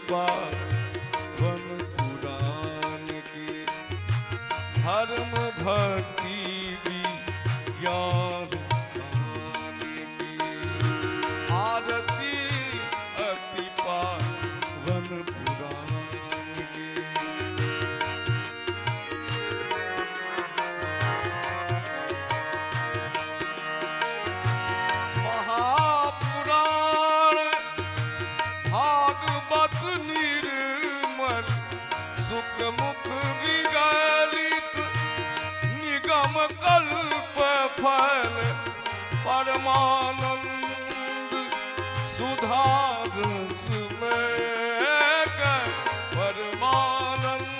पावन पुराण की। धर्म भक्ति विज्ञान ज्ञान की आरती अति पावन पुराण की। महापुराण भागवत निर्मल सुख मुख विगलित निगम कल्प फल परमानंद सुधारस में परमानंद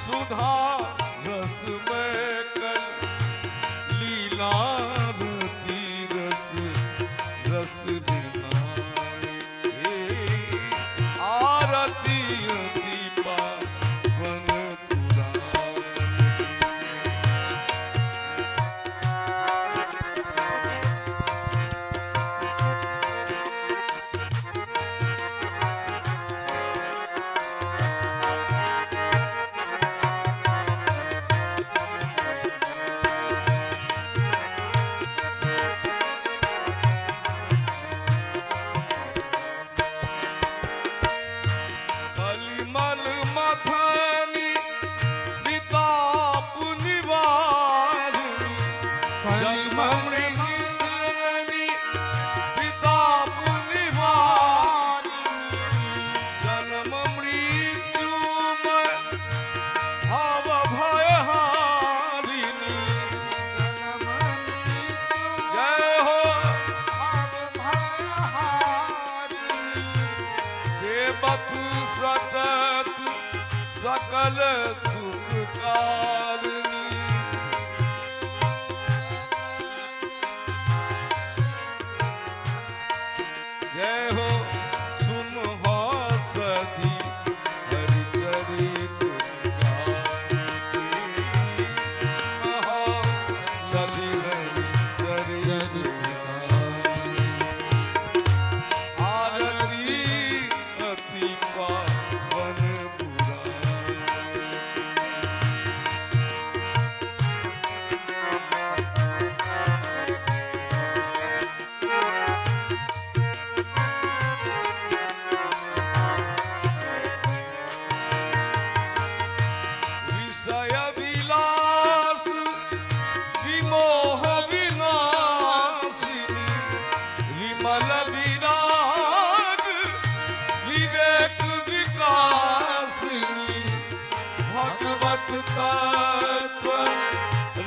सुधारस में कल लीलारती रस रस आरती अति पावन पुराण। कलिमल मथनी विताप निवारिणी जन्म मृत्युनि विताप निवारिणी जन्म मृत्यु में भव भयहारिणी। जय हो सेवक सतत सकल सुखकारिणी। जय हो सुन सधी हरिचरित गान की। सधी हरिचरित गान आरती अति पावन पुराण। विषय विलास विमोह विनाशिनी विमल विराग विवेक विकासिनी भगवत तत्व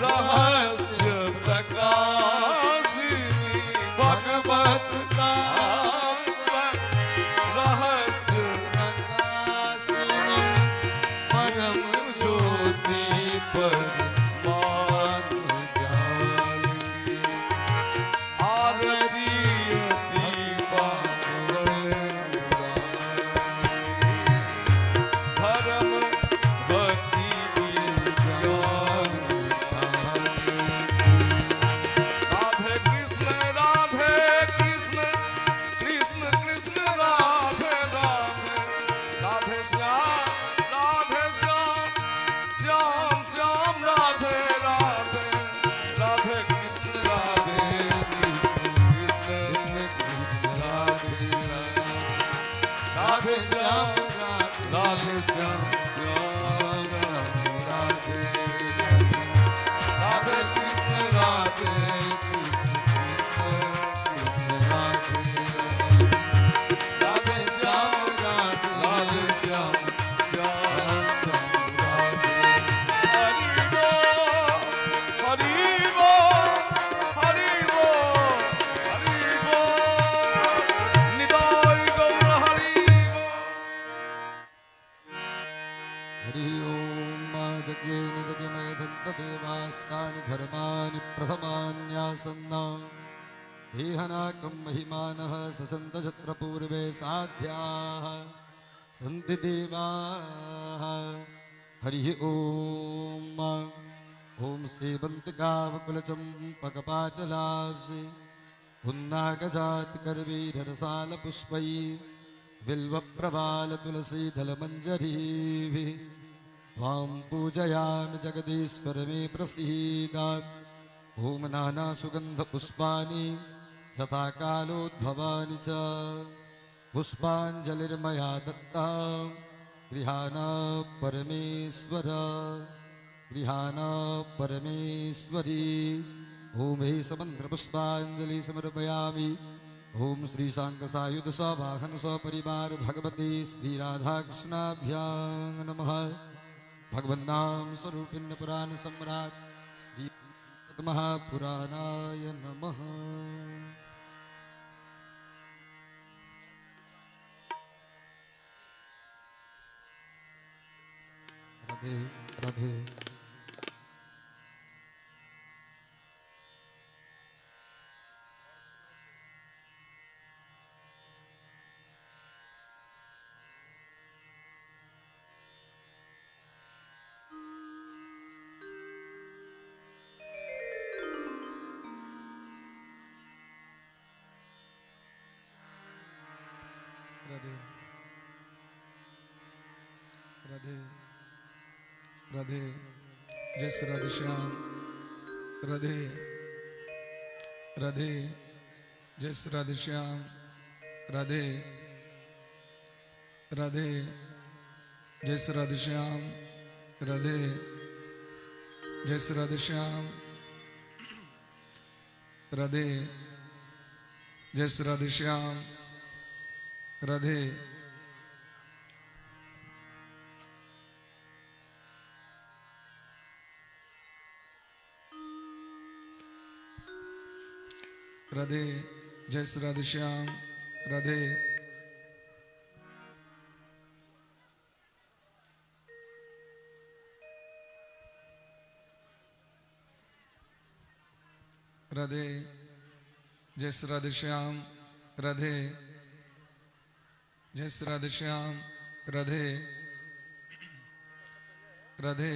रहस्य प्रकाशिनी भगवत तत्व रहस्य प्रकाशिनी परम ज्योति परमात्म ज्ञान की आरती अति पावन पुराण की। धर्म भक्ति विज्ञान ज्ञान की। राधे कृष्ण कृष्ण कृष्ण राधे राधे राधे श्याम श्याम श्याम राधे राधे राधे कृष्ण कृष्ण कृष्ण कृष्ण राधे राधे राधे श्याम राधे श्याम श्याम श्याम राधे राधे कृष्ण कृष्ण कृष्ण राधे राधे श्याम राधे श्याम श्याम श्याम राधे। हरि बोल हरि बोल हरि बोल हरि बोल निताई गौर हरि बोल। हरि ओम जज्ञेन जगमय सन्त देवास्तानि धर्माणि प्रथमान्यासन्ना देहनाकं महिमानः ससन्तछत्रपूर्वे साध्याः सन्ति देवाः। हरिः ओम। ॐ सेवन्तिकावकुलचम्पकपाटलाब्जे पुन्नागजातकरवीररसालपुष्पैः बिल्वप्रबालतुलसीदलमञ्जरीभिः त्वां पूजयामि जगदीश्वर मे प्रसीद। ॐ नानासुगन्धपुष्पाणि शताकालोद्भवानि च पुष्पाञ्जलिर्मया दत्ता गृहाणा परमेश्वर गृहाणा परमेश्वरी। ॐ हे समन्त्रपुष्पाञ्जलि समर्पयामि। ॐ श्रीशाङ्कसायुध सवाहन सपरिवार भगवती श्रीराधाकृष्णाभ्यां नमः। भगवन्नाम स्वरूपिण्य पुराण सम्राट श्री महापुराणाय नमः। राधे राधे। राधे राधे राधे। जय श्री राधे श्याम। राधे राधे। जय श्री राधे श्याम। राधे राधे। जय श्री राधे श्याम। राधे। जय श्री राधे श्याम। राधे। जय श्री राधे श्याम। राधे। राधे। जय श्री राधे श्याम। राधे। राधे। जय श्री राधे श्याम। राधे। जय श्री राधे श्याम। राधे राधे।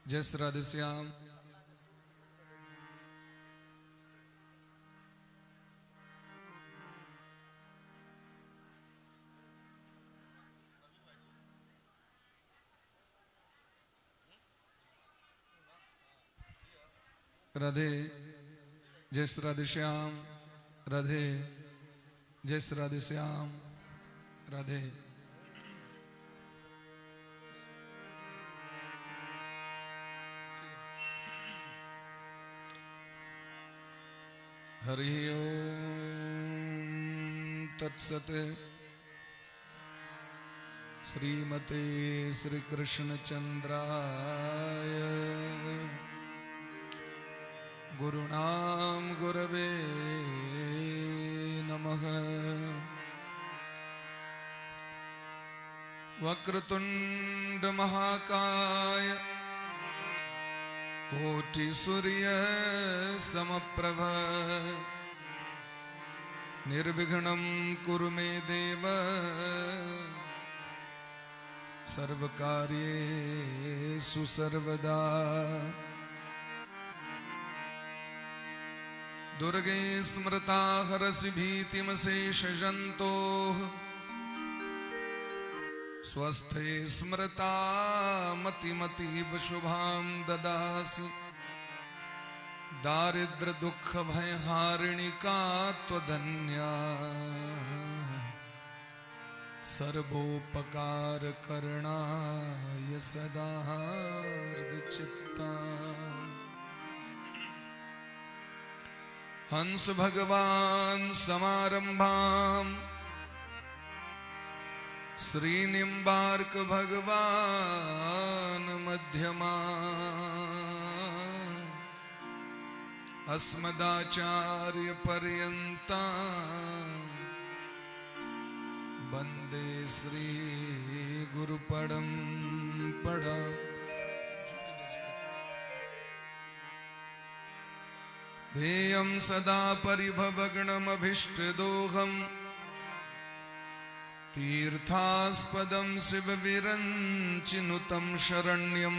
जय श्री राधे श्याम। राधे। जय श्री राधे श्याम। राधे। जय श्री राधे श्याम। राधे। हरि ओम तत्सत। श्रीमते श्री कृष्ण चंद्राय गुरुणाम गुरवे नमः। वक्रतुंड महाकाय कोटि सूर्य समप्रभ निर्विघ्नं कुरु मे देव सर्वकार्येषु सर्वदा। दुर्गे स्मृता हरसि भीतिमशेषजन्तोः स्वस्थे स्मृता मतिमतीव शुभां ददासि। दारिद्र दुःख भयहारिणि का त्वदन्या सर्वोपकार करणाय सदा हृदचित्ता। हंस भगवान समारंभाम श्री निम्बार्क भगवान मध्यमा अस्मदाचार्य पर्यन्तां वंदे श्री गुरु परंपरा। ध्येयं सदा परिभवगणमभीष्टदोहं तीर्थास्पदं शिवविरञ्चिनुतं शरण्यं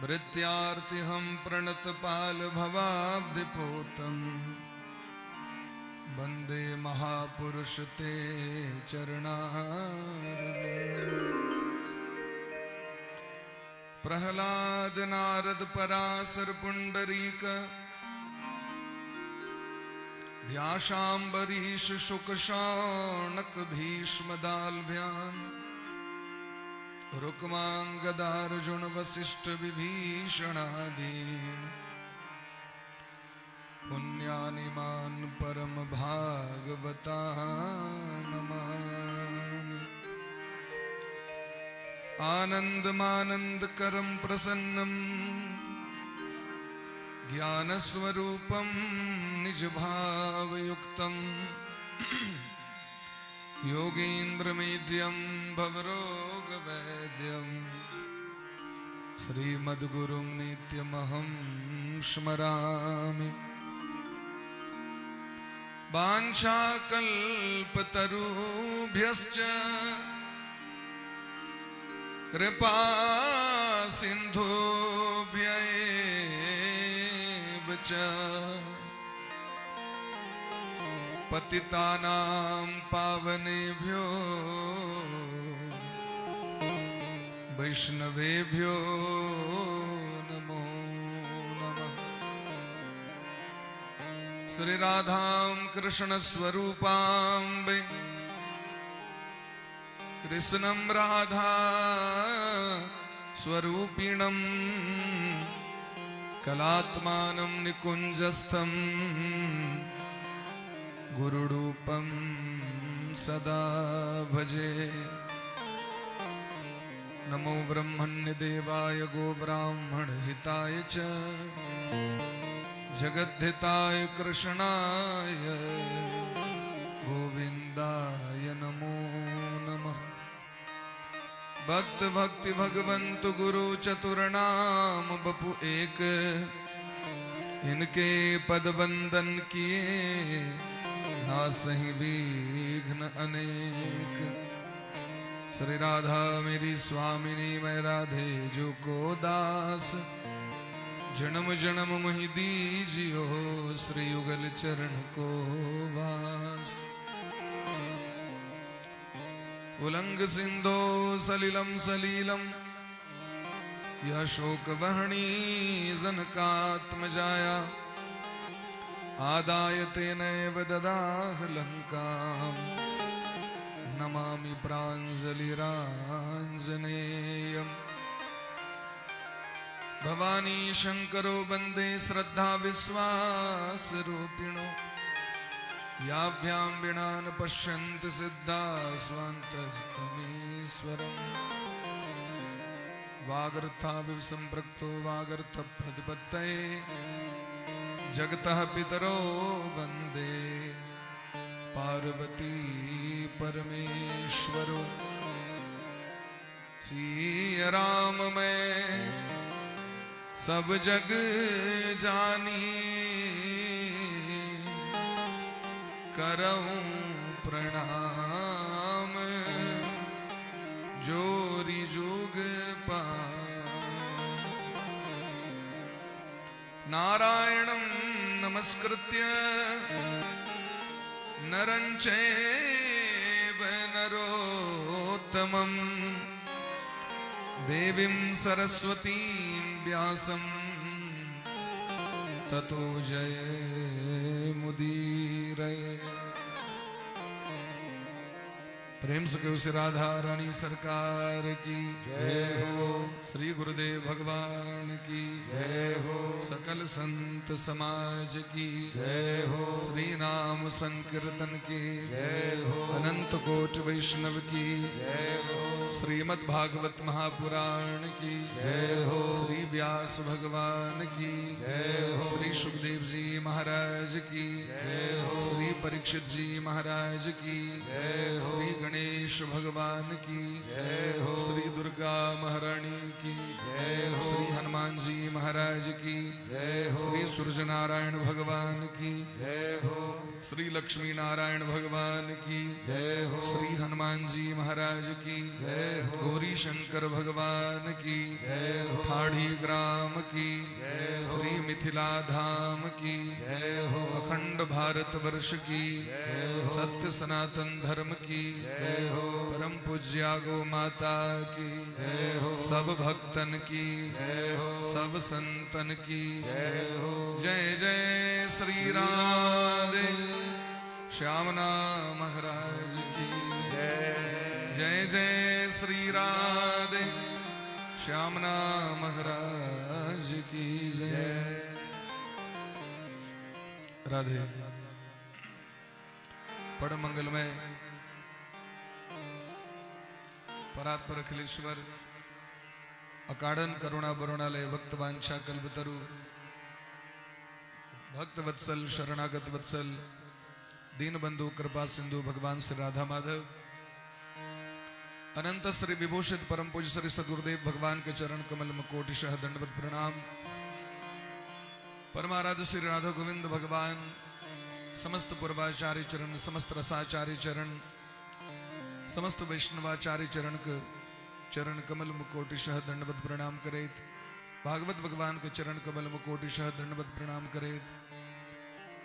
भृत्यार्तिहं प्रणतपालभवाब्धिपोतं वंदे महापुरुष ते चरणारविंद। प्रहलाद नारद पराशर पुंडरीक व्यासाम्बरीश शुक शौनक भीष्म दाल्भ्यान रुक्मांगदार्जुन वसिष्ठ विभीषणादि पुण्यानिमान परम भागवता नमामि। आनंदमानंद करम प्रसन्नम ज्ञानस्वरूपं निजभावयुक्तं योगीन्द्रमीड्यं भवरोगवैद्यं श्रीमद्गुरुं नित्यमहं स्मरामि। वाञ्छाकल्पतरुभ्यश्च कृपा सिन्धुभ्य एव च पतितानां पावनेभ्यो वैष्णवेभ्यो नमो नमः। श्री राधां कृष्ण स्वरूपां वै कृष्णं राधा स्वरूपिणं कलात्मानं निकुञ्जस्थं गुरुरूपं सदा भजे। नमो ब्रह्मण्यदेवाय गोब्राह्मणहिताय च जगद्धिताय कृष्णाय गोविन्दाय नमो नमः। भक्त भक्ति भगवंत गुरु चतुर्नाम बपु एक, इनके पद वंदन किए नासहि विघ्न अनेक। श्री राधा मेरी स्वामिनी मैं राधे जो को दास, जन्म जन्म मोहि दीजियो श्री युगल चरण को वास। उलंग सिंधो सलिलम सलीलम यशोक वहणी जनकात्मजाया, आदाय तेनैव ददाह लंकां नमामि प्राञ्जलिराञ्जनेयम्। भवानी शंकरो वंदे श्रद्धा विश्वास रूपिणो, याभ्यां विना न पश्यन्ति सिद्धा स्वान्तस्तमीश्वरम्। वागर्थाविव संपृक्तो वागर्थ प्रतिपत्तये जगतः पितरो वंदे पार्वती परमेश्वरो। सिया राम मैं सब जग जानी, करऊं प्रणाम जोरी जुग पार। नारायणं नमस्कृत्य नरं चैव नरोत्तमं देवीं सरस्वतीं व्यासं ततो जयमुदीरये। प्रेम से कहो श्री राधा रानी सरकार की जय हो, श्री गुरुदेव भगवान की जय हो, सकल संत समाज की जय हो, श्री नाम संकीर्तन की जय हो, अनंत कोट वैष्णव की जय हो, श्रीमद् भागवत महापुराण की जय हो, श्री व्यास भगवान की जय हो, श्री सुखदेव जी महाराज की जय हो, श्री परीक्षित जी महाराज की जय हो, श्री गणेश भगवान की जय हो, श्री दुर्गा महारानी की जय हो, श्री हनुमान जी महाराज की जय हो, श्री सूर्य नारायण भगवान की जय हो, श्री लक्ष्मी नारायण भगवान की जय हो, श्री हनुमान जी महाराज की जय हो, गौरी शंकर भगवान की जय हो, ठाढ़ी ग्राम की जय हो, श्री मिथिला धाम की जय हो, अखंड भारत वर्ष की, सत्य सनातन धर्म की, परम पूज्या गो माता की, सब भक्तन की, सब संतन की जय जय श्री राधे। श्यामना महाराज की जय जय श्री राधे। श्यामना महाराज की जय। राधे। परम मंगलमय परात्पर अखिलेश्वर अकारण करुणा बरुणालय भक्त वांछा कल्पतरु भक्त वत्सल शरणागत वत्सल दीन बंधु कृपा सिंधु भगवान श्री राधा माधव अनंत श्री विभूषित परम पूज्य श्री सदगुरुदेव भगवान के चरण कमल में कोटिशः दंडवत प्रणाम। परमाराध्य श्री राधा गोविंद भगवान समस्त पूर्वाचार्य चरण, समस्त रसाचार्य चरण, समस्त वैष्णवाचार्य चरण के चरण कमल में कोटिशः दंडवत प्रणाम करेत। भागवत भगवान के चरण कमल में कोटिशः दंडवत प्रणाम करेत।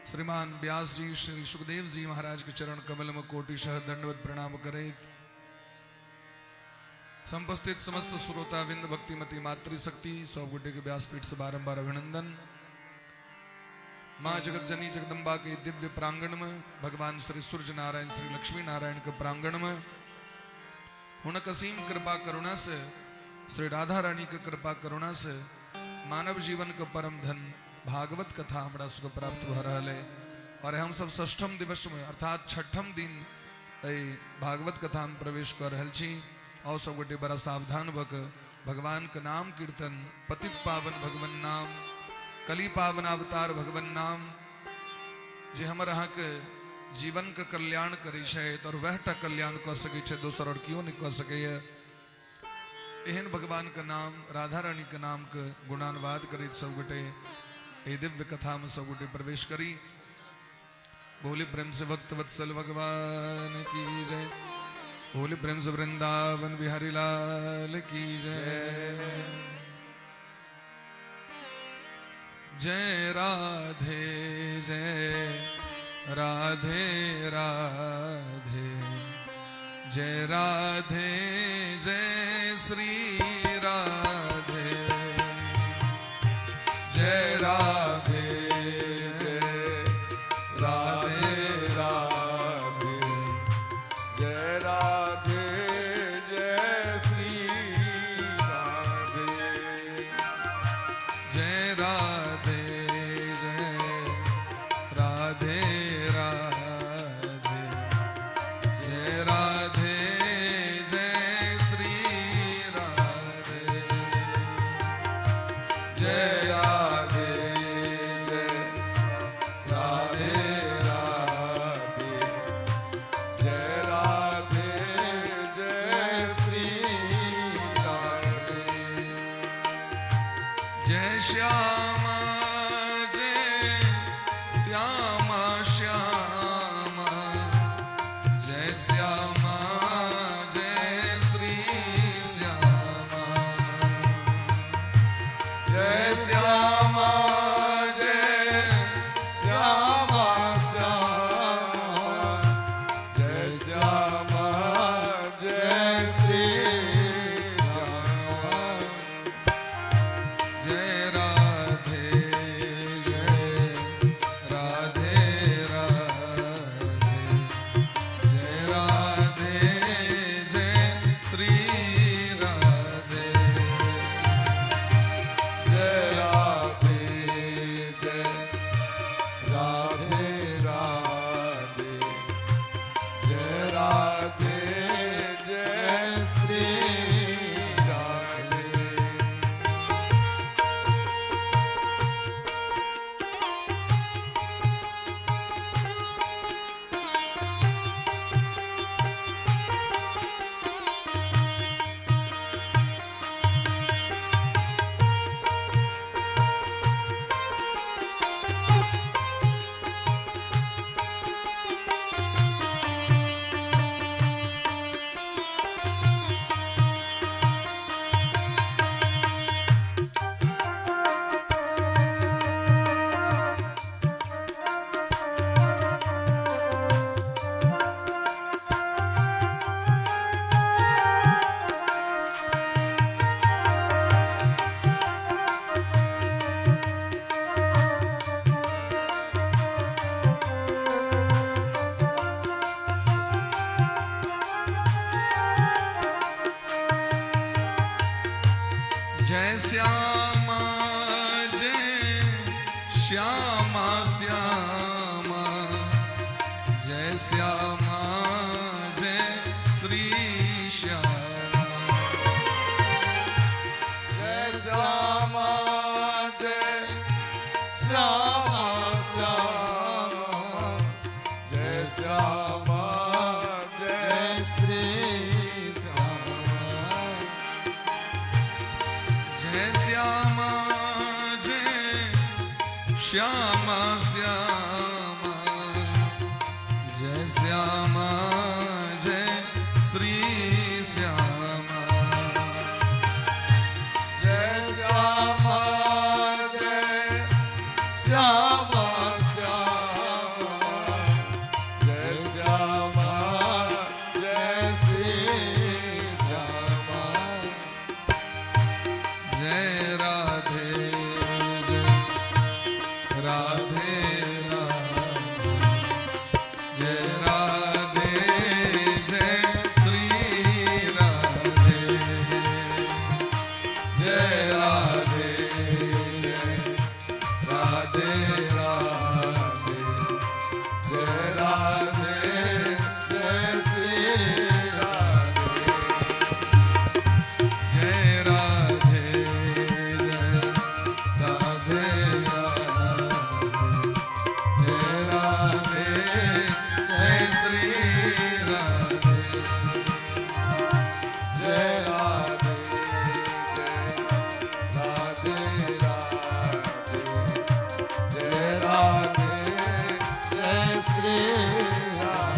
श्रीमान व्यास जी श्री सुखदेव जी महाराज के चरण कमल में कोटिशः दंडवत प्रणाम करेत। संपस्थित समस्त श्रोताविंद भक्तिमती मातृशक्ति सौ गुड्डे के व्यासपीठ से बारंबार अभिनंदन। माँ जगत जननी जगदम्बा के दिव्य प्रांगण में भगवान श्री सूर्य नारायण श्री लक्ष्मी नारायण के प्रांगण में हुनक असीम कृपा करुणा से श्री राधा रानी के कृपा करुणा से मानव जीवन के परम धन भागवत कथा हमरा सबके प्राप्त भ रहल है। और हम सब षष्ठम दिवस में अर्थात छठम दिन भागवत कथा में प्रवेश कर रहल छी। और सब गोटे बड़ा सावधान भक भगवान के नाम कीर्तन, पतित पावन भगवान नाम, कली पावन अवतार भगवान नाम जे हमर अहाँ के जीवन के कल्याण करै छै और वह टा कल्याण कऽ सकै छै, दोसर और केओ नहीं कऽ सकैए। एहन भगवान के नाम, राधा रानी के नाम के गुणानुवाद करैत सब गोटे एहि दिव्य कथा में सब गोटे प्रवेश करी। बोले प्रेम से भक्त वत्सल भगवान की जय। बोले प्रेम से वृंदावन बिहारी लाल की जय। जय राधे जय राधे राधे जय राधे जय श्री राधे जय राधे राधे राधे जय राधे जय श्री राधे जय राधे जय राधे राधे जय राधे जय श्री जय श्यामा जय श्यामा श्यामा जय श्यामा जय श्री श्यामा जय श्यामा जय श्यामा श्यामा जय श्यामा जय श्री श्यामा जय श्यामा जय श्यामा श्यामा जय श्यामा जय श्री श्यामा जय श्यामा जय श्यामा श्यामा जय श्यामा जय श्री श्यामा जय राधे जय राधे राधे जय राधे जय श्री राधे जय राधे जय राधे राधे जय राधे जय श्री राधे जय राधे जय राधे राधे जय राधे जय श्री राधे जय राधे जय राधे राधे जय राधे जय श्री राधे।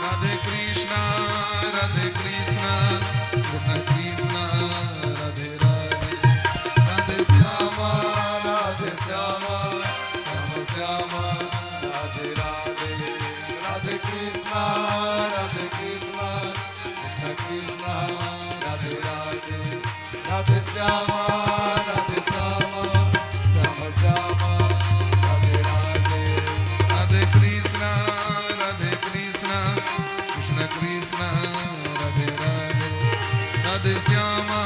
राधे कृष्णा कृष्ण कृष्ण राधे राधे राधे श्यामा श्याम श्यामा राधे राधे राधे कृष्णा कृष्ण कृष्ण राधे राधे राधे श्यामा श्याम श्यामा राधे राधे राधे कृष्णा कृष्ण कृष्ण राधे राधे राधे श्यामा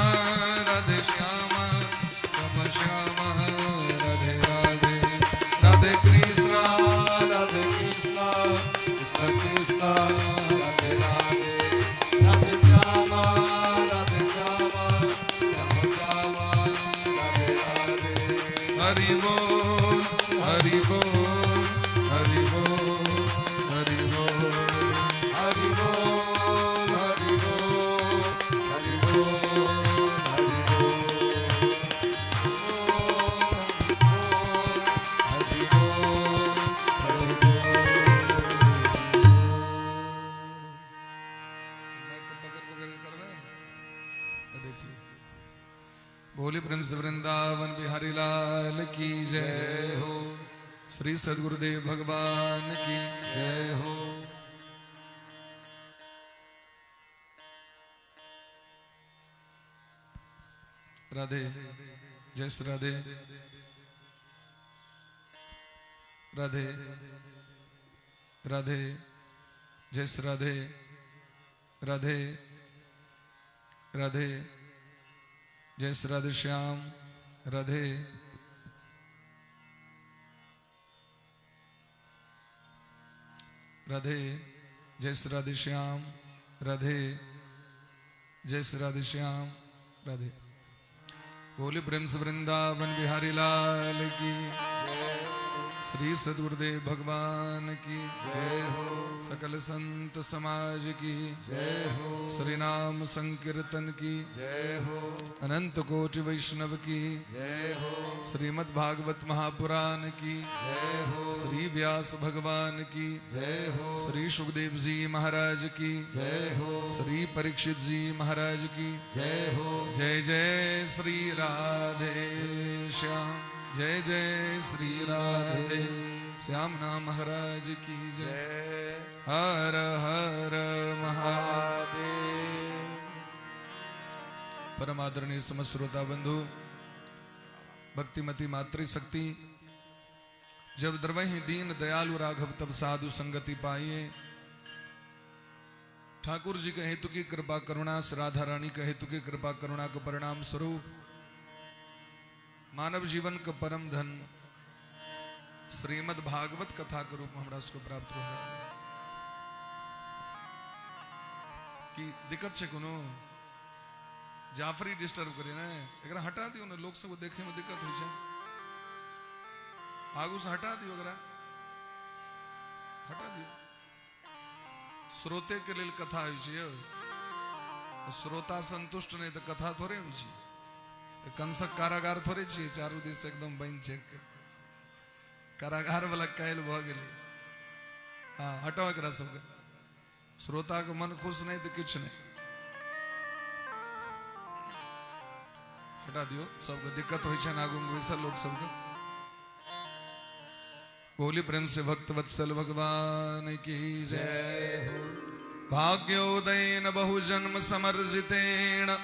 श्याम श्यामा राधे राधे राधे कृष्णा राधे कृष्णा कृष्ण कृष्ण राधे राधे राधे श्यामा श्याम श्यामा राधे राधे। हरि बोल हरि बोल हरि बोल हरि बोल हरि बोल हरि बोल हरि बोल हरि बोल हरि बोल हरि बोल। पकड़ पकड़ कर रहे हैं। देखिए बोले प्रिंस वृंदावन बिहारी लाल की जय जय हो श्री सदगुरुदेव भगवान की जय हो। राधे जय श्री राधे राधे राधे जय श्री राधे राधे राधे जय श्री राधे श्याम राधे राधे जय श्री राधे श्याम राधे जय श्री राधे श्याम राधे। बोले प्रेम से वृंदावन बिहारी लाल की, श्री सद्गुरुदेव भगवान की जय हो। सकल संत समाज की जय हो। श्री नाम संकीर्तन की जय हो। अनंत कोटि वैष्णव की जय हो। श्रीमद् भागवत महापुराण की जय हो। श्री व्यास भगवान की जय हो। श्री सुखदेव जी महाराज की जय हो। श्री परीक्षित जी महाराज की जय हो। जय जय श्री राधे श्याम, जय जय श्री राधे श्याम नाम महाराज की जय। हर हर महादेव। परम आदरणीय समस्त श्रोता बंधु, भक्तिमती मातृशक्ति, जब द्रवहि दीन दयालु राघव तब साधु संगति पाइए। ठाकुर जी के हेतु की कृपा करुणा, राधा रानी के हेतु की कृपा करुणा के परिणाम स्वरूप मानव जीवन का परम धन श्रीमद् भागवत कथा के रूप में हमरा सबके प्राप्त हो रहा है। कि दिक्कत छे कोनो जाफरी डिस्टर्ब करे ने, एकरा हटा दियो ने, लोग सब देखे में दिक्कत होई छे, आगू से हटा दियो, एकरा हटा दियो। श्रोते के लिए कथा होई छे, श्रोता संतुष्ट नहीं तो कथा थोड़े होई छे। कंसक कारागार थोड़े छियै, चारू दिस एकदम बनि छै, कारागार वाला कायल भऽ गेलै। हाँ, हटाओ एकरा सबके। श्रोता के मन खुश नहीं तो किछु नहीं, हटा दियो सबके। दिक्कत होइ छै आगू में बैसल लोग सबके। बोली प्रेम से भक्त वत्सल भगवान की जय। भाग्योदयेन बहुजन्म समर्जितेन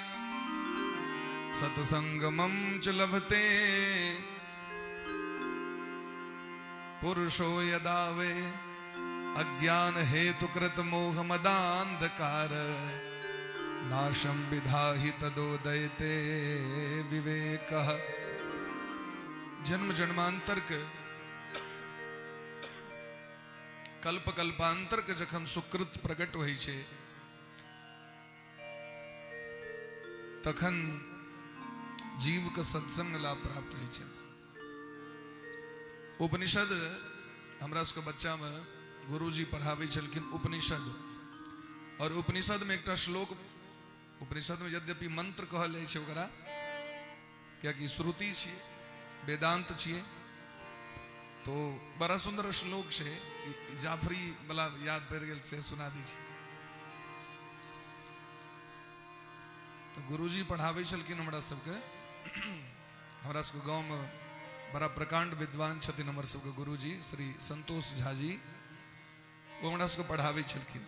सत्संगमं च लभते पुरुषो यदा वे अज्ञान हेतुकृत मोह मदांधकार नाशं विधाहि तदोदयते विवेकः। जन्म जन्मांतर के कल्प कल्पांतर के जखन सुकृत प्रकट होइ छे तखन जीव के सत्संग लाभ प्राप्त होइ छे। उपनिषद हमरा सबके बच्चा में गुरुजी पढ़ाबै छलखिन उपनिषद, और उपनिषद में एकटा श्लोक, उपनिषद में यद्यपि मंत्र कहल जाइ छै ओकरा, कियाकि श्रुति छियै, वेदांत छियै, तो बड़ा सुंदर श्लोक छै, जाफरी वाला याद पड़ि गेल से सुना दै छी। तो गुरुजी पढ़ाबै छलखिन हमरा सबके। हमरा सबके गाँव में बड़ा प्रकांड विद्वान छथिन हमर सबके गुरुजी श्री संतोष झा जी, वो हमरा सबके पढ़ाबै छलखिन।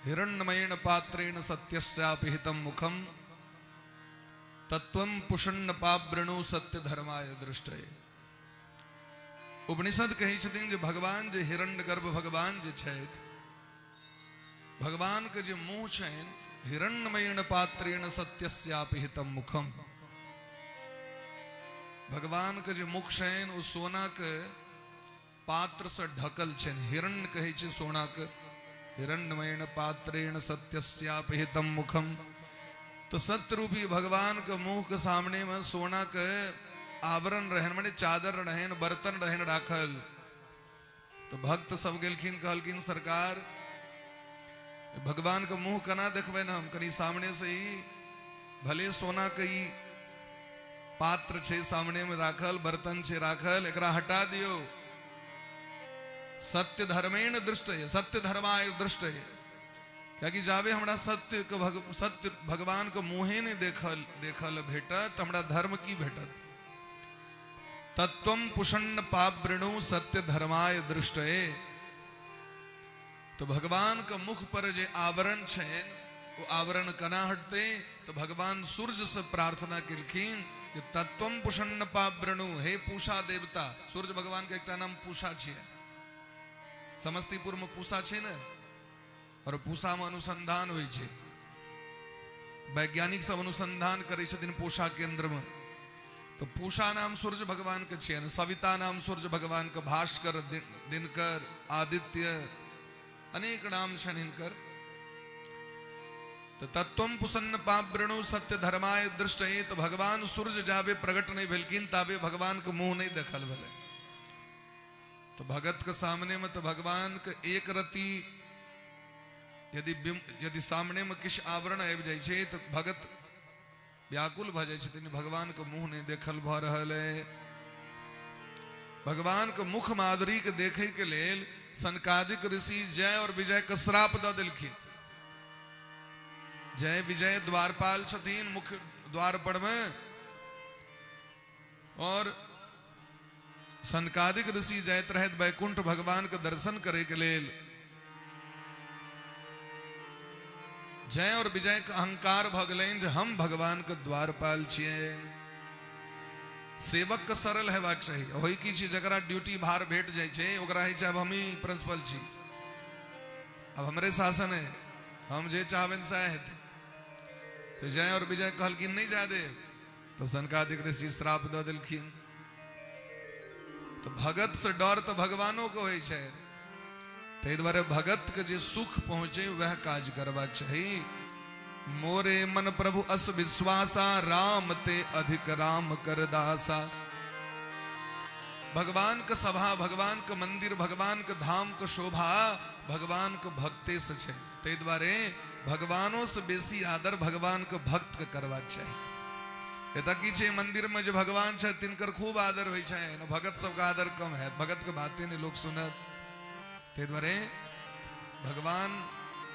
हिरण्यमयेन पात्रेण सत्यस्यापि हितं मुखम तत्त्वं पुषण्ण पावृणु सत्य धर्माय दृष्टये। उपनिषद कहै छथिन जे भगवान जे हिरण्यगर्भ भगवान जे छथि, भगवान के जे मुँह छनि, हिरण्यमयेन पात्रेण सत्यस्यापि हितं मुखम, भगवान के जे मुख छनि ओ सोना के पात्र से ढकल छनि। हिरण्य कहै छै सोना के, हिरण्यमयेन पात्रेण सत्यस्यापि हितं मुखम। तो सत्य रूपी भगवान के मुंह के सामने में सोना के आवरण रहन, माने चादर रहन, बर्तन रहन राखल। तो भक्त सब गेलखिन, कहलखिन सरकार भगवान के मुंह केना देखबै ने हम, कनी सामने से ही भले सोना के ही पात्र छे सामने में राखल, बर्तन छे राखल, एकरा हटा दियो। सत्य धर्मेण दृष्ट है, सत्य धर्माय दृष्ट है, कियाकि जाबे हमरा सत्य के सत्य भगवान के मुँहे नहीं देखल देखल भेटत, हमरा धर्म की भेटत। तत्वम पुषण्ण पावृणु सत्य धर्माय दृष्ट है। तो भगवान के मुख पर जे आवरण छनि वो आवरण कना हटते, तो भगवान सूर्य से प्रार्थना केलखिन कि तत्वम पुषण्ण पावृणु, हे पूषा देवता। सूर्य भगवान के एकटा नाम पूषा छियै, समस्तीपुर में पूसा छै ने, और पूसा में अनुसंधान होइ छै, वैज्ञानिक सब अनुसंधान करै छथिन पूषा केंद्र में। तो पूषा नाम सूर्य भगवान के छियनि, सविता नाम सूर्य भगवान के, भास्कर, दिनकर, आदित्य, अनेक नाम छनि हिनकर। तो तत्वम पुसन्न पावृणु सत्य धर्माय दृष्ट। तो भगवान सूर्य जाबे प्रकट नहीं भेलखिन ताबे भगवान के मुंह नहीं देखल भेलै। तो भगत के सामने में तो भगवान के एक रति यदि यदि सामने में किछु आवरण आबि जाइ छै तो भगत व्याकुल भऽ जाइ छथिन। भगवान के मुँह नहीं देखल भऽ रहल है। भगवान के मुख माधुरी के देखे के लेल सनकादिक ऋषि जय और विजय के श्राप दऽ देलखिन। जय विजय द्वारपाल छथिन मुख्य द्वार पर में, और सनकादिक ऋषि जाइत रहत वैकुंठ भगवान के दर्शन करे के लेल। जय और विजय के अहंकार भऽ गेलनि जे हम भगवान के द्वारपाल छियै। सेवक के सरल हेबाक चाही। होय की छै जकरा ड्यूटी भार भेट जाइ छै ओकरा होइ छै अब हमही प्रिंसिपल छी, अब हमरे शासन है, हम जे चाहबनि सएह हेतै। तो जय और विजय कहलखिन नहीं जा देब, तो सनकादिक ऋषि श्राप दऽ देलखिन। तो भगत से डर तो भगवानों को होइ छै, ताहि दुआरे भगत के जे सुख पहुंचे वह काज करबाक चाही। मोरे मन प्रभु अस विश्वासा, राम ते अधिक राम कर दासा। भगवान के सभा, भगवान के मंदिर, भगवान के धाम के शोभा भगवान के भक्ते से छै। ताहि दुआरे भगवानों से बेसी आदर भगवान के भक्त के करबाक चाही। एतऽ की छै मंदिर में जे भगवान छथि तिनकर खूब आदर होइ छै, भगत सबके आदर कम है, भगत के बाते नहीं लोग सुनत। ताहि दुआरे भगवान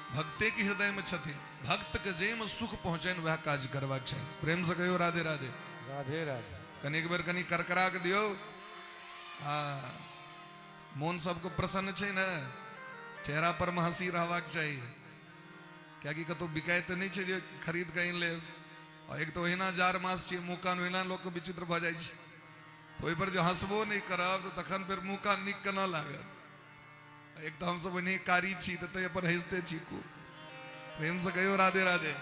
भक्ते के हृदय में छथिन, भक्त के जे में सुख पहुंचनि वह काज करबाक चाही। प्रेम से कहियो राधे राधे। राधे राधे। कनी एक बेर कनी करकरा के दियौ। हाँ, मोन सबके प्रसन्न छै ने, चेहरा पर में हंसी रहबाक चाही। कियाकि कतौ बिकाय तऽ नहि छै जे खरीद के आनि लेब। और एक तो ओहिना जाड़ मास छियै, मुँह कान ओहिना लोकके विचित्र भऽ जाइ छै, तऽ ओहिपर जे हंसबो नहि करब तऽ तखन फेर मुँह कान नीक केना लागत। एक तो हमसब ओहिने कारी छी तऽ ताहि पर हँसिते छी खूब। प्रेम से कहियो राधे राधे।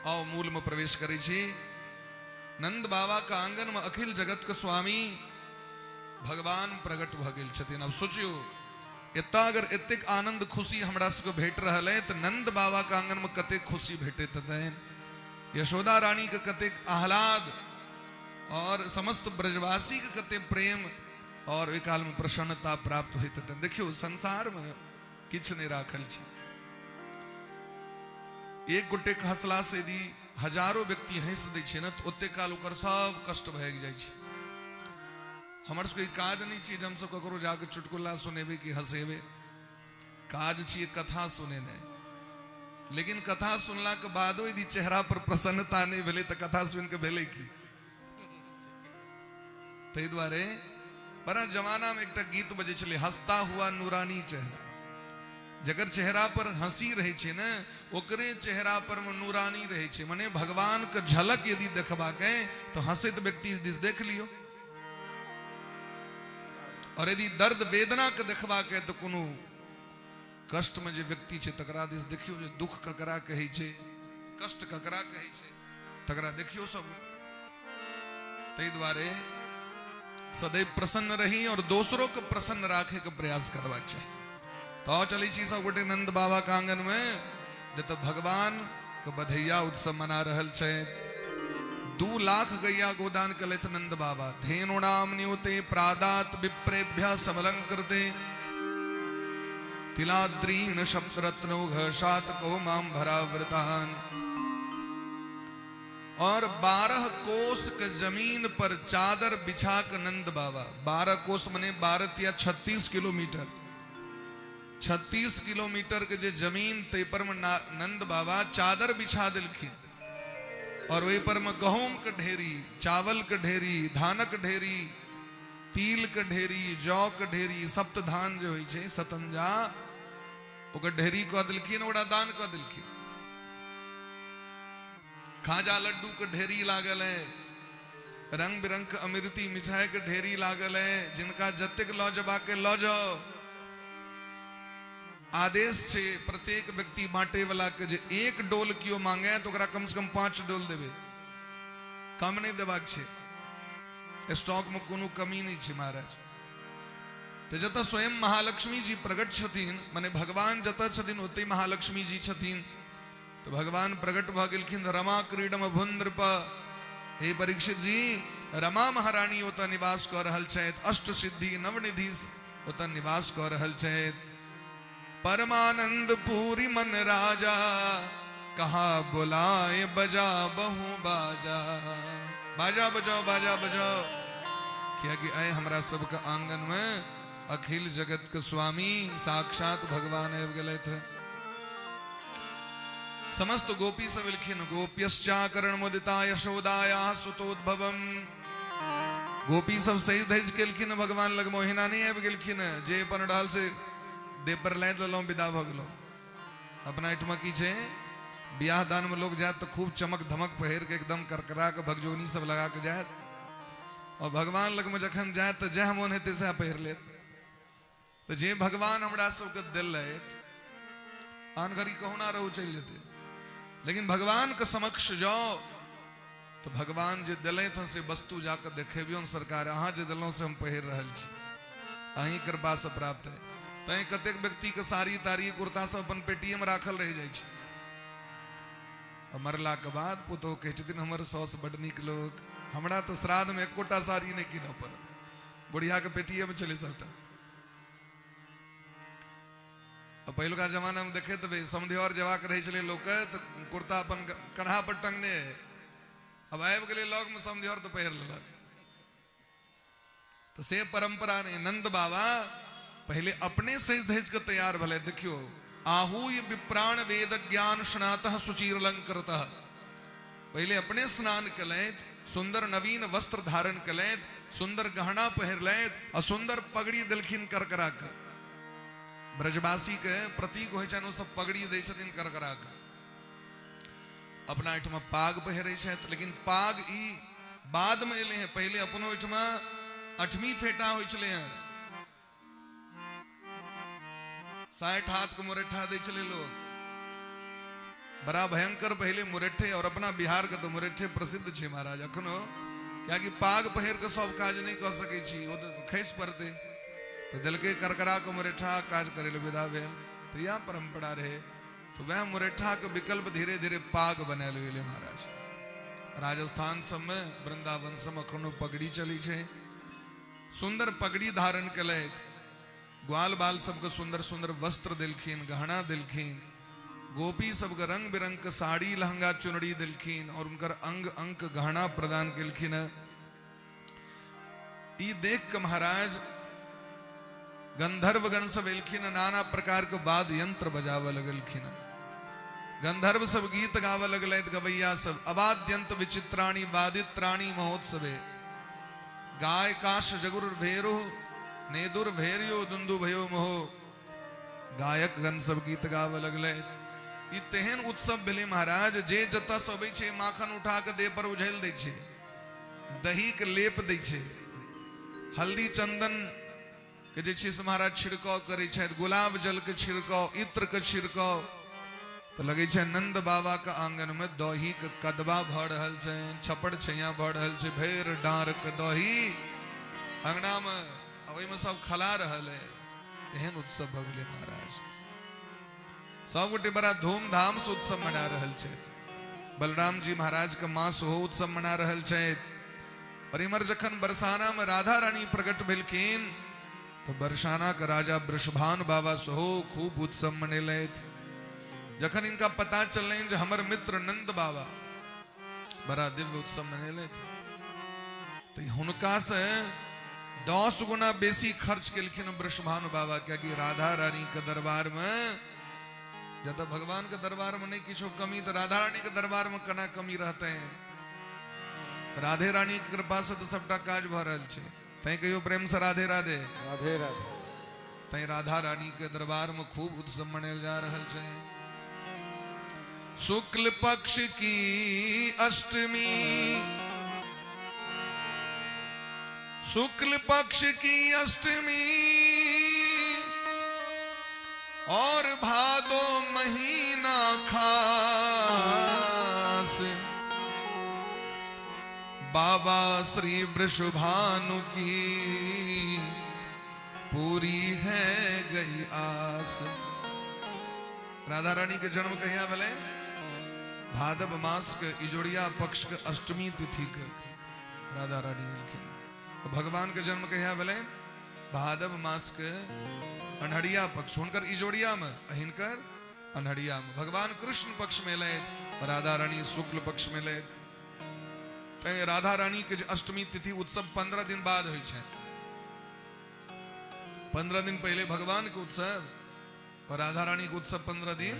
आओ मूल में प्रवेश करै छी। नंद बाबा के आंगन में अखिल जगत के स्वामी भगवान प्रकट भऽ गेल छथिन। अब सोचियो, एतऽ अगर एतेक आनंद खुशी हमरा सबके भेट रहल है तऽ नंद बाबा के आंगन में कतेक खुशी भेटैत हेतनि, यशोदा रानी के कतेक आह्लाद और समस्त ब्रजवासी के कतेक प्रेम और ओहि काल में प्रसन्नता प्राप्त होइत हेतनि। देखियौ, संसार में किछु नहि राखल छै। एक गोटे के हंसला से यदि हजारों व्यक्ति हंसि दै छै ने तऽ ओते काल ओकर सब कष्ट भागि जाइ छै। हमर सबके काज नहि छियै जे हमसब ककरो जाके चुटकुला सुनेबै कि हंसेबै, काज छियै कथा सुनेनाइ। लेकिन कथा सुनलाके बादो यदि चेहरा पर प्रसन्नता नहि भेलै तऽ कथा सुनि कऽ भेलै की? ताहि दुआरे बड़ा जमाना में एकटा गीत बजै छलै, हंसता हुआ नूरानी चेहरा। जकर चेहरा पर हंसी रहै छै ने ओकरे चेहरा पर नूरानी रहै छै। मने भगवान के झलक यदि देखबाक है तो हंसैत व्यक्ति दिस देख लियौ, और यदि दर्द वेदना के देखबाक है तो कोनो कष्ट में जे व्यक्ति छै तकरा दिस देखियौ, जे दुख ककरा कहै छै, कष्ट ककरा कहै छै, तकरा देखियौ सब। ताहि दुआरे सदैव प्रसन्न रही और दोसरों के प्रसन्न राखे के प्रयास करबाक चाही। तो चलै छी सब गोटे नंद बाबा के आंगन में, जतऽ भगवान के बधैया उत्सव मना रहल छै। 2 लाख गैया गोदान केलथि नंद बाबा। धेनुणाम न्यूते प्रादात विप्रेभ्य सबलंकृते तिलाद्रीण सप्तरत्नौघ शातको माम भरावृतान। और 12 कोस के जमीन पर चादर बिछा के नंद बाबा, 12 कोस मने 12 या 36 किलोमीटर, 36 किलोमीटर के जे जमीन तै पर में नंद बाबा चादर बिछा देलखिन। और वही पर में गहूम के ढेरी, चावल के ढेरी, धानक ढेरी, तिल के ढेरी, जौ के ढेरी, सप्त धान जे होइ छै सतंजा, ओकर ढेरी कऽ देलखिन, ओकरा दान कऽ देलखिन। खाजा लड्डू के ढेरी लागल है, रंग बिरंग के अमृती मिठाई के ढेरी लागल है, जिनका जतेक लऽ जबा के लऽ जाओ। आदेश छे प्रत्येक व्यक्ति बांटे वाला के जे एक डोल कियो मांगे तो ओकरा कम से कम 5 डोल देबे, कम नहीं देबाक छे। स्टॉक में कोनो कमी नहीं छे महाराज। तो जतऽ स्वयं महालक्ष्मी जी प्रकट छथिन, माने भगवान जतऽ छथिन ओतै महालक्ष्मी जी छथिन। तो भगवान प्रकट भऽ गेलखिन, रमा क्रीडम भुन्द्रप। हे परीक्षित जी, रमा महारानी ओतऽ निवास कऽ रहल छथि, अष्ट सिद्धि नवनिधि ओतऽ निवास कऽ रहल छथि। परमानंद पूरी मन राजा, कहा बुलाए बजा बहु बाजा। बाजा बजाओ बाजा बजाओ, कियाकि आइ हमरा सबके आंगन में अखिल जगत के स्वामी साक्षात भगवान आबि गेलथि। समस्त गोपी सब एलखिन। गोप्यश्चाकरण मुदिता यशोदाया सुतोद्भवम। गोपी सब सही धज केलखिन भगवान लग, मोहिना नहीं आबि गेलखिन जे अपन रहल से देह पर लादि लेलहुँ विदा भऽ गेलहुँ। अपना एहिठमा की छै, बियाह दान में लोग जायत तो खूब चमक धमक पहिर के एकदम करकरा के भगजोनी सब लगा के जायत, और भगवान लग में जखन जायत तो जह मोन हेतै सएह पहिर लेत। तो जे भगवान हमरा सबके देलथि, आन घड़ी कहुना रहू चलि जेतै, लेकिन भगवान के समक्ष जाओ तो भगवान जे देलथि से वस्तु जाके देखेबियौन, सरकार अहाँ जे देलहुँ से हम पहिर रहल छी, अहीं कृपा से प्राप्त है। तैं कतेक व्यक्ति के साड़ी ताड़ी कुर्ता सब अपन पेटीए में राखल रहि जाइ छै। मरला के बाद पुतोहु कहै छथिन हमर साउस बड नीक लोक, हमरा तऽ श्राद्ध में एकोटा साड़ी नहि कीनऽ पड़ल, बुढ़िया के पेटीए में चले सबटा। पहिलुका जमाना में देखे तऽ समधियौर जेबाक रहै छलै लोकके तऽ कुर्ता अपन कन्हा पर टंगने, अब आबि गेलै लग में समधियौर तऽ पहिर लेलक। तो से परंपरा नहीं। नंद बाबा पहले अपने सज धज के तैयार भले। देखियो, आहूय विप्राण वेद ज्ञान स्नातः सुचीरलंकृतः। पहले अपने स्नान कलैत, सुंदर नवीन वस्त्र धारण कलैत, सुंदर गहना पहिरलैत और सुंदर पगड़ी देलखिन करकरा के। ब्रजवासी के प्रतीक होइ छनि ओ सब पगड़ी दै छथिन करकरा के। अपना एहिठमा पाग पहिरै छथि, लेकिन पाग ई बाद में एलै हैं, पहले अपनो एहिठमा अठवीं फेटा होइ छलै हैं, 60 हाथ के मुरेठा दै छलै लोग, बड़ा भयंकर पहले मुरेठे। और अपना बिहार के तो मुरेठे प्रसिद्ध छै महाराज अखनो, कियाकि पाग पहिर के सब काज नहीं कऽ सकै छी, ओ तऽ खसि पड़तै, तो देलकै करकरा के मुरेठा, काज करै लए विदा भेल। तो यह परंपरा रहे, तो वह मुरेठा के विकल्प धीरे धीरे पाग बनायल गेलै महाराज। राजस्थान सब में वृंदावन सब अखनो पगड़ी चली छै, सुंदर पगड़ी धारण केलथि, ग्वाल बाल सबके सुंदर सुंदर वस्त्र देलखिन, गहना देलखिन, गोपी सबके रंग बिरंग के साड़ी लहंगा चुनरी देलखिन और उनकर अंग अंक गहना प्रदान केलखिन। ई देख के महाराज गंधर्वगण सब एलखिन, नाना प्रकार के वाद्य यंत्र बजाबऽ लगलखिन, गंधर्व सब गीत गाबऽ लगलथि, गवैया सब अवाद्यंत विचित्राणी वादित्राणी महोत्सवे गाय काश जगुर भेरु नेदुर भेरियो दुंदु भयो मोहो। गायक गण सब गीत गाबऽ लगलै। ई तेहन उत्सव भेलै महाराज, जे जतऽ से अबै छै माखन उठा के देह पर उझेल दै छै, दही के लेप दै छै, हल्दी चंदन के जे छै से महाराज छिड़काव करै छथि, गुलाब जल के छिड़काव, इत्र के छिड़काव। तो लगै छै नंद बाबा के आंगन में दही के कदबा भऽ रहल छै, छपड़ छैया भऽ रहल छै, भरि डाँर के दही अंगना में, ओहिमे सब खला रहल है। एहन उत्सव भऽ गेलै महाराज, सब गोटे बड़ा धूमधाम से उत्सव मना रहल छथि। बलराम जी महाराज के माँ सेहो उत्सव मना रहल छथि। और इम्हर जखन बरसाना में राधा रानी प्रकट भेलखिन तो बरसाना के राजा वृषभानु बाबा सेहो खूब उत्सव मनेलथि। जखन इनका पता चललनि जे हमर मित्र नंद बाबा बड़ा दिव्य उत्सव मनेलथि, तो हुनका से 10 गुना बेसी खर्च केलखिन वृषभानु बाबा, कियाकि राधा रानी के दरबार में जब भगवान के दरबार में नहीं किछो कमी तो राधा रानी के दरबार में कना कमी रहते हैं। राधे रानी के कृपा से तो सबटा काज भऽ रहल छै। तैं कहियो प्रेम से राधे राधे राधे राधे। तैं राधा रानी के दरबार में खूब उत्सव मनायल जा रहल छै। शुक्ल पक्ष की अष्टमी, शुक्ल पक्ष की अष्टमी और भादो महीना खास, बाबा श्री वृषभानु की पूरी है गई आस। राधा रानी के जन्म कहिया भेलै? भादव मास के इजोरिया पक्ष के अष्टमी तिथि के राधा रानी एलखिन। भगवान के जन्म कहिया भेलै? भादव मास के अन्हरिया पक्ष, हुनकर इजोरिया में, हिनकर अन्हरिया में। भगवान कृष्ण पक्ष में एलथि, राधा रानी शुक्ल पक्ष में एलथि। तैं राधा रानी के अष्टमी तिथि उत्सव 15 दिन बाद होइ छै। 15 दिन पहले भगवान के उत्सव और राधा रानी के उत्सव 15 दिन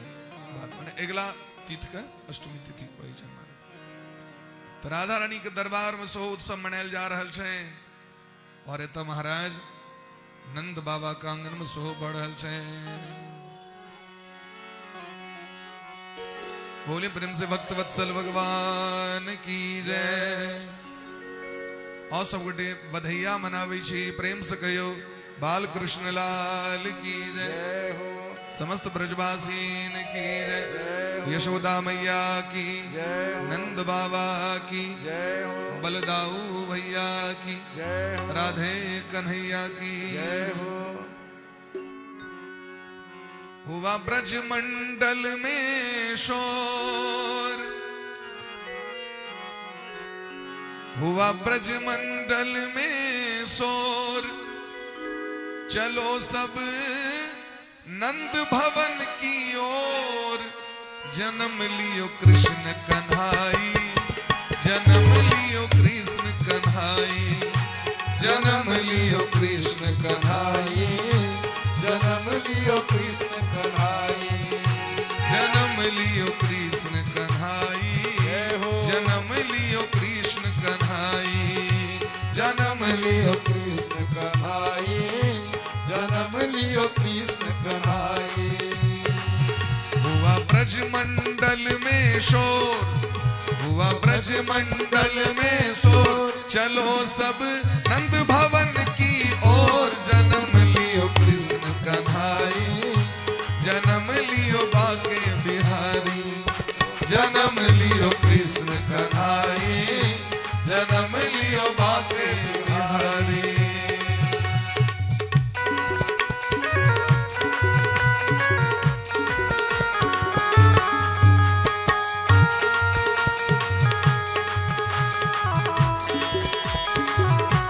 बाद, माने अगला तिथि के अष्टमी तिथि कहै छै। तो राधा रानी के दरबार में सेहो उत्सव मनायल जा रहल छै। और एतऽ महाराज नंद बाबा के आंगन में सेहो बढ़ रहल छै। बोले प्रेम से भक्त वत्सल भगवान की जय। और सब गोटे बधैया मनाबै छी, प्रेम से कहियो बाल कृष्ण लाल की जय, समस्त ब्रजवासीन की जय, यशोदा मैया की, नंद बाबा की, बलदाऊ भैया की, राधे कन्हैया की। हुआ ब्रजमंडल में शोर, हुआ ब्रजमंडल में शोर, चलो सब नंद भवन की ओर। जन्म लियो कृष्ण कन्हाई, जन्म लियो कृष्ण कन्हाई, जन्म लियो कृष्ण कन्हाई, जन्म लियो कृष्ण कन्हाई, जन्म लियो कृष्ण कन्हाई, जन्म लियो कृष्ण कन्हाई, जन्म लियो कृष्ण कन्हाई, जन्म लियो कृष्ण कन्हाई। हुआ ब्रजमंडल में शोर, हुआ ब्रजमंडल में शोर, चलो सब नंद भवन की ओर। जन्म लियो कृष्ण कन्हाई, जन्म लियो बाके बिहारी, जन्म लियो कृष्ण कन्हाई, जन्म लियो बाके बिहारी।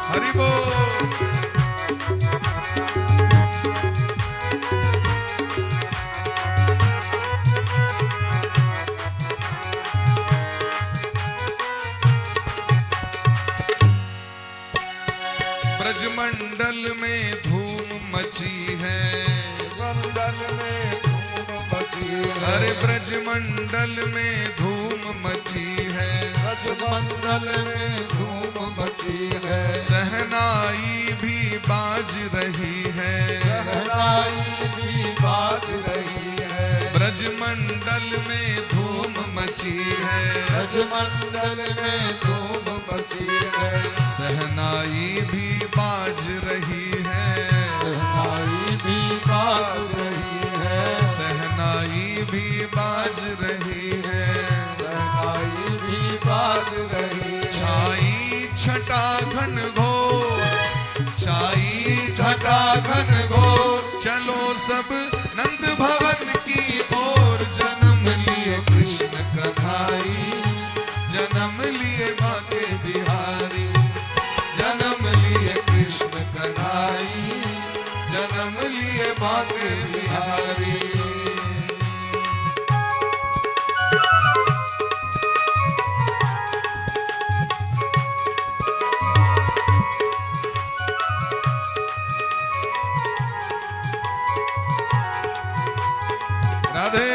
हरि बोल। ब्रजमंडल में धूम मची है, मंडल में धूम मची है, अरे ब्रजमंडल में धूम मची है, ब्रजमंडल में धूम मची है, सहनाई भी बाज रही है, सहनाई भी बाज रही है, ब्रजमंडल में धूम मची है, ब्रजमंडल में धूम मची है, सहनाई भी बाज रही है, सहनाई भी बाज रही है, सहनाई भी बाज रही है, सहनाई भी बाज रही है। छाई छटा घन घोर, छाई छटा घन घोर, चलो सब नंद भवन की ओर। जन्म लिए कृष्ण कन्हाई, जन्म लिए बाके बिहारी, जन्म लिए कृष्ण कन्हाई, जन्म लिए बाके बिहारी। राधे।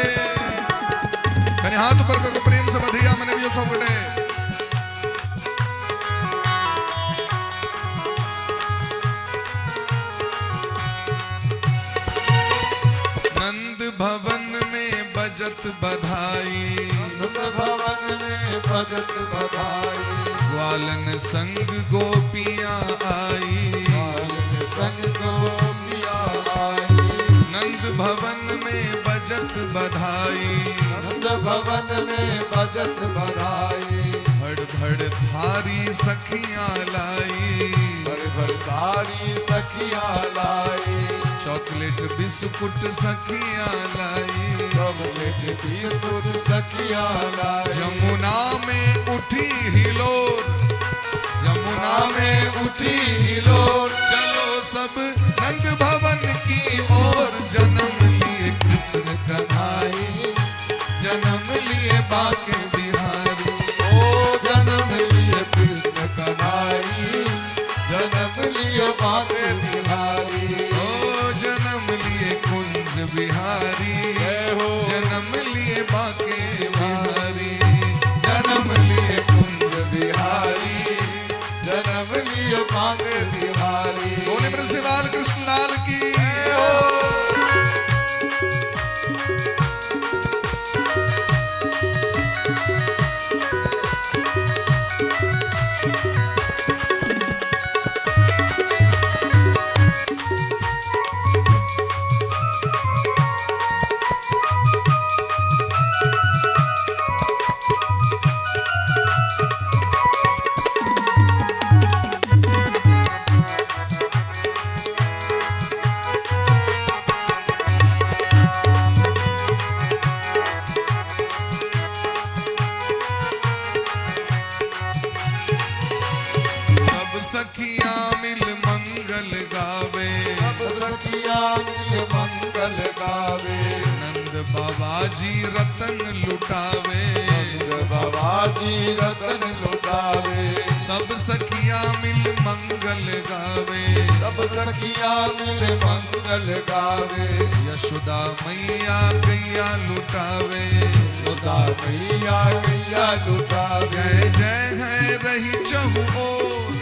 कनि हाथ ऊपर करके प्रेम से बधिया मनबियो सब गोटे। नंद भवन में बजत बधाई, नंद भवन में बजत बधाई, ग्वालन संग गोपियां आई, ग्वालन संग गोपियां आई, नंद भवन में बजत बधाई, नंद भवन में बजत बधाई, भड़ भड़ थारी सखियां लाई, भड़ भड़ थारी सखियां लाई, चॉकलेट बिस्कुट सखियां लाई, चॉकलेट बिस्कुट सखियां लाई, जमुना में उठी हिलोर, जमुना मंगल गावे। नंद बाबा जी रतन लुटावे, नंद बाबा जी रतन लुटावे। सब सखिया मिल मंगल गावे, सब सखिया मिल मंगल गावे। यशोदा मैया गैया लुटावे, यशोदा मैया गैया लुटावे। जय जय है रही चहु ओर,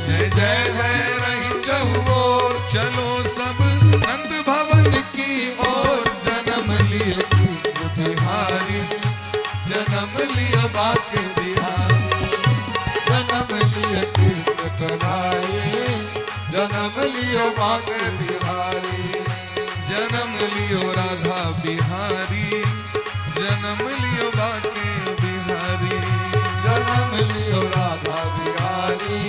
जय जय है रही चहु ओर। चलो सब नंद भवन की ओर, जन्म लियो कृष्ण बिहारी, जन्म लियो बाके बिहारी। जन्म लियो कृष्ण कन्हैया, जन्म लियो बाके बिहारी। जन्म लियो राधा बिहारी, जन्म लियो बाके बिहारी। जन्म लियो राधा बिहारी,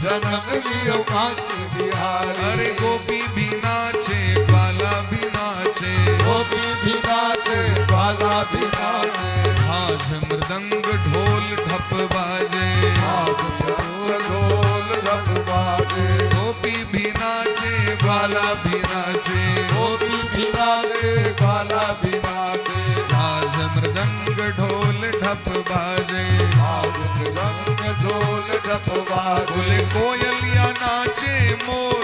जन्म लियो बाके बिहारी। अरे गोपी भी नाचे ग्वाला भी नाचे, गोपी भी नाचे ग्वाला भी नाचे। झांझ मृदंग ढोल ढप बाजे, झांझ ढोल ढप बाजे। गोपी भी नाचे ग्वाला भी नाचे, गोपी भी नाचे ग्वाला भी नाचे। झांझ मृदंग ढोल ढप बाजे, झांझ मृदंग ढोल ढप बाजे। बोले कोयलिया नाचे मोर,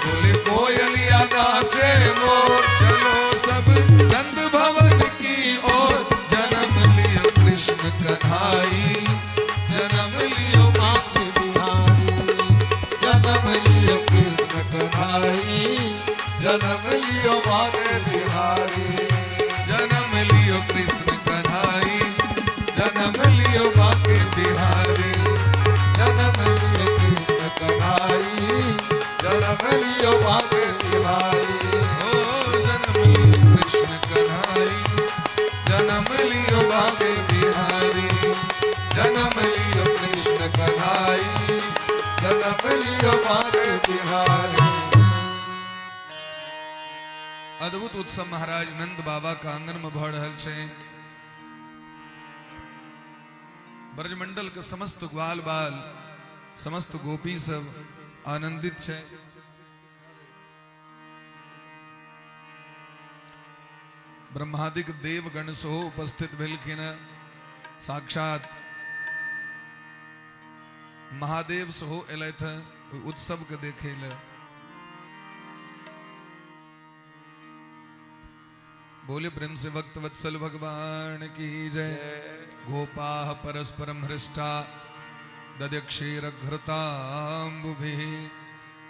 बोले कोयलिया नाचे मोर। चलो सब नंद भवन की ओर, जन्म लियो कृष्ण कन्हैया, जन्म लियो बाके बिहारी। जन्म लियो कृष्ण कन्हैया, जन्म लियो बाके बिहारी। जन्म लियो कृष्ण कन्हैया, जन्म लियो बाके बिहारी। जन्म लियो कृष्ण कन्हैया, जन्म लियो बाके बिहारी। ओ जन्म लियो कृष्ण कन्हैया, जन्म लियो बाके बिहारी। जन्म लियो कृष्ण कन्हैया, जन्म लियो बाके बिहारी। अद्भुत उत्सव महाराज नंद बाबा का आंगन में भ रहल छै। ब्रजमंडल के समस्त ग्वाल बाल, समस्त गोपी सब आनंदित छै। ब्रह्मादिक देवगण सेहो उपस्थित भेलखिन। साक्षात महादेव सेहो एलथि ओहि उत्सव के देखे ले। बोले प्रेम से भक्त वत्सल भगवान की जय। गोपाः परस्परम हृष्टा दध्यक्षीर घृताम्बुभिः।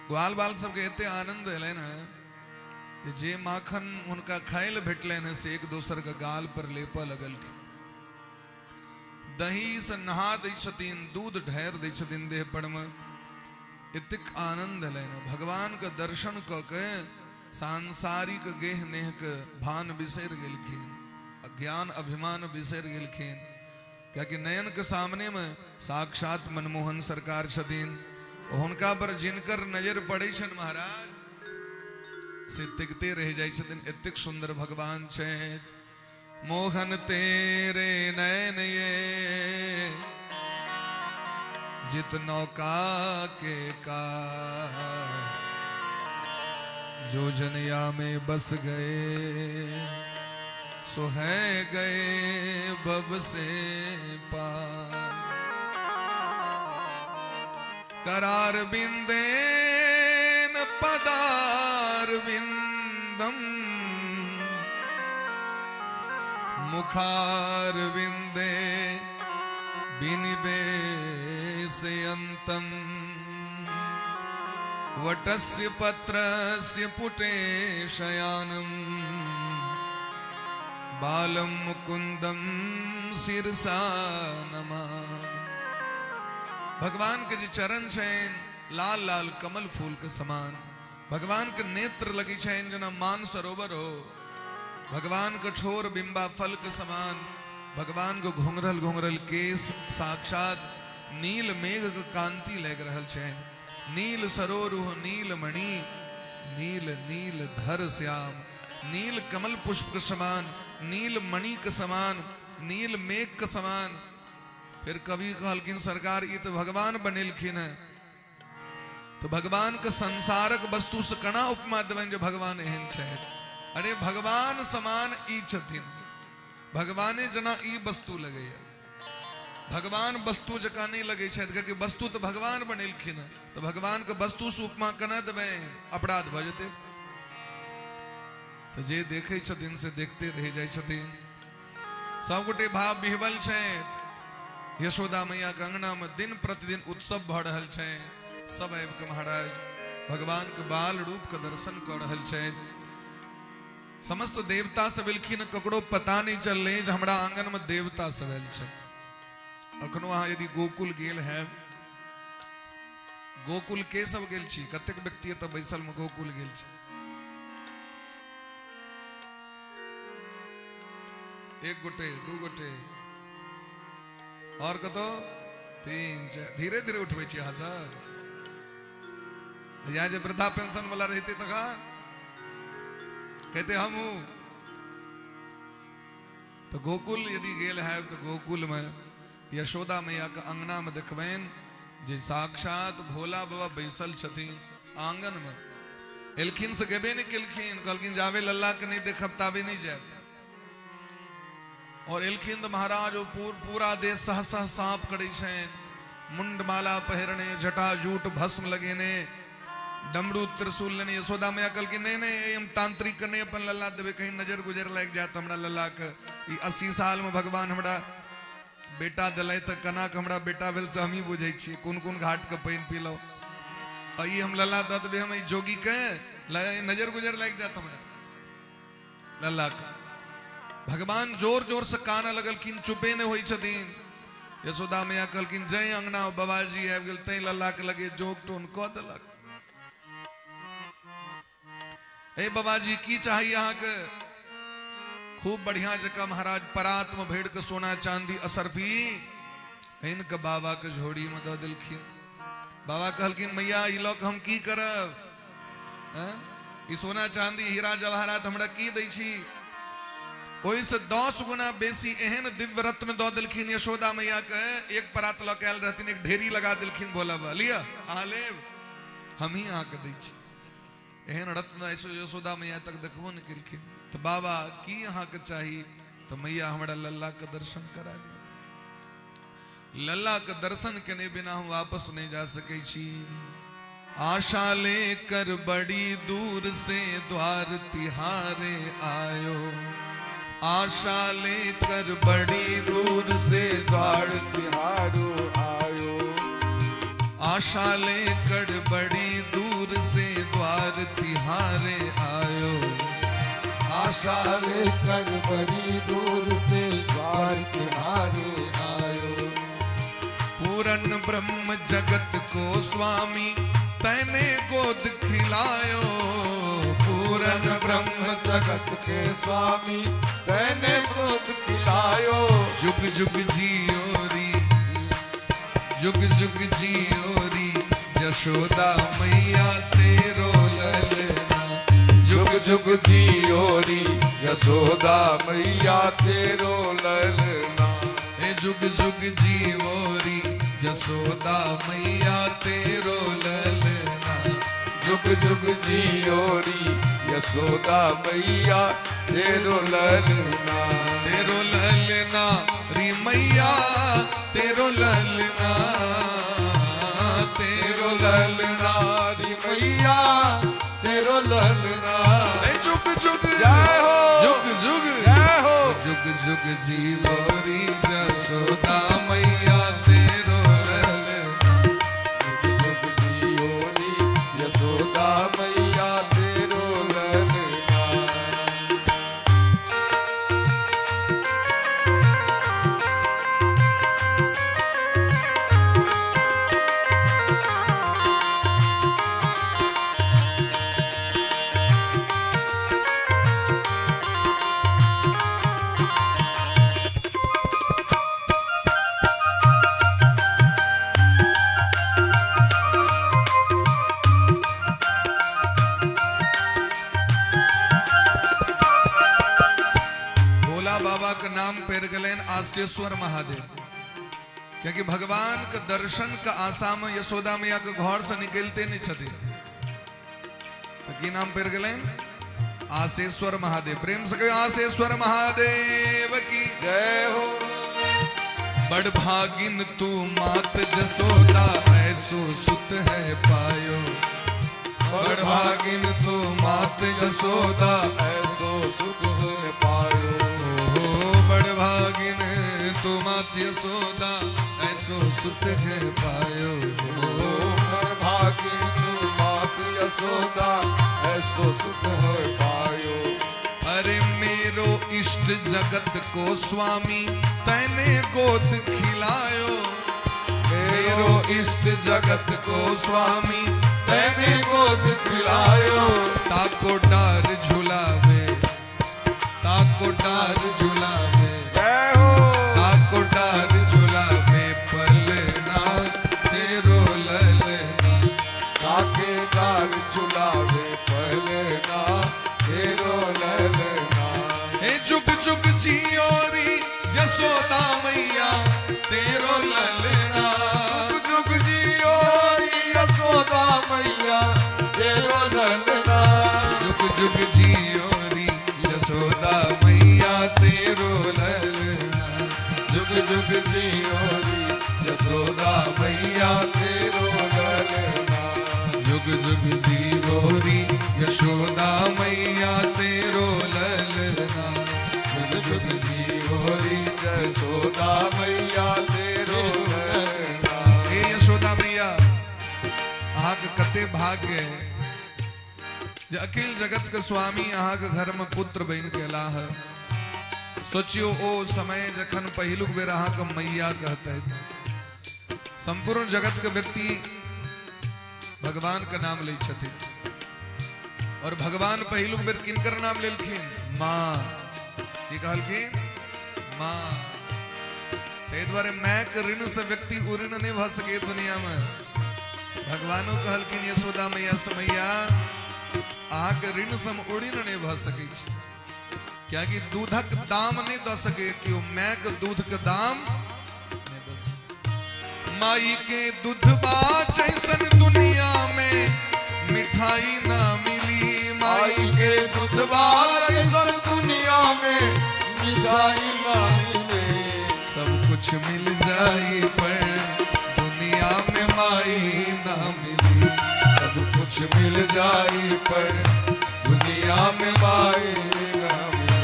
ग्वाल बाल सबके एते आनंद एलै ने जे माखन हुनका खाय ले भेटलनि से एक दोसर के गाल पर लेपऽ लगलखिन। दही से नहा दै छथिन, दूध ढेर दै छथिन देह पर में। एतेक आनंद एलै ने भगवान के दर्शन कऽ के सांसारिक गेह नेह के भान बिसरि गेलखिन, अज्ञान अभिमान बिसरि गेलखिन। कियाकि नयन के सामने में साक्षात मनमोहन सरकार छथिन। हुनका पर जिनकर नजर पड़ै छनि महाराज से तिकते रह जाइ छथिन। एतेक सुंदर भगवान छथि। मोहन तेरे नयन ये जित नौका के का, जो जनिया में बस गए सो है गए बब से पार। करार बिंदेन पदार बिंदम, मुखार बिंदे बिनिवेशयन्तं। वटस्य पत्रस्य पुटे शयानं, बालं मुकुंदं शिरसा नमामि। भगवान के जे चरण छनि लाल लाल कमल फूल के समान। भगवान के नेत्र लगी छनि जेना मान सरोवर हो। भगवान के ठोर बिंबा फल के समान। भगवान के घुंघरल घुंघरल केस साक्षात नील मेघ के कांति लग रहल छनि। नील सरोरुह नील मणि, नील नील धर श्याम। नील कमल पुष्प के समान, नील मणि के समान, नील मेघ के समान। फिर कवि कहलखिन सरकार ई तो भगवान बनेलखिन है। तो तो भगवान के संसारक वस्तु से कना उपमा देबनि जे भगवान एहन छथि। अरे भगवान समान ई छथिन, भगवाने जना ई वस्तु लगैया, भगवान वस्तु जकाँ नहीं लगै छथि, कियाकि वस्तु तो भगवान बनेलखिन, तो भगवान के वस्तु से उपमा केना देबै, अपराध भऽ जेतै। तो जे देखै छथिन से देखते रहि जाइ छथिन। सबगोटे भाव विह्वल छथि। यशोदा मैया के अंगना में दिन प्रतिदिन उत्सव भऽ रहल छै। सब आबि के महाराज भगवान के बाल रूप के दर्शन कऽ रहल छथि। समस्त देवता सब एलखिन, ककरो पता नहीं चललै जे हमरा आंगन में देवता सब आयल छै। अखनो अहाँ यदि गोकुल गेल है, गोकुल के सब गेल छी? कतेक व्यक्ति एतऽ बैसल में गोकुल गेल छी? एक गोटे, दू गोटे, और कतो तीन चार, धीरे धीरे उठबै छी अहाँ सब। या जे वृद्धा पेंशन वाला रहते तखन कहते हमहूँ। तो गोकुल यदि गेल है तो गोकुल में यशोदा मैया के अंगना में देखबनि जे साक्षात भोला बाबा बैसल छथिन आंगन में। एलखिन से गेबे नहीं केलखिन, कहलखिन जाबे लल्ला के नहीं देखब ताबे नहीं जायब। और एलखिन तो महाराज पूरा देश सह सह साफ करै छनि, मुंडमाला पहिरने, जटा जूट भस्म लगेने, डमरू त्रिशूल लेने। यशोदा मैया कहलखिन नहीं नहीं, हम तांत्रिक के नहीं अपन लल्ला देबै, कहीं नजर गुजर लागि जायत हमरा लल्ला के। 80 साल में भगवान हमरा बेटा दिलै तऽ केना के हमरा बेटा भेल से हमही बुझै छियै, कोन कोन घाट के पानि पीलहुँ। आ ई हम लल्ला दऽ देबै हम जोगी के, नजर गुजर लागि जायत हमरा लल्ला के। भगवान जोर जोर से कानऽ लगलखिन, चुपे नहि होइ छथिन। यशोदा मैया कहलखिन जै अंगना बाबाजी आबि गेल तै लल्ला के लगे जोग टोन कऽ देलक। हे बाबाजी की चाही अहाँके? खूब बढ़िया जकाँ महाराज परात में भरि के सोना चांदी असरफी हिनके बाबा के झोड़ी में दऽ देलखिन। बाबा कहलखिन मैया ई लऽ कऽ हम की करब, ई सोना चांदी हीरा जवाहरात हमरा की दै छी? ओहिसँ 10 गुना बेसी एहन दिव्य रत्न दऽ देलखिन यशोदा मैया के। एक परात लऽ के आयल रहथिन, एक ढेरी लगा देलखिन भोला बाबा, लिअ अहाँ लेब, हमही अहाँके दै छी। एहन रत्न यशोदा मैया तक देखबो नहि केलखिन। तो बाबा की अहाँके चाही? तो मैया हमरा लल्ला के दर्शन करा दिअ, लल्ला के दर्शन केने बिना हम वापस नहीं जा सकै छी। आशा लेकर बड़ी दूर से द्वार तिहारे आयो, आशा लेकर बड़ी दूर से द्वार तिहारो आयो, आशा लेकर बड़ी दूर से द्वार तिहारे आयो, आशा लेकर बड़ी दूर से द्वार तिहारे आयो। पूरन ब्रह्म जगत को स्वामी तैने गोद खिलायो, पूरन ब्रह्म जगत के स्वामी तैने गोद खिलायो। जुग जुग जियो री, जुग जुग जियो री यशोदा मैया तेरो ललना, जुग जुग जियो री यशोदा मैया तेरो ललना, जुग जुग जियो री यशोदा मैया तेरो ललना, जुग जुग जियो री यशोदा मैया तेरो ललना, तेरो ललना री मैया तेरो ललना, तेरो ललना री मैया तेरो ललना। जुग जुग जय हो, जुग जुग जय हो, जुग जुग जीवो री यशोदा मैया तेरो ललना, जुग जुग जियो री यशोदा मैया तेरो ललना। आस्येश्वर महादेव, क्योंकि भगवान के दर्शन के आशा में यशोदा मैया के घर से निकलते नहीं छथिन। तो की नाम पड़ गेलनि? आशेश्वर महादेव। प्रेम से कहियो आशेश्वर महादेव की जय हो। बड़भागिन तू मात जसोदा ऐसो सुत है पायो। बड़भागिन तू मात जसोदा ऐसो सुत है पायो। ओ बड़भागिन तू मात यशोदा ऐसो सुत है पायो। बड़भागिन तू मात यशोदा ऐसो सुत है पायो। अरे मेरो इष्ट जगत को स्वामी तैने गोद खिलायो। मेरो इष्ट जगत को स्वामी तैने गोद खिलायो। ताको डार झुलावे, ताको डार झुलावे, ताको डार झुलावे पलना तेरो ललना। ताके डार झुलावे पलना तेरो ललना। हे जुग जुग जियोरी यशोदा मैया तेरो ललना। जुग जुग जियोरी यशोदा मैया तेरो ललना। जुग जुग जियोरी यशोदा मैया तेरो ललना। जुग जुग जियोरी यशोदा मैया तेरो ललना। जुग जुग जियोरी यशोदा मैया तेरो ललना। जुग जुग जियोरी यशोदा मैया तेरो ललना। हे यशोदा मैया, अहाँके कते भाग्य है जे अखिल जगत के स्वामी अहाँके घर में पुत्र बनि के अयलाह है। सोचियो ओ समय जखन पहिलुक बेर अहाँके मैया कहते, संपूर्ण जगत के व्यक्ति भगवान के नाम लै छथिन। और भगवान पहिलुक बेर किनकर नाम लेलखिन? माँ। की कहलखिन? माँ। ताहि दुआरे मायके ऋण से व्यक्ति उऋण नहीं भऽ सकै दुनिया में। भगवानो कहलखिन यशोदा मैया से, मैया अहाँके ऋण से हम उऋण नहीं भऽ सकै छी, कियाकि दूधक दाम नहीं दऽ सकै केओ, मायके दूध के दाम नहीं दऽ सकै। माई के दूधबा जैसन दुनिया में मिठाई ना मिली। माई के दूधबा जैसन दुनिया में मिठाई ना मिले। सब कुछ मिल जाए पर दुनिया में माई ना मिली। सब कुछ मिल जाए पर दुनिया में माई ना मिले।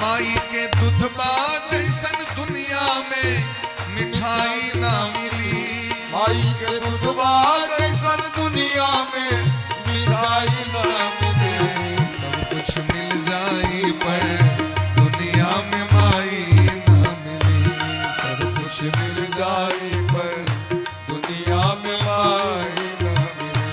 माई के दूधबा जैसन दुनिया में मिठाई ना मिली। माई के दूधबा जैसन दुनिया में मिठाई ना मिले। सब कुछ मिल जाए पर दुनिया में माई ना मिली। सब कुछ मिल जाए पर दुनिया में माई ना मिली।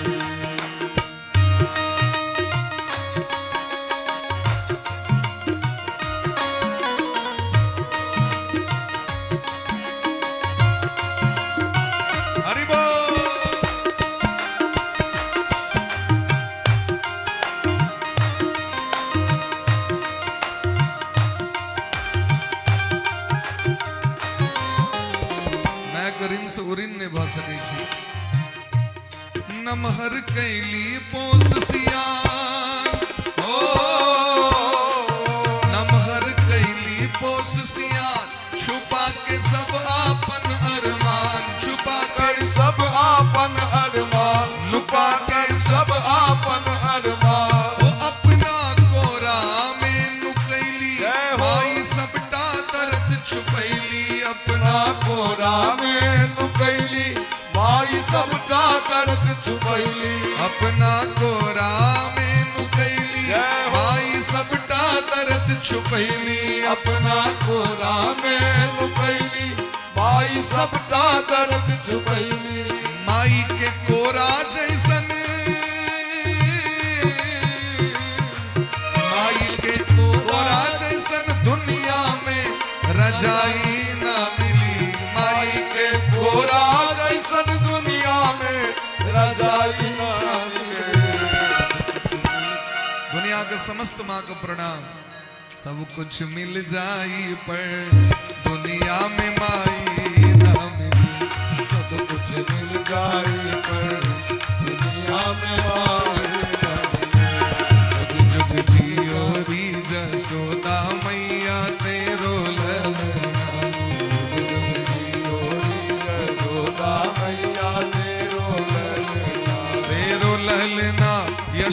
हरि बोल। मायके ऋण से उऋण नहीं भऽ सकै छी। नमहर कैली पोस सियान, हो नमहर कैली पोस सियान, छुपा के सब आपन अरमान। छुपा के सब आपन अरमान, छुपा के सब आपन अरमान। वो अपना कोरा में नुकैली, माई सबटा दर्द छुपैली। अपना कोरा में नुकैली, माई सबटा दर्द छुपैली। अपना कोरा में नुकैली, माई सबटा दर्द छुपैली। अपना कोरा में नुकैली, माई सबटा दर्द छुपैली। माई के कोरा जैसन, माई के कोरा जैसन दुनिया में रजाई ना मिली। माई के कोरा जैसन दुनिया में रजाई ना मिले। दुनिया के समस्त माँ को प्रणाम। सब कुछ मिल जाई पर दुनिया में माई ना मिली।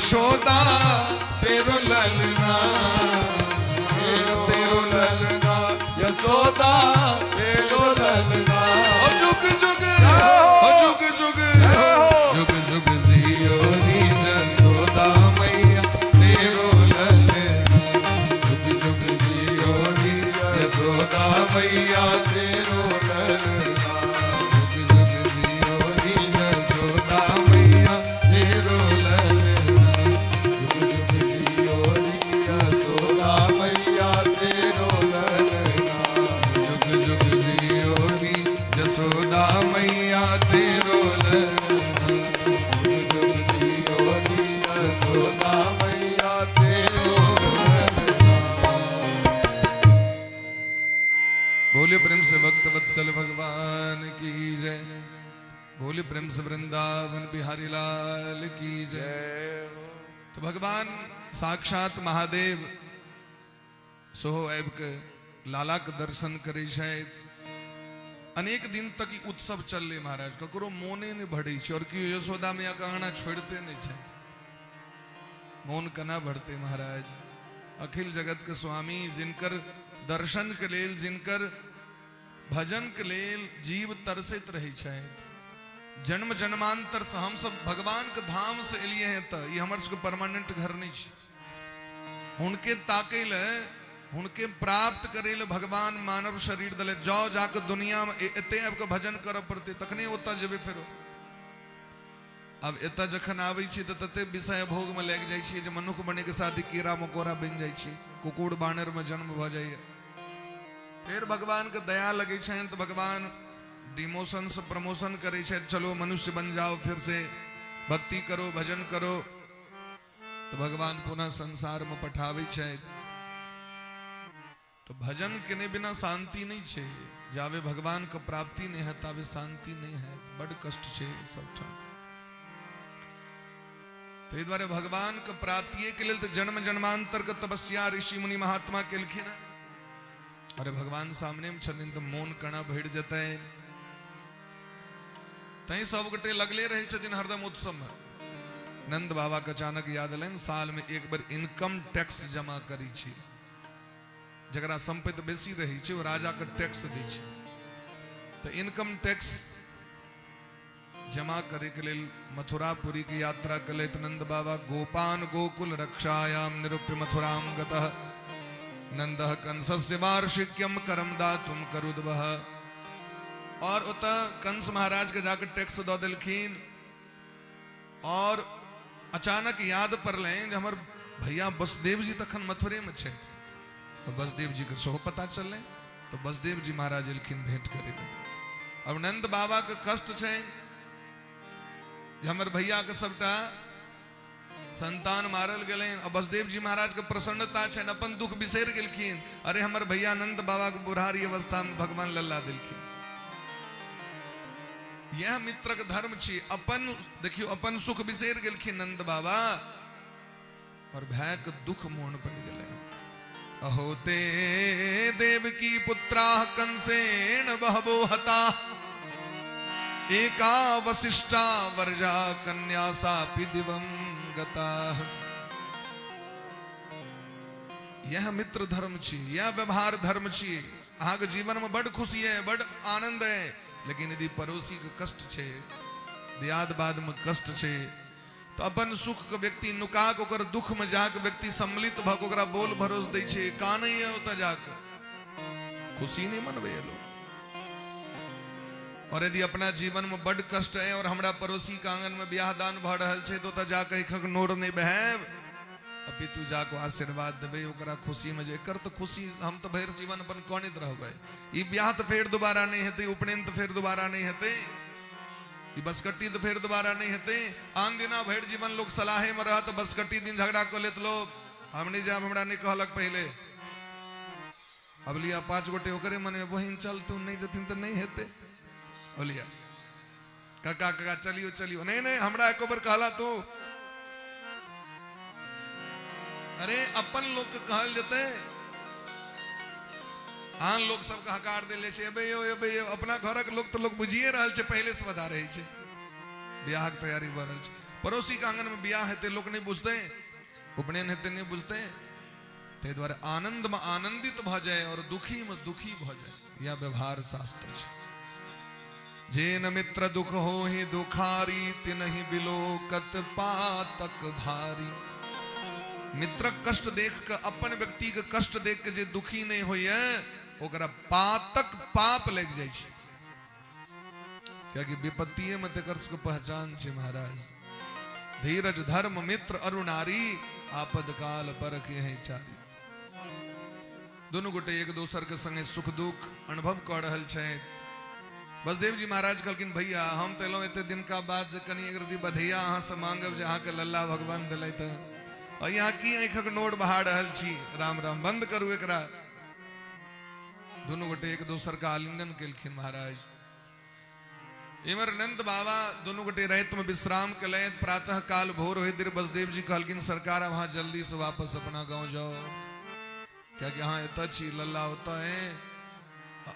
यशोदा तेरो ललना, तेरो ललना यशोदा तेरो ललना। ओ जुग जुग, ओ जुग जुग, जुग जुग जियो री जसोदा मैया तेरो ललना, जुग जुग जियो री यशोदा मैया तेरो ललना, जुग जुग जियो री यशोदा मैया तेरो ललना, जुग जुग जियो री यशोदा मैया तेरो ललना, जुग जुग जियो री यशोदा मैया तेरो ललना, जुग जुग जियो री यशोदा मैया तेरो ललना। बोले प्रेम से भक्त वत्सल भगवान की जय। बोले प्रेम से वृंदावन बिहारी लाल की जय। तो भगवान साक्षात महादेव सोहो आबि के लाला के दर्शन करै छथि। अनेक दिन तक ई उत्सव चललै महाराज, ककरो मोने नहीं भरै छै और केओ यशोदा मैया के अंगना छोड़ते नहीं छै। मोन केना भरते महाराज? अखिल जगत के स्वामी जिनकर दर्शन के लेल, जिनकर भजन के लेल जीव तरसैत रहै छथि। जन्म जन्मांतर से हम सब भगवान के धाम से एलिए हैं, तो ये हमर सबके परमानेंट घर नहीं छै। हुनके ताकै ले, हुनके प्राप्त करे ले भगवान मानव शरीर दले। जाओ जाके दुनिया में एते आबि के भजन करऽ पड़तै तखने ओतऽ जेबै। फेरो अब एतऽ जखन आबै छी तऽ तते विषय भोग में लागि जाइ छी जे मनुख बने के साथ ही कीड़ा मकोड़ा बनि जाइ छी, कुकुर बानर में जन्म भऽ जाइए। फिर भगवान के दया लगै छनि तऽ भगवान डिमोशन से प्रमोशन करै छथि, चलो मनुष्य बन जाओ, फिर से भक्ति करो, भजन करो। तो भगवान पुनः संसार में पठाबै छथि। तो भजन केने बिना शांति नहीं छै। जावे भगवान के प्राप्ति नहीं है तावे शांति नहीं है, बड़ कष्ट छै सबठाम। तो एहि दुआरे भगवान के प्राप्तिये के लेल तो जन्म जन्मांतर के तपस्या ऋषि मुनि महात्मा केलखिन। अरे भगवान सामने में छथिन तो मोन कना भरि जेतै। तैं सब गोटे लगले रहै छथिन हरदम उत्सव में। नंद बाबा के अचानक याद एलनि, साल में एक बेर इनकम टैक्स जमा करै छी। जकरा संपत्ति बेसी रहै छै ओ राजा के टैक्स दै छै। तो इनकम टैक्स जमा करे के लेल मथुरापुरी की यात्रा कलैत नंद बाबा। गोपान गोकुल रक्षायाम निरूप्य मथुराम गतः नंदः कंसस्य वार्षिक्यम करम दातुम करुद्वः। और ओतऽ कंस महाराज के जाकर टैक्स दऽ देलखिन। और अचानक याद पड़लनि जे हमर भैया वसुदेव जी तखन मथुरे में छथि। तो वसुदेव जी के सेहो पता चललै, तो वसुदेव जी महाराज एलखिन भेंट करे लए। अब नंद बाबा के कष्ट छै जे हमर भैया के सबटा संतान मारल गेलनि। अब वसुदेव जी महाराज के प्रसन्नता छनि, अपन दुख बिसरि गेलखिन। अरे हमर भैया नंद बाबा के बुढ़ारी अवस्था में भगवान लल्ला देलखिन। यह मित्रक धर्म छी। अपन देखियो अपन सुख बिसरि गेलखिन नंद बाबा और भाई के दुख मोन पड़ि गेलनि। अहो ते देवकी पुत्राः कंसेन बहवो हता एका वशिष्ठा वर्जा कन्या सापि दिवं गता। यह मित्र धर्म छी, यह व्यवहार धर्म छी। अहाँके जीवन में बड़ खुशी है, बड़ आनंद है, लेकिन यदि पड़ोसी के कष्ट छे, दियाद बाद में कष्ट छे, तो अपन सुख के व्यक्ति नुका के ओकर दुख में जाके व्यक्ति सम्मिलित भऽ के ओकरा बोल भरोस दै छै, कानैया ओतऽ जाके खुशी नहीं मनबैया लोग। और यदि अपना जीवन में बड़ कष्ट है और हमरा पड़ोसी के आंगन में ब्याह दान भऽ रहल छै, तो ओतऽ जाके एकक नोर नहीं बहायब, अपितु जाके आशीर्वाद देबै ओकरा खुशी में। जे एकर तो खुशी हम तो भरि जीवन अपन कानैत रहबै। ई ब्याह तो फेर दोबारा नहीं हेतै, उपनयन तो फेर दोबारा नहीं हेतै, ई बसकट्टी तो फेर दोबारा नहीं हेतै। आन दिना भरि जीवन लोग सलाहे में रहत, बसकट्टी दिन झगड़ा कऽ लेत लोग, हम नहीं जायब, हमरा नहीं कहलक पहले। अब लिया 5 गोटे ओकरे मन में, बहिन चल तू नहीं जथिन तो नहीं हेतै। बोलिया काका काका चलियो चलियो, नहीं नहीं हमरा एको बेर कहला तू। अरे अपन लोग के कहल जेतै, आन लोग सबके हकार देले छै, एबै यौ एबै यौ। अपना घरक लोग तो लोग बुझिए रहल छै, पहले से बता रहे छै, ब्याहक तैयारी भऽ रहल छै। पड़ोसी के आंगन में बियाह हेतै लोक नहीं बुझतै, उपनयन हेतै नहीं बुझतै। ताहि दुआरे आनंद में आनंदित भऽ जाय और दुखी में दुखी भऽ जाय, यह व्यवहार शास्त्र छै। जेन मित्र दुख होहि दुखारी, तिनहि बिलोकत पातक भारी। मित्रक कष्ट देख के, अपन व्यक्ति के कष्ट देख के जे दुखी नहीं होइए ओकरा पातक पाप लागि जाइ छै। कियाकि विपत्तिये में तेकर सबके पहचान छै महाराज। धीरज धर्म मित्र अरु नारी, आपद काल पर के है चारी। दोनों गोटे एक दोसर के संगे सुख दुख अनुभव कऽ रहल छथि। बसदेव जी महाराज कहलखिन भैया हम तो एलहुँ एते दिन का बाद जे कनि एक रति बधैया अहाँ से मांगब जे अहाँके लल्ला भगवान दिलथि, और यहाँ की आँखिक नोर बहा रहल छी, राम राम बंद करू एकरा। दोनों गोटे एक दोसर का आलिंगन केलखिन महाराज। इमर नंद बाबा दोनों गोटे रात में विश्राम केलथि। प्रातः काल भोर होइत देर बसदेव जी कहलखिन सरकार अब अहाँ जल्दी से वापस अपना गांव जाओ, कियाकि अहाँ एतऽ छी, लल्ला ओतऽ है।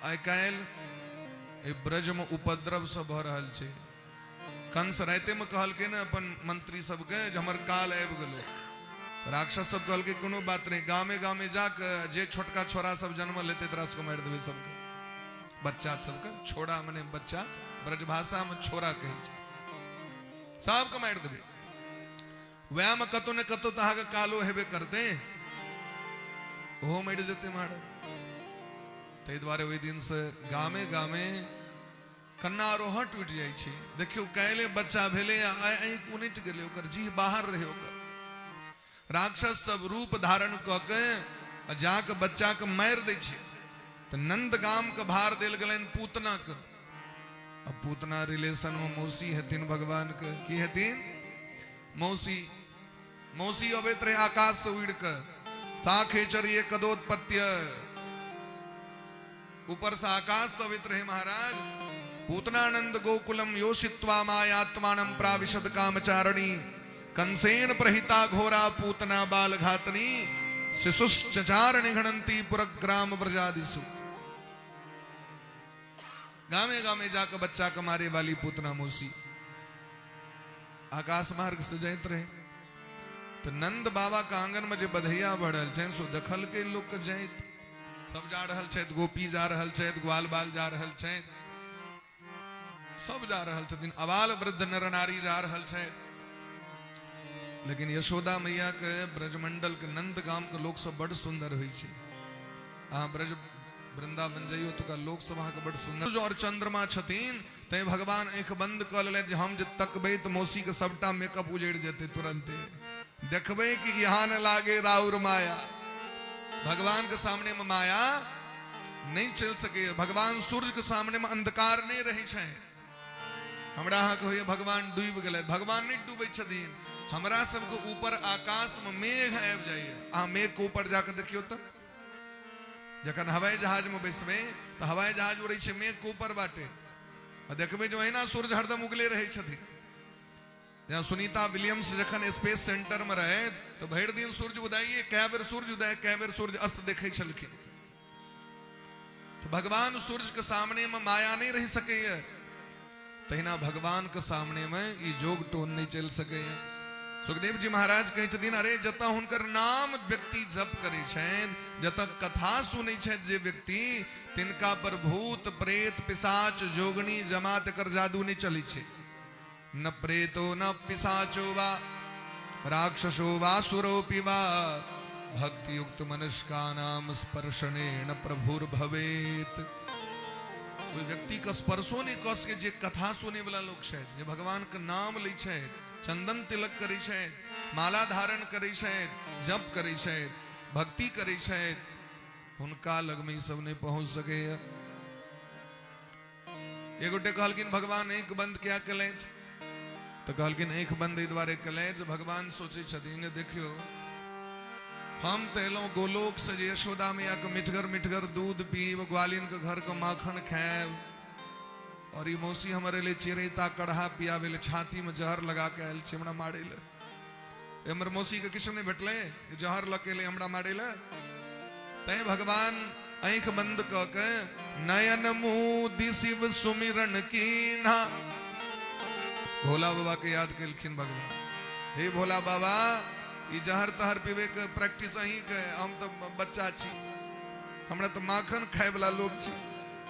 आइ काल्हि ब्रज में उपद्रव सब भऽ रहल छै। कंस राते में कहलकै ने अपन मंत्री सबके जे हमर काल आबि गेलो। राक्षस सब कहलकै कोनो बात नहीं, गामे गामे जाके जे छोटका छोरा सब जन्म लेते तोरा सबके मारि देबै सबके, बच्चा सबके। छोरा मने बच्चा, ब्रजभाषा में छोरा कहै छै, सबके मारि देबै। वएह में कतौ ने कतौ तऽ अहाँके कालो हेबे करतै, ओहो मरि जेतै महाराज। ताहि दुआरे ओहि दिन से गामे गामे कन्नारोहट टूटि जाइ छै। देखियौ काल्हि बच्चा भेलै आ आइ आँखि उनटि गेलै, ओकर जीह बाहर रहै ओकर। राक्षस सब रूप धारण कऽ के जाके बच्चा के मारि दै छै। तऽ नंद गाम के भार देल गेलनि पूतना के। आ पूतना रिलेशन में मौसी हेथिन भगवान के, की हेथिन मौसी। मौसी अबैत रहे आकाश से उड़ि कऽ, साखेचर ये कदोत्पत्य, ऊपर से आकाश से अबैत रहे महाराज। पूतनानंद गोकुलम योषित्वा मायात्मानं प्राविशद कामचारिणी, कंसेन प्रहिता घोरा पूतना बाल घातनी, शिशुश्चचार निघणंती पुरग्राम व्रजादिसु। गामे गामे जाकर बच्चा के मारे वाली पूतना मौसी आकाश मार्ग से जाइत रहे। तो नंद बाबा के आंगन में जे बधैया बढ़ल छनि सो देखलकै लोक के जाइत, सब जा रहल छथि, गोपी जा रहल छथि, ग्वाल बाल जा रहल छथि, सब जा रहल छथिन, अबाल वृद्ध नर नारी जा रहल छथि। लेकिन यशोदा मैया के ब्रजमंडल के नंद गाम के लोक सब बड़ सुंदर होइ छै। अहाँ ब्रज वृंदावन जइयो तो लोक सब अहाँके बड़ सुंदर। और चंद्रमा छथिन तैं भगवान आँखि बंद कऽ लेलथि जे हम जे तकबै तऽ मौसी के सबटा मेकअप उजड़ि जेतै तुरंते, देखबै कि यहाँ न लागे राउर माया। भगवान के सामने में माया नहीं चल सके। भगवान सूर्य के सामने में अंधकार नहीं रहै छै। हमरा अहाँके होइए भगवान डूबि गेलै, भगवान नहीं डूबै छथिन। हमरा सबके ऊपर आकाश में मेघ आबि जाइए, अहाँ मेघ के ऊपर जाके देखियौ तऽ जखन हवाई जहाज में बैसबै तऽ हवाई जहाज उड़ै छै मेघ के ऊपर बाटे, आ देखबै जे ओहिना सूर्य हरदम उगले रहै छथिन। जेना सुनीता विलियम्स जखन स्पेस सेंटर में रहे तो भरि दिन सूर्य उदय, कए बेर सूर्य उदय कए बेर सूर्य अस्त देखै छलखिन। तो भगवान सूर्य के सामने में माया नहीं रहि सकैए, तहिना भगवान के सामने में ई जोग टोन नहीं चलि सकैए। सुखदेव जी महाराज कहै छथिन अरे जतऽ हुनकर नाम व्यक्ति जप करै छनि, जतऽ कथा सुनै छथि जे व्यक्ति, तिनका पर भूत प्रेत पिशाच जोगनी जमात कर जादू नहीं चलै छै। न प्रेतो न पिशाचो वा राक्षसो वा सुरोपि वा भक्ति युक्त मनुष्का नाम स्पर्शनेन प्रभुर्भवेत्। कोई व्यक्ति के स्पर्शो नहीं कऽ सकै जे कथा सुनै वाला लोक छथि, जे भगवान के नाम लै छथि, चंदन तिलक करै छथि, माला धारण करै छथि, जप करै छथि, भक्ति करै छथि, हुनका लगमे ई सब नहीं पहुंच सकैए। एक गोटे कहलखिन भगवान आँखि बंद किया केलथि? तो कहलखिन आँखि बंद एहि दुआरे केलथि जे भगवान सोचै छथिन जे देखियौ हम तऽ एलहुँ गोलोक से जे यशोदा मैया के मिठगर मिठगर दूध पीब, ग्वालिन के घर के माखन खायब, और ई मौसी हमर एलै चिरैता कढ़ा पियाबै लए, छाती में जहर लगा के आयल छै हमरा मारै लए। हमर मौसी के किछु नहि भेटलै, जहर लऽ के एलै हमरा मारै लए। तैं भगवान आँखि बंद कऽ के नयन मुदी शिव सुमिरन कीन्हा, भोला बाबा के याद केलखिन भगवान। हे भोला बाबा, ई जहर तहर पीबे के प्रैक्टिस अहीं के, हम तो बच्चा छी, हमरा तो माखन खाए वाला लोग छी,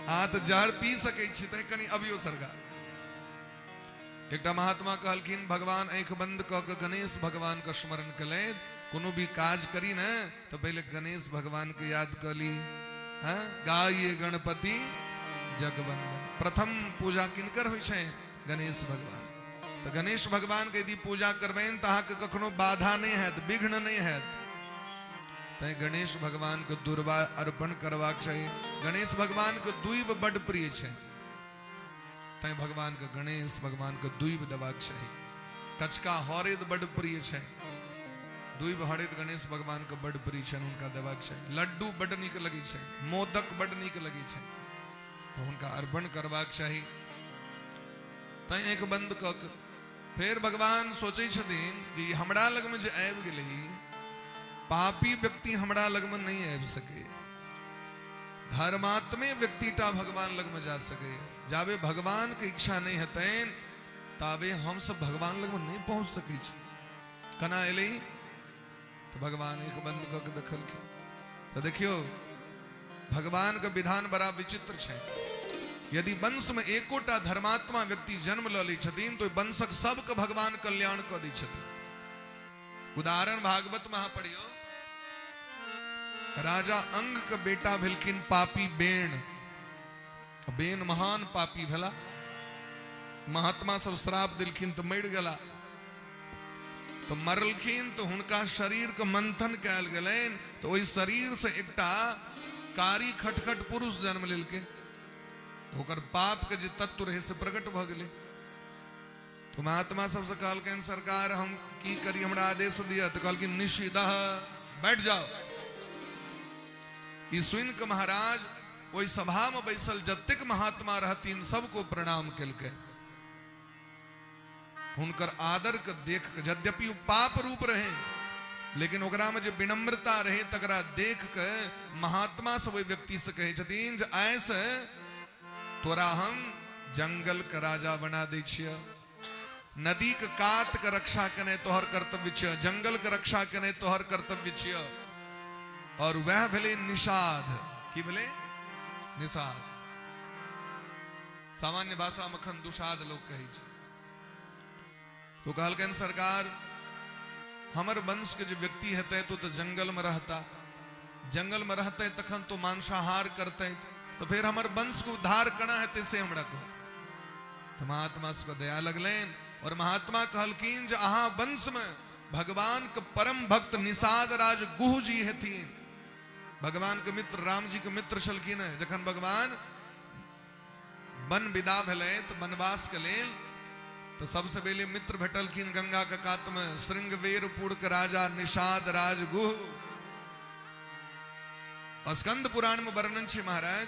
अहाँ तो जहर पी सकै छी, तैं कनि अबियो सरकार। एकटा महात्मा कहलखिन भगवान आँखि बंद कऽ के गणेश भगवान के स्मरण कलथि, कोनो भी काज करी ने तो पहले गणेश भगवान के याद कर ली। हाँ, गाये गणपति जगवंदन। प्रथम पूजा किनकर होइ छै? गणेश भगवान। तो गणेश भगवान के यदि पूजा करबनि तऽ अहाँके कखनो बाधा नहीं हैत, विघ्न नहीं हैत। तैं गणेश भगवान के दुर्वा अर्पण करबाक चाही। गणेश भगवान के दुइब बड प्रिय छै, तैं भगवान के गणेश भगवान के दुइब देबाक चाही। कचका हरेद बड प्रिय छै, दुइब हरेद गणेश भगवान के बड प्रिय छनि, हुनका देबाक चाही। लड्डू बड नीक लगै छै, मोदक बड नीक लगै छै, तो हुनका अर्पण करबाक चाही। तैं आँखि बंद कऽ के फेर भगवान सोचै छथिन जे हमरा लगमे जे आबि गेलै, पापी व्यक्ति हमरा लगमे नहीं आबि सकै, धर्मात्मे व्यक्ति टा भगवान लगमे जा सकै। जाबे भगवान के इच्छा नहीं हेतनि ताबे हम सब भगवान लगमे नहीं पहुंच सकै छी। केना एलै? तो भगवान आँखि बंद कऽ के देखलखिन। तो देखियो भगवान के विधान बड़ा विचित्र छै। यदि वंश में एकोटा धर्मात्मा व्यक्ति जन्म लऽ लै छथिन तो वंशक सबके भगवान कल्याण कऽ दै छथिन। उदाहरण भागवत में अहाँ पढ़ियो, राजा अंग के बेटा भेलखिन पापी बेन। बेन महान पापी भेला, महात्मा सब श्राप दिलखिन तो मरि गेला। तो मरलखिन तो हुनका शरीर के मंथन कयल गेलनि, तो ओहि शरीर से एकटा कारी खटखट पुरुष जन्म लेलकै। तो ओकर पाप के जे तत्व रहे से प्रकट भऽ गेलै। तो महात्मा सबसे कहलखिन सरकार हम की करी, हमरा आदेश दिअ। तो कहलखिन निषिदः, बैठ जाओ। ई सुनि के महाराज ओहि सभा में बैसल जतेक महात्मा रहथिन सबको प्रणाम केलकै। हुनकर आदर के देख के, यद्यपि ओ पाप रूप रहे लेकिन ओकरा में जे विनम्रता रहे तकरा देख के महात्मा सब ओहि व्यक्ति से कहै छथिन जे आइ से तोरा हम जंगल के राजा बना दै छियह, नदी के कात के रक्षा केनाइ तोहर कर्तव्य छियह, जंगल के रक्षा केनाइ तोहर कर्तव्य छियह। और वह भेलै निषाद। की भेलै? निषाद। सामान्य भाषा में अखन दुषाद लोग कहै छै। तो कहलकनि सरकार हमर वंश के जे व्यक्ति हेतै तो जंगल में रहता, जंगल में रहते तखन तो मांसाहार करते, तो फिर हमर वंश के उद्धार केना हेतै से हमरा कहू। तो महात्मा सबके दया लगलनि और महात्मा कहलखिन जे अहाँ वंश में भगवान के परम भक्त निषाद राज गुह जी हेथिन। भगवान के मित्र, राम जी के मित्र छलखिन। जखन भगवान वन विदा भेलै तो वनवास के लेल, तो सबसे पहले मित्र भेटलखिन गंगा के कात में श्रृंगवेरपुर के राजा निषाद राज गुह। स्कंद पुराण में वर्णन छै महाराज,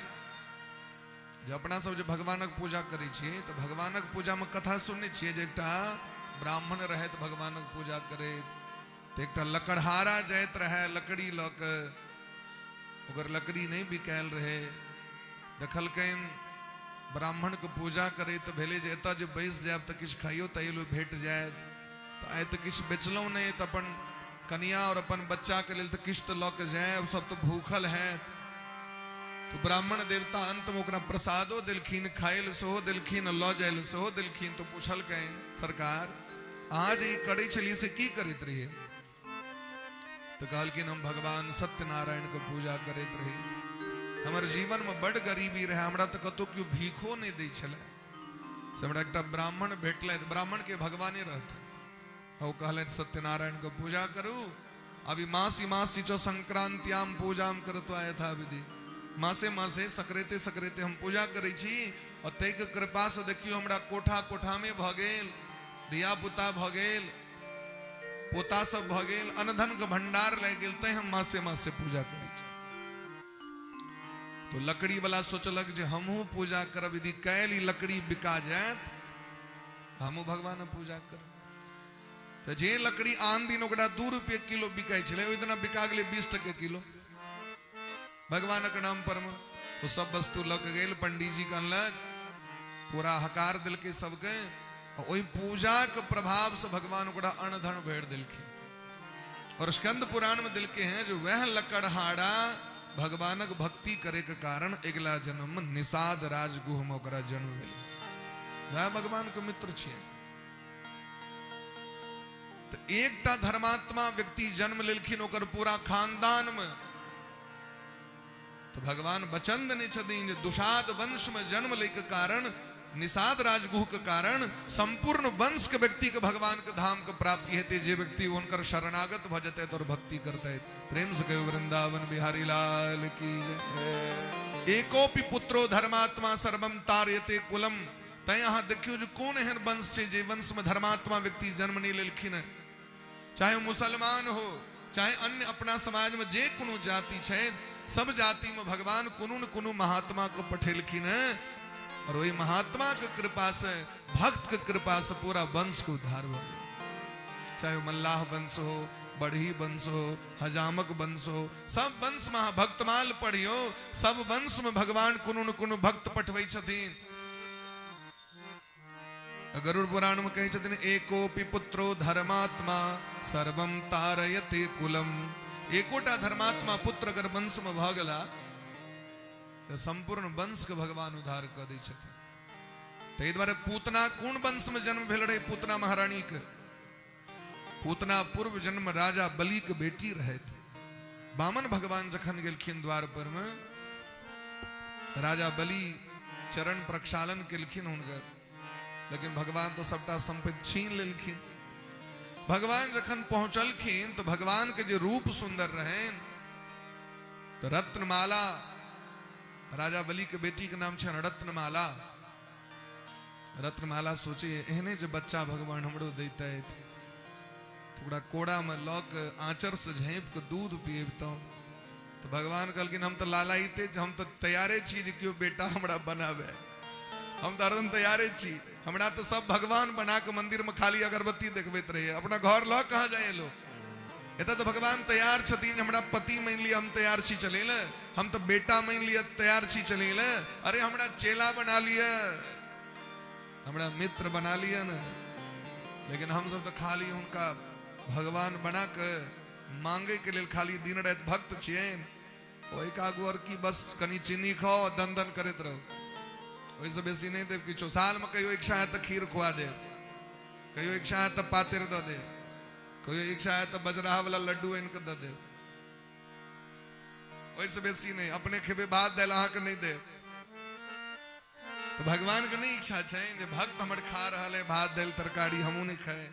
जे अपना सब जे भगवानक पूजा करै छियै तो भगवानक पूजा में कथा सुनने छियै जे एकटा ब्राह्मण रहैत भगवानक पूजा करैत, तो एकटा लकड़हारा जाइत रहै लकड़ी लऽ के, ओकर लकड़ी नहीं बिकायल रहे। देखलकनि ब्राह्मण के पूजा करे तो भेलै जे एतऽ जे बैस जायब तऽ किछु खाइयो तैयो भेट जायत, तो आइ तऽ किछु बेचलहुँ नहि तऽ अपन कनिया और अपन बच्चा के लेल तऽ किछु तऽ लऽ के जायब, सब तऽ भूखल हैत। तो ब्राह्मण देवता अंत में ओकरा प्रसादो देलखिन, खाय लए सेहो देलखिन, लऽ जाय लए सेहो देलखिन। तो पुछलकनि सरकार अहाँ जे ई करै छलियै से की करैत रहियै? तो कहलखिन हम भगवान सत्यनारायण के पूजा करैत रही, हमर जीवन में बड गरीबी रहे, हमरा तऽ कतौ केओ भीखो नहीं दै छलै, से हमरा एकटा ब्राह्मण भेटलै, ब्राह्मण के भगवाने रहथिन, ओ कहलथि सत्यनारायण के पूजा करू। अभी मासी मासी चो संक्रांतियाम पूजाम करतो यथा विधि, मासे मासे सकरेते सकरेते हम पूजा करै छी और ताहिके कृपा से देखियो हमरा कोठा कोठा में भऽ गेल, धिया पुता भऽ गेल, पोता सब भऽ गेल, अनधन के भंडार लागि गेल, तैं हम मासे मासे पूजा करै छी। तो लकड़ी वाला सोचलक जे हमहूँ पूजा करब, यदि काल्हि ई लकड़ी बिका जायत हमहूँ भगवान पूजा करब। तो जे लकड़ी आन दिन ओकरा 2 रुपये किलो बिकाइ छलै, ओहि दिना बिका गेलै 20 टके किलो भगवानक नाम पर में। ओ सब वस्तु लऽ के गेल, पंडीजी के अनलक, पूरा हकार देलकै सबके। ओहि पूजाक प्रभाव से भगवान ओकरा अन्न धन भरि देलखिन। और स्कंद पुराण में दिलके हैं जो वह लकड़हारा भगवानक भक्ति करे के कारण अगला जन्म में निषाद राजगुह में ओकरा जन्म भेल। वह भगवान के मित्र छियै। तो एकटा धर्मात्मा व्यक्ति जन्म लेलखिन ओकर पूरा खानदान में, तो भगवान वचन देने छथिन जे दुषाद वंश में जन्म ले के कारण, निषाद राजगुह के कारण संपूर्ण वंश के व्यक्ति के भगवान के धाम के प्राप्ति हेतै। जे व्यक्ति हुनकर शरणागत भ जेतै और भक्ति करतै। प्रेम से कहियो वृंदावन बिहारी लाल की जय। एकोपि पुत्रो धर्मात्मा सर्वम तारयते कुलम। तैं अहाँ देखियो जे कोन एहन वंश छै जे वंश में धर्मात्मा व्यक्ति जन्म नहीं लेलखिन, चाहे मुसलमान हो चाहे अन्य अपना समाज में जे कोनो जाति छै, सब जाति में भगवान कोनो न कोनो महात्मा को पठेलखिन और वही महात्मा के कृपा से, भक्त के कृपा से पूरा वंश के उद्धार हो गया। चाहे मल्लाह वंश हो, बढ़ी वंश हो, हजामक वंश हो, सब वंश में भक्तमाल पढ़ियो, सब वंश में भगवान कोनो न कोनो भक्त पठबै छथिन। गरुड़ पुराण में कहै छथिन एकोपि पुत्रो धर्मात्मा सर्वम तारयते कुलम। एकोटा धर्मात्मा पुत्र अगर वंश में भऽ गेला तो संपूर्ण वंश के भगवान उद्धार कऽ दै छथिन। ताहि दुआरे पूतना कोन वंश में जन्म भेल रहे पूतना महारानी के? पूतना पूर्व जन्म राजा बलि के बेटी रहथि। वामन भगवान जखन गेलखिन द्वार पर में, राजा बलि चरण प्रक्षालन केलखिन हुनकर, लेकिन भगवान तो सबटा संपत्ति छीन लेलखिन। भगवान जखन पहुंचलखिन तो भगवान के जे रूप सुंदर रहनि, तो रत्नमाला, राजा बलि के बेटी के नाम छनि रत्नमाला। रत्नमाला सोचे एहने जे बच्चा भगवान हमरो दैतथि, ओकरा कोड़ा में लऽ के आंचर से झाँपि के दूध पियबितहुँ। तो भगवान कहलखिन हम तो लालायिते, हम तो तैयारे छी जे केओ बेटा हमरा बनावे, हम तो हरदम तैयारे छी, हमरा तो सब भगवान बना के मंदिर में खाली अगरबत्ती देखबैत रहिए, अपना घर लऽ कहाँ जाए लोग? एतऽ तो भगवान तैयार छथिन, हमरा पति मानि लिअ हम तैयार छी चलै लए, हम तो बेटा मानि लिअ तैयार छी चलै लए, अरे हमरा चेला बना लिअ, हमरा मित्र बना लिअ ने। लेकिन हमसब तो खाली हुनका भगवान बना के मांगे के लेल खाली दिन राति भक्त छियनि, ओहिके आगू और की, बस कनि चीनी खाओ दन दन करैत रहू, ओहिसँ बेसी नहि देब किछो। साल में कहियो इच्छा है तऽ खीर खुआ देब, कहियो इच्छा है तऽ पातर दऽ देब, कहियो इच्छा है तऽ बजराहा वाला लड्डू आनि कऽ दऽ देब, ओहिसँ बेसी नहि। अपने खेबै भात दालि, अहाँके नहि देब। तऽ भगवान के नहि इच्छा छनि जे भक्त हमर खा रहल है भात दालि तरकारी, हमहूँ नहि खाए,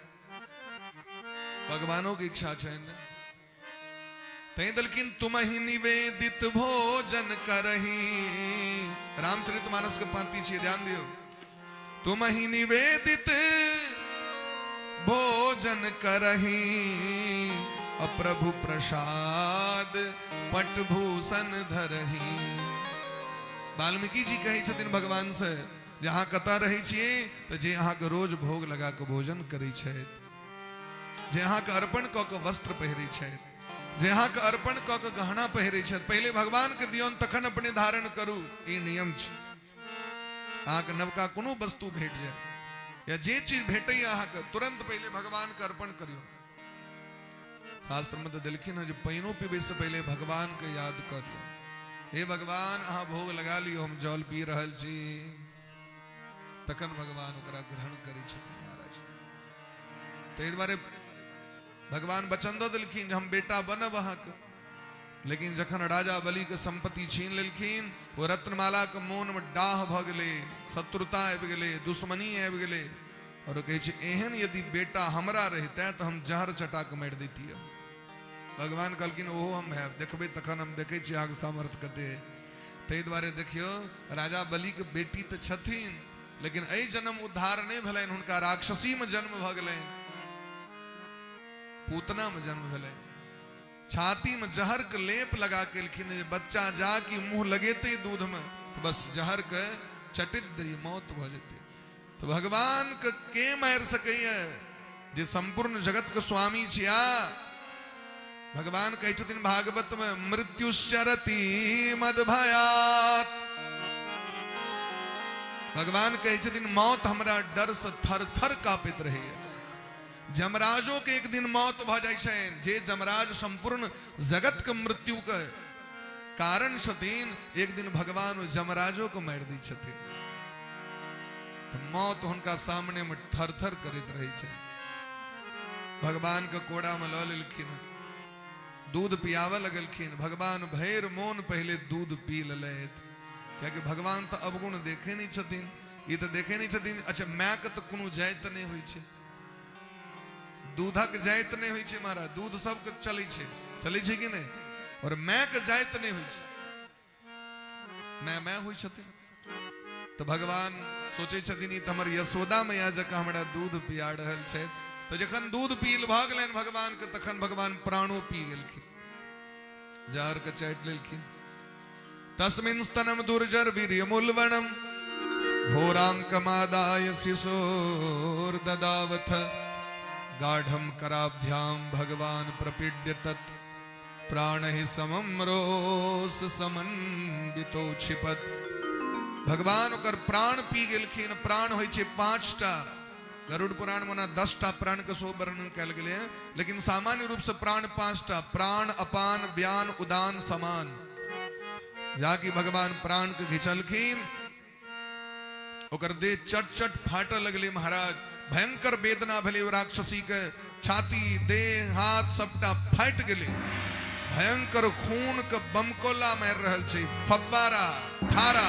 भगवानों के इच्छा छनि। तैं देलखिन तुमहि निवेदित भोजन करही। रामचरित मानस के पांति छियै, ध्यान दियौ। तुमहि निवेदित भोजन करही, अप्रभु प्रसाद पटभूषण धरही। वाल्मीकि जी कहै छथिन भगवान से जे अहाँ कतऽ रहै छियै, तऽ जे अहाँके रोज भोग लगा कऽ भोजन करै छथि, जे अहाँके अर्पण कऽ कऽ वस्त्र पहिरै छथि, जे अहाँके अर्पण कऽ कऽ गहना पहिरै छथि, पहिले भगवान के दियौन तखन अपने धारण करू, ई नियम छै। अहाँके नवका कोनो वस्तु भेट जाय या जे चीज भेटैए अहाँके, तुरंत पहिले भगवान के अर्पण करियौ। शास्त्र में तऽ देलखिन हँ जे पानिओ पीबै से पहिले भगवान के याद कऽ दियौ, हे भगवान अहाँ भोग लगा लियौ, हम जल पी रहल छी, तखन भगवान ओकरा ग्रहण करै छथिन महाराज। ताहि दुआरे भगवान वचन दऽ देलखिन जे हम बेटा बनब अहाँके। लेकिन जखन राजा बलि के संपत्ति छीन लेलखिन, ओ रत्नमाला के मोन में डाह भऽ गेलै, शत्रुता आबि गेलै, दुश्मनी आबि गेलै, और कहै छै एहन यदि बेटा हमरा रहितै तऽ हम जहर चटा कऽ मारि दैतियै। भगवान कहलखिन ओहो हम हैब, देखबै तखन, हम देखै छी अहाँके सामर्थ्य कते। ताहि दुआरे देखियौ राजा बलि के बेटी तऽ छथिन, लेकिन एहि जन्म उद्धार नहि भेलनि हुनका, राक्षसी में जन्म भऽ गेलनि, पूतना में जन्म भेलनि, छाती में जहर के लेप लगा केलखिन जे बच्चा जा कि मुंह लगेते दूध में तो बस जहर के चटित दे मौत भऽ जेतै। तो भगवान के मारि सकैए जे संपूर्ण जगत के स्वामी छिया। भगवान कहै छथिन भागवत में मृत्युश्चरति मदभयात् भगवान कहै छथिन मौत हमरा डर से थर थर काँपैत रहैए। जमराजो के एक दिन मौत भऽ जाइ छनि। जे जमराज संपूर्ण जगत के मृत्यु के कारण छथिन, एक दिन भगवान जमराजो के मारि दै छथिन। तऽ मौत हुनका सामने में थर थर करैत रहै छै। भगवान के कोड़ा में लऽ लेलखिन, दूध पियाबऽ लगलखिन। भगवान भरि मोन पहिले दूध पी लेलथि, कियाकि भगवान तऽ अवगुण देखे नहि छथिन, ई तऽ देखे नहि छथिन। अच्छा, मायके तऽ कोनो जाति नहि होइ छै, दूधक जाति नहि होइ छै महाराज। दूध सबके चलै छै, चलै छै कि नहि? और मायके जाति नहि होइ छै, माय माय होइ छथिन। तऽ भगवान सोचै छथिन ई तऽ हमर यशोदा मैया जकाँ हमरा दूध पिया रहल छथि। तऽ जखन दूध पील भऽ गेलनि भगवान के, तखन भगवान प्राणो पी गेलखिन, जहर के चाटि लेलखिन। तस्मिन् स्तनम दुर्जर वीर्यमुल्बणम घोरांकमादाय शिशोर ददावथ गाढ़म कराभ्याम भगवान प्रपीड्य तत् प्राणहि समम रोस समन्वितो क्षिपत। भगवान ओकर प्राण पी गेलखिन। प्राण होइ छै 5टा। गरुड़ पुराण में ओना 10टा प्राण के सेहो वर्णन कयल गेलै हँ, लेकिन सामान्य रूप से प्राण 5टा। प्राण, अपान, व्यान, उदान, समान। जाकि भगवान प्राण के घिचलखिन, ओकर देह चट चट फाटऽ लगलै महाराज। भयंकर वेदना भेलै ओ राक्षसी के, छाती, देह, हाथ सबटा फाटि गेलै। भयंकर खून के बमकोला मारि रहल छै, फव्वारा धारा।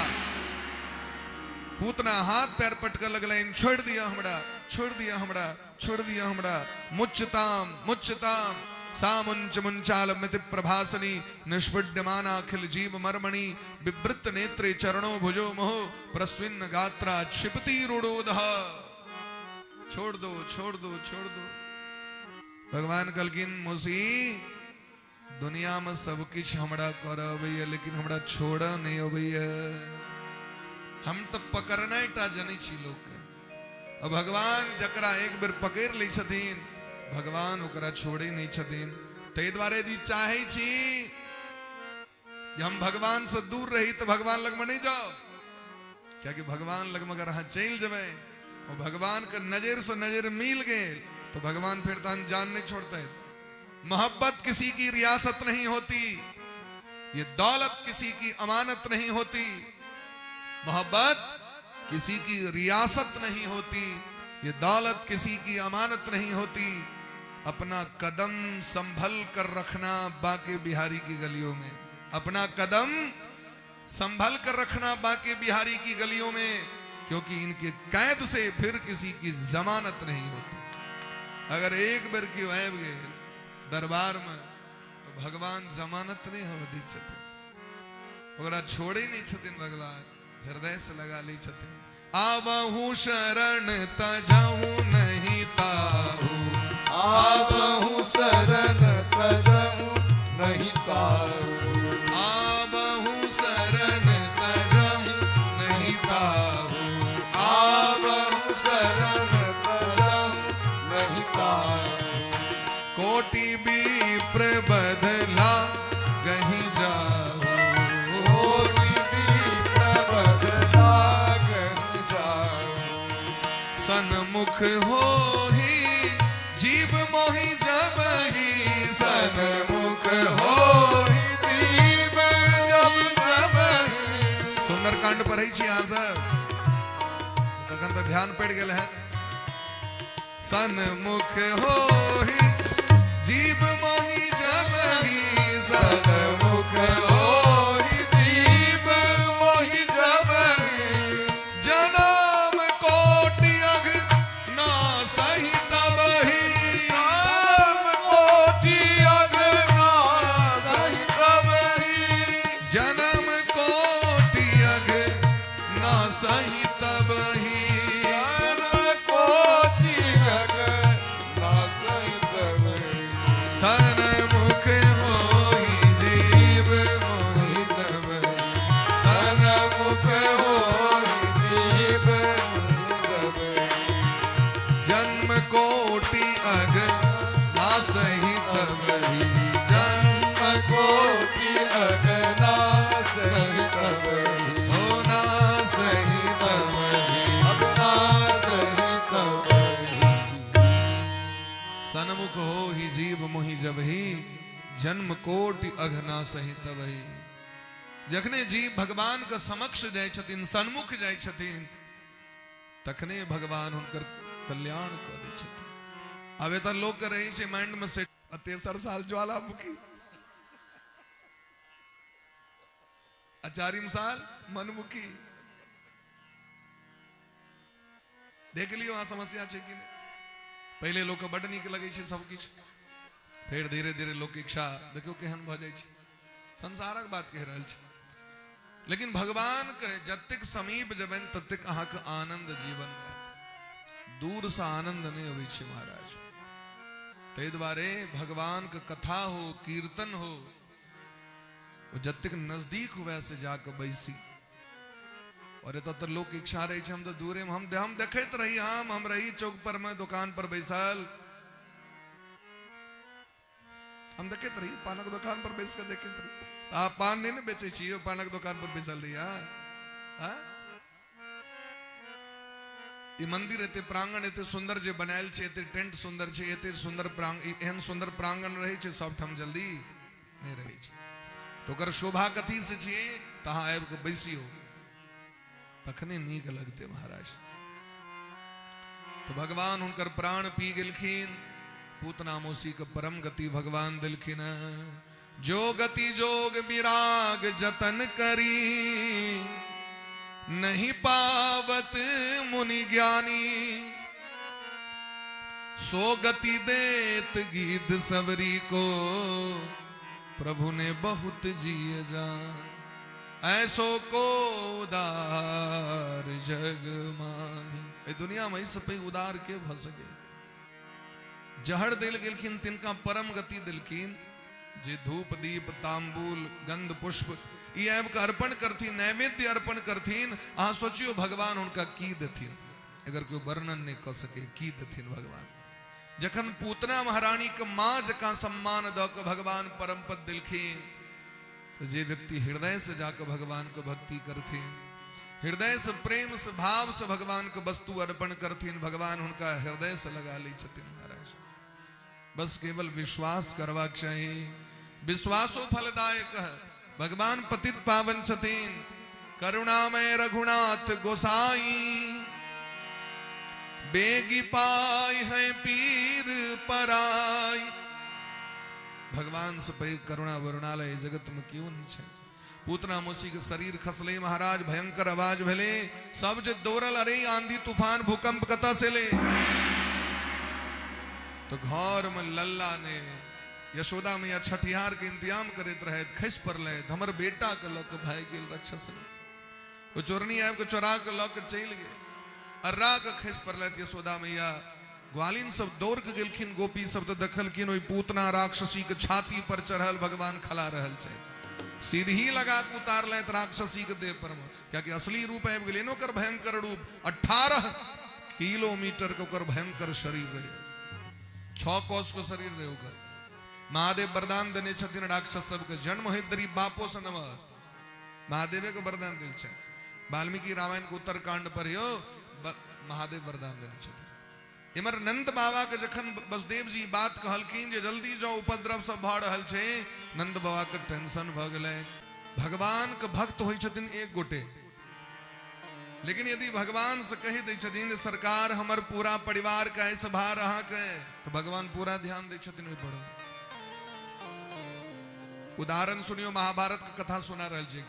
पूतना हाथ पैर पटकऽ लगलनि, छोड़ि दिअ हमरा, छोड़ि दिअ हमरा, छोड़ि दिअ हमरा। मुच्यताम मुच्यताम सामुंच मुंचाल मिति प्रभासनी निष्पीड्यमाना अखिल जीव मर्मणि विवृत नेत्रे चरणो भुजो मोह प्रस्विन्न गात्रा क्षिपति रुडोदः। छोड़ दो, छोड़ दो, छोड़ दो। भगवान कहलखिन मौसी, दुनिया में सब किछु हमरा करऽ अबैया, लेकिन हमरा छोड़ऽ नहि अबैया। हम तऽ पकड़नाइ टा जनै छी लोकके। आ भगवान जकरा एक बेर पकड़ि लै छथिन, भगवान ओकरा छोड़ै नहि छथिन। ताहि दुआरे यदि चाहै छी जे हम भगवान से दूर रही तऽ भगवान लगमे नहि जाउ, कियाकि भगवान लगमे अगर अहाँ चलि जेबै और भगवान के नजर से नजर मिल गेल तो भगवान फिर तहन जान नहीं छोड़ते। मोहब्बत किसी की रियासत नहीं होती, ये दौलत किसी की अमानत नहीं होती। मोहब्बत किसी की रियासत नहीं होती, ये दौलत किसी की अमानत नहीं होती। अपना कदम संभल कर रखना बाके बिहारी की गलियों में, अपना कदम संभल कर रखना बाके बिहारी की गलियों में, क्योंकि इनके कैद से फिर किसी की जमानत नहीं होती। अगर एक बेर की आबि गेल दरबार में तो भगवान जमानत नहीं होवे दै छथिन, ओकरा छोड़े नहीं छथिन भगवान, हृदय से लगा लै छथिन। आवहु शरण तजहु नहीं ताहु, आवहु शरण तजहु नहीं ताहु, आवहु शरण तजहु नहीं ताहु, आवहु शरण तजहु नहीं ताहु। कोटि विप्र बदला गही जाहु, कोटि विप्र बदला गही जाहु। सन्मुख होहि जीव मोहि जबहि, सन्मुख होहि जीव जबहि। सुंदरकांड पढ़ै छी अहाँ सब, तखन तऽ ध्यान पड़ि गेल है। सन्मुख होहि जीव मोहि जबहि, सन्मुख होहि जीव मोहि जबहि। जनम कोटि अघ ना सहि तबहि, जनम कोटि अघ ना सहि तबहि, जनम कोटि अघ ना सहि तबहि, जन्म कोटि अघ ना सहि तबहि। सन्मुख होहि जीव मोहि जबहि, सन्मुख होहि जीव मोहि जबहि। जन्म कोटि अघ ना सहि तबहि, जन्म कोटि अघ ना सहि तबहि, हो ना सहि तबहि। जीव मोहि जबही, जन्म कोटि अघना सहित वही। जखने जीव भगवान के समक्ष जाय छथिन, सन्मुख जाय छथिन, तखने भगवान हुनकर कल्याण कऽ दै छथिन। आब एतऽ लोक के रहै छै माइंड में सेट, तेसर साल ज्वालामुखी, आ चारिम साल मनमुखी। देख लियौ अहाँ समस्या छै कि नहि। पहिले लोक के बड नीक लगै छै सब किछु, फेर धीरे धीरे लोक इच्छा देखियौ केहन भऽ जाइ छै। संसारक बात कहि रहल छी, लेकिन भगवान के जतेक समीप जेबनि ततेक अहाँके आनंद जीवन में आयत। दूर से आनंद नहीं अबै छै महाराज। ताहि दुआरे भगवान के कथा हो, कीर्तन हो, ओ जतेक नजदीक हुए से जाके बैसी। और एतऽ तऽ लोक इच्छा रहै छै, हम तऽ दूरे में, हम देखैत रही, हम रही चौक पर में दुकान पर बैसल, हम देखैत रही, पानक दुकान पर बैस के देखैत रही। अहाँ पान नहीं ने बेचै छी, पानक दुकान पर बैसल रही। हाँ, ई मंदिर एते प्रांगण एते सुंदर जे बनायल छै, एते टेंट सुंदर छै, एते सुंदर प्रांगण, एहन सुंदर प्रांगण रहै छै सब ठाम जल्दी नहीं रहै छै। तो ओकर शोभा कथी से छै, तऽ अहाँ आबि कऽ बैसियौ तखने नीक लगतै महाराज। तो भगवान हुनकर प्राण पी गेलखिन, पूतना मौसी के परम गति भगवान दिलखिन। जो गति जोग विराग जतन करी, नहीं पावत मुनि ज्ञानी, सो गति देत गीत सवरी को, प्रभु ने बहुत जिए जान, ऐसो को उदार जग माही। ए दुनिया में सब पे उदार के भ सके। जहर दिल गेलखिन तिनका परम गति दिलखिन। जे धूप दीप तांबूल गंध पुष्प ई आबि के अर्पण करथिन, नैवेद्य अर्पण करथिन, अहाँ सोचियो भगवान हुनका की देथिन। अगर कोई वर्णन नहीं कर सके की देथिन भगवान। जखन पूतना महारानी के माँ जकाँ सम्मान दऽ के भगवान परम पद दिलखिन, तो जे व्यक्ति हृदय से जाकर भगवान को भक्ति करथिन, हृदय से प्रेम से भाव से भगवान के वस्तु अर्पण करथिन, भगवान हुनका हृदय से लगा लै छथिन महाराज। बस केवल विश्वास करबाक चाही, विश्वासो फलदायक है। भगवान पतित पावन छथिन, करुणामय रघुनाथ गोसाई, बेगी पाई है पीर पराई। भगवान से पैघ करुणा वरुणालय जगत में क्यों नहीं छै। पूतना मौसी के शरीर खसले महाराज, भयंकर आवाज भेले, सब जे दौड़ल, अरे आंधी तूफान भूकंप कतऽ से ले। तो घर में लल्ला ने यशोदा मैया छठिहार के इंतजाम करैत रहैत, खसि पड़लै, हमर बेटा के लऽ के भागि गेल राक्षस। ओ चोरनी आबि के चोरा के लऽ के चलि गेल, अर्रा के खसि पड़लै यशोदा मैया। ग्वालिन सब दौड़ के गेलखिन, गोपी सब तऽ देखलखिन ओहि पूतना राक्षसी के छाती पर चढ़ल भगवान खला रहल छथि। सीधी लगा के उतारलथि राक्षसी के देह पर में, कियाकि असली रूप आबि गेलै ओकर भयंकर रूप। 18 किलोमीटर के ओकर भयंकर शरीर रहे, 6 कोस के शरीर रहे ओकर। महादेव वरदान देने छथिन राक्षस सबके, जन्म होइत देरी बापो से नमहर, महादेवे के वरदान देल छनि। वाल्मीकि रामायण के उत्तरकांड पढ़ियो, महादेव वरदान देने छथिन। इमर नंद बाबा के जखन वसुदेव जी बात कहलखिन जे जल्दी जाओ उपद्रव सब भऽ रहल छै, नंद बाबा के टेंशन भऽ गेलै। भगवान के भक्त होइ छथिन एक गोटे, लेकिन यदि भगवान से कहि दै छथिन सरकार हमर पूरा परिवार के ऐसे भार अहाँके, तो भगवान पूरा ध्यान दै छथिन ओहि पर। उदाहरण सुनियो, महाभारत के कथा सुना रहल छी।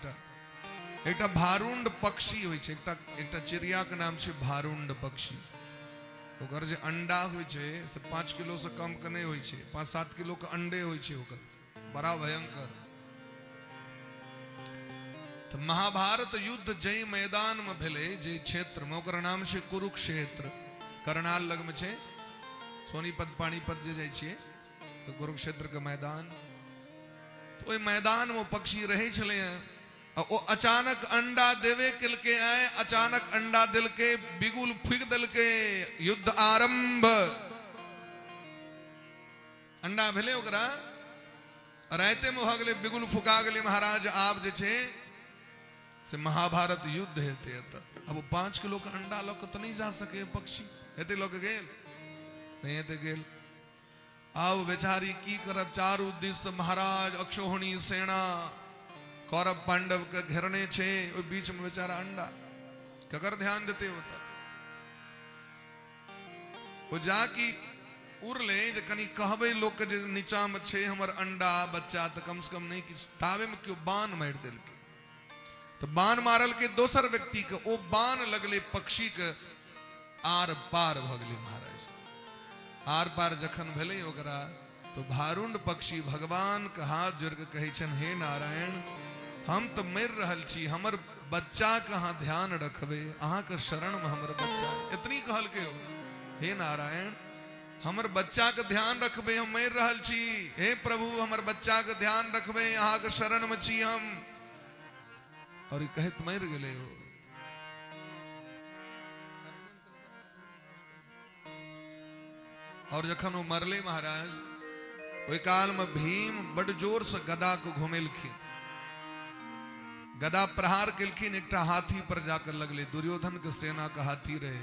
एकटा भारुंड पक्षी होइ छै, एकटा चिड़िया के नाम छै भारुंड पक्षी। ओकर जे अंडा होइ छै से 5 किलो से कम के नहीं होइ छै, 5-7 किलो के अंडे होइ छै ओकर, बड़ा भयंकर। तो महाभारत युद्ध जै मैदान में भेलै, जे क्षेत्र में, ओकर नाम छै कुरुक्षेत्र, करनाल लग में छै, सोनीपत पानीपत जे जाइ छियै तो कुरुक्षेत्र के मैदान। तो ओहि मैदान में पक्षी रहै छलै हँ, ओ अचानक अंडा देवे केलकै, आए अचानक अंडा देलकै, बिगुल फूकि देलकै, युद्ध आरंभ। अंडा भेलै ओकरा, राइते में भऽ गेलै, बिगुल फुका गेलै महाराज। आब जे छै से महाभारत युद्ध हेतै एतऽ। अब 5 किलो के अंडा लऽ कऽ तऽ नहि जा सकै पक्षी, हेतै लऽ कऽ गेल नहीं हेतै गेल। आब बेचारी की करब, चारू दिस महाराज अक्षोहिणी सेना कौरव पांडव के घेरने छे, ओहि बीच में बेचारा अंडा ककर ध्यान देते होता। ओ जाकी उड़ले जे कनी कहबे लोक जे नीचा में छे हमर अंडा बच्चा, तो कम से कम नहीं किछु। ताबे में केओ बाण मारि देलकै, तो बाण मारल के दोसर व्यक्ति के, ओ बाण लगले पक्षी के आर पार भ गेलै महाराज। आर पार जखन भेलै ओकरा तो भारुण्ड पक्षी भगवान के हाथ जोड़ के कहै छनि, हे नारायण हम तो मरि रहल छी, हमर बच्चा के अहाँ ध्यान रखबै, अहाँके शरण में हमर बच्चा। एतनी कहलकै ओ, हे नारायण हमर बच्चा के ध्यान रखबै, हम मरि रहल छी, हे प्रभु हमर बच्चा के ध्यान रखबै, अहाँके शरण में छी हम। और ई कहैत मरि गेलै ओ। और जखन ओ मरले महाराज, ओहि काल में भीम बड जोर से गदा के घुमेलखिन, गदा प्रहार केलखिन, एकटा हाथी पर जाकर लगले, दुर्योधन के सेना के हाथी रहे,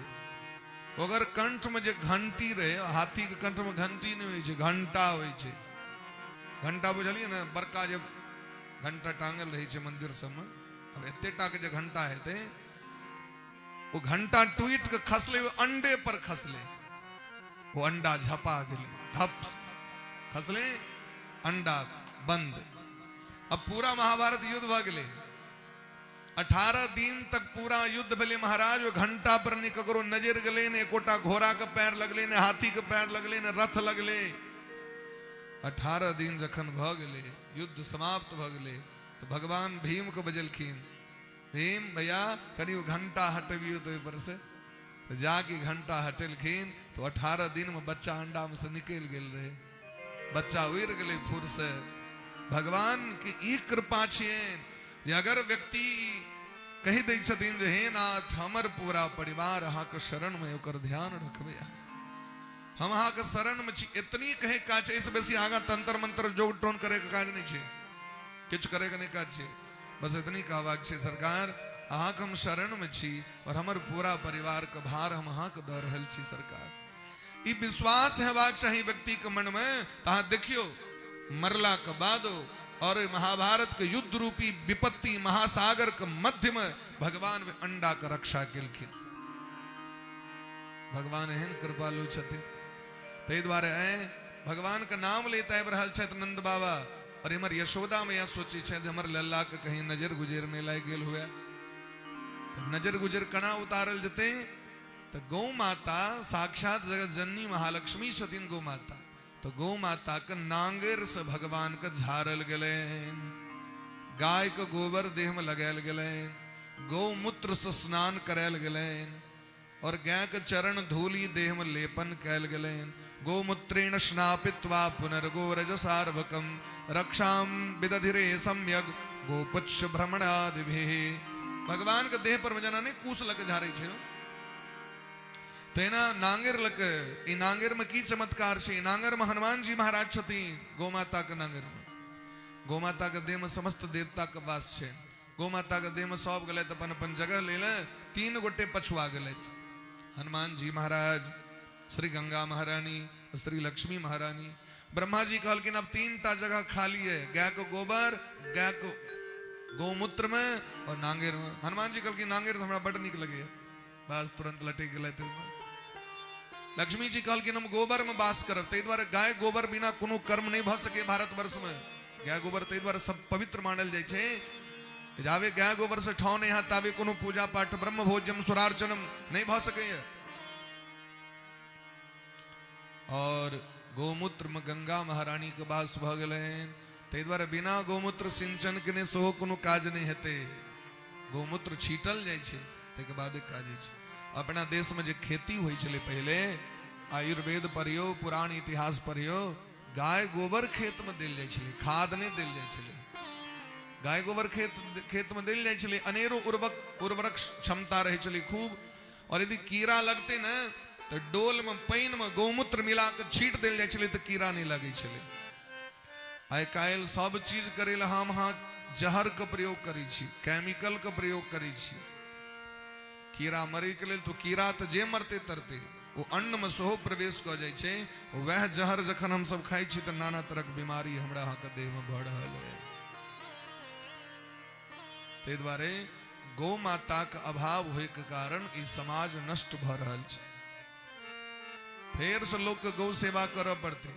ओकर कंठ में जे घंटी रहे, हाथी के कंठ में घंटी नहीं होइ छै, घंटा होइ छै। घंटा बुझलियै ने, बड़का जे घंटा टांगल रहै छै मंदिर सबमे, अब एते टा के जे घंटा हेतै, ओ घंटा टूटि के खसले, ओ अंडे पर खसले, वो अंडा झपा गेलै, धप खसले, अंडा बंद। अब पूरा महाभारत युद्ध भ गेलै, 18 दिन तक पूरा युद्ध भेलै महाराज। घंटा पर नहीं ककरो नजर गेलै, ने एकोटा घोड़ा के पैर लगलै, ने हाथी के पैर लगलै, ने रथ लगलै। 18 दिन जखन भ गेलै, युद्ध समाप्त भ गेलै, तो भगवान भीम के बजलखिन, भीम भैया कनि घंटा हटबियौ तो ओहि पर से। तो जाके घंटा हटेलखिन तो 18 दिन में बच्चा अंडा में से निकलि गेल रहे, बच्चा उड़ि गेलै फुर से। भगवान के ई कृपा छियनि जे अगर व्यक्ति कहि दै छथिन जे हे नाथ हमर पूरा परिवार अहाँके शरण में, ओकर ध्यान रखबै, हम अहाँके शरण में छी, एतनी कहे काज छै, एहिसँ बेसी आगाँ तंत्र मंत्र जोग टोन करे के काज नहि छै, किछु करे के नहि काज छै, बस एतनी कहबाक छै सरकार अहाँके हम शरण में छी और हमर पूरा परिवार के भार हम अहाँके दऽ रहल छी सरकार। ई विश्वास हेबाक चाही व्यक्ति के मन में। तऽ अहाँ देखियौ मरला के बादो और महाभारत के युद्ध रूपी विपत्ति महासागर के मध्य में भगवान अंडा के रक्षा केलखिन। भगवान एहन कृपालु छथिन। ताहि दुआरे भगवान के नाम लैत आबि रहल छथि नंद बाबा, और इमहर यशोदा मैया सोचै छथि हमर लल्ला के कहीं नजर गुजर नहि लागि गेल हुए, नजर गुजर केना उतारल जेतै? तो गौ माता साक्षात जगत जननी महालक्ष्मी छथिन गौ माता, तो गौ माता के नांगर से भगवान के झारल गेलनि, गाय के गोबर देह में लगायल गेलनि, गौमूत्र से स्नान करायल गेलनि, और गाय के चरण धूली देह में लेपन कैल गेलनि। गोमूत्रेण स्नापित्वा पुनर्गोरजसार्भकम रक्षाम विदधिरे सम्यक गोपुच्छ भ्रमणादिभिः। भगवान के देह पर जना नहीं कूस लग झारै छै तेना नांगर लग। ई नांगर में की चमत्कार छै? नांगर में हनुमान जी महाराज छथिन, गौ माता के नांगर में, गौ माता के देह में समस्त देवता के वास छै। गौ माता के देह में सब गेलथि अपन अपन जगह ले, 3 गोटे पछुआ गेलथि, हनुमान जी महाराज, श्री गंगा महारानी, श्री लक्ष्मी महारानी। ब्रह्मा जी कहलखिन अब 3 टा जगह खाली है, गाय के गोबर, गाय के गौमूत्र में और नांगेर में। हनुमान जी कहलखिन नांगेर तो हमरा बड नीक लगैया, बस तुरंत लटकि गेलथि। लक्ष्मी जी कहलखिन हम गोबर में वास करब, ताहि दुआरे गाय गोबर बिना कोनो कर्म नहीं भऽ सकै भारतवर्ष में। गाय गोबर ताहि दुआरे सब पवित्र मानल जाइ छै। जाबे गाय गोबर से ठाव नहीं हैत ताबे कोनो पूजा पाठ ब्रह्म भोजम सुरार्चनम नहीं भऽ सकैया। और गौमूत्र में गंगा महारानी के वास भऽ गेलनि, ताहि दुआरे बिना गौमूत्र सिंचन केने सेहो कोनो काज नहीं हेतै। गौमूत्र छीटल जाइ छै ताहिके बादे काज होइ छै। अपना देश में जे खेती होइ छलै पहिले, आयुर्वेद पढ़ियौ, पुराण इतिहास पढ़ियौ, गाय गोबर खेत में देल जाइ छलै, खाद नहीं देल जाइ छलै। गाय गोबर खेत में देल जाइ छलै, अनेरो उर्वरक क्षमता रहै छलै खूब। और यदि कीड़ा लगतै ने तो डोल में पानि में गौमूत्र मिला के छीट देल जाइ छलै तो कीड़ा नहीं लगै छलै। आइ काल्हि सब चीज करै लए हम अहाँ जहर के प्रयोग करै छी, केमिकल के प्रयोग करै छी। कीड़ा मरै के लेल तो कीड़ा तो जे मरते तरते, ओ अन्न में सेहो प्रवेश कऽ जाइ छै। वएह जहर जखन हम सब खाइ छी तऽ नाना तरहक बीमारी हमरा अहाँके देह में भऽ रहल है। ताहि दुआरे गौ माताक अभाव होइके कारण ई समाज नष्ट भऽ रहल छै। फेर से लोक के गौ सेवा करऽ पड़तै,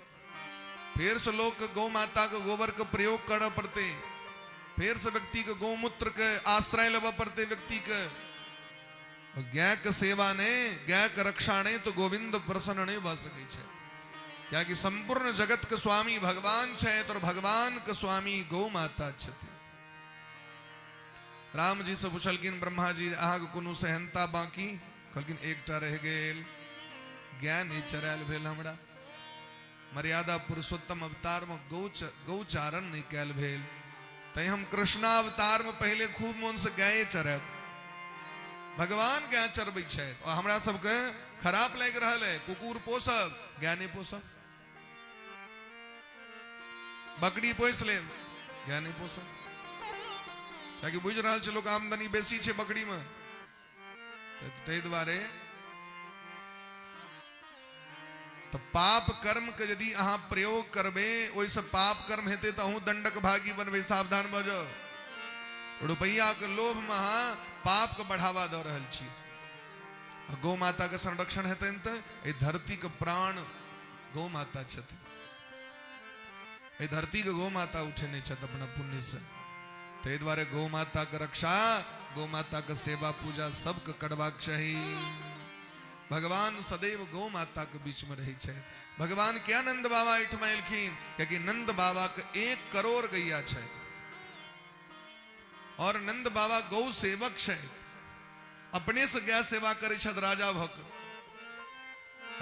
फेर से लोक के गौ माता के गोबर के प्रयोग करऽ पड़तै, फेर से व्यक्ति के गौमूत्र के आश्रय लेबऽ पड़तै। व्यक्ति के गाय के सेवा नहीं, गाय के रक्षा नहीं तो गोविंद प्रसन्न नहीं भऽ सकै छै। कियाकि संपूर्ण जगत के स्वामी भगवान छथि और भगवान के स्वामी गौ माता छथिन। राम जी से पुछलखिन ब्रह्मा जी अहाँके कोनो सेहनता बाकी? कहलखिन एकटा रहि गेल, गाय नहीं चरायल भेल हमरा, मर्यादा पुरुषोत्तम अवतार में गौचारण नहीं कैल भेल, तैं हम कृष्णावतार में पहले खूब मोन से गाय चरायब। भगवान गाय चरबै छथि और हमरा सबके खराब लागि रहल है, कुकुर पोसब गाय नहीं पोसब, बकरी पोसि लेब गाय नहीं पोसब, कियाकि बुझि रहल छै लोक आमदनी बेसी छै बकरी में। ताहि दुआरे तऽ पाप कर्म के यदि अहाँ प्रयोग करबै, ओहिसँ पाप कर्म हेतै तऽ अहूँ दंडक भागी बनबै, सावधान भऽ जाउ। रुपैया के लोभ में अहाँ पाप के बढ़ावा दऽ रहल छी। गौ माता के संरक्षण हेतनि तऽ एहि धरती के प्राण गौ माता छथिन, एहि धरती के गौ माता उठेने छथि अपना पुण्य से। ताहि दुआरे गौ माता के रक्षा, गौ माता के सेवा पूजा सबके करबाक चाही। भगवान सदैव गौ माता के बीच में रहै छथि। भगवान क्या नंद बाबा एहिठमा एलखिन? कियाकि नंद बाबा के 1 करोड़ गैया छथि और नंद बाबा गौ सेवक छथि, अपने से गाय सेवा करै छथि राजा भक।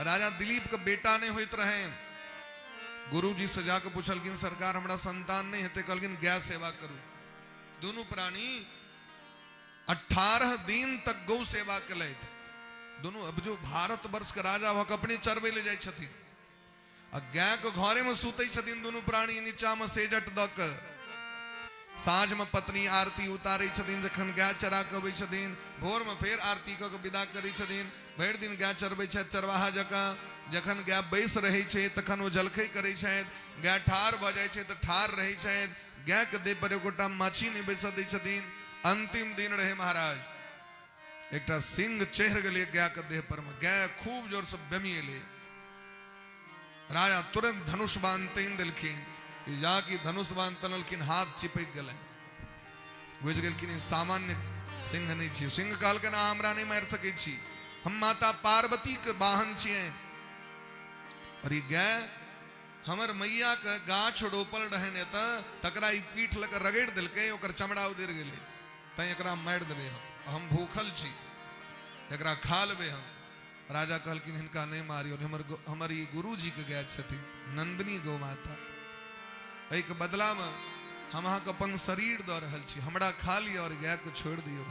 राजा दिलीप के बेटा नहीं होइत रहनि, गुरुजी से जाके पुछलखिन सरकार हमरा संतान नहीं हेतै, कहलखिन गाय सेवा करू। दुनू प्राणी 18 दिन तक गौ सेवा केलथि। दुनू अब जो भारत वर्ष के राजा भक अपने चरबै ले जाइ छथिन आ गाय के घरे में सुतै छथिन दुनू प्राणी नीचा में सेजट दऽ के। साँझ में पत्नी आरती उतारै छथिन जखन गाय चरा के अबै छथिन, भोर में फेर आरती कऽ के विदा करै छथिन। भरि दिन गाय चरबै छथि चरवाहा जकाँ। जखन गाय बैस रहै छै तखन ओ जलखै करै छथि, गाय ठाढ़ भऽ जाइ छै तऽ ठाढ़ रहै छथि, गाय के देह पर एकोटा माछी नहि बैसऽ दै छथिन। अंतिम दिन रहे महाराज, एकटा सिंह चढ़ि गेलै गाय के देह पर में, गाय खूब जोर से बेमिएलै। राजा तुरंत धनुष बाण तानि देलखिन, जाकि धनुष बाण तनलखिन हाथ चिपकि गेलनि। बुझि गेलखिन सामान्य सिंह नहीं छी। सिंह कहलखिन अहाँ हमरा नहीं मारि सकै छी, हम माता पार्वती के वाहन छियनि और ई गाय हमर मैया के गाछ रोपल रहनि एतऽ, तकरा ई पीठ लऽ कऽ रगड़ि देलकै, ओकर चमड़ा उधरि गेलै, तैं एकरा मारि देबै हम भूखल छी, एकरा खा लेबै हम। राजा कहलखिन हिनका नहीं मारियौ, हमर ई गुरुजी के गाय छथिन नंदिनी गौ माता, एहिके बदलामे हम अहाँके अपन शरीर दऽ रहल छी, हमरा खा लिअ और गायके छोड़ि दियौ।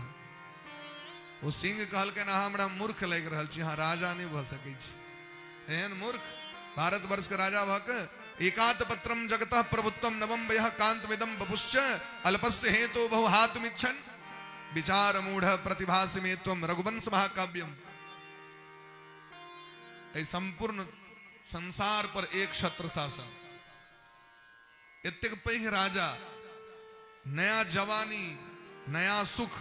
ओ सिंह कहलखिन अहाँ हमरा मूर्ख लागि रहल छी, अहाँ राजा नहीं भऽ सकै छी, एहन मूर्ख भारतवर्ष के राजा भऽ के। एकात पत्रम जगतः प्रभुत्वम नवम वयः कांतमिदं बपुश्च अल्पस्य हेतो बहु हातमिच्छन् विचार मूढ़ प्रतिभासि मे त्वं रघुवंश महाकाव्यम। एहि संपूर्ण संसार पर एक छत्र शासन, एतेक पैघ राजा, नया जवानी, नया सुख,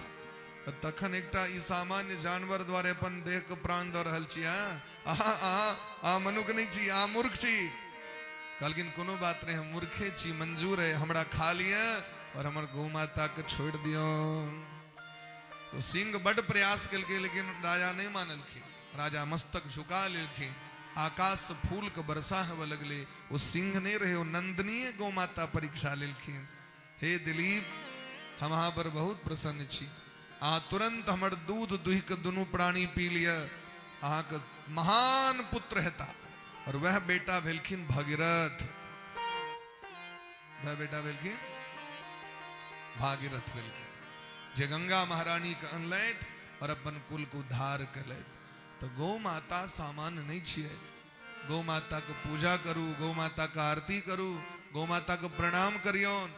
तखन एकटा ई सामान्य जानवर द्वारे अपन देह के प्राण दऽ रहल छी। अहाँ अहाँ अहाँ मनुख नहीं छी, अहाँ मूर्ख छी। कहलखिन कोनो बात नहीं, हम मूर्खे छी, मंजूर है, हमरा खा लिअ और हमर गौ माता के छोड़ि दियौ। तो सिंह बड प्रयास केलकै लेकिन राजा नहीं मानलखिन। राजा मस्तक झुका लेलखिन, आकाश से फूल के वर्षा होबय लगलै। ओ सिंह नहीं रहे, ओ नंदनीय गौ माता परीक्षा लेलखिन। हे दिलीप, हम अहाँ पर बहुत प्रसन्न छी, अहाँ तुरंत हमर दूध दुहि के दुनू प्राणी पी लिअ, अहाँके महान पुत्र हेता। और वह बेटा भेलखिन भगीरथ, वह बेटा भेलखिन भागीरथ भेलखिन, जे गंगा महारानी के अनलथि और अपन कुल के उद्धार केलथि। तो गौ माता सामान्य नहीं छियै। गौ माता के पूजा करू, गौ माता के आरती करू, गौ माता के प्रणाम करियौन,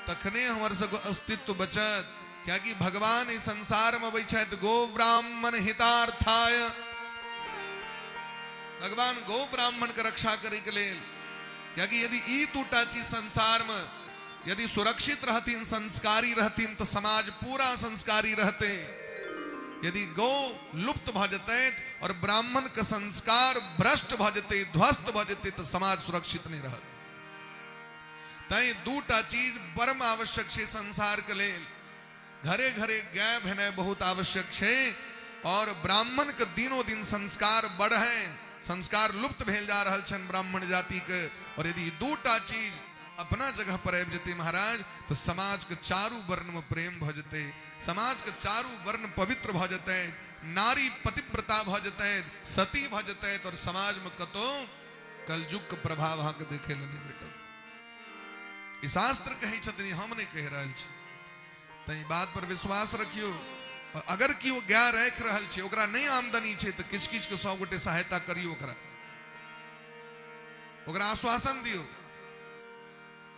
तखने हमर सबके अस्तित्व बचत। कियाकि भगवान इस संसार में अबै छथि गो ब्राह्मण हितार्थाय। भगवान गौ ब्राह्मण के रक्षा करे के लेल, क्याकि यदि ई दूटा चीज संसार में यदि सुरक्षित रहतीन, संस्कारी रहतीन, तो समाज पूरा संस्कारी रहते। यदि गौ लुप्त भ जतै और ब्राह्मण के संस्कार भ्रष्ट भ जतै, ध्वस्त भ जतै, तो समाज सुरक्षित नहीं रहत। तैं दूटा चीज परम आवश्यक छै संसार के लेल। घरे घरे गाय भेनाइ बहुत आवश्यक छै और ब्राह्मण के दिनों दिन संस्कार बढ़े, संस्कार लुप्त भेल जा रहल छनि ब्राह्मण जाति के। और यदि दूटा चीज अपना जगह पर आबि जेतै महाराज, तो समाज के चारू वर्ण में प्रेम भ जेतै, समाज के चारू वर्ण पवित्र भ जेतै, नारी पतिव्रता भ जेतै, सती भ जेतै, और समाज में कतौ कलयुग के प्रभाव अहाँके देखे ल नहि भेटत। ई शास्त्र कहै छथिन, हम नहि कहि रहल छी। तैं बात पर विश्वास रखियौ। अगर केओ गाय राखि रहल छै, ओकरा नहि आमदनी छै, तऽ किछु किछु के 100 गोटे सहायता करियौ, ओकरा ओकरा आश्वासन दियौ,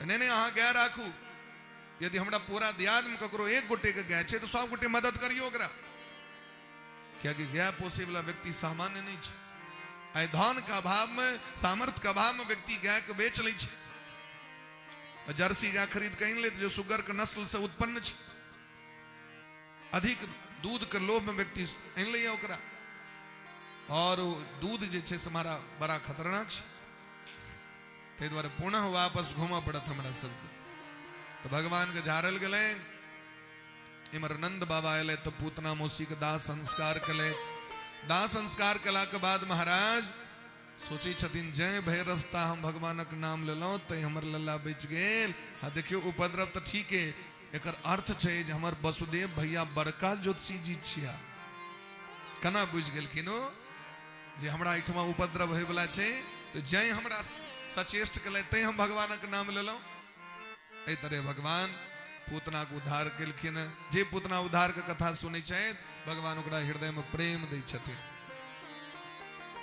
नहीं नहीं अहाँ गाय राखू। यदि हमरा पूरा दियाद में ककरो एक गोटे के गाय छै तो 100 गोटे मदद करियौ ओकरा, कियाकि गाय पोसै वाला व्यक्ति सामान्य नहीं छै। आइ धन के अभाव में, सामर्थ्य के अभाव में व्यक्ति गाय के बेच लै छै, जर्सी गाय खरीद के आनि लेत जो सुगर के नस्ल से उत्पन्न छै, अधिक दूध के लोभ में व्यक्ति आनि लैए ओकरा, और दूध जे छै से हमारा बड़ा खतरनाक छै। ताहि दुआरे पुनः वापस घूमऽ पड़त हमरा सबके। तो भगवान के झाड़ल गेलनि। इमर नंद बाबा अयलै तो पूतना मौसी के दाह संस्कार केलै। दाह संस्कार केला के बाद महाराज सोचै छथिन, जै भरि रस्ता हम भगवानक नाम लेलहुँ तैं हमर लल्ला बचि गेल। आ देखियौ उपद्रव तऽ ठीके, एकर अर्थ छै जे हमर वसुदेव भैया बड़का ज्योतिषी जी छिया। केना बुझि गेलखिन ओ जे हमरा एहिठमा उपद्रव होयवला छै, तऽ जै हमरा सचेष्ट केलै तैं हम भगवानक नाम लेलहुँ। एहि तरह भगवान पूतना के उद्धार केलखिन। जे पूतना उद्धार के कथा सुनै छथि, भगवान ओकरा हृदय में प्रेम दै छथिन।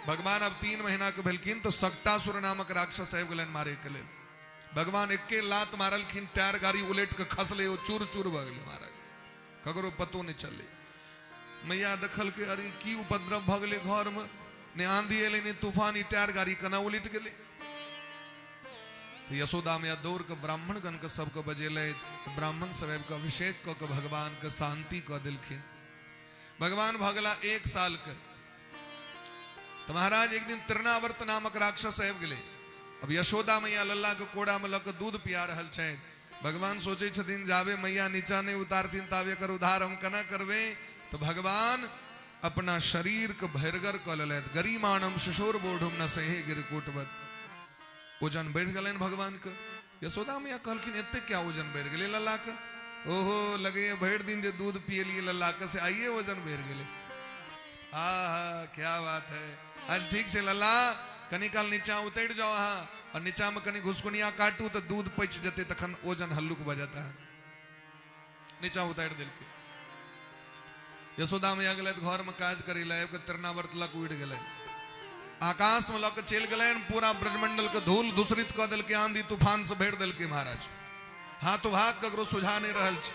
भगवान अब 3 महीना के भेलखिन तो शकटासुर नामक राक्षस आबि गेलनि मारे के लेल। भगवान एके लात मारलखिन, टायर गाड़ी उलटि के खसलै, ओ चूर चूर भऽ गेलै महाराज, ककरो पतो नहि चललै। मैया देखलकै, अरे की उपद्रव भऽ गेलै घर में, ने आंधी एलै ने तूफान, ई टायर गाड़ी केना उलटि गेलै। तो यशोदा मैया दौड़ के ब्राह्मण गण के सबके बजेलै। ब्राह्मण सब आबि कऽ अभिषेक कऽ के भगवान के शांति कऽ देलखिन। भगवान भऽ गेला 1 साल के। तो महाराज एक दिन तृणावर्त नामक राक्षस आबि गेलै। अब यशोदा मैया लल्ला के कोड़ा में लऽ के दूध पिया रहल छथि। भगवान सोचै छथिन जाबे मैया नीचा नहि उतारथिन ताबे एकर उद्धार हम केना करबै। तो भगवान अपना शरीर के भरिगर कऽ लेलथि। गरीमाणम शिशोर बोढ़ुम न सहे गिरकुटवत। वजन बढ़ि गेलनि भगवान के। यशोदा मैया कहलखिन एते क्या वजन बढ़ि गेलै लल्ला के? ओहो लगैए भरि दिन जे दूध पियलियै लल्ला के से आइए वजन बढ़ि गेलै। हा हा क्या बात है। आज ठीक छै लल्ला, कनी काल नीचा उतरि जाओ अहाँ, और नीचा में कनी घुसकुनिया काटू तऽ दूध पचि जेतै, तखन वजन हल्लुक भऽ जेतै। नीचा उतारि देलकै। यशोदा मैया गेलथि घर में काज करै लए, आबि कऽ तृणावर्त लग उड़ि गेलै, आकाश में लऽ के चलि गेलनि, पूरा ब्रजमंडल के धूल दूषित कऽ देलकै, आंधी तूफान से भरि देलकै महाराज। हाथों हाथ ककरो सुझा नहि रहल छै।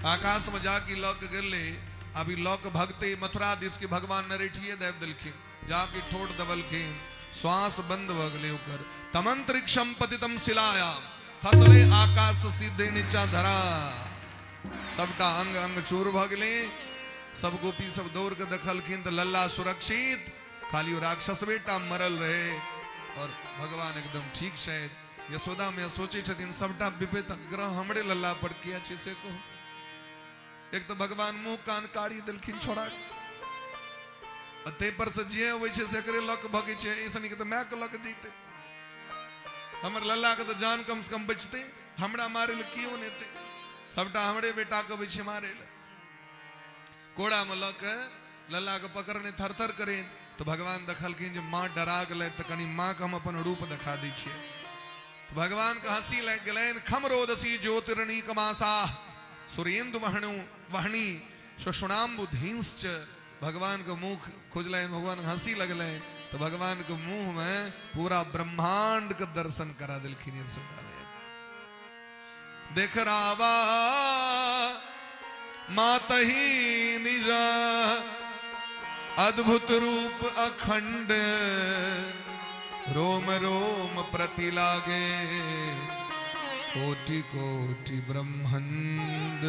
आकाश में जाके लऽ के गेलै, अभी लऽ के भगते मथुरा दिस के भगवान नरेठिए दाबि देलखिन, जाके ठोट दबलखिन, श्वास बंद भऽ गेलै ओकर। तमंतरिक्षम पतितम शिलायाम, खसले आकाश से सीधे नीचा धरा, सबटा अंग अंग चूर भऽ गेलै। सब गोपी सब दौड़ के देखलखिन तऽ लल्ला सुरक्षित, खाली राक्षस बेटा मरल रहे और भगवान एकदम ठीक छथि। यशोदा मैया सोचै छथिन सबटा विपैत ग्रह हमरे लल्ला पर किया छै से कहू। एक तो भगवान मुंह कान काढ़ी देलखिन छोड़ा के, आ ताहि पर से जे अबै छै सेकरे लऽ के भगै छै, एहिसँ नीक तऽ माय के लऽ के जैतै, हमर लल्ला के तऽ जान कम से कम बचतै, हमरा मारै लए केओ नहि एतै, सबटा हमरे बेटा के अबै छै मारै लए। कोड़ा में लऽ के लल्ला के पकड़ने थरथर करे तो भगवान देखलखिन जे माँ डरा गेलै, तऽ कनि माँ के हम अपन रूप देखा दै छियै। तो भगवान के हंसी लागि गेलनि। खमरोदसी ज्योतिर्णी कमासा सुरेंदु वहणु वहणी सुषुणाम्बुधींश्च। भगवान के मुंह खुजलनि, भगवान के हंसी लगलनि, तो भगवान के मुंह में पूरा ब्रह्मांड के दर्शन करा देलखिन यशोदा मैया। देख रावा मातही निज अद्भुत रूप अखंड रोम रोम प्रति लागे कोटि कोटि ब्रह्मांड।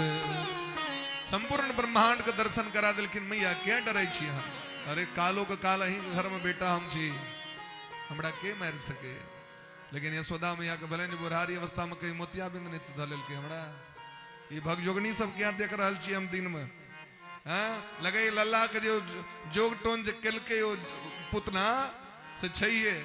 संपूर्ण ब्रह्मांड के दर्शन करा दिलखिन मैया। क्या डरे छी अहाँ? अरे कालो के काल अहीं के घर में बेटा हम छी, हमरा के मारि सके। लेकिन यशोदा मैया के भले बुढ़ारी अवस्था में कहीं मोतियाबिंद नहीं धऽ लेलकै हमरा। ई भगजोगनी सब क्या देख रहल छी हम दिन में? हाँ, लगे लल्ला के जो जोग टोन जे केलकै ओ पुतना से छैहे।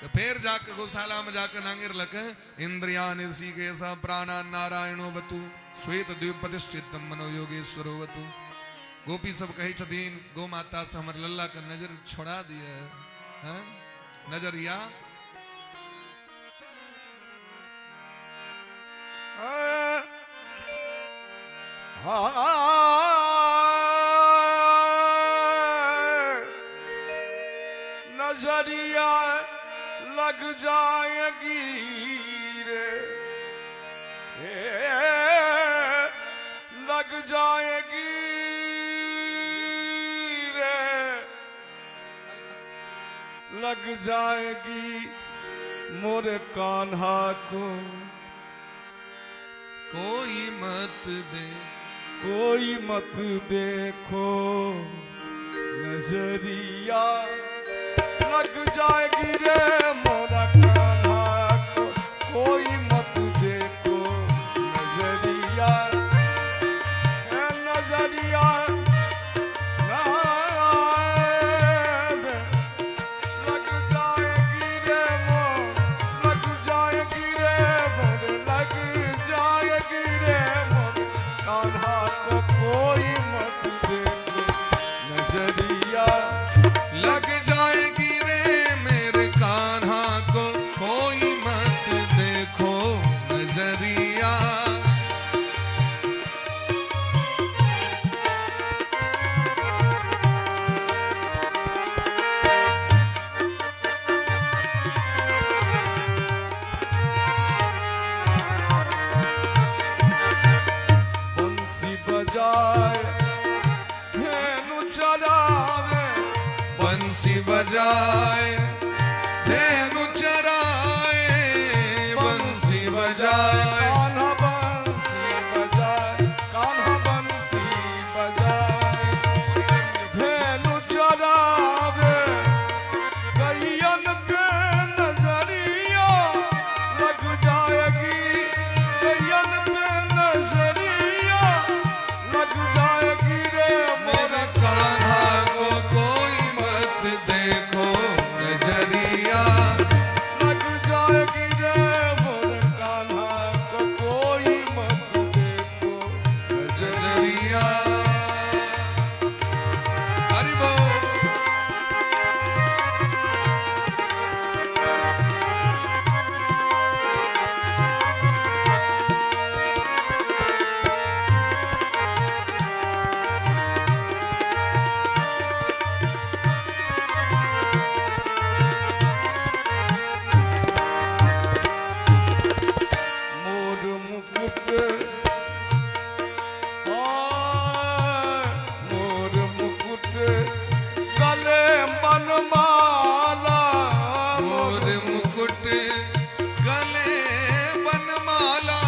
तो फिर जाके गौशाला में जाके नांगिर लके इंद्रिया ऋषिकेश प्राणा नारायणो वतु श्वेत द्वीप प्रतिष्ठित मनोयोगेश्वरो वतु। गोपी सब कहै छथिन गौ माता से हमर लल्ला के नजर छोड़ा दिए। हाँ, नजरिया नजरिया लग जाएगी रे, लग जाएगी रे, लग जाएगी मोरे कान्हा को। कोई मत दे, कोई मत देखो नजरिया लग जाएगी रे मोरा कान्हा को। कोई मत देखो नजरिया, नजरिया लग जाएगी रे मोर, लग जाएगी रे मोर, लग जाएगी रे मोर कान्हा को। कोई मत देखो नजरिया लग जाएगी रे मेरे कान्हा को। कोई मत देखो नजरिया। बंसी बजाए धेनु चरावे, बंसी बजाए धेनु चराए, बंसी बजाए कान्हा बंसी बजाए, कान्हा बंसी बजाए धेनु चरावे। गैयन पे नजरिया लग जाएगी, गैयन पे नजरिया लग जाएगी रे मेरा कान्हा को। कोई मत देखो नजरिया लग जाएगी रे मोर कान्हा को। कोई मत देखो नजरिया। हरि बोल। मोर मुकुट, मोर मुकुट गले बनमाला, मोर मुकुट गले बनमाला,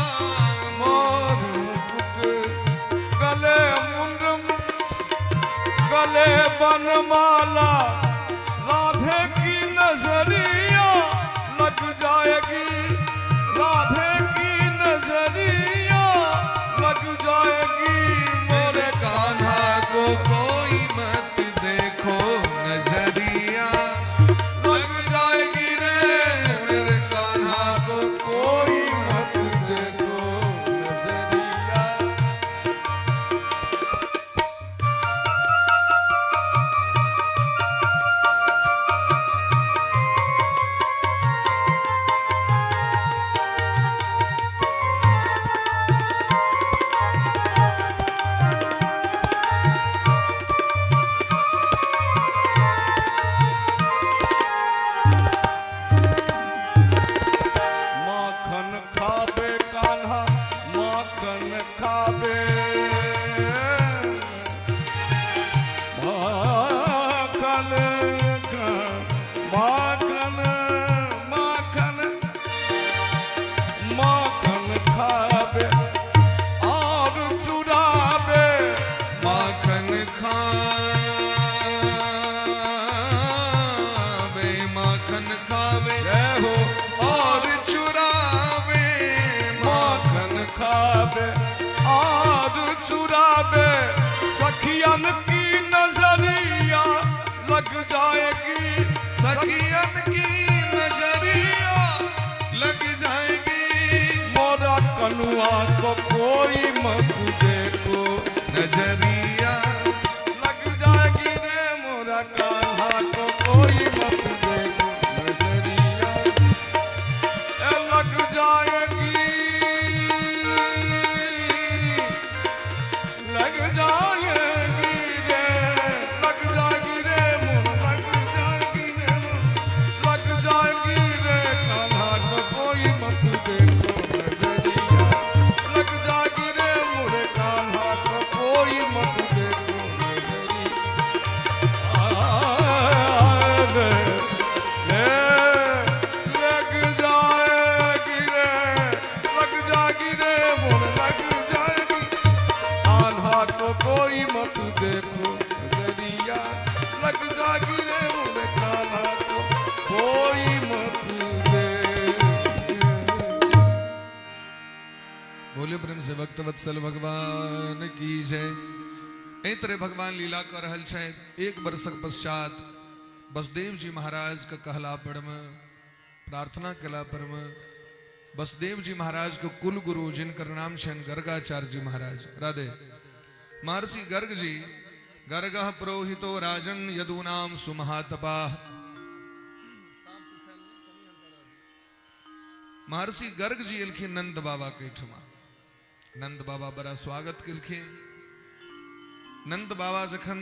मोर मुकुट गले मुंड गले बनमाला। राधे की नजरिया लग जाएगी, राधे की नजरिया लग जाएगी मेरे कान्हा को। कोई मत देखो नजरिया लग जाएगी रे मेरे कान्हा को। कोई मत देखो नजरिया। जाएगी सखियन की नजरिया लग जाएगी। मोरा कनुआ को कोई मत देखो नजरिया लग जाएगी रे, मोरा कान्हा को कोई मत देखो नजरिया लग जाएगी, लग जाएगी रे, लग जाएगी रे, लग जाएगी रे, लग जाएगी रे, कान्हा को कोई मत देखो नजरिया लग जाएगी रे, मोरे कान्हा को कोई मत देखो नजरिया लग जाएगी रे, लग जाएगी रे, मोरे लग जाएगी, कान्हा को कोई मत देखो नजरिया लग जाएगी रे, मोरे कान्हा को कोई मत देखो। बोले प्रेम से भक्त वत्सल भगवान की जय। एहि तरह भगवान लीला कर रहल छथि। एक वर्षक पश्चात वसुदेव जी महाराज के कहला पर में, प्रार्थना कला पर में, वसुदेव जी महाराज के कुल गुरु जिनकर नाम छनि गर्गाचार्य जी महाराज, राधे महर्षि गर्ग जी, गर्ग पुरोहितो राजन यदूनाम सुमहातपाः। महर्षि गर्ग जी एलखिन नंद बाबा के ठमा। नंद बाबा बड़ा स्वागत केलखिन। नंद बाबा जखन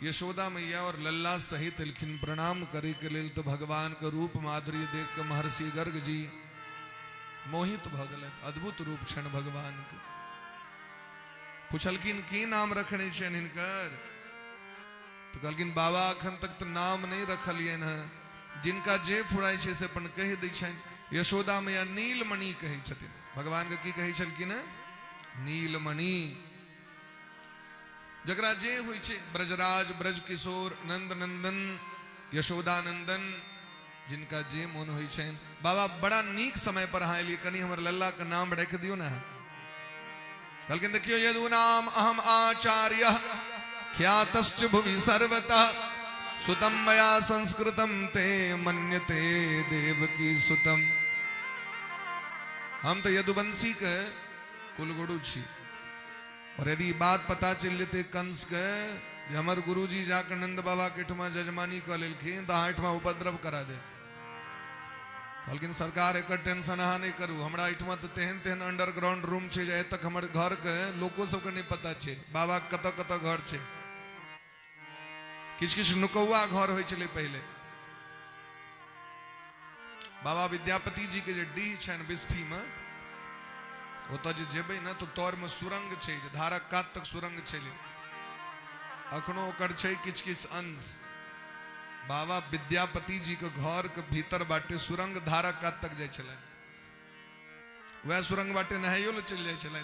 यशोदा मैया और लल्ला सहित एलखिन प्रणाम करे के लेल, तो भगवान के रूप माधुर्य देख के महर्षि गर्ग जी मोहित भ गेलथि। अद्भुत रूप छनि भगवान के। पुछलखिन की नाम रखने छनि हिनकर? तो कहलखिन बाबा अखन तक तो नाम नहीं रखलियनि हँ, जिनका जे फुराइ छै से अपन कहि दै छनि। यशोदा मैया नीलमणि कहै छथिन भगवान के। की कहै छलखिन? नीलमणि। जकरा जे होइ छै, ब्रजराज, ब्रज किशोर, नंद नंदन, यशोदानंदन, जिनका जे मोन होइ छनि। बाबा बड़ा नीक समय पर अहाँ एलियै, कनि हमर लल्ला के नाम राखि दियौ ने। कहलखिन देखियौ, यदूनाम अहम आचार्य ख्यातश्च भुवि सर्वतः सुतम मया संस्कृतम ते मन्यते देवकी सुतम। हम तो यदुवंशी के कुलगुरु छी, और यदि बात पता चलि जेतै कंस के जे हमर गुरुजी जाकर नंद बाबा के ठमा जजमानी कऽ लेलखिन, तऽ अहाँ एहिठमा उपद्रव करा देत। कहलखिन सरकार एकर टेंशन अहाँ नहि करू, हमरा एहिठमा तऽ तेहन तेहन अंडरग्राउंड रूम छै जे आइ तक हमर घर के लोको सबके नहि पता छै बाबा कतऽ कतऽ घर छै। किछु किछु नुकौआ घर होइ छलै पहिले। बाबा विद्यापति जी के जे डीह छनि बिस्फी में, ओतऽ जे जेबै ने तो तर में सुरंग छै, जे धारक कात तक सुरंग छलै, अखनो ओकर छै किछु किछु अंश। बाबा विद्यापति जी के घर के भीतर बाटे सुरंग धारक कात तक जाइ छलै, वएह सुरंग बाटे नहाइयो लए चलि जाइ छलै।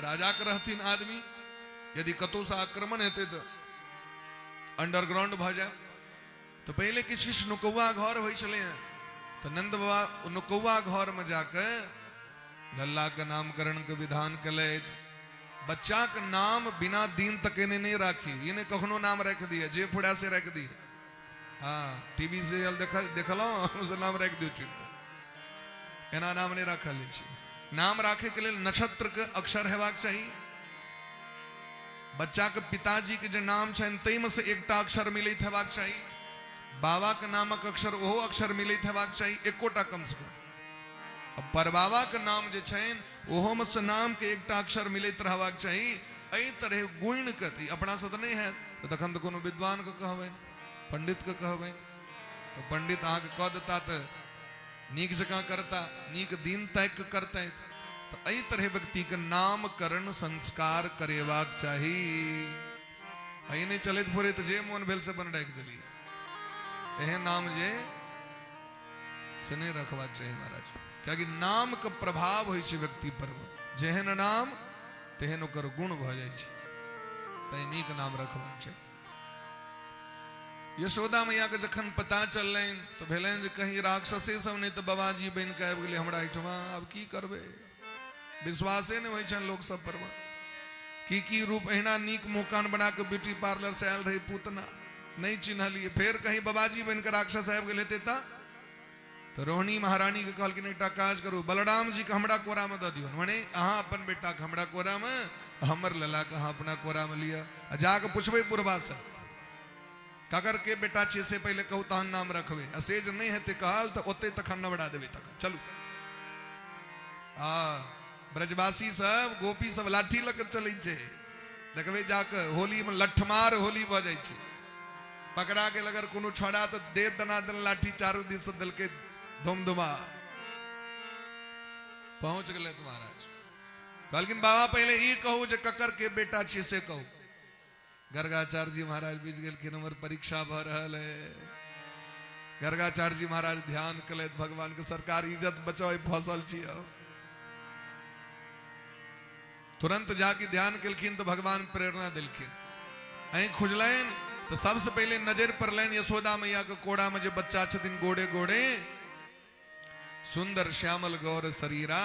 राजा के रहथिन आदमी, यदि कतौ से आक्रमण हेतै तऽ अंडरग्राउंड भऽ जाय। तो पहले किछु किछु नुकौआ घर होइ छलै हँ, तो नंद बाबा नुकौआ घर में जाके लल्ला के नामकरण के विधान केलथि। बच्चा के नाम बिना दिन तकेने नहीं राखी, ये नहीं कखनो नाम राखि दिए, जे फुरा से राखि दिए। हाँ, टीवी सीरियल देखलहुँ से नाम राखि दियौ चुनि कऽ, एना नाम नहीं राखल छै। नाम राखे के लेल नक्षत्र के अक्षर हेबाक चाही। बच्चा के पिताजी के जे नाम छनि ताहिमे से एकटा अक्षर मिलैत हेबाक चाही। बाबा के नामक अक्षर ओहो अक्षर मिलैत हेबाक चाही, एकोटा कम से कम। अब परबाबा के नाम जे छनि ओहो में से नाम के एकटा अक्षर मिलैत रहबाक चाही। एहि तरह गुणि के अपना से तऽ नहि हैत, तऽ तखन तऽ कोनो विद्वान के कहबनि, पंडित के कहबनि, तऽ पंडित अहाँके कऽ देता तऽ नीक जकाँ करता, नीक दिन ताकि कऽ करतथि। तऽ एहि तरह व्यक्ति के नामकरण संस्कार करेबाक चाही। एहि नहि चलैत फुरैत जे मोन भेल से अपन राखि देलियै, एहन नाम जे से नहि रखबाक चाही महाराज। कियाकि नाम के प्रभाव होइ छै व्यक्ति पर, जेहन नाम तेहन ओकर गुण भऽ जाइ छै, तैं नीक नाम रखबाक चाही। यशोदा मैया के जखन पता चललनि तऽ भेलनि जे कहीं राक्षसे सब नहि तऽ बाबाजी बनि कऽ आबि गेलै हमरा एहिठमा, आब की करबै, विश्वासे नहि होइ छनि लोक सब पर। की रूप एहिना नीक मुँह बना के ब्यूटी पार्लर से आयल रही पूतना, नहीं चिन्हलिए। फेर कहीं बाबाजी बनकर राक्षस आबि गेल हेतै तऽ रोहिणी महारानी के कहलखिन एकटा काज करू, बलराम जी के हमरा कोरा में दऽ दियौ, मने अहाँ अपन बेटा के हमरा कोरा में, हमर लला के अहाँ अपना कोरा में लिअ। आ जाके पुछबै बुढ़बा से ककर के बेटा छियै से पहिले कहू तहन नाम रखबै, आ से जे नहि हेतै कहल तऽ ओतै तखन नवरा देबै तखन चलू। आ ब्रजवासी सब गोपी सब लाठी लऽ के चलै छै, देखबै जाके होली में लठमार होली भऽ जाइ छै। पकड़ा गेल अगर कोनो छोड़ा तऽ दे दनादन लाठी चारू दिस से देलकै धुमधुमा। पहुंच गेलै महाराज, कहलखिन बाबा पहिले ई कहू जे ककर के बेटा छियै से कहू। गर्गाचार्य जी महाराज बुझि गेलखिन हमर परीक्षा भऽ रहल है। गर्गाचार्य जी महाराज ध्यान केलथि भगवान के, सरकार इज्जत बचाओ फसल छी। तुरंत जाके ध्यान केलखिन तो भगवान प्रेरणा देलखिन। आँखि खुजलनि तो सबसे पहले नजर पड़लनि यशोदा मैया के कोड़ा में जे बच्चा छथिन गोड़े गोड़े सुंदर श्यामल गौर शरीरा।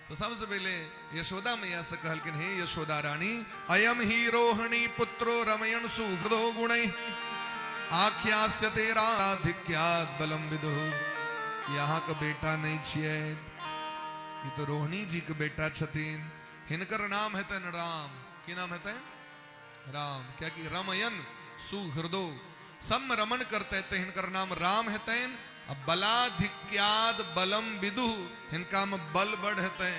तो सबसे पहले यशोदा मैया से कहलखिन हे यशोदा रानी, अयम ही रोहिणी पुत्रो रमयण सुहृदो गुणै आख्यास्यते राधिक्यात् बलम विदु। यहाँ के बेटा नहीं छियै, ई तो रोहिणी जी के बेटा छथिन, हिनकर नाम हेतनि राम। की नाम हेतनि? राम। कियाकि रमयन सुहृदो सब रमन करते ते हिनकर नाम राम हेतनि। बलाधिक्याद बलम विदु, हिनका में बल बढ़ हेतनि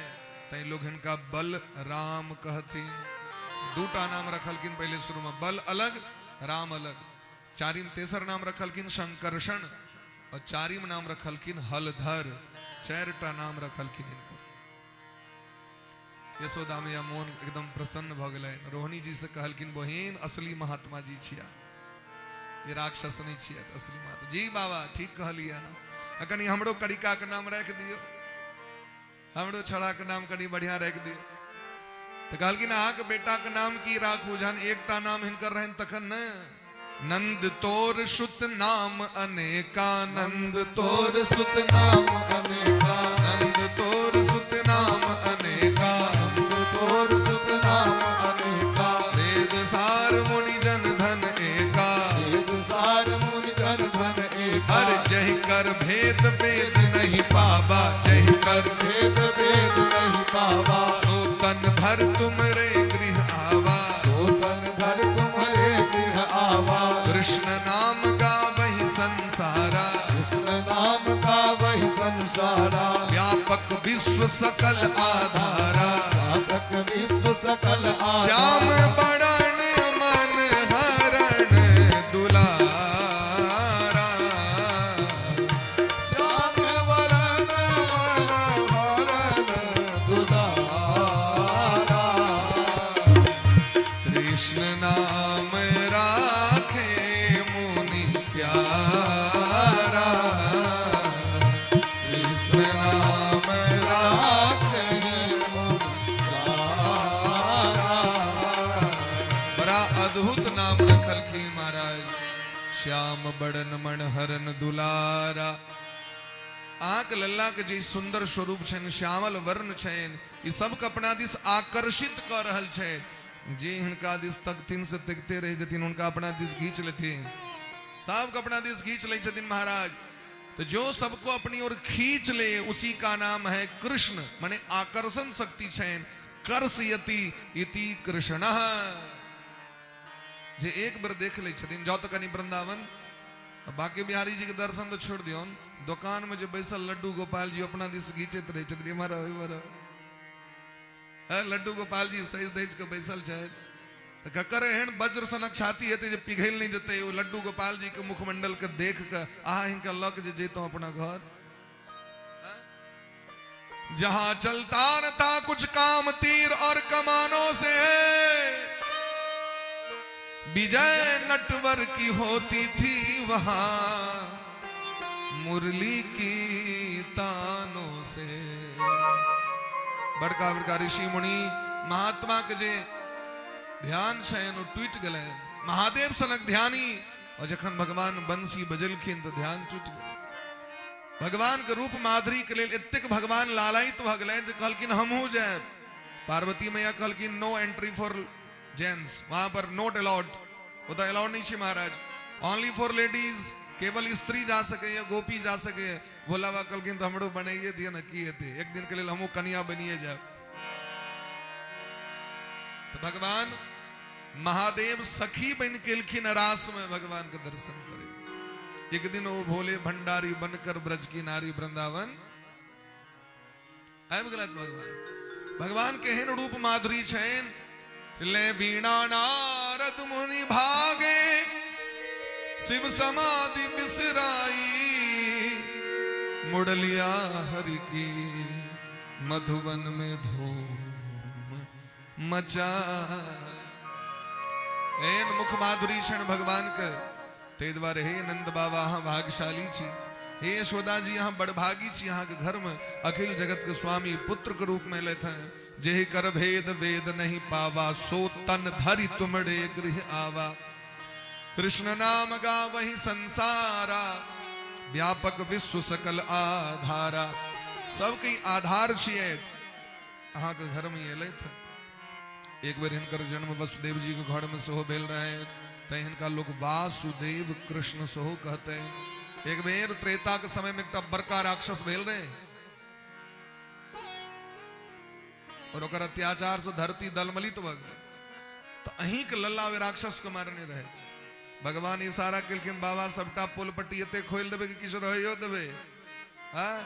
तै लोग हिनका बल राम कहथिन। दूटा नाम रखलखिन पहले शुरू में, बल अलग राम अलग। चारिम तेसर नाम रखलखिन शंकर्षण और चारिम नाम रखलखिन हलधर। चारिटा नाम रखलखिन हिनकर। यशोदा मैया मोन एकदम प्रसन्न भऽ गेलै। रोहिणी जी से कहलखिन बहिन असली महात्मा जी छिया, ये राक्षस नहीं छिया, असली महात्मा जी। बाबा ठीक कहलियै, कनी हमरो कड़िका के नाम राखि दियौ, हमरो छड़ा के नाम कनी बढ़िया राखि दियौ। तो कहलखिन अहाँके बेटा के नाम की राखू, जहन एकटा नाम हिनकर रहनि तखन ने। नंद तोर सुत नाम अनेका, नंद तोर सुत नाम अनेका, नंद तोर सुत नाम अनेका, नंद तोर सुत नाम अनेका, वेद सार मुनि जन धन एका, वेद सार मुनि जन धन एका। अरे जहि कर भेद भेद नहीं पावा, जहि कर भेद भेद नहीं पावा, सो तन भर तुमरे गृह आवा, सो तन भर तुम्हारे गृह आवा। कृष्ण नाम का वही संसारा, कृष्ण नाम का वही संसारा, व्यापक विश्व सकल आधारा, व्यापक विश्व सकल आधारा। श्याम बड़न मन हरण दुलारा, श्याम बड़न मन हरण दुलारा। कृष्ण नाम राखे मुनि प्यारा, कृष्ण नाम राखे मुनि प्यारा। बड़ा अद्भुत नाम रखलखिन महाराज, श्याम बड़न मन हरण दुलारा। आंख लल्ला के जे सुंदर स्वरूप छनि, श्यामल वर्ण छनि, ई सबके अपना दिस आकर्षित कऽ रहल छै। जे हिनका दिस तकथिन से तकते रहि जेथिन, हुनका अपना दिस घींच लेथिन, सबके अपना दिस घींच लै छथिन महाराज। तो जो सबको अपनी ओर खींच ले उसी का नाम है कृष्ण, माने आकर्षण शक्ति छनि। कर्षयति इति कृष्णः। जे एक बेर देख लै छथिन, जाउ तऽ कनि वृंदावन, बाकी बिहारी जी के दर्शन तो छोड़ दियौन, दोकान में जे बैसल लड्डू गोपाल जी अपना दिस घींचैत रहै छथिन, इम्हर आउ इम्हर आउ। लड्डू गोपाल जी सज धज के बैसल छथि, तऽ ककर एहन वज्र सनक छाती हेतै जे पिघलि नहि जेतै ओ लड्डू गोपाल जी के मुखमंडल के देख के अहाँ हिनका लऽ के जे जैतहुँ अपना घर। जहां चलता न था कुछ काम तीर और कमानों से, विजय नटवर की होती थी वहां मुरली की तानों से। बड़का बड़का ऋषि मुनि महात्मा के जे ध्यान छनि ओ टूटि गेलनि, महादेव सनक ध्यानी, और जखन भगवान बंसी बजेलखिन तऽ ध्यान टूटि गेल। भगवान के रूप माधुरी के लेल एतेक भगवान लालायित भऽ गेलनि जे कहलखिन हमहूँ जायब। पार्वती मैया कहलखिन नो एंट्री फॉर जेंट्स, वहां पर not allowed, ओतऽ अलाउड नहीं छै महाराज, ओनली फॉर लेडीज, केवल स्त्री जा सके, गोपी जा सके। भोला बाबा कहलखिन तऽ हमरो बनाइए दिअ ने, की हेतै, एक दिन के लेल हमहूँ कनिया बनिए जायब। तो भगवान महादेव सखी बन के एलखिन रास में भगवान के दर्शन करे। एक दिन वो भोले भंडारी बनकर ब्रज की नारी वृंदावन आबि गेलथि। भगवान भगवान केहन रूप माधुरी छनि, ले वीणा नारद मुनि भागे, शिव समाधि बिसराई, मुरलिया हरि की मधुबन में धूम मचा। एहन मुख माधुरी छनि भगवान के। ताहि दुआरे हे नंद बाबा अहाँ भाग्यशाली छी, हे यशोदा जी अहाँ बड़भागी छी, अहाँ के घर में अखिल जगत के स्वामी पुत्र के रूप में एलथि हँ। जेहि कर भेद वेद नहीं पावा, सो तन धरि तुमरे गृह आवा। कृष्ण नाम गावहि संसारा, व्यापक विश्व सकल आधारा। सबके आधार छियै, अहाँ के घर में एलथि। एक बेर हिनकर जन्म वसुदेव जी के घर में सेहो भेल रहे, तैं हिनका लोग वासुदेव कृष्ण सेहो कहते हैं। एक बेर त्रेता के समय में एकटा बड़का राक्षस भेल रहे और ओकर अत्याचार से धरती दलमलित भऽ गेलै, तो अहीं के लल्ला ओहि राक्षस के मारने रहे। भगवान इशारा केलखिन, बाबा सबटा पुल पट्टी एते खोलि देबै कि किछु रहियो देबै, हाँ?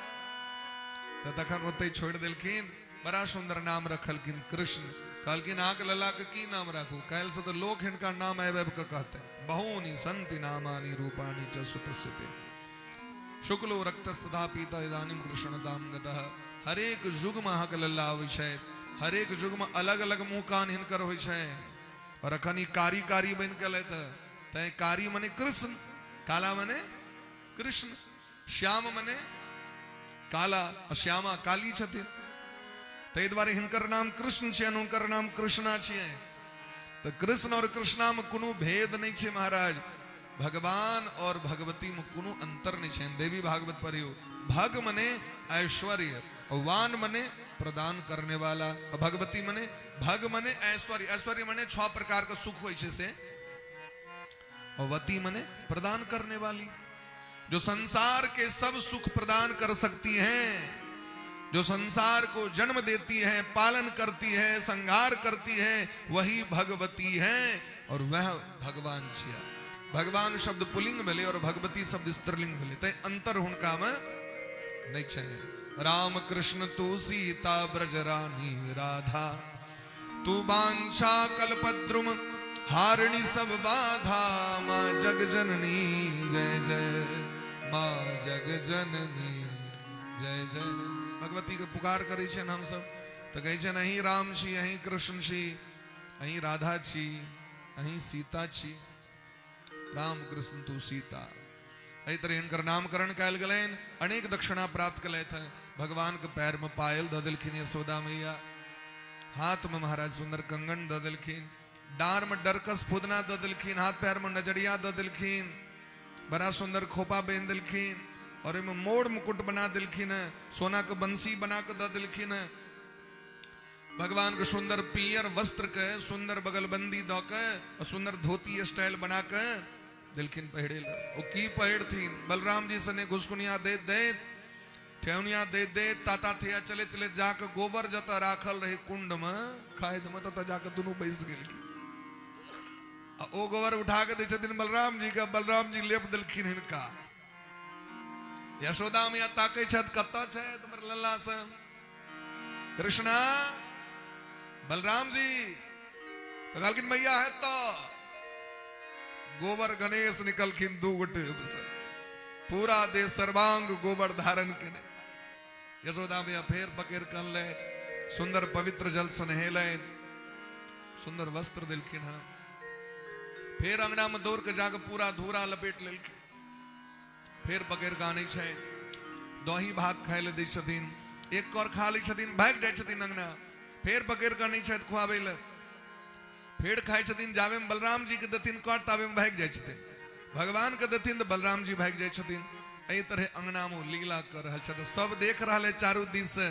तऽ तखन ओतै छोड़ि देलखिन। बड़ा सुंदर नाम रखलखिन कृष्ण। कहलखिन अहाँके लल्ला के की नाम राखू, काल्हि से तऽ लोक हिनका नाम आबि आबि कऽ कहतै। बहूनि सन्ति नामानि रूपाणि च सुतस्य ते, शुक्लो रक्तस्तथा पीता इदानीं कृष्णतां गतः। हरेक युग में अहाँके लल्ला आबै छै, हरेक युग में अलग अलग मुँह कान हिनकर होइ छै। और अखन ई कारी कारी बनि के एलथि, तैं कारी मने कृष्ण, काला मने कृष्ण, श्याम मने काला, श्यामा काली छथिन, ताहि दुआरे हिनकर नाम कृष्ण छियनि, हुनकर नाम कृष्णा छियनि। तऽ कृष्ण और कृष्णा में कोनो भेद नहीं छै महाराज, भगवान और भगवती में कोनो अंतर नहीं छै। देवी भागवत पढ़ियो, भग मने ऐश्वर्य, वान मने प्रदान करने वाला, भगवती मने भग मने ऐश्वर्य, ऐश्वर्य मने 6 प्रकार का सुख होइ छै से, और वती मने प्रदान करने वाली, जो संसार के सब सुख प्रदान कर सकती हैं, जो संसार को जन्म देती है, पालन करती है, संहार करती है, वही भगवती है और वह भगवान छिया। भगवान शब्द पुल्लिंग भेलै और भगवती शब्द स्त्रीलिंग भेलै, तैं अंतर हुनका में नहीं छै। राम कृष्ण तू सीता ब्रज रानी राधा, तू बांछा कल्पद्रुम हारिणी सब बाधा, माँ जग जननी जय जय, माँ जग जननी जय जय। भगवती के पुकार करै छियनि हमसब तऽ कहै छियनि अहीं राम छी, अहीं कृष्ण छी, अहीं राधा छी, अहीं सीता छी। राम कृष्ण तू सीता, एहि तरह हिनकर नामकरण कयल गेलनि। अनेक दक्षिणा प्राप्त केलथि। भगवान के पैर में पायल दऽ देलखिन यशोदा मैया, हाथ में महाराज सुंदर कंगन दऽ देलखिन, डार में डरकस फुदना दऽ देलखिन, हाथ पैर में नजरिया दऽ देलखिन, बड़ा सुंदर खोपा बान्हि देलखिन और ओहिमे मोर मुकुट बना देलखिन है, सोना के बंसी बना के दऽ देलखिन है। भगवान के सुंदर पियर वस्त्र के सुंदर बगलबंदी दऽ के और सुंदर धोती स्टाइल बना के देलखिन पहिरे लए। ओ की पहिरथिन, बलराम जी सने घुसकुनिया दैत दैत ठेहुनिया दैत दैत ताता थिया चले चले जाके गोबर जतऽ राखल रहे कुंड में खाद में ततऽ जाके दुनू बैस गेलखिन। आ ओ गोबर उठा के दै छथिन बलराम जी के, बलराम जी लेप देलखिन हिनका। यशोदा मैया ताकै छथि कतऽ छथि हमर लल्ला सब, कृष्णा बलराम जी। तो कहलखिन मैया है तो गोबर गणेश निकलखिन दू गोटे से, पूरा देह सर्वांग गोबर धारण केने। यशोदा मैया फेर पकड़ के अनलथि, सुंदर पवित्र जल से नहेलथि, सुंदर वस्त्र देलखिन हँ। फेर अंगना में दौड़ के जाके पूरा धूरा लपेट लेलखिन, फेर पकड़ के आनै छै, दही भात खाय लए दै छथिन, एक कौर खा लै छथिन, भागि जाइ छथिन अंगना, फेर पकड़ के आनै छथि खुआबै लए, फेर खाइ छथिन, जाबे में बलराम जी के देथिन कर ताबे में भागि जाइ छथिन, भगवान के देथिन तऽ बलराम जी भागि जाइ छथिन। एहि तरह अंगना में लीला कर रहल छथि, सब देख रहल है चारू दिस से,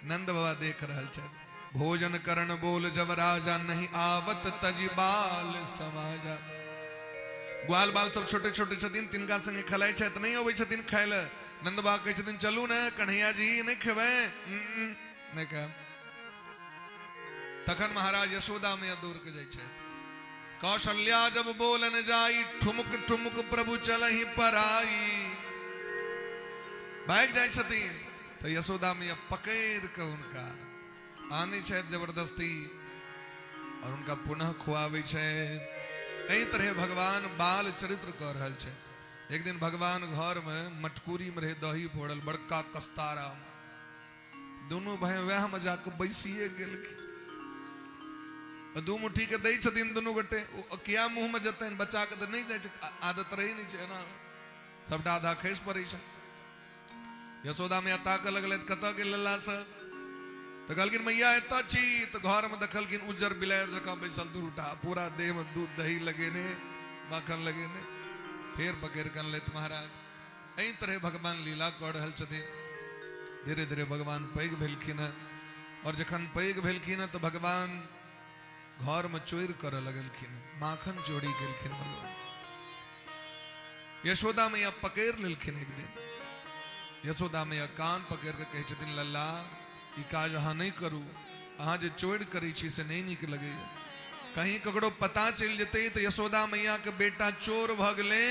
नंद बाबा देख रहल छथि। भोजन करण बोल जब राजा नहीं आवत तजी बाल समाजा। ग्वाल बाल सब छोटे छोटे छथिन, तिनका संगे खेलाइ छथि, नहि अबै छथिन खाय लए। नंद बाबा कहै छथिन चलू ने कन्हैया जी, नहि खेबै? नहि खायब। तखन महाराज यशोदा मैया दौड़ के जाइ छथि। कौशल्या जब बोलन जाई, ठुमुक ठुमुक प्रभु चलही पराई। भागि जाइ छथिन तऽ यशोदा मैया पकड़ि कऽ हुनका आनै छथि जबरदस्ती और हुनका पुनः खुआबै छथि। एहि तरह भगवान बाल चरित्र कऽ रहल छथि। एक दिन भगवान घर में मटकूरी में रहे दही फोड़ल बड़का कस्तारा, दुनू भाई वएह में जाके बैसिए गेलखिन। दू मुट्ठी के दै छथिन दुनू गोटे, किया मुँह में जेतनि, बच्चा के तऽ नहि जाइ छै, आदत रहै नहि छै एना, सबटा आधा खसि पड़ै छै। यशोदा मैया ताकऽ लगलथि कतऽ गेल लल्ला सब, तऽ कहलखिन मैया एतऽ छी। तऽ घर में देखलखिन उज्जर बिलारि जकाँ बैसल दूटा, पूरा देह में दूध दही लगेने, माखन लगेने। फेर पकड़ि कऽ अनलथि महाराज। एहि तरह भगवान लीला कऽ रहल छथिन। धीरे धीरे भगवान पैघ भेलखिन हँ, और जखन पैघ भेलखिन हँ तऽ भगवान घर में चोरि करऽ लगलखिन, माखन चोरी केलखिन भगवान। यशोदा मैया पकड़ि लेलखिन एक दिन। यशोदा मैया कान पकड़ि कऽ कहै छथिन लल्ला ई काज अहाँ नहि करू, अहाँ जे चोरि करै छी से नहि नीक लगैया, कहीं ककरो पता चलि जेतै तऽ यशोदा मैया के बेटा चोर भऽ गेलै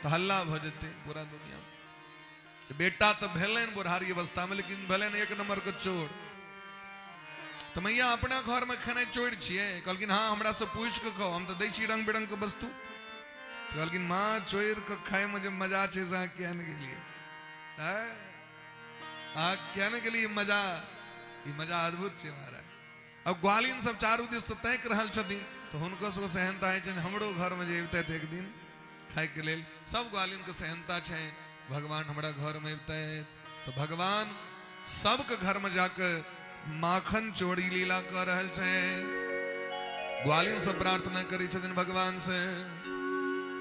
तऽ हल्ला भऽ जेतै पूरा दुनिया में। बेटा तऽ भेलनि बुढ़ारी अवस्था में, लेकिन भेलनि एक नंबर के चोर। तऽ मैया अपना घर में खेनाइ चोरि छियै? कहलखिन हाँ, हमरा से पूछि कऽ खाउ, हम तऽ दै छी रंग बिरंग के वस्तु। कहलखिन माँ चोरि कऽ खाय में जे मजा छै से अहाँ किया नहि गेलियै? अहाँ किया नहि गेलियै? मजा, ई मजा अद्भुत छै महाराज। अब ग्वालिन सब चारू दिस तऽ ताकि रहल छथिन, तऽ हुनको सबके सेहनता होइ छनि हमरो घरमे जे अबितथि एक दिन खायके लेल। सब ग्वालिनके सेहनता छै भगवान हमरा घरमे अबितथि। तऽ भगवान सबके घरमे जाके माखन चोरी लीला कऽ रहल छै। ग्वालिन सब प्रार्थना करै छथिन भगवान से,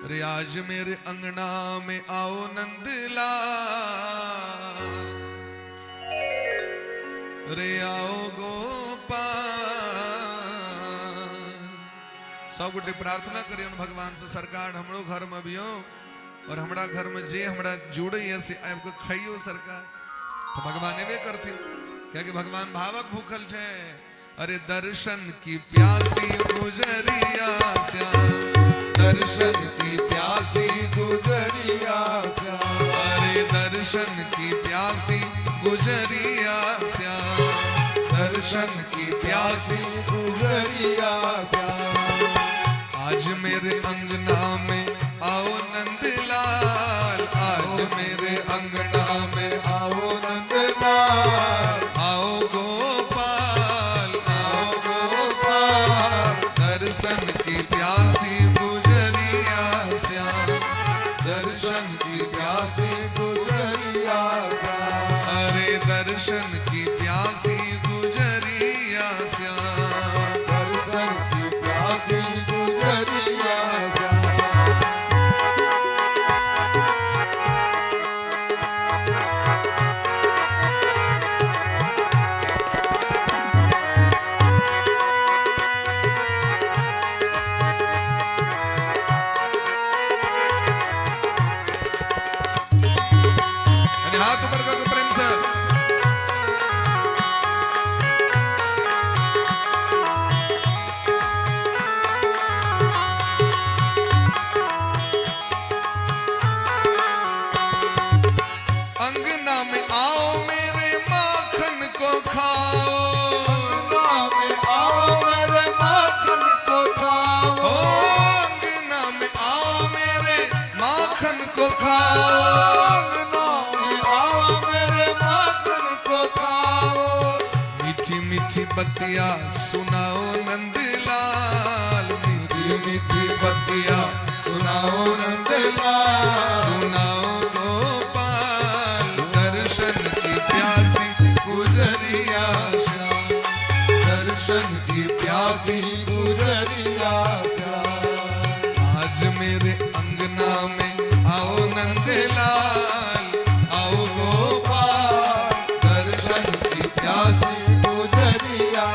अरे आज मेरे अंगना में आओ नंदलाल, रे आओ गोपाल। सब गोटे प्रार्थना करियौन भगवान से, सरकार हमरो घर में अबियौ और हमरा घर में जे हमरा जुड़ैया से आबि कऽ खइयौ सरकार। तो भगवान एबे करथिन, कियाकि भगवान भावक भूखल छै। अरे दर्शन की प्यासी गुजरिया श्याम, दर्शन की प्यासी गुजरिया श्याम, अरे दर्शन की प्यासी गुजरिया श्याम, दर्शन की प्यासी गुजरिया श्याम। आज मेरे अंगना में आओ नंदलाल, आज मेरे अंगना में आओ नंदलाल, आओ गोपाल, आओ गोपाल। दर्शन की प्यासी गुजरिया श्याम, दर्शन की प्यासी गुजरिया श्याम, अरे दर्शन की प्यासी गुजरिया श्याम, दर्शन की प्यासी गुजरिया श्याम। अरे हाथ ऊपर करके प्रेम से। अंगना में आओ मेरे माखन को खाओ, अंगना में आओ मेरे माखन को खाओ, ओ अंगना में आओ मेरे माखन को खाओ, अंगना में आओ मेरे माखन को खाओ। मीठी मीठी बतिया सुनाओ नंदलाल, मीठी मीठी बतिया सुनाओ नंदलाल, सुनाओ गोपाल। दर्शन की प्यासी गुजरिया श्याम, दर्शन की प्यासी गुजरिया श्याम, आज मेरे अंगना में आओ नंदलाल, आओ गोपाल। दर्शन की प्यासी गुजरिया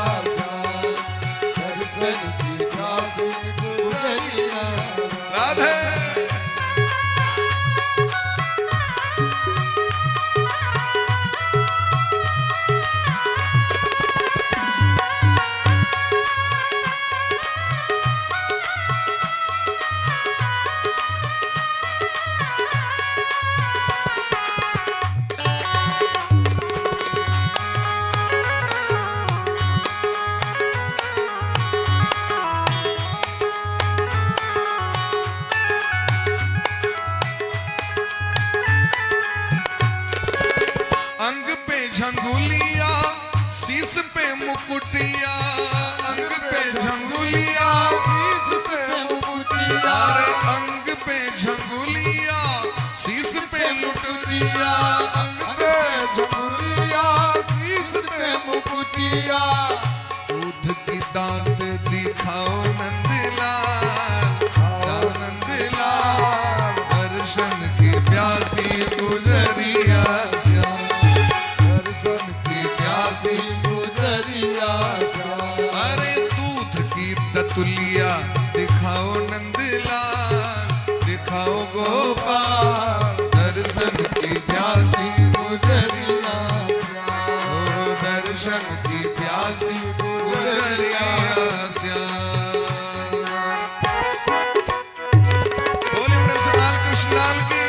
गुजरिया। दूध की दांत दिखाओ नंदलाल, आओ नंदलाल, दर्शन की प्यासी गुजरिया श्याम, दर्शन की प्यासी गुजरिया श्याम। अरे दूध की दतुलिया दिखाओ नंदलाल, दिखाओ गोपाल, दर्शन की प्यासी गुजरिया श्याम, ओ दर्शन की प्यासी गुजरिया श्याम। बोले प्रेम से लाल कृष्ण लाल की।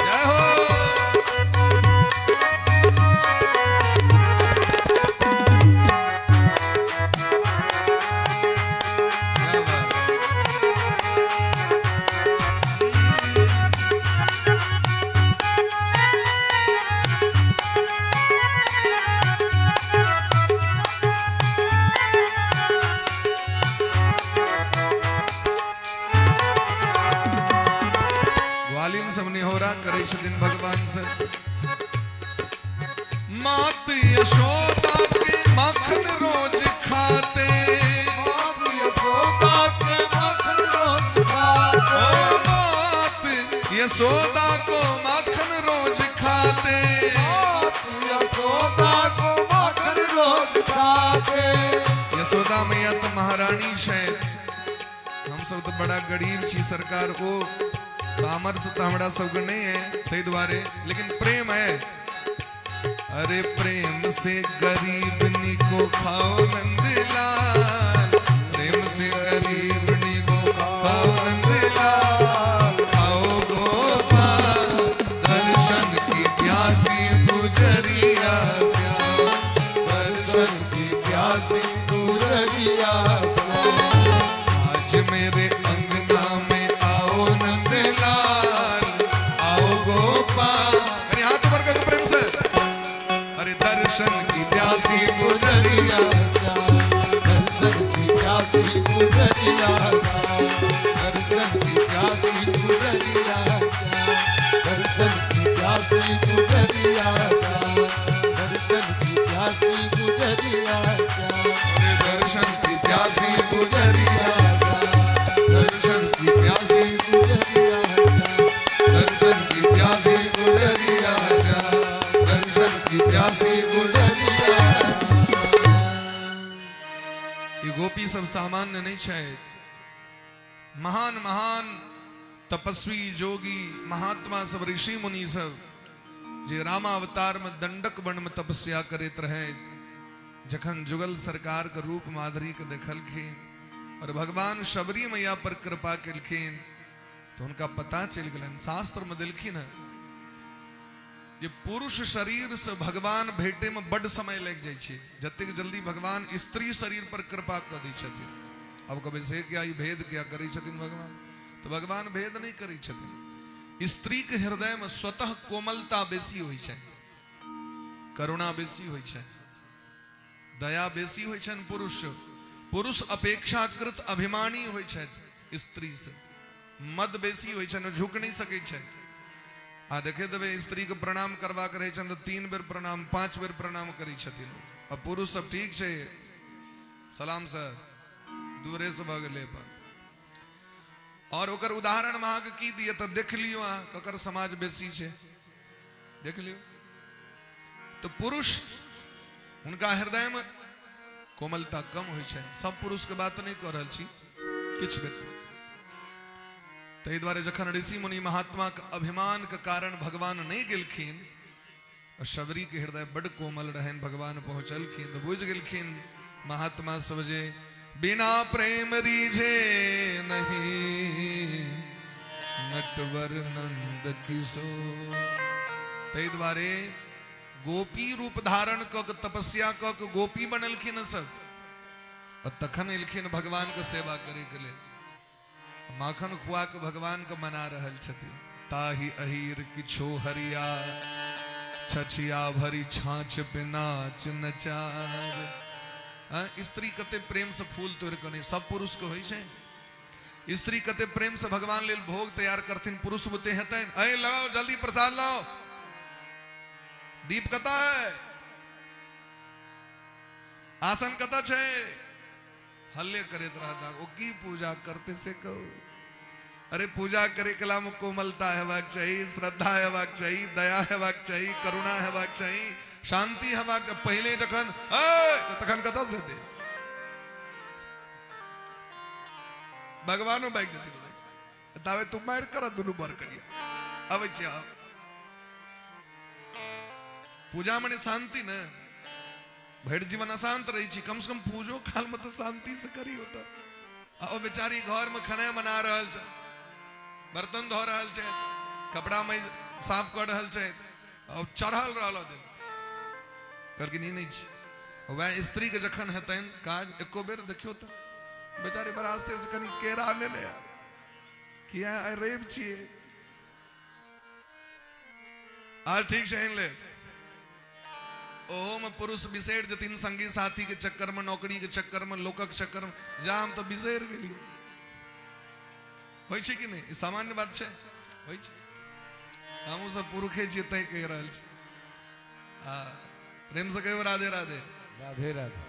जय हो। क्या बात। ग्वालिन सब निहोरा करे दिन भगवान से। मात यशोदा के माखन रोज खाते, मात यशोदा के माखन रोज खाते, ओ मात यशोदा को माखन रोज खाते, मात यशोदा को माखन रोज खाते। यशोदा मैया तो महारानी है, हम सब तो बड़ा गरीब छी सरकार, वो सामर्थ्य तो हमरा सबके नहीं है तै दुआरे, लेकिन प्रेम है। अरे प्रेम से गरीबनी को खाओ नंदलाल, प्रेम से गरीबनी को खाओ नंदलाल, खाओ गोपाल, दर्शन की प्यासी गुजरिया श्याम, दर्शन की प्यासी गुजरिया श्याम। आज मेरे अंगना में आओ नंदलाल, आओ गोपाल। अरे हाथ ऊपर करके प्रेम से। अरे दर्शन की प्यासी गुजरिया श्याम, दर्शन की प्यासी गुजरिया श्याम, दर्शन की प्यासी गुजरिया श्याम, दर्शन की प्यासी गुजरिया श्याम, दर्शन की प्यासी गुजरिया श्याम, अरे दर्शन की प्यासी गुजरिया श्याम, दर्शन की प्यासी गुजरिया श्याम, दर्शन की प्यासी गुजरिया श्याम, दर्शन की प्यासी गुजरिया श्याम। ये गोपी सब सामान्य नहीं छे, महान महान तपस्वी जोगी महात्मा सब ऋषि मुनि सब जे रामावतार में दंडक वन में तपस्या करैत रहे, जखन जुगल सरकार के रूप माधुरी के देखलखिन और भगवान शबरी मैया पर कृपा केलखिन तो उनका पता चल गेलनि। शास्त्र में देलखिन है जे पुरुष शरीर से भगवान भेटे में बड समय लागि जाइ छै, जतेक जल्दी भगवान स्त्री शरीर पर कृपा कऽ दै छथिन। अब कहबै से क्या ई भेद क्या करै छथिन भगवान? तो भगवान भेद नहीं करै छथिन। स्त्री के हृदय में स्वतः कोमलता बेसी होइ छै, करुणा बेसी होइ छै, दया बेसी होइ छनि। पुरुष अपेक्षाकृत अभिमानी होइ छथि स्त्री से, मद बेसी होइ छनि, झुक नहीं सकै छथि। आ देखे देबै स्त्री के प्रणाम करबाक रहै छनि तऽ 3 बेर प्रणाम 5 बेर प्रणाम करै छथिन। आ पुरुष सब ठीक छै, सलाम सर, दूरे से भऽ गेलै पर। और ओकर उदाहरण अहाँके की दिअ तऽ देख लियौ अहाँ ककर समाज बेसी छै, देख लियौ। तो पुरुष हुनका हृदय में कोमलता कम होइ छै। सब पुरुष के बात नहीं कऽ रहल छी, किछु व्यक्ति। ताहि दुआरे जखन ऋषि मुनि महात्मा के अभिमान के कारण भगवान नहीं गेलखिन और शबरी के हृदय बड कोमल रहनि, भगवान पहुँचलखिन तो बुझि गेलखिन महात्मा सब जे बिना प्रेम रीझे नहीं नटवर नंद किशोर। ताहि दुआरे गोपी रूप धारण कऽ के तपस्या कऽ के गोपी बनलखिन सब, और तखन एलखिन भगवान के सेवा करे के लेल। माखन खुआ के भगवान के मना रहल छथिन। ताही अहीर किछो हरिया, छछिया भरी छाछ पे नाच नचार। स्त्री कते प्रेम से फूल तोड़ के नहीं, सब पुरुष के होइ छै। स्त्री कते प्रेम से भगवान लेल भोग तैयार करथिन, पुरुष बुते हेतनि, अरे लगाओ जल्दी प्रसाद लाओ, दीप कता है, आसन कता छै, हल्ले करैत रहता। ओ की पूजा करते से कहू। अरे पूजा करे कला में कोमलता हेबाक चाही, श्रद्धा हेबाक चाही, दया हेबाक चाही, करुणा हेबाक चाही, शांति हेबाक। पहिले जखन तखन कतऽ से दे भगवानो भागि जेथिन, ताबे तू मारि कर दुनू बर करिया अबै छियै। पूजा मने शांति ने, भरि जीवन अशांत रहै छी, कम से कम पूजो काल में तो शांति से करी होता। आ ओ बेचारी घर में खाना बना रहल छै, बर्तन धो रहल छै, कपड़ा में साफ कर रहल छै, और चढ़ल रहल दे कहलखिन ई नहि छै। वएह स्त्री के जखन हेतनि काज, एको बेर देखियौ तऽ बेचारी बड़ा आस्ते से कनि केरा लेने किया आइ रवि छियै, आज ठीक छै आनि ले। ओहो में पुरुष बिसरि जेथिन संगी साथी के चक्कर में, नौकरी के चक्कर में, लोकक चक्कर में, जाम तो बिसरि गेलियै। होइ छै कि नहि? सामान्य बात छै, होइ छै। हमहूँ सब पुरुखे छियै तैं कहि रहल छी। हाँ, प्रेम से कहियौ राधे राधे, राधे राधे।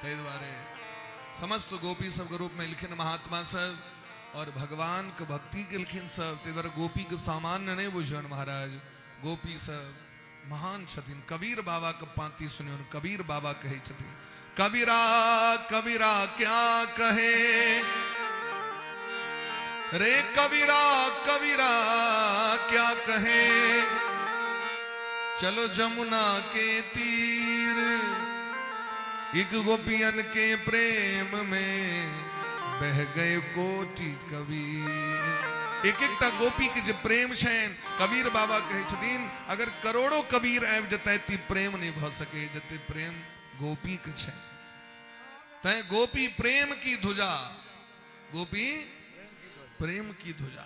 ताहि दुआरे समस्त गोपी सबके रूप में एलखिन महात्मा सब और भगवान के भक्ति केलखिन सब। ताहि दुआरे गोपी के सामान्य नहीं बुझियौन महाराज, गोपी सब महान छथिन। कबीर बाबा के पांति सुनियौन, कबीर बाबा कहै छथिन, कबीरा कबीरा क्या कहे रे, कबीरा कबीरा क्या कहे, चलो जमुना के तीर, एक गोपियन के प्रेम में बह गए कोटि कबीर। एक एकटा गोपी के जे प्रेम छनि, कबीर बाबा कहै छथिन अगर करोड़ों कबीर आबि जेतै ती प्रेम नहीं भऽ सकै जते प्रेम गोपी के छनि। तैं गोपी प्रेम की ध्वजा, गोपी प्रेम की ध्वजा।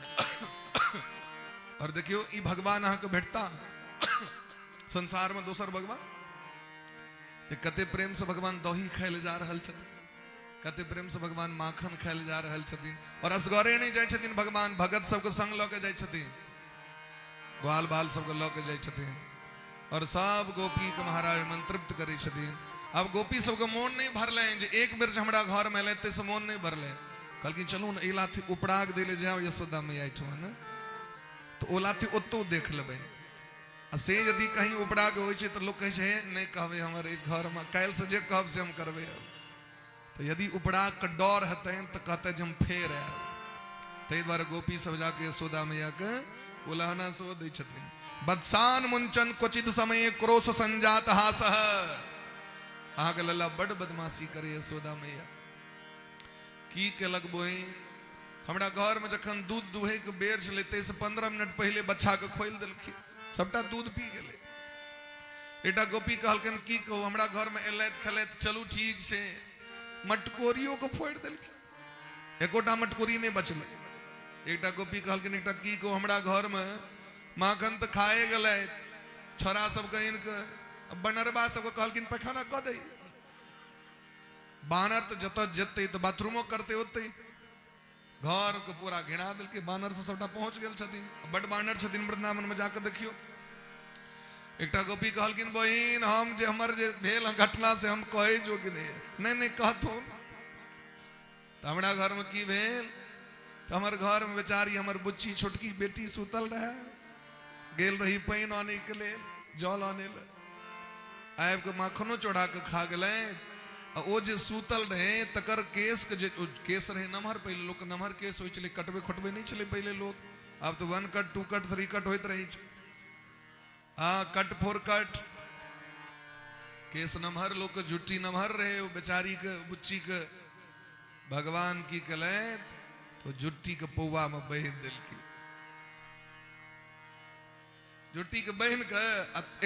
और देखियो ई भगवान अहाँके भेटता संसार में दोसर भगवान? कते प्रेम से भगवान दही खाय ले जा रहल छथिन, कते प्रेम से भगवान माखन खाय ले जा रहल छथिन, और असगरे नहीं जाइ छथिन भगवान, भगत सबके संग लऽ के जाइ छथिन, ग्वाल बाल सबके लऽ के जाइ छथिन, और सब गोपी के महाराज मन तृप्त करै छथिन। अब गोपी सबके मोन नहीं भरलनि जे एक बेर जे हमरा घर में एलै ताहिसँ मोन नहीं भरलनि, कहलखिन चलू ने एहि लाथी उपराग दै लए जाउ यशोदा मैया एहिठमा ने, तऽ ओ लाथी ओतौ देख लेबै। आ से यदि कहीं उपराग होइ छै तऽ लोक कहै छै हे नहि कहबै हमर एहि घरमे, काल्हिसँ जे कहब से हम करबै। अब तो यदि उपराग के डर हेतनि तऽ कहतै जे हम फेर आयब। ताहि दुआरे गोपी सब जाके यशोदा मैया के उलहना सेहो दै छथिन। बदसान मुंचन क्वचित समय क्रोश संजात हासह, अहाँके लल्ला बड बदमाशी करे यशोदा मैया। की केलक बोहि, हमरा घर में जखन दूध दुहे के बेर छलै ताहिसँ 15 मिनट पहिले बच्चा के खोलि देलखिन, सबटा दूध पी गेलै। एकटा गोपी कहलखिन की कहू हमरा घर में एलथि खेलथि, चलू ठीक छै, मटकोरियो के फोड़ि देलखिन, एकोटा मटकोरी नहि बचलै। एकटा गोपी कहलखिन एकटा की कहू हमरा घर में माखन तऽ खाए गेलै, छोरा सबके आनि कऽ बनरबा सबके कहलखिन पैखाना कऽ दै, बानर तऽ जतऽ जेतै तऽ बाथरूमो करतै ओतै, घर के पूरा घिना देलकै, बानर से सबटा पहुंच गेल छथिन, बड बानर छथिन वृंदावन में जाके देखियौ। एकटा गोपी कहलखिन बहिन हम जे हमर जे भेल घटना से हम कहै जोग्य नहि, नहि नहि कहथुन। तऽ हमरा घर में की भेल, तऽ हमर घर में बेचारी हमर बुच्ची छोटकी बेटी सुतल रहै, गेल रही पानि आनै के लेल, जल आनै लए, आबि कऽ माखनो चढ़ा कऽ खा गेलै। आ ओ जे सुतल रहे तकर केस के जे केस रहे नमहर, पहिले लोक नमहर केस होइ छलै, कटबै खोटबै नहि छलै पहिले लोक, आब तऽ 1 कट 2 कट 3 कट होइत रहै छै, आ कट 4 कट केस नमहर, लोक के जुट्टी नमहर रहे। ओ बेचारी के बुच्ची के भगवान की केलथि तो जुट्टी के पौआ में बान्हि देलखिन, जुट्टी के बान्हि के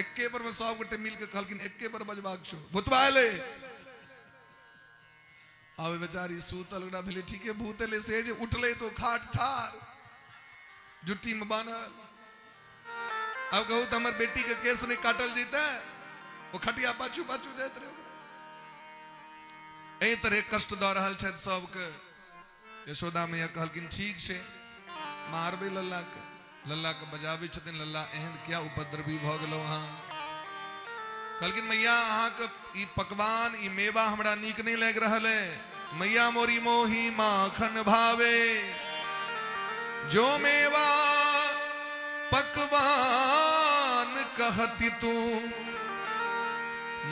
एके बार में सब गोटे मिल के कहलखिन एके बार बजबाक छौ, भूतबा एलै। आब बेचारी सुतल ओकरा भेलै ठीके भूत एलै, से जे उठलै तो खाट ठार जुट्टी में बान्हल। अब कहू तऽ हमर बेटी के केस नहि काटल जेतै, ओ खटिया पाछू पाछू जाइत रहै। एहि तरह कष्ट दऽ रहल छथि सबके। यशोदा मैया कहलखिन ठीक छै, मारबै लल्ला के। लल्ला के बजाबै छथिन, लल्ला एहन क्या उपद्रवी भऽ गेलौ अहाँ। कहलखिन मैया अहाँके ई पकवान ई मेवा हमरा नीक नहीं लागि रहल है। मैया मोरी मोही माखन भावे, जो मेवा पकवान कहती तू,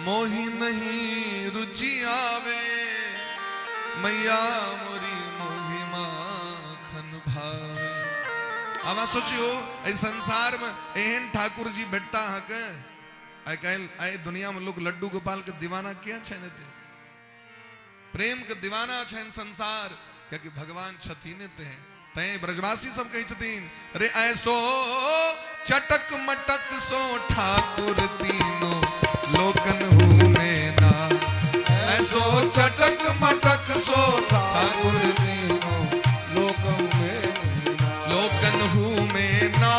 मोही नहीं रुचि आवे, मैया मोरी मोही माखन भावे। अब सोचियो एहि संसार में एहन ठाकुर जी भेटता अहाँके। आइ काल्हि आइ दुनिया में लोग लड्डू गोपाल के दीवाना किया छनि एते, प्रेम के दीवाना छनि संसार, कियाकि भगवान छथिन एते। तैं ब्रजवासी सब कहै छथिन, रे ऐसो चटक मटक सो ठाकुर तीनों लोकन हूँ में ना, ऐसो चटक मटक सो ठाकुर तीनों लोकन में ना, लोकन हूँ में ना,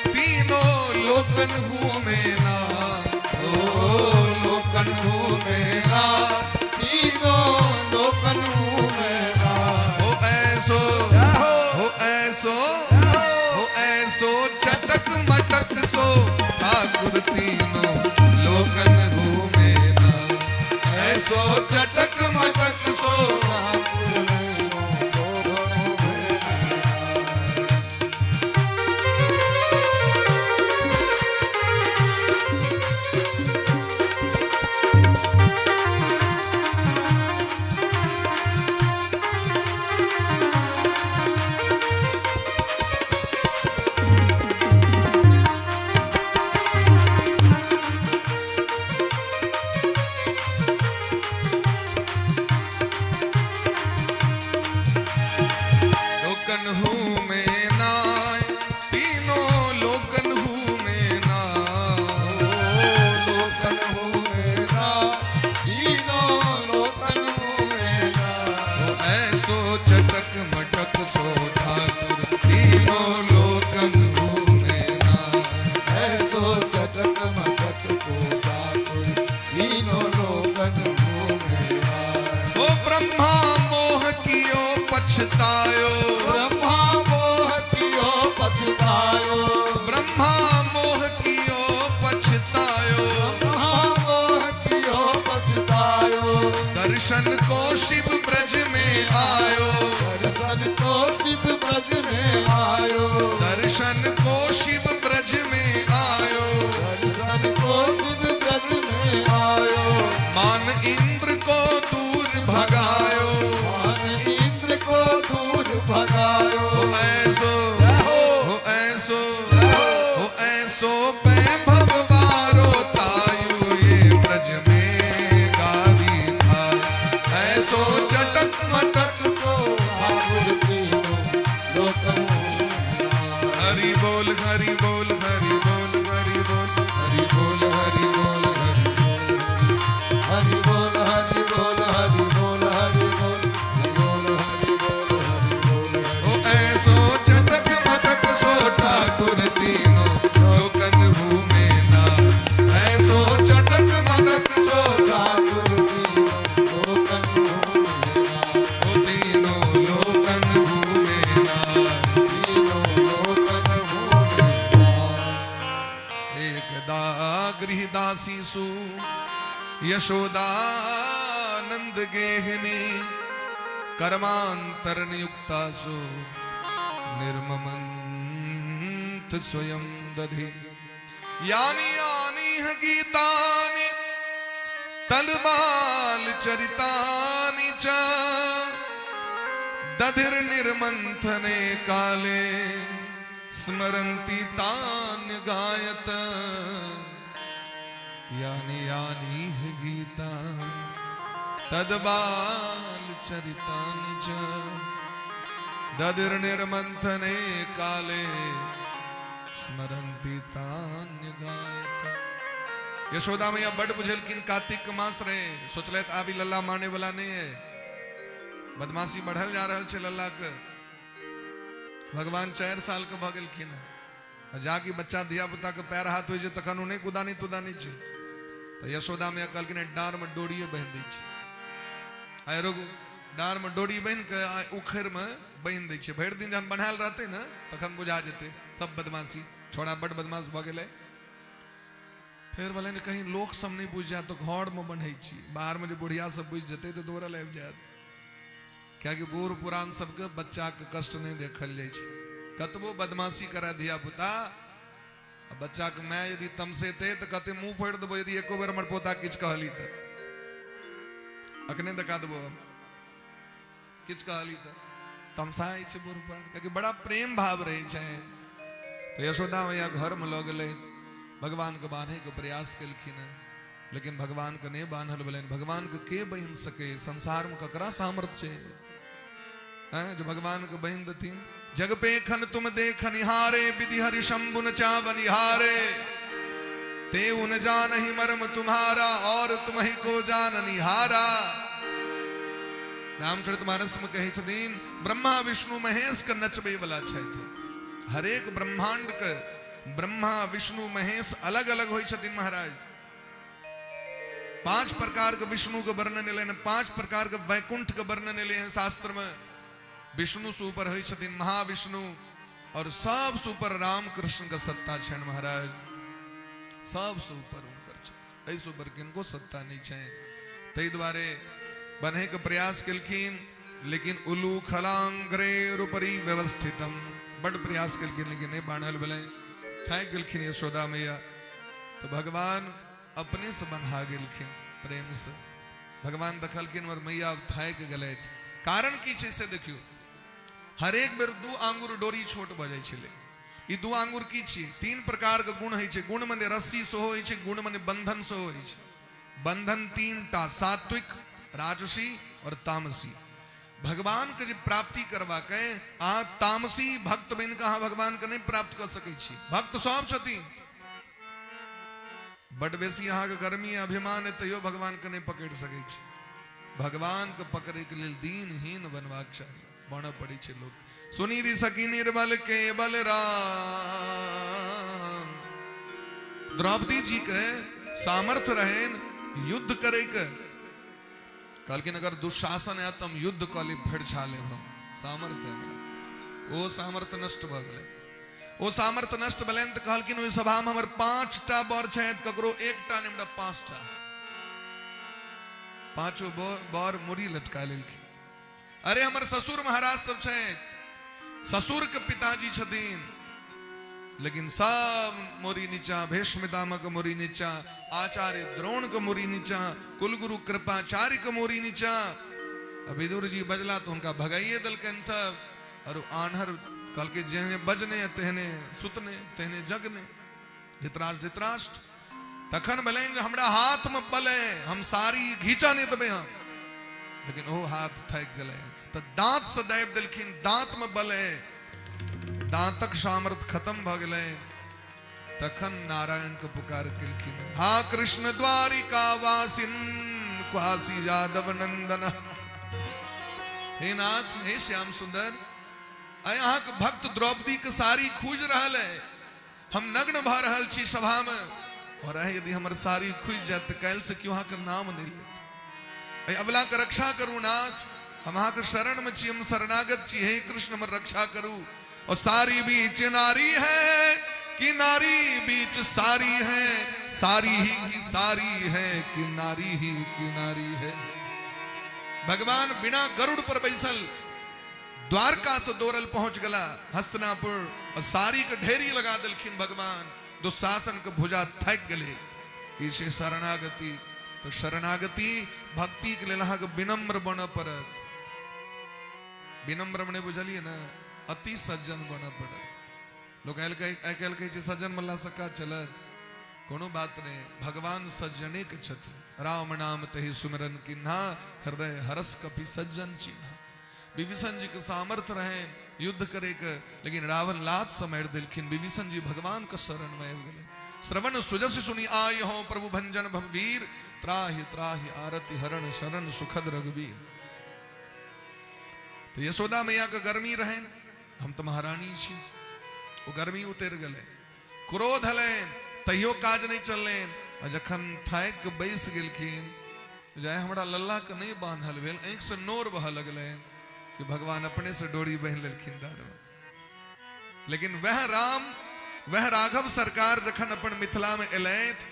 तीनों लोकन हूँ में ना, ओ लोकन हूँ में ना, तीनों लोकन हूँ में ना। ओ ऐसो, हो ऐसो, हो ऐसो चटक मटक सो ठाकुर तीनों लोकन हूँ में ना, ऐसो चटक मटक सो ठाकुर तीनों लोकन हूँ में ना। लोकन हूँ में ना, तीनों लोकन हूँ में ना, लोकन हूँ में ना, तीनों लोकन हूँ में ना। ओ ऐसो चटक मटक सो ठाकुर तीनों लोकन हूँ में ना, ऐसो चटक मटक सो ठाकुर तीनों लोकन हूँ में ना। ओ ब्रह्मा मोह कियो पछतायो, ब्रह्मा मोह कियो पछतायो, ब्रह्मा मोह कियो पछतायो, ब्रह्मा मोह कियो पछतायो। दर्शन को शिव ब्रज में आयो, दर्शन को शिव ब्रज में आयो, दर्शन को शिव ब्रज में आयो, दर्शन को शिव ब्रज में आयो। मान इंद्र को दूर भगायो, मान इंद्र को दूर भगायो। हो ऐसो, हो ऐसो, हो ऐसो वैभव बारो तायु, ये ब्रज में गादी था, ऐसो चटक मटक सो ठाकुर तीनों लोकन हूँ में ना। हरि बोल हरि बोल हरि बोल हरि बोल हरि बोल हरि बोल हरि हरि बोल हरि बोल हरि बोल हरि बोल बोल हरि बोल हरि बोल। ओ ऐसो चटक मटक सो ठाकुर तीनों लोकन हूँ में ना, ऐसो चटक मटक सो ठाकुर तीनों लोकन हूँ में ना, ओ तीनों लोकन हूँ में ना, तीनों लोकन हूँ में ना। एकदा गृहदासी सु यशोदा नंद गेहिनी, कर्मांतर नियुक्ता सु निर्ममंत स्वयं दधि। यानी यानी है गीतानि तलबाल चरितानि च, दधिर निर्मंथने काले स्मरन्ति तान्य गायत। यानी यानी है गीता तदबाल चरितानि च, दधिर निर्मंथने काले स्मरन्ति तान्य गायत। यशोदा मैया बड़ बुझेलखिन, कार्तिक के मास रहे, सोचलथि आब ई लल्ला माने वाला नहीं है, बदमाशी बढ़ल जा रहल छै लल्ला के। भगवान 4 साल के भऽ गेलखिन हँ, जाकि बच्चा धिया पुता के पैर हाथ होइ छै तखन ओ नहि कुदानी तुदानी छै। तऽ यशोदा मैया कहलखिन डाँर में डोरिए बान्हि दै छै। आइ रुकू, डार में डोरी बान्हि के उखड़ि में बान्हि दै छै। भरि दिन जहन बन्हायल रहतै ने तखन बुझा जेतै सब बदमाशी, छोड़ा बड बदमाश भऽ गेलै। फेर भेलै ने कहीं लोक सब नहि बुझि जायत तऽ घरमे बन्है छी, बाहरमे जे बुढ़िया सब बुझि जेतै तऽ दौड़ल आबि जायत। कियाकि बूढ़ पुरान सबके बच्चाके कष्ट नहि देखल जाइ छै। कतबो बदमाशी करै धिया पुता, बच्चाके माय यदि तमसेतै तऽ कहतै मुँह फोड़ि देबो यदि एको बेर हमर पोता किछु कहली तऽ, अखने देखा देबो हम किछु कहली तऽ। तमसाइ छै बूढ़ पुरान, कियाकि बड़ा प्रेम भाव रहै छै। तऽ यशोदा मैया घरमे लऽ गेलै, भगवानके बान्हैके प्रयास केलखिन, लेकिन भगवानके नहि बान्हल भेलनि। भगवानके के बान्हि सकै? संसारमे ककरा सामर्थ्य छै जो भगवानके बान्हि देथिन? जग पे खन तुम देख निहारे, विधि हरि शंभु न चावनिहारे, ते उन जानहि मर्म तुम्हारा, और तुम्हि को जान निहारा। रामचरितमानस में कहै छथिन ब्रह्मा विष्णु महेश के नचबै वाला छथि। हरेक ब्रह्मांड के ब्रह्मा विष्णु महेश अलग अलग होइ छथिन महाराज। 5 प्रकार के विष्णु के वर्णन एलै हन, 5 प्रकार के वैकुंठ के वर्णन एलै हन शास्त्र में। विष्णु से ऊपर होइ छथिन महाविष्णु, और सब से ऊपर राम कृष्ण के सत्ता छनि महाराज। सब से ऊपर हुनकर छनि, एहिसँ ऊपर किनको सत्ता नहीं छनि। ताहि दुआरे बन्है के प्रयास केलखिन, लेकिन उलू खलांग्रेरुपरि व्यवस्थितम, बड प्रयास केलखिन लेकिन नहीं बान्हल भेलनि। थाकि गेलखिन यशोदा मैया, तो भगवान अपने से बन्हा गेलखिन प्रेम से। भगवान देखलखिन और मैया थाकि गेलथि। कारण की छै से देखियौ, हरेक बेर 2 आंगुर डोरी छोट भऽ जाइ छलै। ई 2 आंगुर की छियै? 3 प्रकार के गुण होइ छै। गुण मने रस्सी सेहो होइ छै, गुण मने बंधन सेहो होइ छै। बंधन 3 टा, सात्विक, राजसी और तामसी। भगवान के जे प्राप्ति करबाक अइ, अहाँ तामसी भक्त बनि कऽ अहाँ भगवान के नहि प्राप्त कऽ सकै छी। भक्त सब छथिन, बड बेसी अहाँके गर्मी अभिमान है तैयो भगवान के नहि पकड़ि सकै छी। भगवान के पकड़ैके लेल दीनहीन बनबाक चाही, बनऽ पड़ै छै लोक। सुनी री सखी निर्बल के बलराम। द्रौपदी जी के सामर्थ्य रहनि युद्ध करे के, कहलखिन अगर दुशासन आयत तऽ हम युद्ध कऽ लेब, फरिछा लेब हम, सामर्थ्य है हमरा। ओ सामर्थ्य नष्ट भऽ गेलै। ओ सामर्थ्य नष्ट भेलनि तऽ कहलखिन ओहि सभामे हमर 5टा बर छथि, ककरो 1टा नहि, हमरा 5टा। 5 बर मुड़ी लटका लेलखिन। अरे हमर ससुर महाराज सब छथि, ससुर के पिताजी छथिन, लेकिन सब मोरी नीचा, भीष्म पितामह के मोरी नीचा, आचार्य द्रोण के मोरी नीचा, कुलगुरु कृपाचार्य के मोरी नीचा। विदुर जी बजला तो उनका भगाइए दिलकनि सब। और आन्हर कहलकै जेहने बजने तेहने सुतने तेहने जगने, धृतराष्ट्र धृतराष्ट्र। तखन भेलनि जे हमरा हाथ में बल है, हम सारी घीचा नहीं देबै हम, लेकिन ओ हाथ थाकि गेलै तऽ दांत से दाबि देलखिन, दांत में बल है, दांतक सामर्थ्य खत्म भऽ गेलै। तखन नारायण के पुकार केलखिन, हा कृष्ण द्वारिका वासिन क्वासी यादव नंदन। हे नाथ, हे श्याम सुंदर, अहाँके भक्त द्रौपदी के साड़ी खूजि रहल है, हम नग्न भऽ रहल छी सभा में, और यदि हमर साड़ी खुजि जायत तऽ काल्हि से केओ अहाँके नाम नहि लेत। अबला के रक्षा करू नाथ, हम अहाँके शरण में छी, हम शरणागत छी, हे कृष्ण हमर रक्षा करू। और सारी बीच नारी है कि नारी बीच सारी है, सारी ही की सारी है कि नारी ही की नारी है। भगवान बिना गरुड़ पर बैसल द्वारका से दौड़ल पहुंच गला हस्तिनापुर, और सारी के ढेरी लगा दिलखिन भगवान। दुशासन के भुजा थाकि गेलै। ई शरणागति। तो शरणागति भक्ति के लेल अहाँके विनम्र बनऽ पड़त। विनम्र मने बुझलियै ने, अति सज्जन बनऽ पड़त। लोक आइ काल्हि कहै छै सज्जन बनला से काज चलत, कोनो बात नहीं, भगवान सज्जने के छथिन। राम नाम तहि सुमिरन किन्हा, हृदय हरस कपि सज्जन चिन्हा। विभीषण जी के सामर्थ्य रहे युद्ध करे के, लेकिन रावण लात से मारि देलखिन। विभीषण जी भगवान के शरण में आबि गेलै। श्रवण सुजस सुनि आय हो प्रभु भंजन भववीर, त्राहि त्राहि आरति हरण शरण सुखद रघुवीर। तो यशोदा मैया के गर्मी रहे, हम तो महारानी छी, ओ गर्मी उतरि गेलै, क्रोध हलनि, तैयो काज नहीं चललनि। आ जखन थाकि के बैस गेलखिन, जाय हमरा लल्ला के नहीं बांधल भेल, आँखि से नोर बह लगलनि कि भगवान अपने से डोरी बान्हि लेलखिन दारू। लेकिन वह राम, वह राघव सरकार जखन अपन मिथिला में एलथि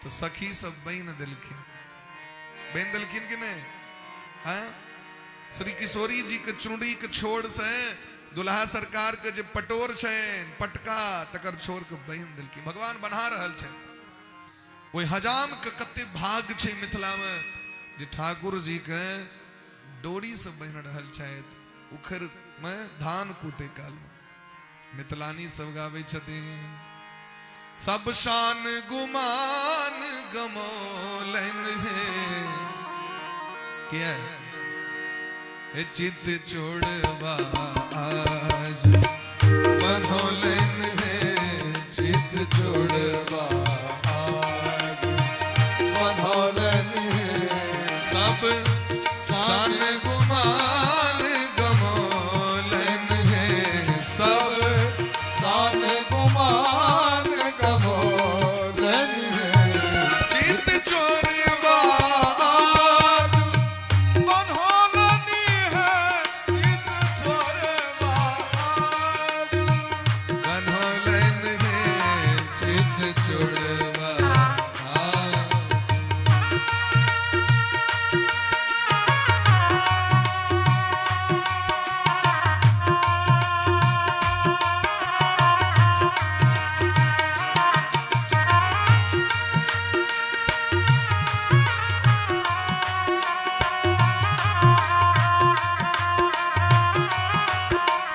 तो सखी सब बनि देलखिन। बनि देलखिन कि नहीं? हाँ, श्री किशोरी जी के चुनरी के छोड़ से दुल्हा सरकार के जे पटोर छनि पटका तकर छोड़ के बनि देलखिन। भगवान बना रहल छथि। ओहि हजाम के कते भाग छै मिथिला में जे ठाकुर जी के डोरी से बनि रहल छथि उखड़ में धान कूटे काल में। मिथिलानी सब गाबै छथिन, सब शान गुमान गमौलनि हे, किया हे चित छोड़वा आज बनौलनि हे, चित छोड़वा आज बनौलनि हे, सब शान गुमान गमौलनि हे, सब शान गुमान गमौलनि हे, चित छोड़वा आज बनौलनि हे, चित छोड़वा आज बनौलनि हे, चित छोड़वा आज।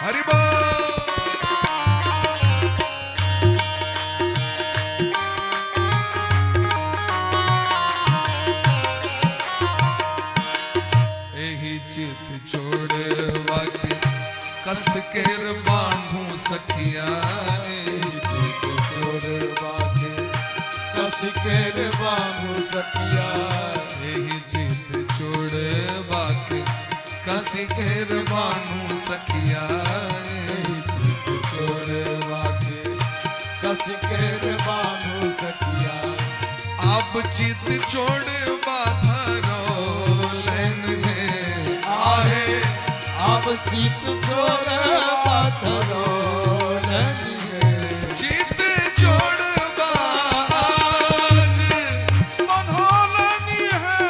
हरि बोल। एही चित छोड़वा के कस केर बांधू सखिया, एही चित छोड़वा के कस केर बांधू सखिया, एही चित छोड़वा के कस केर बांधू सखिया, एही चित छोड़वा के कस केर बांधू सखिया, अब चित छोड़वा धरोलनि हे, आहे अब चित छोड़वा धरोलनि हे, चित छोड़वा आज बनौलनि हे,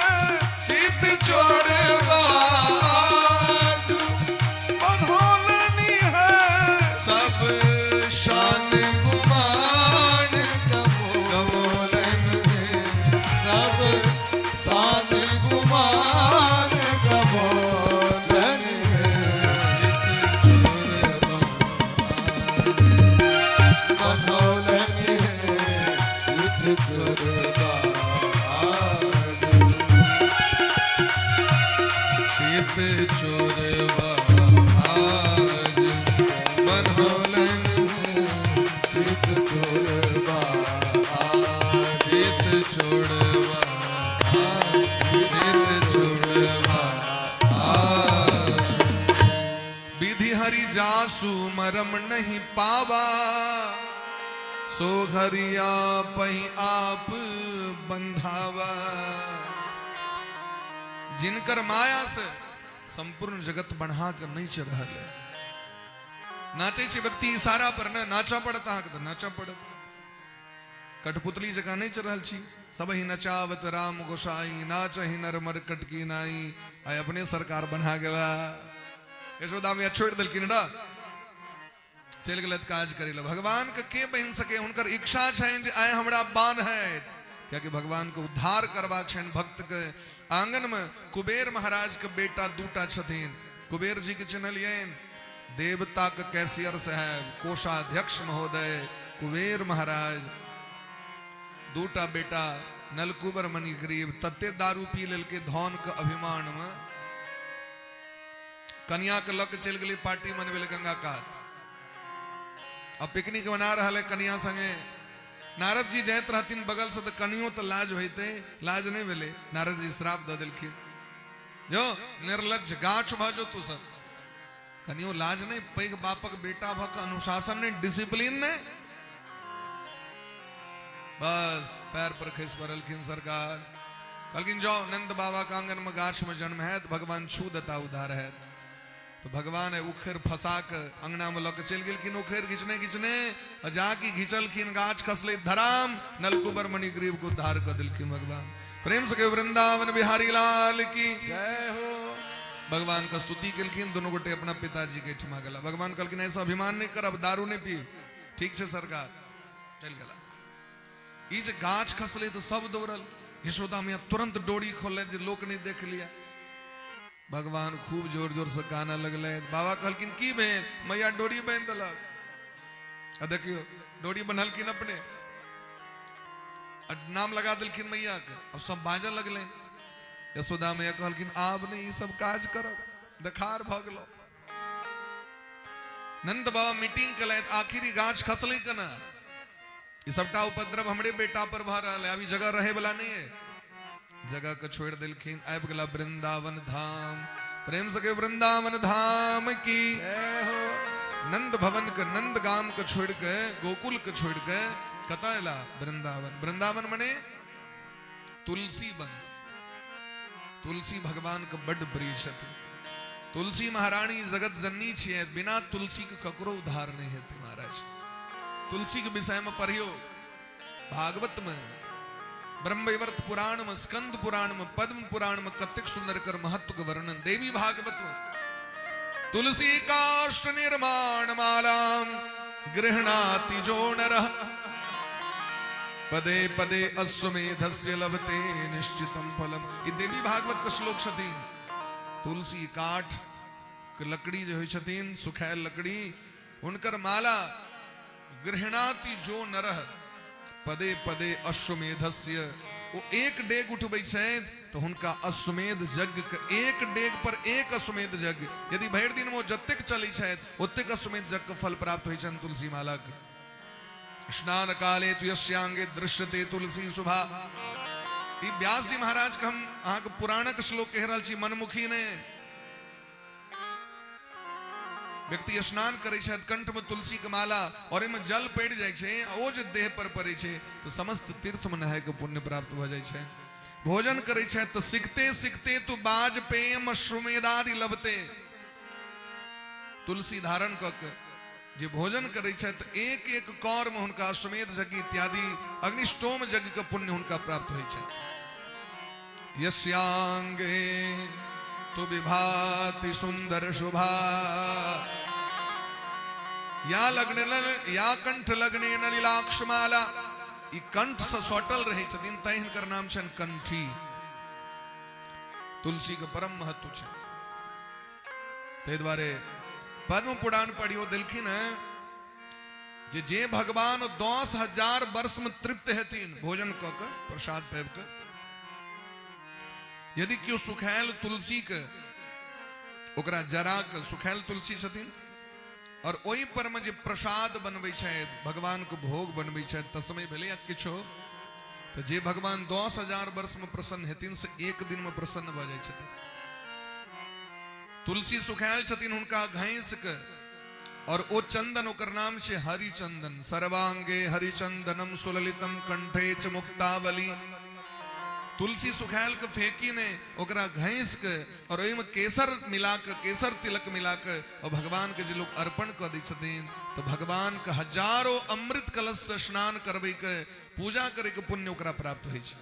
चित छोड़वा आज बनौलनि हे, सब शान गुमान गमौलनि हे, सब शान गुमान गमौलनि हे, चित छोड़वा बनौलनि हे, चित छोड़वा आज चित छोड़वा आज बनौलनि हे, चित छोड़वा आज चित छोड़वा आज, चित छोड़वा आज। विधि हरि जासु मरम नहीं पावा, सो हरिया पही आप बंधावा। जिनकर माया से संपूर्ण जगत बढ़ा कर नहीं चल रहा है। नाचे छे व्यक्ति इशारा पर न नाचा पड़त अहाँके तऽ नाचा पड़त। कठपुतली जकाँ नहीं चल रहल छी। सब ही नचावत राम गोसाई, नाचहि नर मर कटकी नाई। आइ अपने सरकार बना गेला। यशोदा मैया छोड़ि देलखिन र, चलि गेलथि काज करै लए। भगवान के बनि सके, हुनकर इच्छा छनि जे आइ हमरा बान हैत, कियाकि भगवान के उद्धार करबाक छनि भक्त के। आंगन में कुबेर महाराज के बेटा दूटा छथिन। कुबेर जी के चिन्हलियनि? देवता के कैशियर साहब, कोषाध्यक्ष महोदय कुबेर महाराज। दूटा बेटा नलकुबर मणिग्रीव तते दारू पी लेलकै धन के अभिमान में, कनिया के लऽ के चलि गेलै पार्टी मनबै लए गंगा कात। अब पिकनिक मना रहल है कनिया संगे। नारद जी जाइत रहथिन बगल से तऽ कनियो तऽ लाज होइते, लाज नहीं भेलै। नारद जी श्राप दऽ देलखिन, जो निर्लज्ज गाछ भऽ जो तू सब। कनियो लाज नहीं, पैघ बापक बेटा भऽ कऽ अनुशासन नहीं, डिसिप्लिन नहीं। बस पैर पर खसि पड़लखिन सरकार। कहलखिन जाओ नंद बाबा के आंगन में गाछ में जन्म हैत, भगवान छू देता उद्धार हैत। तो भगवान उखड़ फंसा के अंगना में लऽ के चलि गेलखिन, उखड़ घिचने घिचने जाके घिचलखिन, गाछ खसले धराम, नलकुबर मणिग्रीव को उद्धार कर दिलखिन भगवान। प्रेम से वृंदावन बिहारी लाल की जय हो। भगवान का स्तुति केलखिन, दोनों गोटे अपना पिताजी के ठमा गेला। भगवान कहलखिन ऐसा अभिमान नहीं करब, दारू नहीं पी, ठीक है सरकार, चल गेला। ई जे गाछ खसले तो सब दौड़ल, यशोदा मैया तुरंत डोरी खोलले जे लोक नहीं देख लिया। भगवान खूब जोर जोर से काना लगले। बाबा कहलखिन की भेल? मैया डोरी बांधि देलक। आ देखियो डोरी बन्हलखिन अपने, नाम लगा देलखिन मैया के। अब सब बाजऽ लगले। यशोदा मैया कहलखिन आब नहीं ई सब काज करब, देखार भऽ गेलो। नंद बाबा मीटिंग केलथि, आखिर ई गाछ खसलै केना? ई सबटा उपद्रव हमरे बेटा पर भऽ रहल है, अभी जगह रहे वाला नहीं है। जगह के छोड़ दिलखिन, आबि गेला वृंदावन धाम। प्रेम से कहियो वृंदावन धाम की जय हो। नंद भवन के, नंद गाम के छोड़ के, गोकुल के छोड़ के कतऽ एला? वृंदावन। वृंदावन मने तुलसी वन। तुलसी भगवान के बड प्रिय छथिन। तुलसी महारानी जगत जननी छियै, बिना तुलसी के ककरो उद्धार नहीं हेतै महाराज। तुलसी के विषय में पढ़ियो भागवत में, ब्रह्मवैवर्त पुराण में, स्कंद पुराण में, पद्म पुराण में कतेक सुंदर कर महत्व के वर्णन। देवी भागवत में तुलसी काष्ठ निर्माण मालाम गृह्णाति जो नरः पदे पदे अश्वमेधस्य लभते निश्चितम फलम। ई देवी भागवत के श्लोक छथिन। तुलसी काठ के लकड़ी जो होइ छथिन, सुखायल लकड़ी, हुनकर माला गृह्णाति जो नरः पदे पदे अश्वमेधस्य, वो एक डेग उठबै छथि तो हुनका अश्वमेध यज्ञ के एक डेग पर एक अश्वमेध यज्ञ, यदि भरि दिन में जतेक चलै छथि ओतेक अश्वमेध यज्ञ के फल प्राप्त होइ छनि तुलसी माला के। स्नान काले तु यस्यांगे दृश्यते तुलसी शुभा। ई व्यास जी महाराज के हम अहाँके पुराणक श्लोक कहि रहल छी, मनमुखी ने। व्यक्ति स्नान करै छथि, कंठ में तुलसी के माला और एहिमे जल पड़ि जाइ छै, ओ जे देह पर पड़ै छै तो समस्त तीर्थ में नहाय के पुण्य प्राप्त भऽ जाइ छै। भोजन करै छथि तो सिखते सिखते तु बाज पेम अश्वमेधादि लभते। तुलसी धारण कऽ के जे भोजन करै छथि एक एक कौर में हुनका अश्वमेध यज्ञ इत्यादि अग्निष्टोम यज्ञ के पुण्य हुनका प्राप्त होइ छै। यस्यांगे तु विभाति सुंदर शुभा या लग्न या कंठ लग्ने नलिलाक्षमाला। ई कंठ से सटल रहै छथिन तैं हिनकर नाम छनि कंठी। तुलसी के परम महत्व छै। ताहि दुआरे पद्म पुराण पढ़ियो देलखिन हैं जे भगवान 10,000 वर्ष में तृप्त हेथिन भोजन कऽ के प्रसाद पाबि के, यदि केओ सुखायल तुलसी के ओकरा जरा के, सुखायल तुलसी छथिन और ओहि पर में जे प्रसाद बनबै छथि, भगवान के भोग बनबै छथि, तस्मय भेलै या किछो, तो जे भगवान 10,000 वर्ष में प्रसन्न हेथिन से एक दिन में प्रसन्न भऽ जाइ छथिन। तुलसी सुखायल छथिन हुनका घैंस के और ओ चंदन, ओकर नाम छै हरिचंदन। सर्वांगे हरिचंदनम सुललितम कंठे च मुक्तावली। तुलसी सुखायल के फेंकी ने ओकरा घैंस के और ओहिमे केसर मिला के, केसर तिलक मिला के और भगवान के जे लोग अर्पण कऽ दै छथिन तो भगवान के हजारों अमृत कलश से स्नान करबै के, पूजा करे के पुण्य ओकरा प्राप्त होइ छै।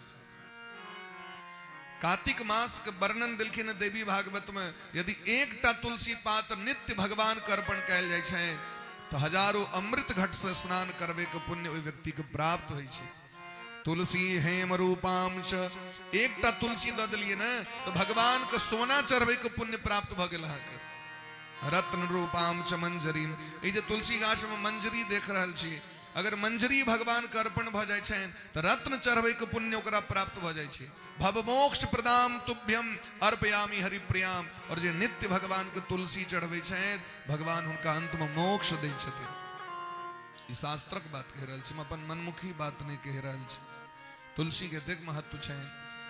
कार्तिक मास के वर्णन देलखिन देवी भागवत में, यदि एकटा तुलसी पात नित्य भगवान के अर्पण कयल जाइ छै तो हजारों अमृत घट से स्नान करबै के पुण्य ओहि व्यक्ति के प्राप्त होइ छै। तुलसी हेम रूपाम च, एकटा तुलसी दऽ देलियै ने तो भगवान के सोना चढ़बै के पुण्य प्राप्त भऽ गेल अहाँके। रत्न रूपाम च मंजरीम, ई जे तुलसी गाछ में मंजरी देख रहल छी, अगर मंजरी भगवान के अर्पण भऽ जाइ छनि तऽ रत्न चढ़बै के पुण्य ओकरा प्राप्त भऽ जाइ छै। भवमोक्ष प्रदाम तुभ्यम अर्पयामि हरिप्रियाम, और जे नित्य भगवान के तुलसी चढ़बै छथि भगवान हुनका अंत में मोक्ष दै छथिन। ई शास्त्रक बात कहि रहल छी, हम अपन मनमुखी बात नहि कहि रहल छी। तुलसी के एतेक महत्व छै।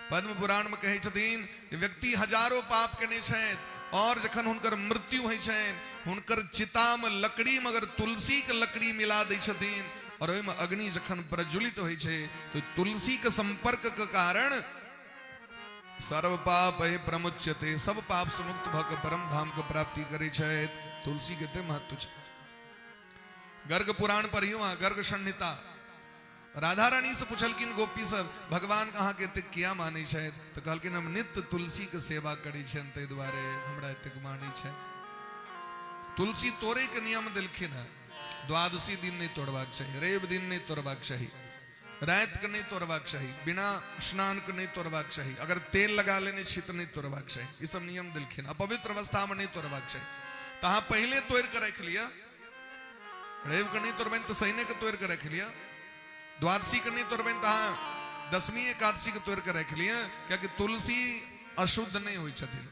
पद्म पुराण में कहै छथिन व्यक्ति हजारों पाप केने छथि और जखन हुनकर मृत्यु होइ छनि हुनकर चिता में लकड़ी में अगर तुलसी के लकड़ी मिला दै छथिन और ओहिमे अग्नि जखन प्रज्वलित होइ छै तो तुलसी के संपर्क के कारण सर्व पाप प्रमुच्यते, सब पाप से मुक्त भऽ के परम धाम के प्राप्ति करै छथि। तुलसी के एते महत्व छै। गर्ग पुराण पढ़ियौ अहाँ, गर्ग संहिता। राधा रानी से पुछलखिन गोपी सब, भगवान अहाँके एतेक किया मानै छथि? तऽ कहलखिन हम नित्य तुलसी के सेवा करै छियनि, ताहि दुआरे हमरा एतेक मानै छथि। तुलसी तोड़े के नियम देलखिन हँ, द्वादशी दिन नहीं तोड़बाक चाही, रवि दिन नहीं तोड़बाक चाही, राति के नहीं तोड़बाक चाही, बिना स्नान के नहीं तोड़बाक चाही, अगर तेल लगा लेने छी तऽ नहीं तोड़बाक चाही। ई सब नियम देलखिन। अपवित्र अवस्था में नहीं तोड़बाक चाही। तऽ अहाँ पहिले तोड़ि के राखि लिअ, रवि के नहीं तोड़बनि तऽ शनि के तोड़ि के राखि लिअ, द्वादशी के नहीं तोड़बनि तऽ अहाँ दशमी एकादशी के तोड़ि के राखि लिअ, कियाकि तुलसी अशुद्ध नहीं होइ छथिन।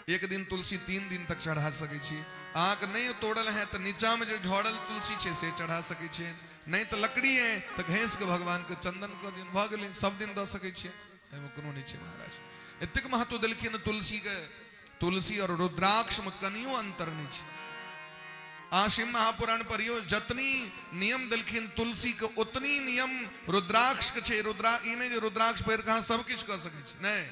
एक दिन तुलसी 3 दिन तक चढ़ा सकै छी। अहाँके नहीं तोड़ल है तऽ नीचा में जे झड़ल तुलसी छै से चढ़ा सकै छियै, नहीं तऽ लकड़ी है तऽ घैस के भगवान के चंदन कऽ दियौन, भऽ गेलै, सब दिन दऽ सकै छियै, एहिमे कोनो नहि छै महाराज। एतेक महत्व देलखिन तुलसी के। तुलसी और रुद्राक्ष में कनियो अंतर नहीं छै। अहाँ शिव महापुराण पढ़ियौ, जतनी नियम देलखिन तुलसी के उतनी नियम रुद्राक्ष के छै। ई नहि जे रुद्राक्ष पहिर कऽ अहाँ सब किछु कऽ सकै छी, नहि।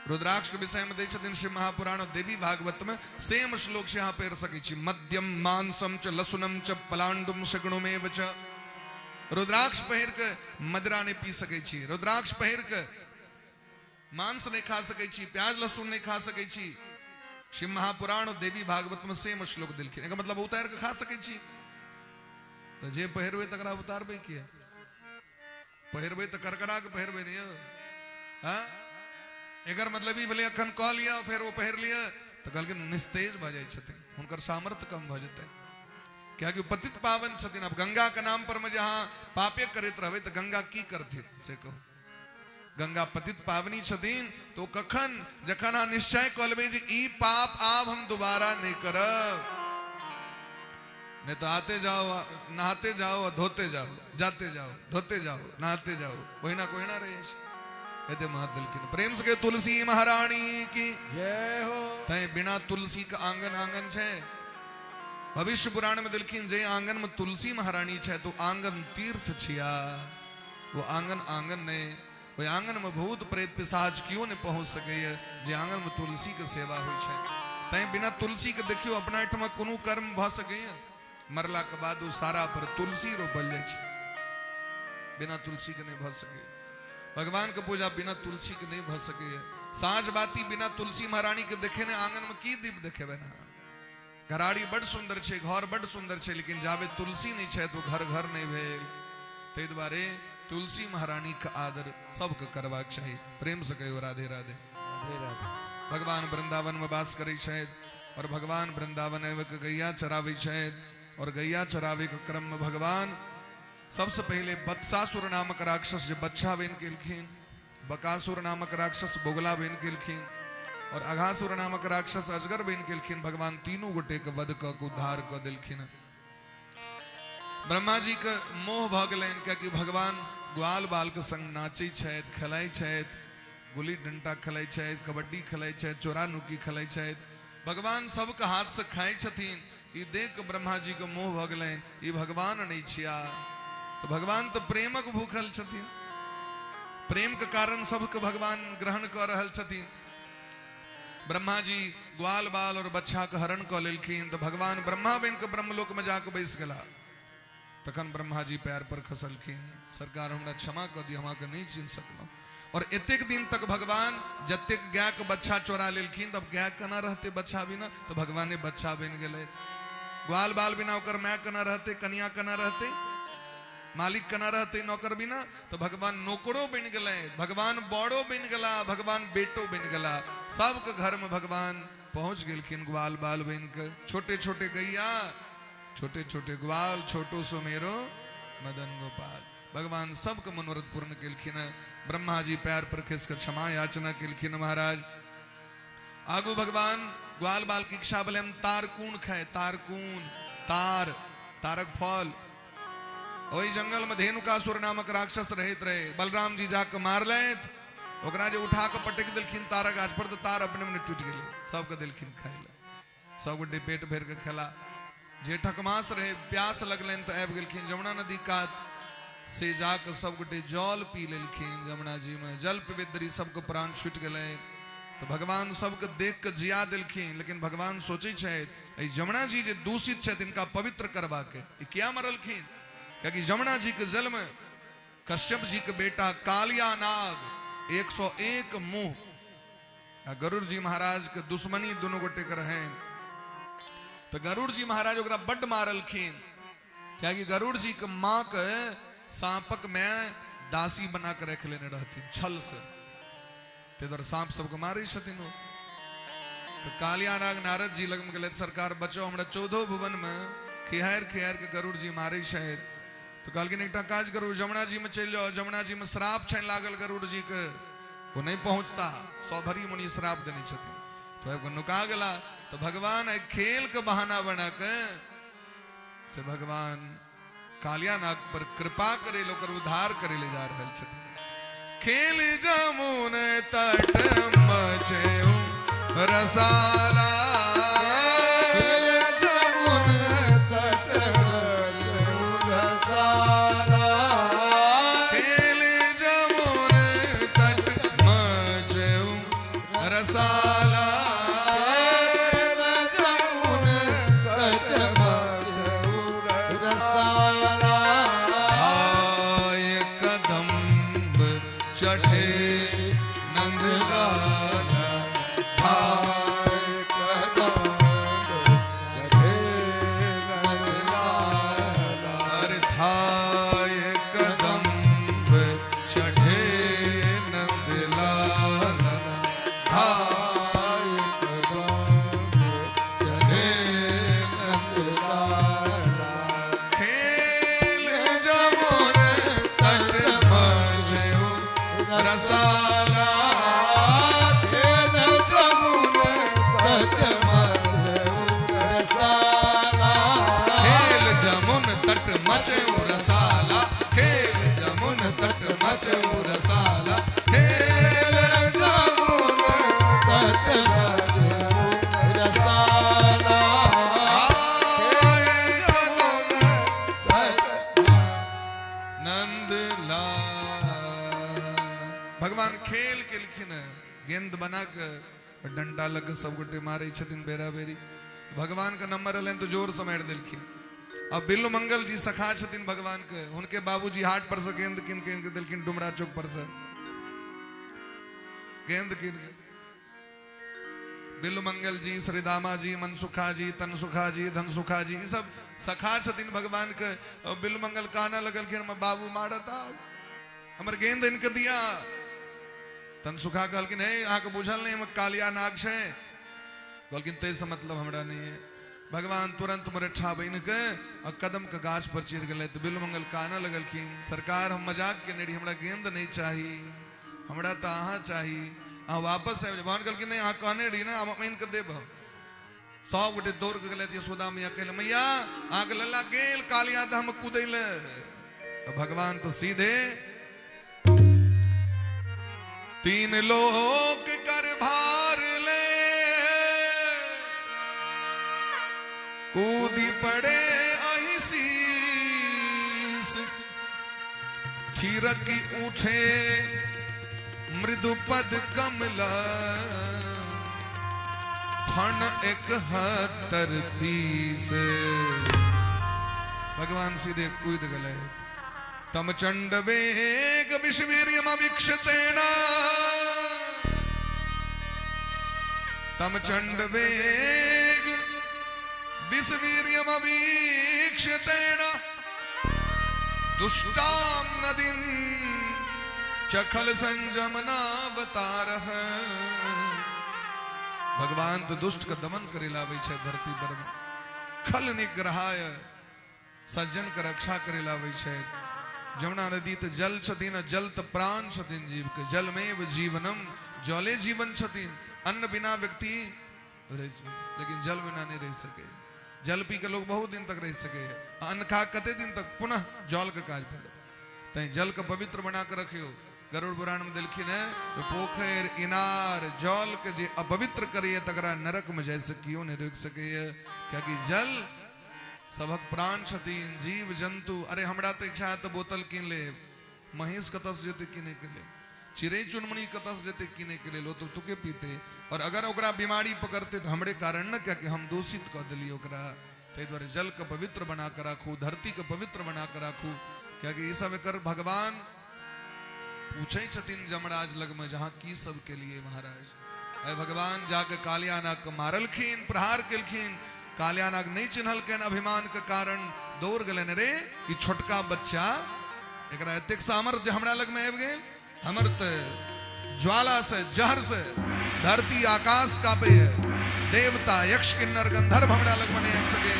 रुद्राक्ष के विषय में दै छथिन शिव महापुराण और देवी भागवत में सेम श्लोक से अहाँ पढ़ि सकै छी। मद्यम मांसम च लसुनम च पलांडुम शगुणमेव च। रुद्राक्ष पहिर के मदिरा नहीं पी सकै छी, रुद्राक्ष पहिर के मांस नहीं खा सकै छी, प्याज लहसुन नहीं खा सकै छी। शिव महापुराण और देवी भागवत में सेम श्लोक देलखिन। एकर मतलब उतारि के खा सकै छी, तऽ जे पहिरबै तकरा उतारबै किया? पहिरबै तऽ करकरा के पहिरबै नहीं यौ। हाँ, एकर मतलब ई भेलै अखन कऽ लिअ फेर ओ पहिर लिअ, तऽ कहलखिन निस्तेज भऽ जाइ छथिन, हुनकर सामर्थ्य कम भऽ जेतनि, कियाकि पतित पावन छथिन। आब गंगा के नाम पर में जे अहाँ पापे करैत रहबै तऽ गंगा की करथिन से कहू? गंगा पतित पावनी छथिन, तो कखन जखन अहाँ निश्चय कऽ लेबै जे ई पाप आब हम दोबारा नहीं करब, नहीं तो आते जाओ नहाते जाओ धोते जाओ, जाते जाओ धोते जाओ नहाते जाओ, ओहिना कोहिना रहै छै। एते महत्व देलखिन। प्रेम से तुलसी महारानी की जय हो। तैं बिना तुलसी के आंगन आंगन छै। भविष्य पुराण में देलखिन जे आंगन में तुलसी महारानी छै तो आंगन तीर्थ छिया, वो आंगन आंगन नहीं, ओहि आंगन में भूत प्रेत पिशाच क्यों नहीं पहुंच सकैए जे आंगन में तुलसी के सेवा होइ छै। तैं बिना तुलसी के देखियो अपना एहिठाम कोनो कर्म भऽ सकैए? मरला के बाद ओ सारा पर तुलसी रोपल जाइ छै, बिना तुलसी के नहीं भऽ सकैए। भगवान के पूजा बिना तुलसी के नहीं भऽ सकैए। साँझ बाती बिना तुलसी महारानी के देखे ने आंगन में की दीप देखेबै ना? घराड़ी बड सुंदर छै, घर बड सुंदर छै, लेकिन जाबे तुलसी नहीं छै तो घर घर नहीं भेल। ताहि दुआरे तुलसी महारानी के आदर सबके करबाक चाही। प्रेम से कहियो राधे राधे। राधे राधे। भगवान वृंदावन में वास करै छथि और भगवान वृंदावन आबि के गैया चराबै छथि और गैया चराबै के क्रम में भगवान सबसे पहले बत्सासुर नामक राक्षस जे बच्छा बनि गेलखिन, बकासुर नामक राक्षस बोगला बनि गेलखिन और अघासुर नामक राक्षस अजगर बनि गेलखिन। भगवान तीनू गोटे के वध कऽ के उद्धार कऽ देलखिन। ब्रह्मा जी के मोह भऽ गेलनि, कियाकि भगवान ग्वाल बाल के संग नाचै छथि, खेलाइ छथि, गुल्ली डंटा खेलाइ छथि, कबड्डी खेलाइ छथि, चोरा नुकी खेलाइ छथि। भगवान सबके हाथ से खाइ छथिन। ई देख के ब्रह्मा जी के मोह भऽ गेलनि, ई भगवान नहीं छिया। तो भगवान तो प्रेमक भूखल छथिन, प्रेम के कारण सबके भगवान ग्रहण कऽ रहल छथिन। ब्रह्मा जी ग्वाल बाल और बच्छा के हरण कऽ लेलखिन तो भगवान ब्रह्मा बनि के ब्रह्मलोक में जाके बैस गेला। तखन ब्रह्मा जी पैर पर खसलखिन, सरकार हमरा क्षमा कऽ दिअ, हम अहाँके नहीं चिन्ह सकलहुँ। और एतेक दिन तक भगवान जतेक गाय के बच्छा चोरा लेलखिन, तब गाय केना रहते बच्छा बिना? तो भगवाने बच्छा बनि गेलै। ग्वाल बाल बिना ओकर my केना रहते, कनिया केना रहते, मालिक केना रहते नौकर बिना? तो भगवान नौकरो बनि गेलै, भगवान बड़ो बनि गेला, भगवान बेटो बनि गेला। सबके घर में भगवान पहुंच गेलखिन ग्वाल बाल बनि के। छोटे छोटे गैया, छोटे छोटे ग्वाल, छोटो सो मेरो मदन गोपाल। भगवान सबके मनोरथ पूर्ण केलखिन। ब्रह्मा जी पैर पर खिस के क्षमा याचना केलखिन। महाराज आगू भगवान ग्वाल बाल की इच्छा भेलै हम तारकून खाए, तारकून, तार, तारक फल। ओहि जंगल में धेनुकासुर नामक राक्षस रहैत रहे। बलराम जी जाके मारलथि, ओकरा जे उठा के पटकि देलखिन तारक गाछ पर, तऽ तार अपने मने टूटि गेलै। सबके देलखिन खाय लए, सब गोटे पेट भरि के खेला। जेठक मास रहे, प्यास लगलनि तऽ आबि गेलखिन जमुना नदी कात। से जाके सब गोटे जल पी लेलखिन जमुना जी में। जल पीबैत सबके प्राण छूटि गेलै। तो भगवान सबके देख के जिया देलखिन, लेकिन भगवान सोचै छथि जमुना जी जे दूषित छथि इनका पवित्र करबा के किया मरलखिन, कियाकि जमुना जी के जल में कश्यप जी के बेटा कालिया नाग 101 मुंह आ गरुड़ जी महाराज के दुश्मनी दोनों गोटे के रहे। तो गरुड़ जी महाराज ओकरा बड्ड मारलखिन, कियाकि गरुड़ जी के माँ के सांपक में दासी बना के रख लेने रहथिन छल से, ते दुआरे सांप सबके मारै छथिन ओ। तो कालिया नाग नारद जी लग में गेलै, सरकार बचाउ हमरा 14 भुवन में खिहारि खिहारि के गरुड़ जी मारै छथि। तो कहलखिन एकटा काज करू, जमुना जी में चलि जाउ, जमुना जी में श्राप छनि लागल गरुड़ जी के, ओ नहीं पहुंचता, सौभरी मुनि श्राप देने छथिन। तो एगो नुका गेला। तो भगवान एक खेल के बहाना बना के से भगवान कालिया नाग पर कृपा करे ओकर उद्धार करे ले जा रहल छथिन। खेल जमुन तट मचेउ रसाला, खेल जमुन तट मचेउ रसाला, खेल जमुन तट मचेउ रसाला, खेल जमुन तट मचेउ रसाला। आय कदम्ब चढ़े नंदलाला, धाय कदम्ब चढ़े नंदलाला, अरे धाय कदम्ब चढ़े नंदलाला, धाय कदम्ब चढ़े नंदलाला। खेल जमुन तट मचेउ रसाला, खेल जमुन तट मचेउ रसाला, खेल जमुन तट मचेउ रसाला, खेल जमुन तट मचेउ रसाला, खेल जमुन तट मचेउ रसाला। आए कदम तट नंदलाल। भगवान खेल केलखिन, गेंद बना के डंडा लग सब गोटे मारे छथिन बेरा बेरी। भगवान के नंबर एलनि तो जोर से मारि देलखिन। अब बिल्लू मंगल जी सखा छथिन भगवान के, हुनके बाबूजी हाट पर से गेंद कीन के इनके देलखिन, डुमरा चौक पर से गेंद कीन के। बिल्लू मंगल जी, श्रीदामा जी, मनसुखा जी, तनसुखा जी, धनसुखा जी, ई सब सखा छथिन भगवान के। और बिल्लू मंगल काना लगलखिन, हमर बाबू मारत हमर गेंद इनके दिया। तनसुखा कहलखिन हे अहाँके बुझल नहीं हम कालिया नाग छै। कहलखिन ताहिसँ मतलब हमरा नहीं है। भगवान तुरंत मुरैठा बनि के और कदम के गाछ पर चढ़ि गेलै। तो बिल्लू मंगल काना लगलखिन, सरकार हम मजाक केने रही, हमरा गेंद नहीं चाही, हमरा तो अहाँ चाही, अहाँ वापस आबि जाउ। भगवान कहलखिन नहीं अहाँ कहने रही ना, हम आनि के देब। सब गोटे दौड़ के गेलै यशोदा मैया कहले, मैया अहाँके लल्ला गेल कालिया तऽ हम कूदै ले। भगवान तो सीधे तीन लोक कर भार ले कूदी पड़े अहि शीस, थिरकी उठे मृदु पद कमला, फण 71 30। भगवान सीधे कूद गए। तम चंड वेग विषवीर्यम वीक्षतेन, तम चंड वेग विषवीर्यम वीक्षतेन, दुष्टाम नदीं चखल संजमनावतारः। भगवान तो दुष्ट का दमन करे लावे छे धरती पर में, खल निग्रहाय सज्जन के रक्षा करे लावे छे। जमुना नदी तो जल छथिन, जल तो प्राण छथिन जीव के, जलमेव जीवनम, जले जीवन छथिन। अन्न बिना व्यक्ति रह सके लेकिन जल बिना नहीं रह सके। जल पी के लोग बहुत दिन तक रह सके, अन्न खा कते दिन तक पुनः जल के काज पड़े। तैं जल के पवित्र बना के रखियो। गरुड़ पुराण में देलखिन है तो पोखर इनार जल के जे अपवित्र करिए तकरा नरक में जाय से कियो नहीं रोक सके, क्योंकि जल सभक प्राण छथिन, जीव जंतु। अरे हमरा तऽ इच्छा है तऽ बोतल कीन लेब, महींस कतऽ से जेतै किने के लेल, चिड़ै चुनमुनी कतऽ से जेतै किने के लेल, ओ तो तुके पीते। और अगर ओकरा बीमारी पकड़ते तऽ हमरे कारण न, कियाकि हम दूषित कऽ देलियै ओकरा। ताहि दुआरे जल के पवित्र बना कऽ राखू, धरती के पवित्र बना कऽ राखू, कियाकि ई सब एकर भगवान पूछै छथिन जमराज लगमे जहाँ की सब के लिए महाराज। अरे भगवान जाके कालिया नाग के मारलखिन, प्रहार केलखिन, कालिया नाग नहीं चिन्हलखिन, अभिमान के कारण दौड़ गेलनि, रे ई छोटका बच्चा एकरा एतेक सामर्थ्य हमरा लगमे आबि गेल, हमर तऽ ज्वाला से जहर से धरती आकाश कापे है, देवता यक्ष किन्नर गंधर्व हमरा लगमे नहीं आबि सके,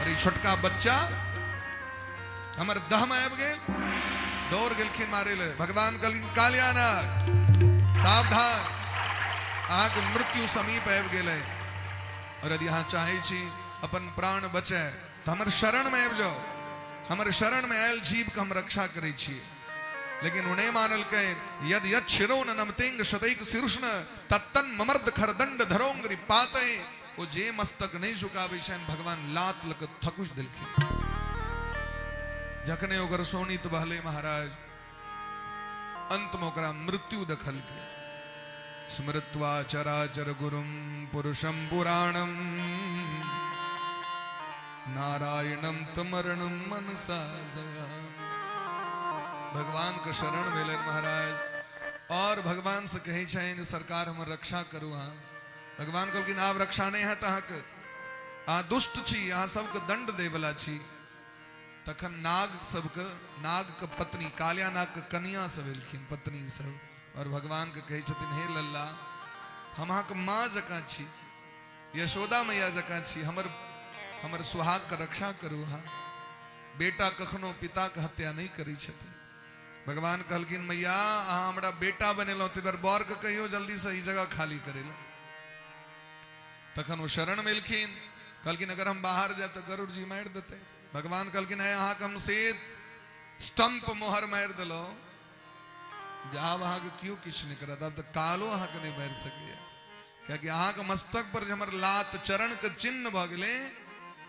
और ई छोटका बच्चा हमर दहमे आबि गेल, दौड़ गेलखिन मारे ले। भगवान कहलखिन कालिया नाग सावधान, अहाँके मृत्यु समीप आबि गेलै, और यदि अहाँ चाहै छी अपन प्राण बचे तऽ हमर शरणमे आबि जाउ, हमर शरणमे आयल जीवके हम रक्षा करै छियै। लेकिन ओ नहि मानलकै। यद यद शिरो न नमतेंग शतैक शीर्षण तत्तन ममर्द खरदंड धरोंगरी पाते, ओ जे मस्तक नहीं झुकाबै छनि भगवान लात लऽ कऽ थकुच देलखिन। जखने ओकर शोणित बहले महाराज, अंत में ओकरा मृत्यु देखलकै। स्मृत्वा चराचर गुरुं पुरुषं पुराणं नारायणं तमरणं मनसा जगामि। भगवान के शरण भेलनि महाराज, और भगवान से कहै छनि सरकार हमर रक्षा करू अहाँ। भगवान कहलखिन आब रक्षा नहि हैत अहाँके, अहाँ दुष्ट छी, अहाँ सबके दंड दैवला छी। तखन नाग सबके, नाग के पत्नी कालिया नाग के कनिया सब एलखिन, पत्नी सब, और भगवान के कहै छथिन हे लल्ला, हम अहाँके माँ जकाँ छी, यशोदा मैया जकाँ छी, हमर हमर सुहाग के रक्षा करू अहाँ। बेटा कखनो पिता के हत्या नहीं करै छथिन। भगवान कहलखिन मैया अहाँ हमरा बेटा बनेलहुँ, ताहि दुआरे बर के कहियो जल्दी से ई जगह खाली करै लए। तखन ओ शरण में एलखिन, कहलखिन अगर हम बाहर जायब तऽ गरुड़ जी मारि देतै। भगवान कहलखिन हे अहाँके हम सीध स्टंप मोहर मारि देलहुँ, जे आब अहाँके केओ किछु नहि करत, आब तऽ कालो अहाँके नहि मारि सकैए, कियाकि अहाँके मस्तक पर जे हमर लात चरण के चिन्ह भऽ गेलै,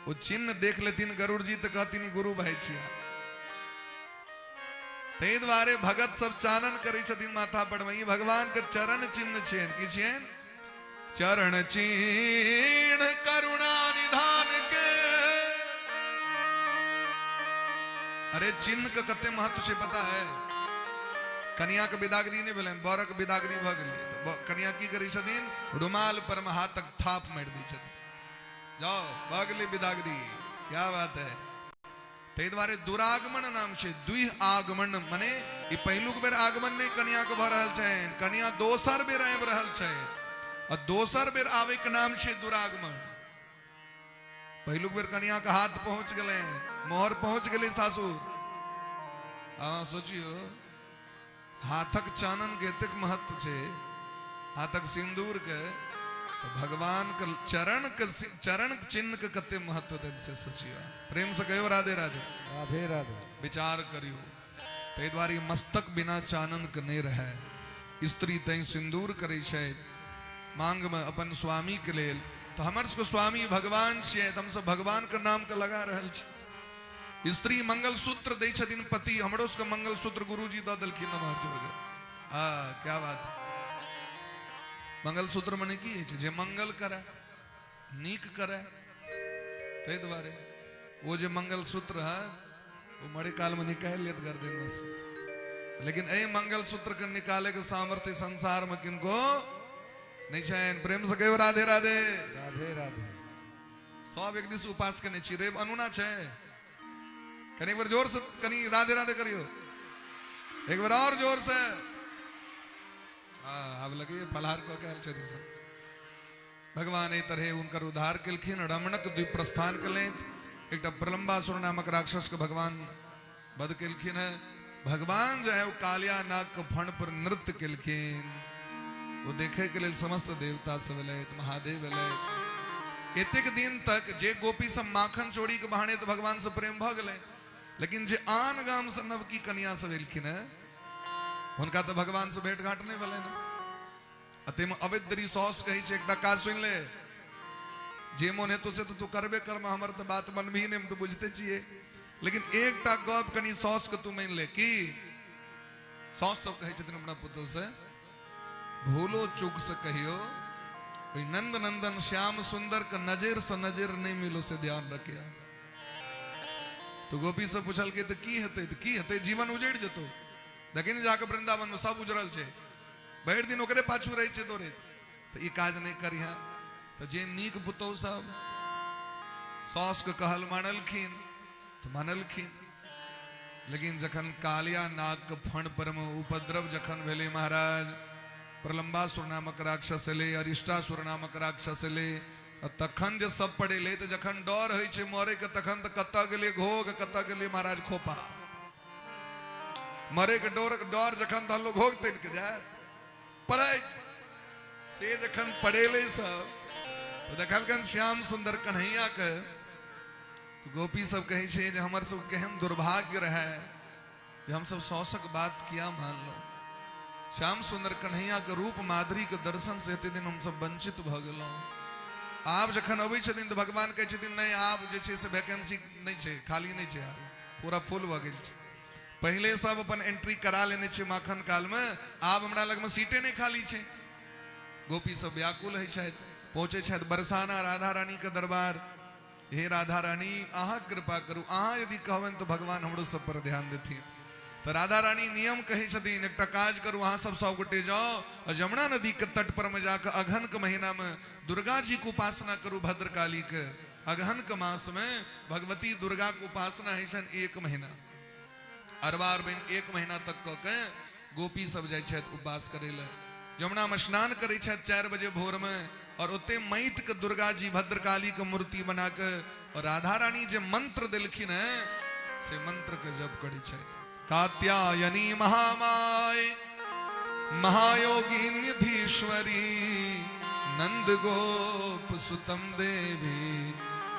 ओ चिन्ह देख लेथिन गरुड़ जी तऽ कहथिन ई गुरु भाई छिया। ताहि दुआरे भगत सब चानन करै छथिन माथा पर में, ई भगवान के चरण चिन्ह छियनि। की छियनि? चरण चिन्ह करुणा निधान के। अरे चिन्ह के कते महत्व छै पता है? कनिया के विदागरी नहीं भेलनि, बरक विदागरी भऽ गेलै, तऽ कनिया की करै छथिन, रुमाल पर में हाथक थाप मारि दै छथिन, जाओ भऽ गेलै विदागरी। क्या बात है। ताहि दुआरे दुरागमन नाम छै, द्वि आगमन, मने ई पहिलुक बेर आगमन नहि कनिया के भऽ रहल छनि, कनिया दोसर बेर आबि रहल छनि, आ दोसर बेर आबै के नाम छै दुरागमन। पहिलुक बेर कनिया के हाथ पहुंच गेलै, मोहर पहुंच गेलै सासुर। अहाँ सोचियो हाथक चानन के एतेक महत्व छै, हाथक सिंदूर के, तो भगवान के चरण चिन्ह के कते महत्व देन से सोचियो। प्रेम से कहियो राधे राधे। राधे राधे। विचार करियो। ताहि दुआरे मस्तक बिना चानन के नहीं रहे। स्त्री तैं सिंदूर करै छै मांग में अपन स्वामी के लेल, तो हमर सबके स्वामी भगवान छियै, तऽ हमसब भगवान के नाम के लगा रहल छी। स्त्री मंगलसूत्र दै छथिन पति, हमरो सबके मंगलसूत्र गुरुजी दऽ देलखिन नमहर जोड़ के। आ क्या बात है। मंगलसूत्र मने की होइ छै? जे मंगल करे, नीक करे, ताहि दुआरे ओ जे मंगलसूत्र है ओ मरे काल में निकालि लेत गर्दन में से, लेकिन एहि मंगलसूत्र के निकाले के सामर्थ्य संसार में किनको नहीं छनि। प्रेम से कहियो राधे राधे। राधे राधे। सब एक दिस उपास केने छी, रेब अनुना छै, कनी एक बार जोर से कनी राधे राधे करियो, एक बार और जोर से। हाँ आब लगे फलहार कऽ के आयल छथिन सब। भगवान एहि तरहे हुनकर उद्धार केलखिन। रमणक द्वीप प्रस्थान केलनि, एकटा प्रलम्बासुर नामक राक्षस के भगवान वध केलखिन है। भगवान जो है वो कालिया नाग के फण पर नृत्य केलखिन, वो देखे के लेल समस्त देवता सब एलथि, महादेव एलथि। एतेक दिन तक जे गोपी सब माखन चोरी के बहाने तो भगवान से प्रेम भऽ गेलै, लेकिन जे आन गाम से नवकी कनिया सब एलखिन है हुनका तो भगवान से भेंट घाट नहीं भेलनि। आ ताहिमे अवैध रिसोर्स कहै छै, एकटा काज सुनि ले, जे मोन हेतौ से तऽ तू करबे करमे, हमर तऽ बात मनबही नहि, हम तऽ बुझिते छियै। लेकिन एकटा गप कनि साउस के तू मानि ले। की साउस सब कहै छथिन अपना पुतोहु से, भूलो चूक से कहियो ओहि नंद नंदन श्याम सुंदर के नजर से नजर नहीं मिलो, से ध्यान रखिया। तो गोपी से पूछलकै तऽ की हेतै, तऽ की हेतै, जीवन उजड़ि जेतौ। देखी ने जाके वृंदावन में सब उजड़ल छै, भरि दिन ओकरे पाछू रहै छै दौड़ैत। तऽ ई काज नहि करिहे। तऽ जे नीक पुतोहु सब साउस के कहल मानलखिन तऽ मानलखिन। लेकिन जखन कालिया नाग के फण पर में उपद्रव जखन भेलै महाराज, प्रलंबासुर नामक राक्षस एलै, अरिष्टासुर नामक राक्षस एलै, तखन जे सब पड़ेलै तऽ जखन डर होइ छै मरे के तखन तऽ कतऽ गेलै घोघ, कतऽ गेलै महाराज खोपा। मरे के डर डर जखन तऽ लोग घोघ तानि के जायत पड़ै छै। से जखन पड़ेलै सब तऽ देखलकनि श्याम सुंदर कन्हैया के। तो गोपी सब कहै छै जे हमर सब केहन दुर्भाग्य रहै जे हमसब साउसक बात किया मानलहुँ। श्याम सुंदर कन्हैया के रूप माधुरी के दर्शन से एते दिन हमसब वंचित भऽ गेलहुँ। आब जखन अबै छथिन तऽ भगवान कहै छथिन नहि, आब जे छै से वैकेंसी नहि छै, खाली नहि छै, आब पूरा फुल भऽ गेल छै। पहिले सब अपन एंट्री करा लेने छै माखन काल में, आब हमरा लगमे सीटे नहि खाली छै। गोपी सब व्याकुल होइ छथि, पहुँचै छथि बरसाना राधा रानी के दरबार। हे राधा रानी, अहाँ कृपा करू, अहाँ यदि कहबनि तऽ भगवान हमरो सब पर ध्यान देथिन। तऽ राधा रानी नियम कहै छथिन, एकटा काज करू, अहाँ सब सब गोटे जाओ और यमुना नदी के तट पर में जाकर अगहन के महीना में दुर्गा जी के उपासना करू, भद्रकाली के। अगहन के मास में भगवती दुर्गा के उपासना होइ छनि एक महीना, अरबा अरबनि एक महीना तक कऽ के गोपी सब जाइ छथि उपवास करै लए। यमुना में स्नान करै छथि 4 बजे भोर में, और ओते माटि के दुर्गा जी भद्रकाली के मूर्ति बना के और राधा रानी जे मंत्र देलखिन है से मंत्र के जप करै छथि। कात्यायनी महामाय महायोगिन्यधीश्वरी नंद गोप सुतम देवी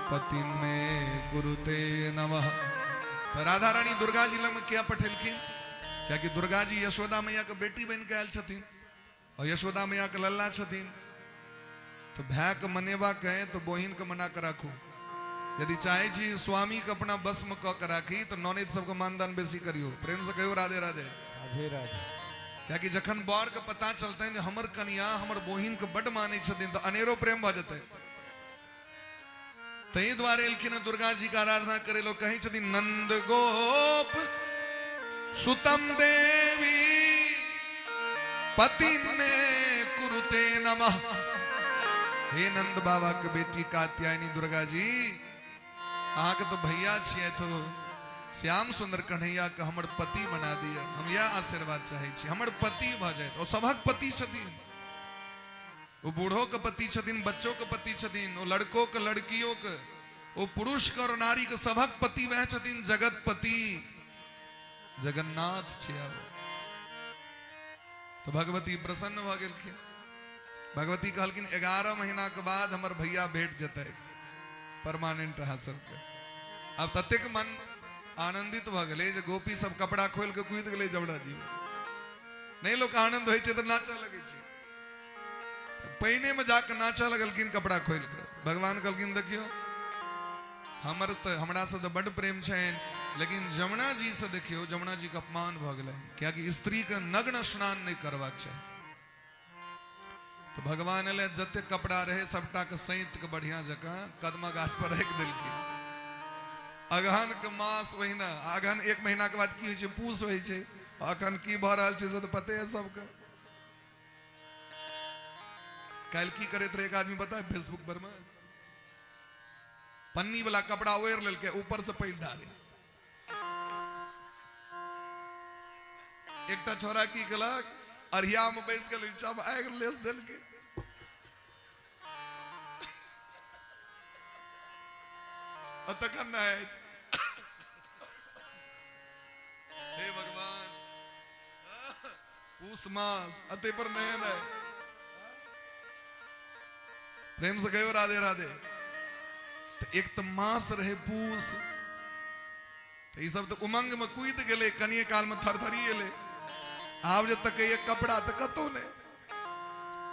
पति में कुरुते नमः। तो राधा रानी दुर्गा जी लग में किया पठेलखिन? कियाकि दुर्गा जी यशोदा मैया के बेटी बन के आयल छथिन और यशोदा मैया के लल्ला छथिन। तो भाई के मनेबा के तो बहिन के मना के राखू। यदि चाहे छी स्वामी के अपना बस में कऽ के राखी तो ननद सबके मानदान बेसी करियो। प्रेम से कहियो राधे राधे। राधे राधे। कियाकि जखन बर के पता चलतनि जे हमर कनिया हमर बहिन के बड मानै छथिन तऽ अनेरो प्रेम भऽ जेतै। ताहि दुआरे एलखिन हँ दुर्गा जी के आराधना करे लोग। कहै छथिन नंद गोप सुतम देवी पति में कुरुते नमः। हे नंद बाबा के बेटी कात्यायनी दुर्गा जी, अहाँ के तो भैया छियै, तो श्याम सुंदर कन्हैया के हमर पति बना दिया, हम यह आशीर्वाद चाहै छी, हमर पति भऽ जायत। ओ सभक पति छथिन, ओ बूढ़ो के पति छथिन, बच्चो के पति छथिन, ओ लड़को के लड़कियों के, ओ पुरुष के और नारी के सभक पति वह छथिन जगतपति जगन्नाथ छिया। तो भगवती प्रसन्न भऽ गेलखिन। भगवती कहलखिन 11 महीना के बाद हमर भैया भेट जेतै परमानेंट अहाँ सबके। अब ततेक मन आनंदित भऽ गेलै जे गोपी सब कपड़ा खोलि के कूदि गेलै जमुना जी में। नहीं लोक आनंद होइ छै तऽ नाचऽ लगै छै। पहिने में जाके नाचऽ लगलखिन कपड़ा खोलि के। भगवान कहलखिन देखियौ हमर तऽ हमरा से तऽ बड्ड प्रेम छनि, लेकिन जमुना जी से देखियौ जमुना जी के अपमान भऽ गेलनि, कियाकि स्त्री के नग्न स्नान नहि करबाक चाही। तो भगवान एलै, जते कपड़ा रहे सबटा के सैंत के बढ़िया जकाँ कदमा गाछ पर राखि देलखिन। अगहन के मास ओहिना, अगहन 1 महीना के बाद की होइ छै, पूस होइ छै। अखन की भऽ रहल छै से तऽ पते है सबके। काल्हि की करैत रहे एक आदमी पता है, फेसबुक पर में पन्नी वाला कपड़ा ओढ़ि लेलकै, ऊपर से पानि ढारे। एकटा छोरा की केलक, अरिया में बैस गेल, नीचा में आगि लेस देलकै। तखन नहि, हे भगवान पूस मास अते पर नहीं नहीं। प्रेम से कहो राधे राधे। तो एक तो मास रहे पूस, तो ई सब तो उमंग में कूद गेलै, कनिए काल में थरथरी एलै। आब जे तकैये कपड़ा तो कतौ नहीं,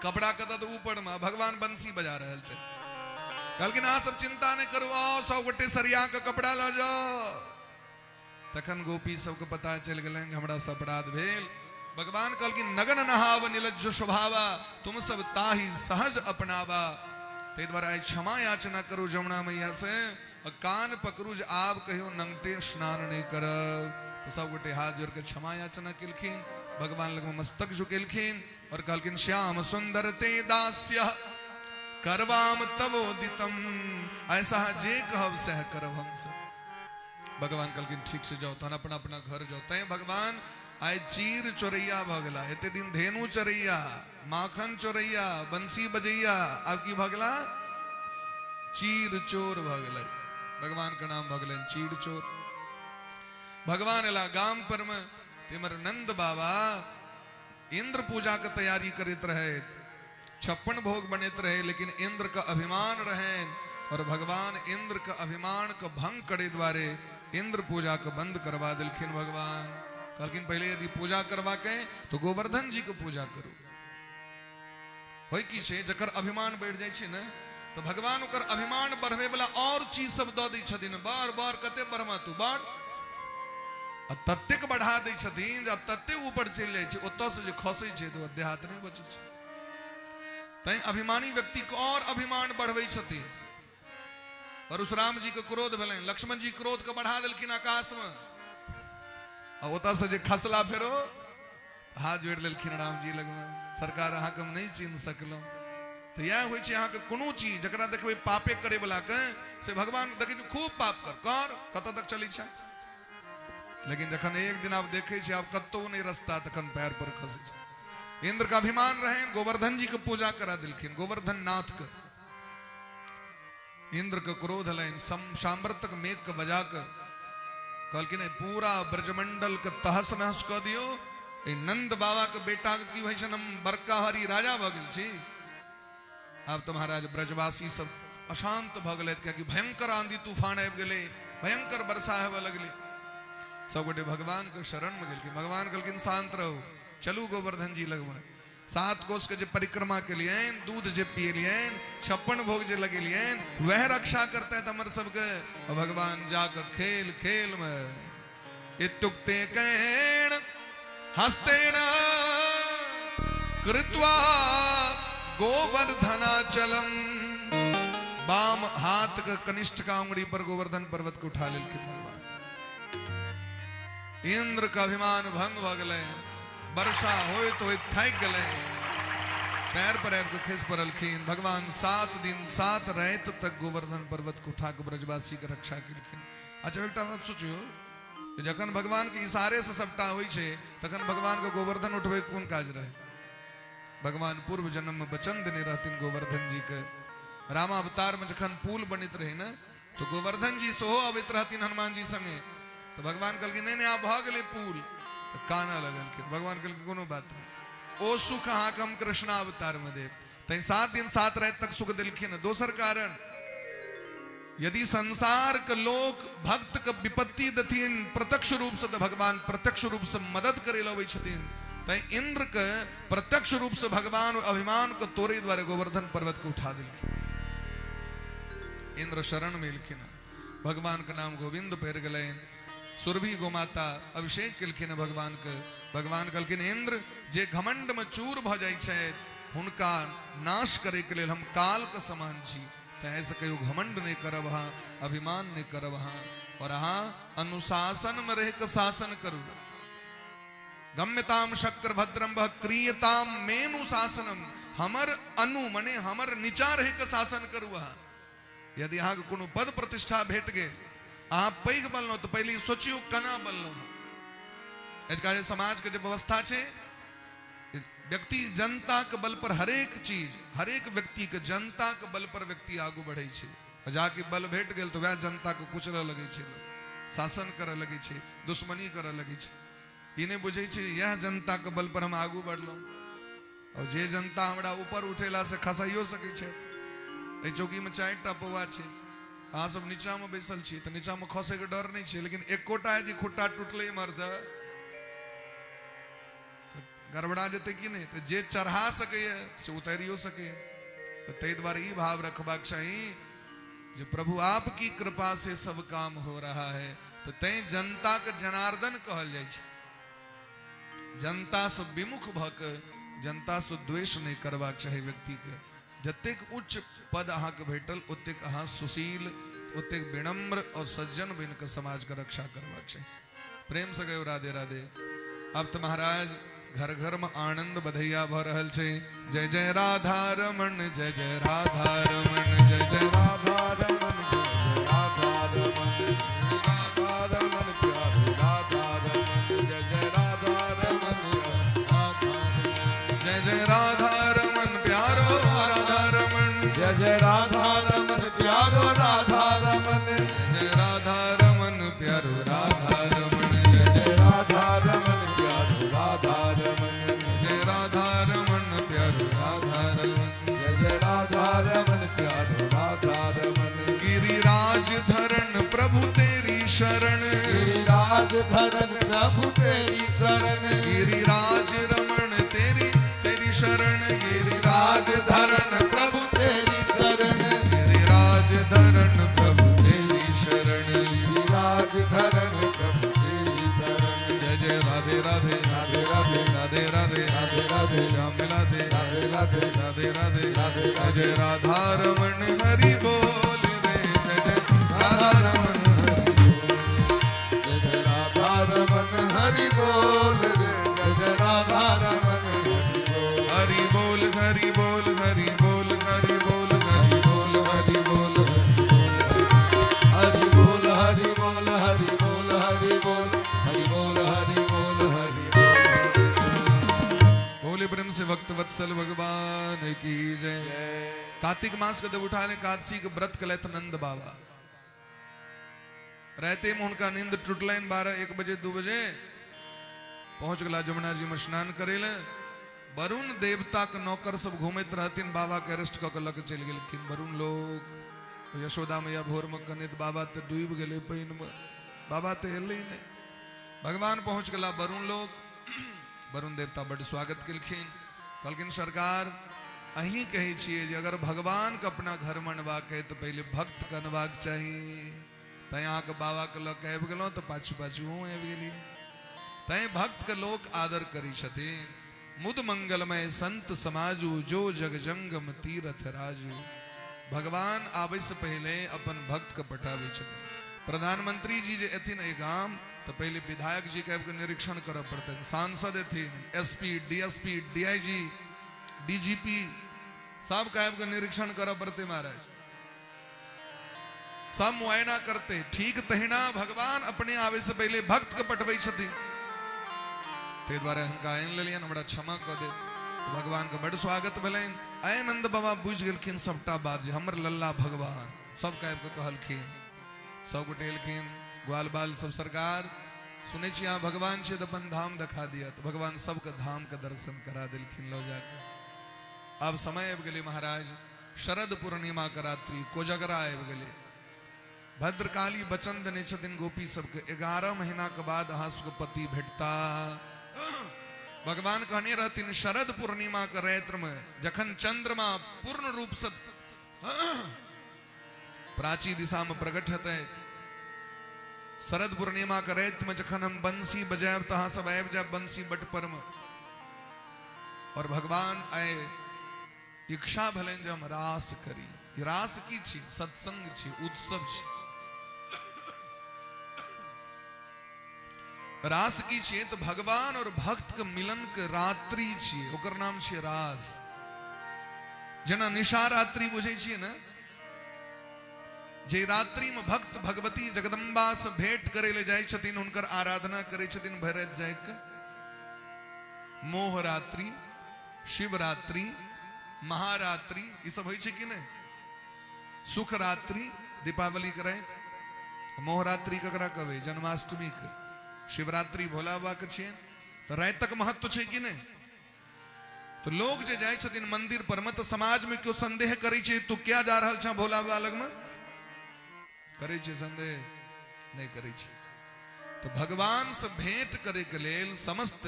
कपड़ा कतऽ तऽ ऊपर में भगवान बंसी बजा रहल छै। कहलखिन अहाँ सब चिंता नहि करू, आओ सब गोटे सरिया के कपड़ा लऽ जाओ। तखन गोपी सबके पता चलि गेलनि जे हमरा से अपराध भेल। भगवान कहलखिन नगन नहाव निलज्ज स्वभावा, तुम सब ताही सहज अपनावा। ताहि दुआरे आइ क्षमा याचना करू जमुना मैया से, आ कान पकड़ू जे आब कहियो नंगटे स्नान नहि करब। तो सब गोटे हाथ जोड़ के क्षमा याचना केलखिन, भगवान लग मस्तक झुकेलखिन और कहलखिन श्याम सुंदर ते दास्य करवाम तवोदितम, ऐसा जे कहब सह करब हम सब। भगवान कहलखिन ठीक से जाओ, तहन अपना अपना घर जाओ। तैं भगवान आइ चीर चोरैया भऽ गेला, एते दिन धेनु चोरैया, माखन चोरैया, बंसी बजैया, आब की भऽ गेला? चीर चोर भऽ गेलै। भगवान के नाम भऽ गेलनि चीर चोर। भगवान एला गाम पर में, तिमर नंद बाबा इंद्र पूजा के तैयारी करैत रहे, 56 भोग बनैत रहे, लेकिन इंद्र का अभिमान रहे और भगवान इंद्र का अभिमान के भंग करे द्वारे इंद्र पूजा के बंद करवा दिलखिन। भगवान कहलखिन पहले यदि पूजा करवा के तो गोवर्धन जी के पूजा करू। होय की छै, जकर अभिमान बढ़ि जाइ छै ने तो भगवान ओकर अभिमान बढ़बै वाला और चीज सब दऽ दै छथिन। बार बार कते बढ़मा तू बार, आ ततेक बढ़ा दै छथिन जे आब ततेक ऊपर चलि जाइ छै, ओतऽ से जे खसै छै तऽ देहात नहि बचै छै। तैं अभिमानी व्यक्ति के और अभिमान बढ़बै छथिन। परशुराम जी के क्रोध भेलनि, लक्ष्मण जी क्रोध के बढ़ा देलखिन आकाश में, आ ओतऽ से जे खसला फेरो हाथ जोड़ि लेलखिन राम जी लगमे, सरकार अहाँके हम नहि चिन्ह सकलहुँ। तऽ इएह होइ छै अहाँके कोनो चीज जकरा देखबै पापे करे वाला के, से भगवान देखै खूब पाप कर कर कतऽ तक चलै छै, लेकिन जखन एक दिन आब देखै छै आब कतौ नहि रस्ता, तखन पैर पर खसै छै। इंद्र का अभिमान रहे, गोवर्धन जी के पूजा करा दिलखिन, गोवर्धन नाथ के। इंद्र के क्रोध हलनि, सांव्रतक मेघ के बजा के कहलखिन पूरा ब्रजमंडल के तहस नहस कऽ दियौ। नंद बाबा के बेटा के की होइ छनि, हम बड़का हरी राजा भऽ गेल छी। आब तऽ महाराज ब्रजवासी सब अशांत भऽ गेलथि, कियाकि भयंकर आंधी तूफान आबि गेलै, भयंकर वर्षा हेबऽ लगलै। सब गोटे भगवान के शरण में गेलखिन। भगवान कहलखिन शांत रहू, चलू गोवर्धन जी लगमे। 7 कोस के जे परिक्रमा केलियनि, दूध जे पियलियनि, 56 भोग जे लगेलियनि, वह रक्षा करते हमर सबके। भगवान जाके खेल खेल में इत्युक्ते केन हस्तेन कृत्वा गोवर्धनाचलम, बाम हाथ के कनिष्ठ का उंगली पर गोवर्धन पर्वत को उठा लेलखिन भगवान। इंद्र का अभिमान भंग भऽ गेलै, वर्षा होइत होइत थाकि गेलै, पैर पर आबि कऽ खसि पड़लखिन। भगवान 7 दिन 7 राति तक गोवर्धन पर्वत को उठा कऽ ब्रजवासी के रक्षा केलखिन। अच्छा एकटा बात सोचियौ, जखन भगवान के इशारे से सबटा होइ छै तखन भगवान के गोवर्धन उठबै के कोन काज रहै? भगवान पूर्व जन्म में वचन देने रहथिन गोवर्धन जी के। रामावतार में जखन पुल बनैत रहे ने तो गोवर्धन जी सेहो अबैत रहथिन हनुमान जी संगे। तो भगवान कहलखिन नहीं नहीं आब भऽ गेलै पुल। तो कानऽ लगलखिन। भगवान कहलखिन कोनो बात नहीं, ओ सुख अहाँके हम कृष्णावतार में देब। तैं 7 दिन 7 राति तक सुख देलखिन। दोसर कारण, यदि संसार के लोक भक्त के विपत्ति देथिन प्रत्यक्ष रूप से तो भगवान प्रत्यक्ष रूप से मदद करे लए अबै छथिन। तैं इंद्र के प्रत्यक्ष रूप से भगवान अभिमान के तोड़े द्वारे गोवर्धन पर्वत के उठा देलखिन। इंद्र शरण में एलखिन, भगवान के नाम गोविंद पड़ि गेलनि। सुरभि गोमाता अभिषेक केलखिन भगवान के। भगवान कहलखिन इंद्र जे घमंड में चूर भऽ जाइ छै हुनका नाश करे के लेल हम काल के समान छी, तैं से कहियो घमंड नहीं करब अहाँ, अभिमान नहीं करब अहाँ, और अहाँ अनुशासन में रह के शासन करू। गम्यताम शक्र भद्रम वह क्रियताम मेनुशासनम, हमर अनु मने हमर नीचा रह के शासन करू अहाँ। यदि अहाँके कोनो पद प्रतिष्ठा भेट गेल, अहाँ पैघ बनलहुँ तऽ पहिले सोचियौ केना बनलहुँ। आजकल समाज के जे व्यवस्था छै, व्यक्ति जनता के बल पर हरेक चीज, हरेक व्यक्ति के जनता के बल पर व्यक्ति आगू बढ़ै छै। जाके बल भेट गेल तऽ वएह जनता के कुचलऽ लगै छै, शासन करऽ लगै छै, दुश्मनी करऽ लगै छै। ई नहि बुझै छै इएह जनता के बल पर हम आगू बढ़लहुँ, और जे जनता हमरा ऊपर उठेला से खसाइयो सकै छै। एहि चौकी में 4टा पौआ छै, अहाँ सब नीचा में बैसल छी तऽ नीचा में खसै के डर नहि छै, लेकिन एकोटा यदि खुट्टा टूटलै इम्हरसँ गड़बड़ा जेतै कि नहि? तऽ जे चढ़ा सकैए से उतारियो सकैए। तऽ ताहि दुआरे ई भाव रखबाक चाही जे प्रभु आपकी कृपा से सब काम हो रहा है। तो तैं जनता के जनार्दन कहल जाइ छै। जनता से विमुख भऽ के जनता से द्वेष नहीं करबाक चाही व्यक्ति के। जतेक उच्च पद अहाँके भेटल ओतेक अहाँ सुशील, ओतेक विनम्र और सज्जन बनि के समाज के रक्षा करबाक चाही। प्रेम से कहियो राधे राधे। अब तो महाराज घर घर में आनंद बधैया भ रहल छै। जय जय राधा रमण, जय जय राधा रमण, जय जय राधा रमण, जय राधा रमण, राधा रमण प्यारे राधा रमण, जय जय राधा रमण, जय जय राधा रमण प्यारो राधा रमण, जय जय राधा रमण प्यारो राधा रमण, जय राधा रमण प्यारो राधा रमण, जय जय राधा रमण प्यारो राधा रमण, जय राधा रमण प्यारो राधा रमण, जय जय राधा रमण प्यारो राधा रमण। गिरिराज धरण प्रभु तेरी शरण, गिरिराज धरण प्रभु तेरी शरण, गिरिराज रमण तेरी तेरी शरण, गिरिराज धरण प्रभु तेरी शरण, गिरिराज धरण प्रभु तेरी शरण, गिरिराज धरण प्रभु तेरी शरण। जय जय राधे राधे राधे राधे राधे राधे राधे राधे श्याम राधे राधे राधे राधे राधे राधे जय जय राधा रमण हरि बोल रे, जय जय राधा रमण हरि बोल, जय जय राधा रमण हरि बोल रे, जय जय राधा रमण हरि बोल, हरि बोल हरि बोल हरि बोल हरि बोल हरि बोल हरि बोल हरि बोल हरि बोल हरि बोल हरि बोल हरि बोल हरि बोल। बोले प्रेम से भक्त वत्सल भगवान की जय। कार्तिक मास के देवउठान एकादशी के व्रत कलैत नंद बाबा। रहते में उनका नींद टूटलनि 12 1 बजे 2 बजे पहुंच गला जमुना जी में स्नान करेले। वरुण देवता के नौकर सब घूमैत रहथिन, बाबा के अरेस्ट कऽ के लऽ के चलि गेलखिन वरुण लोग। यशोदा मैया भोर में कनैत बाबा तऽ डूबि गेलै पानि में, बाबा तऽ एलै नहि। भगवान पहुंच गेला वरुण लोग। वरुण देवता बड्ड स्वागत केलखिन, कहलखिन सरकार अहीं कहै छियै जे अगर भगवान के अपना घर में अनबाक है तऽ पहिले भक्त के अनबाक चाही। तैं अहाँके बाबा के लऽ के आबि गेलहुँ तऽ पाछू पाछू आबि गेली। तैं भक्त के लोक आदर करै छथिन। मुद मंगलमय संत समाजू जो जग जंगम तीर्थ राजू। भगवान आबै से पहले अपन भक्त के पठाबै छथिन। प्रधानमंत्री जी जे एथिन एहि गाम तो पहले विधायक जी के आबि के निरीक्षण करऽ पड़तनि, सांसद एथिन, एसपी, डीएसपी, डीआईजी, डीजीपी सबके आबि के निरीक्षण करऽ पड़तै महाराज, सब मुआयना करते। ठीक तहिना भगवान अपने आबै से पहले भक्त के पठबै छथिन। ताहि दुआरे हुनका आनि लेलियनि, हमरा क्षमा कऽ देब। भगवान के बड्ड स्वागत भेलनि। आइ नंद बाबा बुझि गेलखिन सबटा बात जे हमर लल्ला भगवान। सबके आबि कऽ कहलखिन, सब गोटे एलखिन, ग्वाल बाल सब। सरकार सुनै छी अहाँ भगवान छियै तऽ अपन धाम देखा दिअ। तऽ भगवान सबके धाम के दर्शन करा देलखिन लऽ जाकऽ। आब समय आबि गेलै महाराज, शरद पूर्णिमा के रात्रि कोजगरा आबि गेलै। भद्रकाली वचन देने छथिन गोपी सबके 11 महीना के बाद अहाँ सबके पति भेटता। भगवान कहने रहथिन शरद पूर्णिमा के रात्रि में जखन चंद्रमा पूर्ण रूप से प्राची दिशा में प्रकट हेतै, शरद पूर्णिमा के राति में जखन हम बंसी बजायब तऽ अहाँ सब आबि जायब बंसी बट पर में। और भगवान आए इच्छा भेलनि जे हम रास करी। रास की छी? सत्संग छी, उत्सव छी। रास की छियै तऽ भगवान और भक्त के मिलन के रात्रि छियै, ओकर नाम छियै रास। जेना निशा रात्रि बुझै छियै ने, जे रात्रि में भक्त भगवती जगदम्बा से भेंट करे ले जाइ छथिन, हुनकर आराधना करै छथिन भरि राति जागि कऽ। मोह रात्रि, शिवरात्रि, महारात्रि, ई सब होइ छै कि नहि? सुख रात्रि दीपावली के राति, मोह रात्रि ककरा कहबै? जन्माष्टमी के। शिवरात्रि भोला बाबा के छियनि, तऽ रातिक महत्व छै कि नहि? तो लोग जे जाइ छथिन मंदिर पर में तऽ समाज में केओ संदेह करै छै तू क्या जा रहल छह भोला बाबा लगमे? करै छै संदेह? नहि करै छै। तो भगवान से भेंट करे के लेल समस्त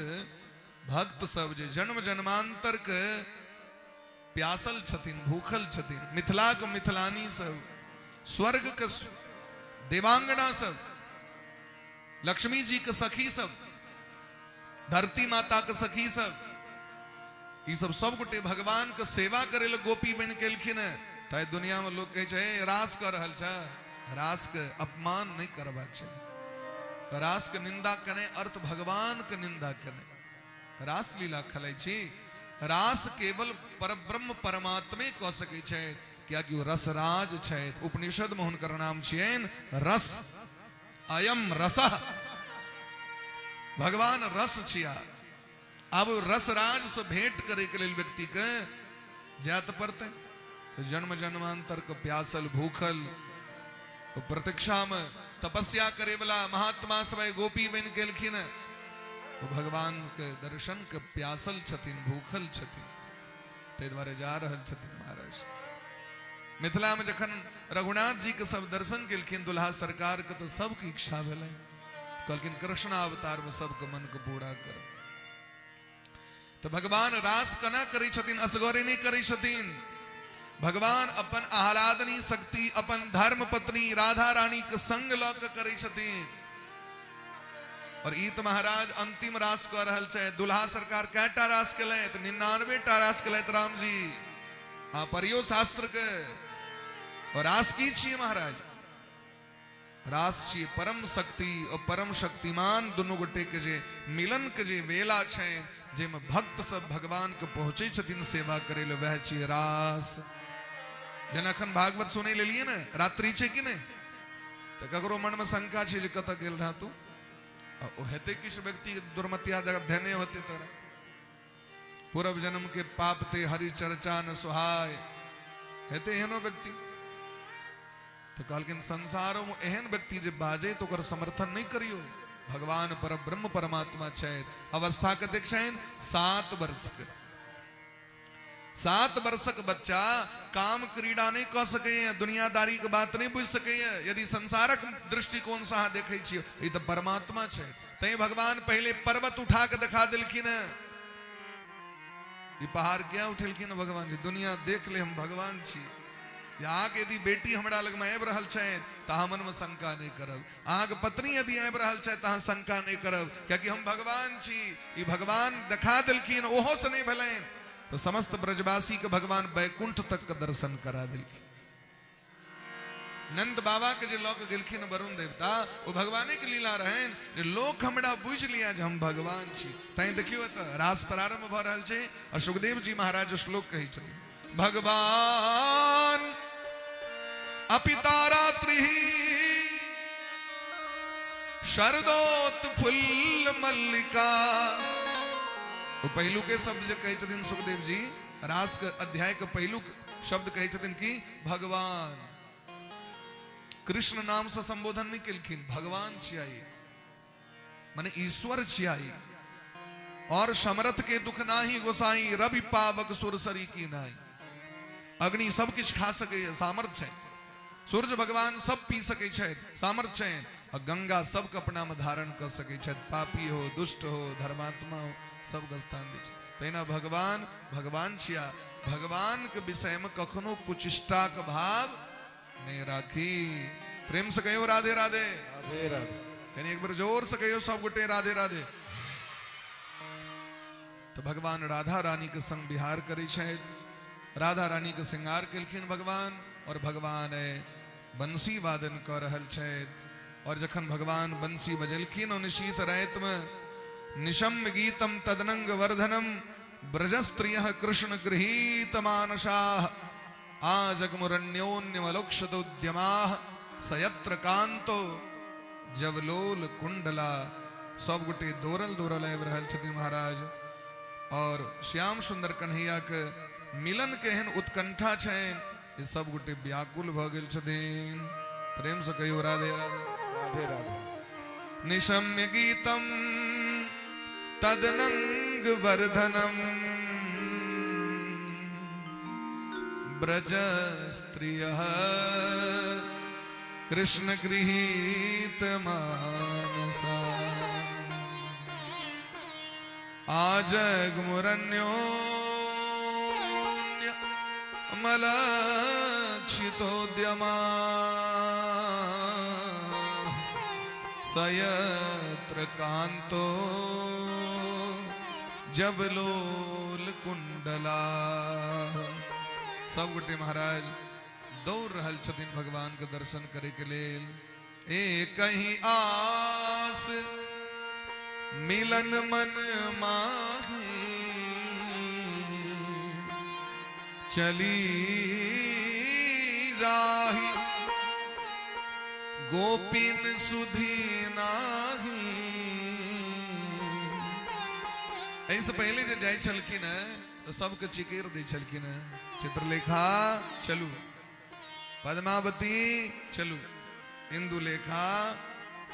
भक्त सब जे जन्म जन्मांतर के प्यासल छथिन, भूखल छथिन, मिथिला के मिथिलानी सब स्वर्ग के देवांगना सब, लक्ष्मी जी के सखी सब, धरती माता के सखी सब, ई सब सब गोटे भगवान के सेवा करे ले गोपी बन के एलखिन। त दुनिया में लोग कहै छै रास कर रहल छै, रास के अपमान नहीं करबाक चाही। रास के निंदा कने अर्थ भगवान के निंदा कने। रास लीला खेलै छी, रास केवल परब्रह्म परमात्मे कऽ सकै छै, कियाकि ओ रसराज छै। उपनिषद में हुनकर नाम छियनि रस, अयम रसः, भगवान रस छिया। आब रसराज से भेंट करे के लेल व्यक्ति के जात पड़तै। जन्म जन्मांतर के प्यासल भूखल प्रतीक्षा में तपस्या करे वाला महात्मा सब गोपी बन गेलखिन, तो भगवान के दर्शन के प्यासल छथिन, भूखल छथिन, ताहि दुआरे जा रहल छथिन महाराज। मिथिला में जखन रघुनाथ जी के सब दर्शन केलखिन दुल्हा सरकार के, तो सबके इच्छा भेलै, कहलखिन कृष्ण अवतार में सबके मन के पूरा कर। तो भगवान रास केना करै छथिन, असगरे नहीं करै छथिन। भगवान अपन आह्लादनी शक्ति, अपन धर्म पत्नी राधा रानी के संग लऽ के करै छथिन। और ई तऽ महाराज अंतिम रास कऽ रहल छै। दुल्हा सरकार कएटा रास केलथि? 99 टा रास केलथि राम जी। आ परियो शास्त्र के। और रास की छियै महाराज? रास छियै परम शक्ति और परम शक्तिमान दुनू गोटे के जे मिलन के जे वेला छै, जाहिमे भक्त सब भगवान के पहुँचै छथिन सेवा करै लए, वएह छियै रास। जेना अखन भागवत सुनै लेलियै ने, रात्रि छै कि नहि, तऽ ककरो मनमे शंका छै जे कतऽ गेल रह तू, ओ हेतै किछु व्यक्ति दुर्मतिया जगह धेने होतै तोरा। पूर्व जन्म के पाप ते हरि चर्चा न सुहाय, हेतै एहनो व्यक्ति। तो कहलखिन संसारो में एहन व्यक्ति जे बाजे तो ओकर समर्थन नहीं करियो। भगवान पर ब्रह्म परमात्मा छै। अवस्था कतेक छनि? 7 वर्ष के। 7 वर्षक बच्चा काम क्रीड़ा नहीं कऽ सकैए, दुनियादारी के बात नहीं बुझि सकैए। यदि संसारक दृष्टिकोण से अहाँ देखै छियै, ई तऽ परमात्मा छै। तैं भगवान पहिले पर्वत उठा के देखा देलखिन। ई पहाड़ किया उठेलखिन भगवान? दुनिया देख ले हम भगवान छी। अहाँके यदि बेटी हमरा लगमे आबि रहल छै तऽ अहाँ मनमे शंका नहीं करब। अहाँके पत्नी यदि आबि रहल छै तऽ अहाँ शंका नहीं करब, कियाकि हम भगवान छी। ई भगवान देखा देलखिन, ओहो से नहीं भेलनि तो समस्त ब्रजवासी के भगवान बैकुंठ तक के दर्शन करा देलखिन। नंद बाबा के जे लऽ के गेलखिन वरुण देवता, वो भगवाने के लीला रहनि जे लोक हमरा बुझि लिया जे हम भगवान छी। तैं देखियौ तऽ रास प्रारंभ भऽ रहल छै और सुखदेव जी महाराज श्लोक कहै छथिन, भगवान अपिता रात्रि शरदोत्फुल्ल मल्लिका। ओ पहिलुके के शब्द जे कहै छथिन सुखदेव जी, रास के अध्याय के पहिलुक शब्द कहै छथिन कि भगवान। कृष्ण नाम से संबोधन नहीं केलखिन, भगवान छियाई माने ईश्वर छियाई। और समरथ के दुख नाही गोसाई, रवि पावक सुरसरी की नाई। अग्नि सब किछु खा सकै, सामर्थ्य छै। सूर्य भगवान सब पी सकै छथि, सामर्थ्य छै। और गंगा सबके अपना में धारण कर सकै छथि, पापी हो, दुष्ट हो, धर्मात्मा हो, सबके स्थान दै छै। तहिना भगवान भगवान छिया। भगवान के विषय में कखनो कुचिष्टा के भाव नहीं राखी। प्रेम से कहियो राधे राधे, राधे राधे। कहीं एक बार जोर से कहियो सब गोटे राधे राधे। तो भगवान राधा रानी के संग विहार करै छथि। राधा रानी के श्रृंगार केलखिन भगवान, और भगवान बंसी वादन कऽ रहल छथि। और जखन भगवान बंसी बजेलखिन निशीथ राति में, निशम्य गीतम तदनंग वर्धनम ब्रजस्त्रियः कृष्ण गृहीत मानसाः आजगमुरण्योन्यमलोक्षतोद्यमाः सयत्र कांतो जवलोल कुंडला। सब गोटे दौड़ल दौड़ल आबि रहल छथिन महाराज। और श्याम सुंदर कन्हैया के मिलन के एहन उत्कंठा छनि, सब गोटे व्याकुल भऽ गेल छथिन। प्रेम से कहियो राधे राधे, राधे राधे। निशम्य गीतम तदनंग वर्धनम ब्रज स्त्रियः कृष्ण गृहीत मानसा आजगमुरण्योन्य मलक्षितोद्यमा हर्षितोद्यमा सयत्र कांतो जबलोल कुंडला। सब गोटे महाराज दौड़ रहल छथिन भगवान के दर्शन करे के लेल। ए कहीं आस मिलन मन माही चली राही गोपिन सुधी नाही। एहिसँ पहिले जे जाइ छलखिन तो सबके चिकेर दै छलखिन, चित्रलेखा चलू, पद्मावती चलू, इंदुलेखा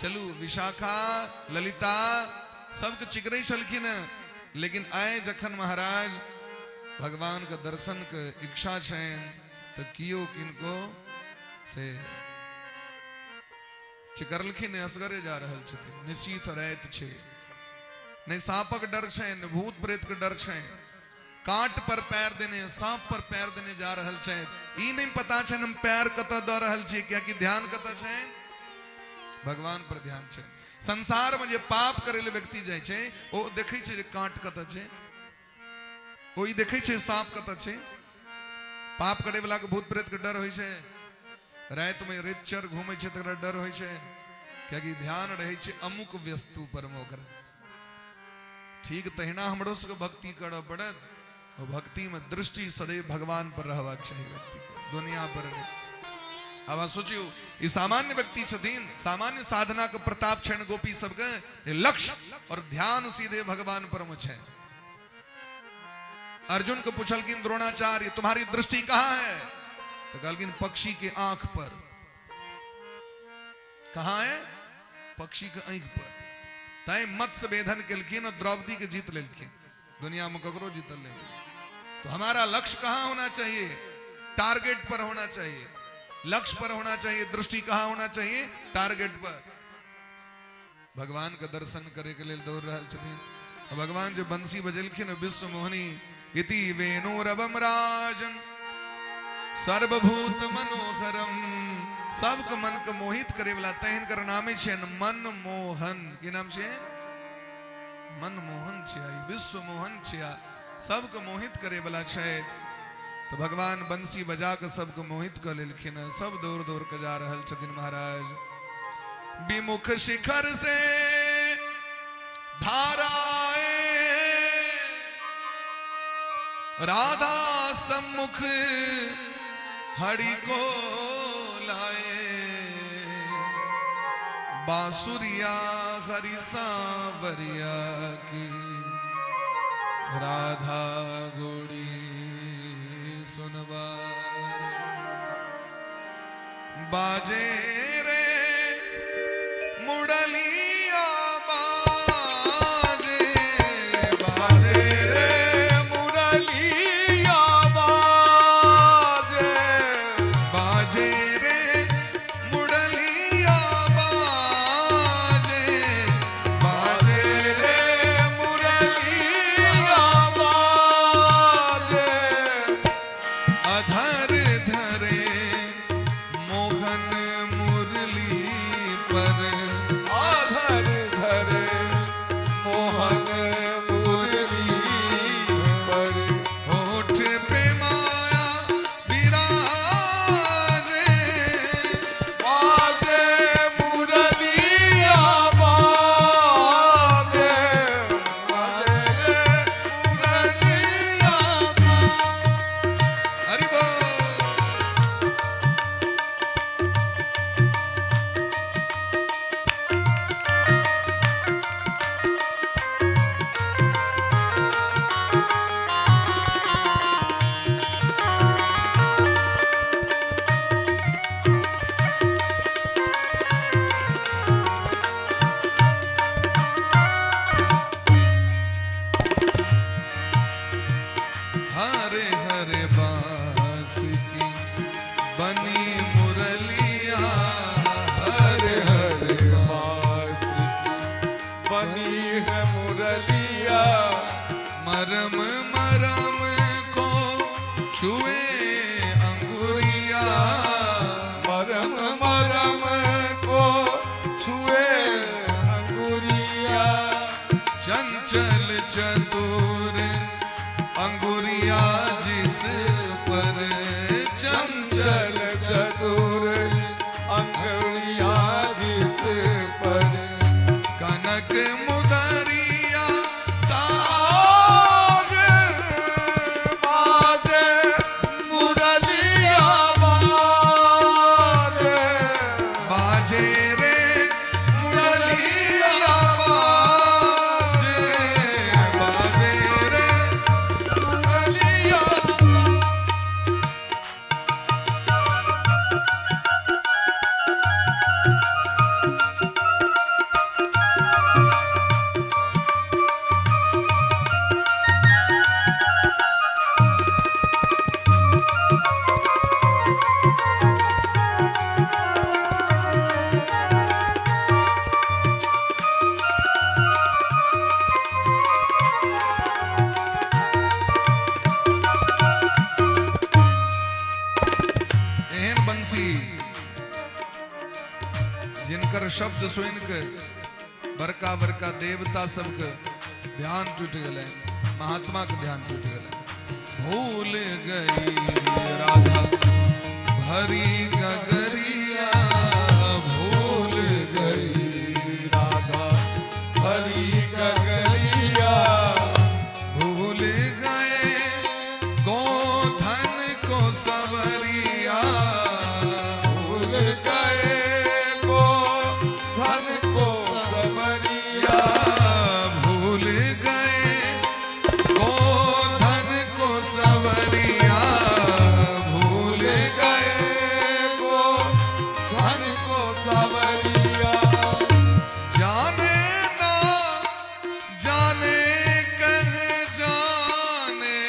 चलू, विशाखा ललिता, सबके चिकरै छलखिन। लेकिन आइ जखन महाराज भगवान के दर्शन के इच्छा छनि तो कियो किनको से चिकरलखिन, असगरे जा रहल छथिन। निश्चित राति छै, नहीं सांपक डर छै, ने भूत प्रेत के डर छै, काट पर पैर देने सांप पर पैर देने जा रहल छै। ई नहीं पता छै हम पैर कतऽ दऽ रहल छी, कियाकि ध्यान कतऽ छै, भगवान पर ध्यान छै। संसार में जे पाप करे ले व्यक्ति जाइ छै ओ देखै छै जे कांट कतऽ छै, ओ ई देखै छै सांप कतऽ छै। पाप करे वाला के भूत प्रेत के डर होइ छै, राति में रेतचर घूमै छै तकरा डर होइ छै, कियाकि ध्यान रहै छै अमुक वस्तु पर में ओकरा। ठीक तहिना हमरो सबके भक्ति करऽ पड़त, और भक्ति में दृष्टि सदैव भगवान पर रहबाक चाही व्यक्ति के, दुनिया पर नहीं। अब अहाँ सोचियो, ई सामान्य व्यक्ति छथिन, सामान्य साधना के प्रताप छनि गोपी सबके, लक्ष्य और ध्यान सीधे भगवान पर में छै। अर्जुन के पूछलखिन द्रोणाचार्य तुम्हारी दृष्टि कहाँ है, तो कहलखिन पक्षी के आंख पर। कहाँ है? पक्षी के आंख पर। तैं मत्स्य वेधन केलखिन और द्रौपदी के जीत लेलखिन, दुनिया में ककरो जीतल नहीं। तो हमारा लक्ष्य कहाँ होना चाहिए? टारगेट पर होना चाहिए, लक्ष्य पर होना चाहिए। दृष्टि कहाँ होना चाहिए? टारगेट पर। भगवान के दर्शन करे के लेल दौड़ रहल छथिन। भगवान जो बंसी बजेलखिन विश्व मोहनी इति वेणुरवम राजन सर्वभूत मनोहरम, सबके मन के मोहित करे वाला, तहन कर नामे छै मनमोहन। की नाम छै? मनमोहन छै, विश्व मोहन छै, सबके मोहित करे वाला छै। तो भगवान बंसी बजा के सबके मोहित कर लेलखिन, सब दौड़ दौड़ के जा रहल छथिन महाराज। विमुख शिखर से धाराए राधा सम्मुख हरि को लाए, बांसुरिया हरि सांवरिया की राधा गोड़ी सुनवार। बाजे रे मुरलिया बाजे, बाजे रे मुरलिया बाजे, बाजे रे मुरलिया बाजे, बाजे रे मुरलिया बाजे। अधर धरे मोहन चंचल चतुर अंगुलिया जिस पर कनक मुदरिया साज बाजे मुरलिया बाजे बाजे रे मुरलिया बाजे बाजे रे मुरलिया। एहन बंसी जिनकर शब्द सुन के बड़का बड़का देवता सबके ध्यान टूट गए, महात्मा के ध्यान टूट गए। भूल गई राधा भरी गगरिया, भूल गई राधा भरी गगरिया, भूल गए गोधन को सवरिया, भूल गए गोधन को सवरिया, भूल गए गोधन को सवरिया, भूल गए गोधन को सवरिया। जाने ना जाने कह जाने,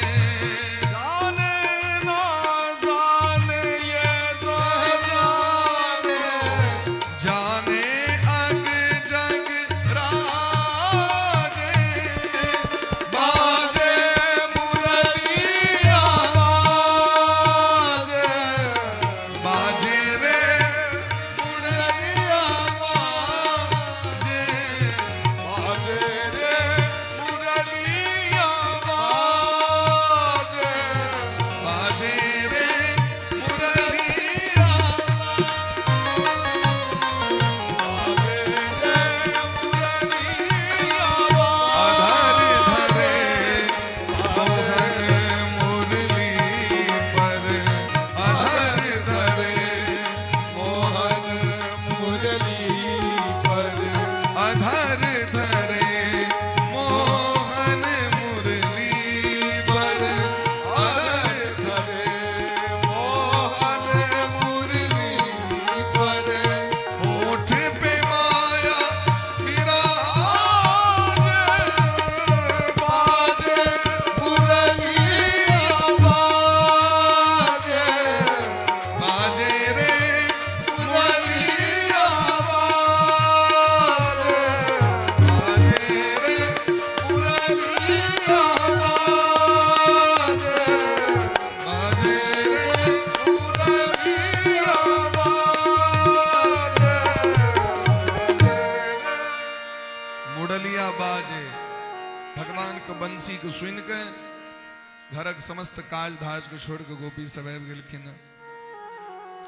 जाने ना जाने ये तो जाने, जाने अग जग राजे बाजे मुरलिया बाजे बाजे रे मुरलिया बाजे बाजे रे मुरलिया बाजे बाजे रे मुरलिया बाजे रे मुरलिया अधर बाजे धरे मोहन मुरली पर, अधर धरे मोहन मुरली पर, अधर धरे मोहन मुरली पर, अधर धरे मोहन मुरली पर। होठ पे माया विराज बाजे मुरलिया बाजे बाजे रे मुरलिया मुरलिया बाजे बाजे रे मुरलिया बाजे बाजे रे मुरलिया बाजे। मुरलिया बाजे। भगवान के बंसी के सुन के घरक समस्त काज धाज के छोड़ के गोपी सब आबि गेलखिन।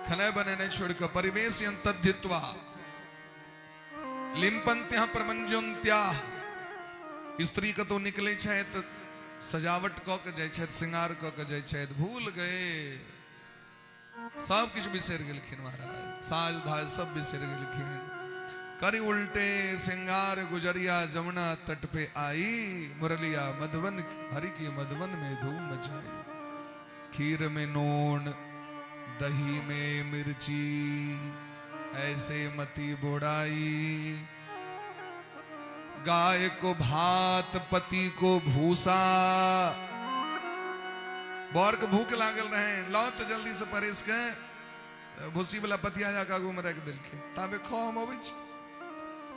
खनाय बनेने छोड़ के परिवेश तद्धित्वा लिम्पन्त्या प्रमंजन्त्या। स्त्री कतौ निकले छथि सजावट कऽ के जाइ छथि, श्रृंगार कऽ के जाइ छथि, भूल गए सब किछु बिसरि गेलखिन महाराज, साज धाज सब बिसरि गेलखिन। करी उल्टे श्रृंगार गुजरिया जमुना तट पे आई, मुरलिया मधुबन हरि की मधुबन में धूम मचाई। खीर में नून दही में मिर्ची ऐसे मती बोड़ाई, गाय को भात पति को भूसा। बर के भूख लागल रहे, लाओ तो जल्दी से परेस के भूसी वाला पतिया जाके आगू में रख दिलखिन, ताबे खो हम अबै छी।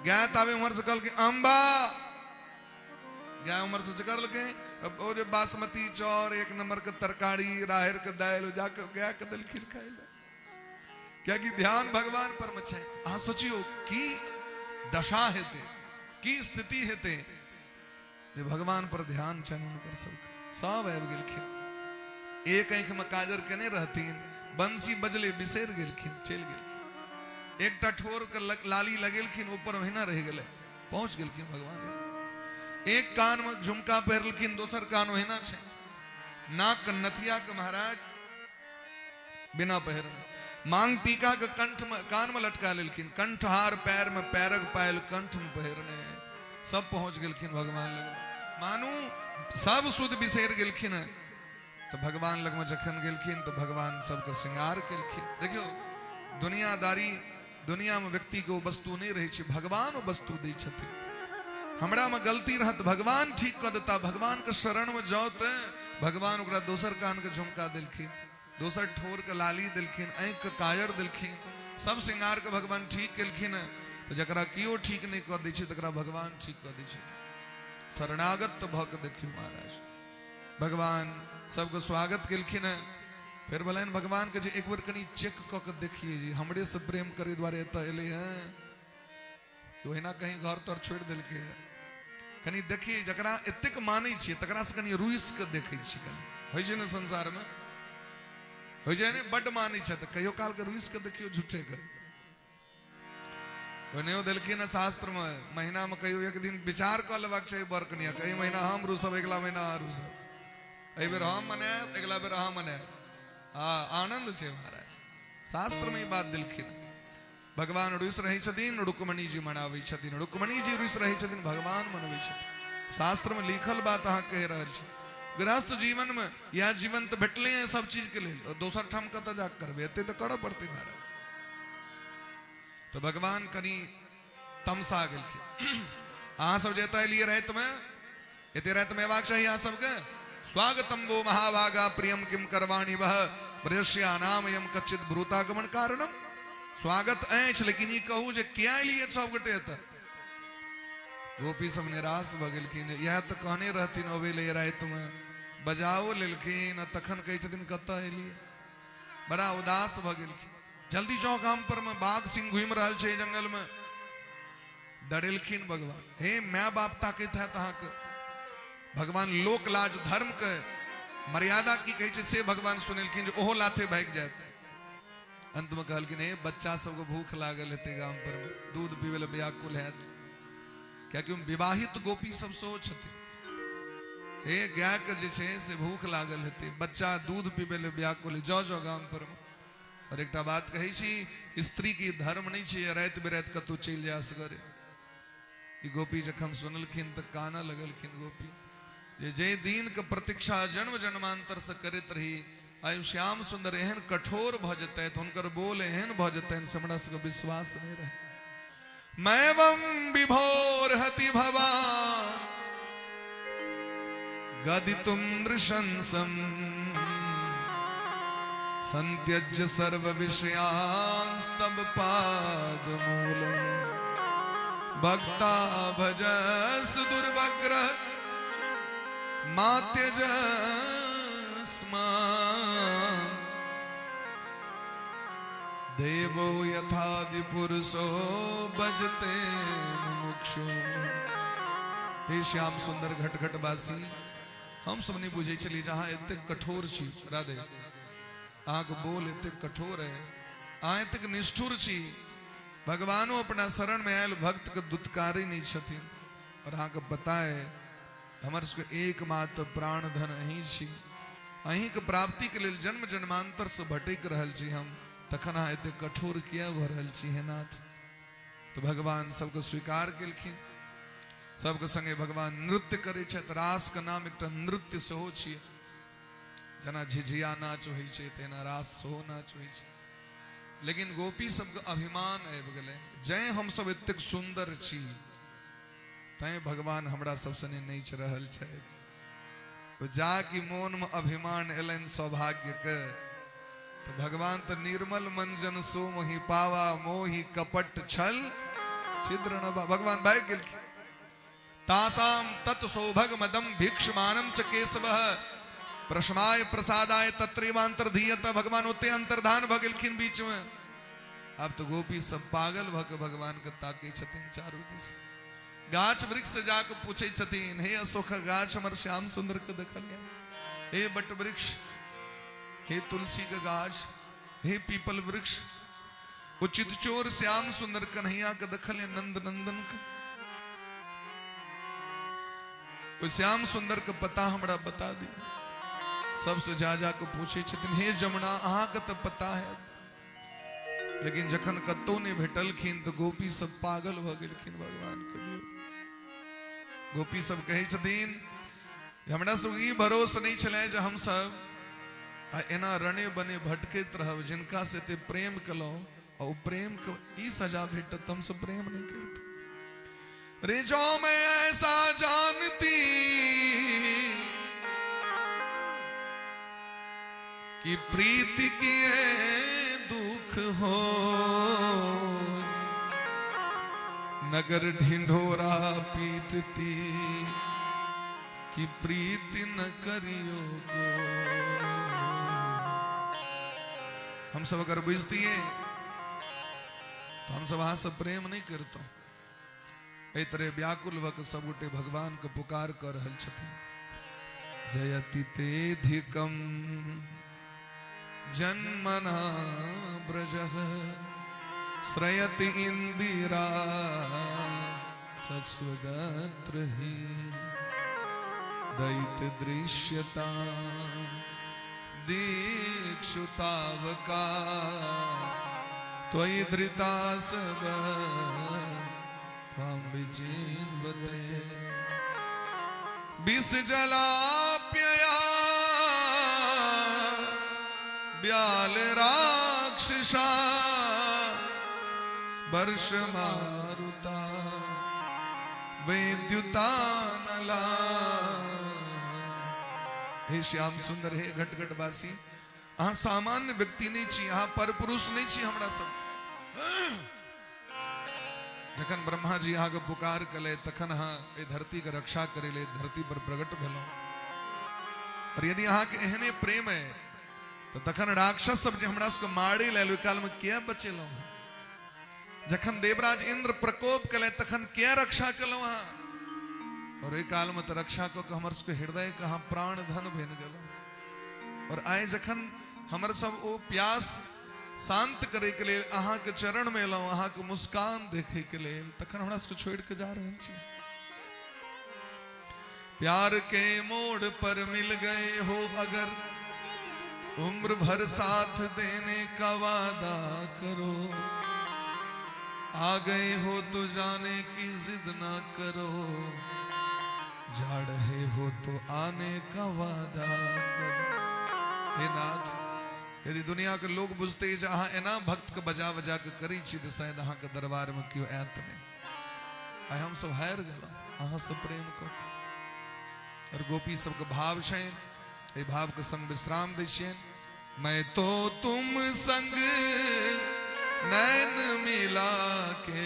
गाय ताबे उम्हर से कहलकै अम्बा, गाय उम्हर से करलकै, अब ओ जे बासमती चाउर एक नंबर के तरकारी राहर के दालि जाके गाय के देलखिन खाय लए। कियाकि ध्यान भगवान पर में छै। अहाँ सोचियो की दशा हेतै, की स्थिति हेतै जे भगवान पर ध्यान छनि हुनकर सबके। सब आबि गेलखिन। एक आँखि में काजर केने रहथिन, बंसी बजले बिसरि गेलखिन, चलि गेलखिन। एकटा ठोर के लाली लगेलखिन, ऊपर ओहिना रहि गेलै, पहुंच गेलखिन भगवान। एक कान में झुमका पहिरलखिन, दोसर कान ओहिना छै। नाक नथिया के महाराज बिना पहिरने, मांग टीका के कंठ में कान में लटका लेलखिन, कंठहार पैर में पैरक पायल कंठ में पहिरने, सब पहुंच गेलखिन भगवान लग। मानू सब सुध बिसरि गेलखिन। तो भगवान लग में जखन गेलखिन तो भगवान सबके श्रृंगार केलखिन। देखियो दुनियादारी, दुनिया में व्यक्ति के वस्तु नहीं रहे छै, भगवान वो वस्तु दै छथिन। हमरा में गलती रहत भगवान ठीक कऽ देता। भगवान के शरण में जाओ तो भगवान ओकरा दोसर कान के झुमका देलखिन, दोसर ठोर के लाली देलखिन, आँखि के काजर देलखिन, सब श्रृंगार के भगवान ठीक केलखिन। तो जकरा केओ ठीक नहीं कऽ दै छै तकरा भगवान ठीक कऽ दै छथिन। शरणागत भऽ के देखियौ महाराज, भगवान सबके स्वागत केलखिन। फिर बोलन भगवान के जे एक बेर कनी चेक कऽ के देखिए जी, हमरे से प्रेम करे दुआरे एतऽ एलै हँ कि ओहिना कहीं घर तर छोड़ि देलकै हँ। कनी देखिए, जकरा एतेक मानै छियै तकरा से कनी रुसि के देखै छियै। कनी होइ छै ने संसार में, होइ छै ने, बड्ड मानै छै तऽ कहियो काल के रुसि के देखियौ झूठे के। ओनाहियो देलखिन शास्त्र में, महीना में कहियो एक दिन विचार कऽ लेबाक चाही बर कनिया, एहि महीना हम रुसब, अगिला महीना अहाँ रुसब, एहि बेर हम मनायब, अगिला बेर अहाँ मनायब। हाँ, आनंद छै महाराज, शास्त्र में ई बात देलखिन। भगवान रुसि रहै छथिन, रुक्मणी जी मनाबै छथिन, रुक्मणी जी रुसि रहै छथिन, भगवान मनबै छथिन। शास्त्र में लिखल बात अहाँ कहि रहल छी। गृहस्थ जीवन में यह जीवन तऽ भेटले हैं सब चीज के लेल, दोसर ठाम कतऽ जा करबै, एते तऽ करऽ पड़तै महाराज। तो भगवान कनी तमसा गेलखिन। अहाँ सब जे एतऽ एलियै रातिमे, एते रातिमे अयबाक चाही अहाँ सबके। स्वागतम वो महाभागा प्रियम किम करवाणी वह ब्रजस्या नाम यम कच्चित भ्रूतागमन कारणम। स्वागत अछि, लेकिन ई कहू जे किया एलियै सब गोटे एतऽ। गोपी सब निराश भऽ गेलखिन। इएह तऽ कहने रहथिन अबै ले रातिमे, बजाओ लेलखिन आ तखन कहै छथिन कतऽ एलियै। बड़ा उदास भऽ गेलखिन। जल्दी जाओ गाम पर में, बाघ सिंह घूमि रहल छै जंगल में। डरेलखिन भगवान, हे my बाप ताकैत हैत अहाँके। भगवान लोक लाज धर्म के मर्यादा की कहै छै से भगवान सुनेलखिन जे ओहो लाथे भागि जायत। अंत में कहलखिन हे बच्चा सबके भूख लागल हेतै गाम पर में, दूध पीबै लए व्याकुल हैत, कियाकि विवाहित गोपी सब सेहो छथिन। हे गाय के जे छै से भूख लागल हेतै, बच्चा दूध पीबै लए व्याकुल, जाओ जाओ गाम पर में। और एकटा बात कहै छी, स्त्री के धर्म नहीं छै राति बिराति कतौ चलि जा सकरे। ई गोपी जखन सुनलखिन तऽ कानऽ लगलखिन गोपी, जे जे दिन के प्रतीक्षा जन्म जन्मांतर से करैत रही, आइ श्याम सुंदर एहन कठोर भऽ जेतै, हुनकर बोल एहन भऽ जेतनि से हमरा सबके विश्वास नहीं रहे। मैवं विभोर हति भवा गदितुम नृशंसम संत्यज्य सर्व विषयांस्तव पादमूलम भक्ता भजस दुर्वग्रह मा त्यजस्मा देवो यथादि पुरुषो भजते मुमुक्षु। हे श्याम सुंदर घट घट वासी, हम सब नहीं बुझै छलियै जे अहाँ एतेक कठोर छी। राधे, अहाँके बोल एतेक कठोर है, अहाँ एतेक निष्ठुर छी। भगवानो अपना शरण में आयल भक्त के दुत्कारै नहीं छथिन। और अहाँके पता है हमर सबके एकमात्र प्राण धन अहीं छी, अहींके प्राप्ति के लेल जन्म जन्मांतर से भटकि रहल छी हम, तखन अहाँ एतेक कठोर किया भऽ रहल छी हे नाथ। तो भगवान सबके स्वीकार केलखिन, सबके संगे भगवान नृत्य करै छथि। रास के नाम एकटा नृत्य सेहो छियै, जेना झिझिया नाच होइ छै तेना रास सेहो नाच होइ छै। लेकिन गोपी सबके अभिमान आबि गेलै, जैं हमसब एतेक सुन्दर छी तैं भगवान हमरा सब सने नाचि रहल छथि। जा कि मोन में अभिमान एलनि सौभाग्य के, तो भगवान तो निर्मल मंजन सो मोहि पावा मोहि कपट छल छिद्र न। भगवान भागि गेलखिन। तासाम तत् सौभग मदम भिक्षमानम च केशवः प्रशमाय प्रसादाय तत्रैवांतर्धीयत। भगवान ओते अंतर्धान भऽ गेलखिन बीच में। अब तो गोपी सब पागल भऽ के भगवान के ताकै छथिन चारू दिस। गाछ वृक्ष से जाके पूछै छथिन, हे अशोक गाछ हमर श्याम सुंदर के देखलियै? हे बट वृक्ष हे तुलसी के गाछ, हे पीपल वृक्ष, उचित चोर श्याम सुंदर कन्हैया के दखल नंद नंदन के, ओ श्याम सुंदर के पता हमरा बता दिया। सबसे जा जा के पूछे छथिन, हे जमुना अहाँ के तो पता है, लेकिन जखन कतौ नहीं भेटलखिन तो गोपी सब पागल भ गेलखिन भगवान के लिए। गोपी सब कहै छथिन, हमरा सब ई भरोस नहीं छलै जे हम सब आ एना रणे बने भटकैत रहब, जिनका से ते प्रेम कलौं और प्रेम के ई सजा भेटत, हम सब प्रेम नहीं करते। रे जो मैं ऐसा जानती कि प्रीति किए दुख हो, नगर ढिंढोरा पीटती कि प्रीति न करियो गो। हम सब अगर बुझतिए तो हम सब अहाँ सब प्रेम नहीं करतो। एहि तरह व्याकुल भऽ कऽ सब गोटे भगवान के पुकार कर रहल छथिन। जयति तेधिकम जन्मना ब्रजः श्रयति इंदिरा सस्वदत्र हि दैत दृश्यता दीक्षुतावका त्वयि धृता सब त्वां विचिन्वते। विष जलाप्यया ब्याल राक्षसा वर्ष मारुता वैद्युता नला। हे श्याम सुंदर, हे घटघटवासी, अहाँ सामान्य व्यक्ति नहीं छी, अहाँ परपुरुष नहीं छी। हमरा सब जखन ब्रह्मा जी अहाँ के पुकार कले तखन अहाँ एहि धरती के रक्षा करे ले धरती पर प्रकट भेलहुँ। और यदि अहाँ के एहने प्रेम है तो तखन राक्षस सब जे हमरा सबके मारे लेल ओहि काल में किया बचेलहुँ? जखन देवराज इंद्र प्रकोप कले तखन किया रक्षा केलहुँ अहाँ? और ओहि काल में तो रक्षा कऽ के हमर सबके हृदय के अहाँ प्राण धन बनि गेलहुँ। और आइ जखन हमर सब ओ प्यास शांत करे के लेल अहाँ के चरण में एलहुँ, अहाँ के मुस्कान देखे के लेल, तखन हमरा सबके छोड़ि के जा रहल छी। प्यार के मोड़ पर मिल गए हो अगर, उम्र भर साथ देने का वादा करो, आ गए हो तो जाने की जिद ना करो, जा रहे हो तो आने का वादा करो। हे नाथ, यदि दुनिया के लोग बुझते जे अहाँ एना भक्त के बजा बजा के करी छी तो शायद अहाँ के दरबार में केओ आयत नहीं। आइ हम सब हारि गेलहुँ अहाँ सब प्रेम कऽ के। और गोपी सबके भाव छै, एहि भाव के संग विश्राम दै छियनि। मैं तो तुम संग नैन मिला के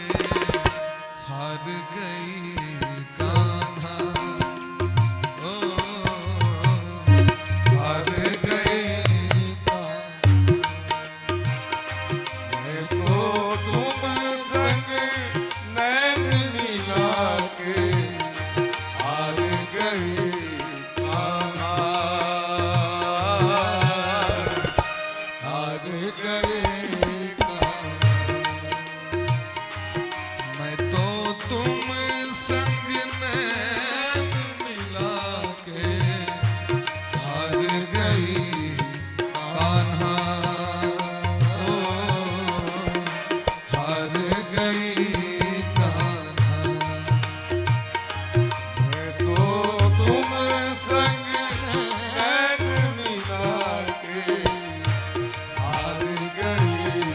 हार गई कान्हा, ओ हार गई। मैं तो तुम संग नैन मिला के हार गई कान्हा, हार गई। मैं तो तुम संग नैन मिला के हार गई कान्हा, ओ हार गई कान्हा। मैं तो तुम संग नैन मिला के हार गई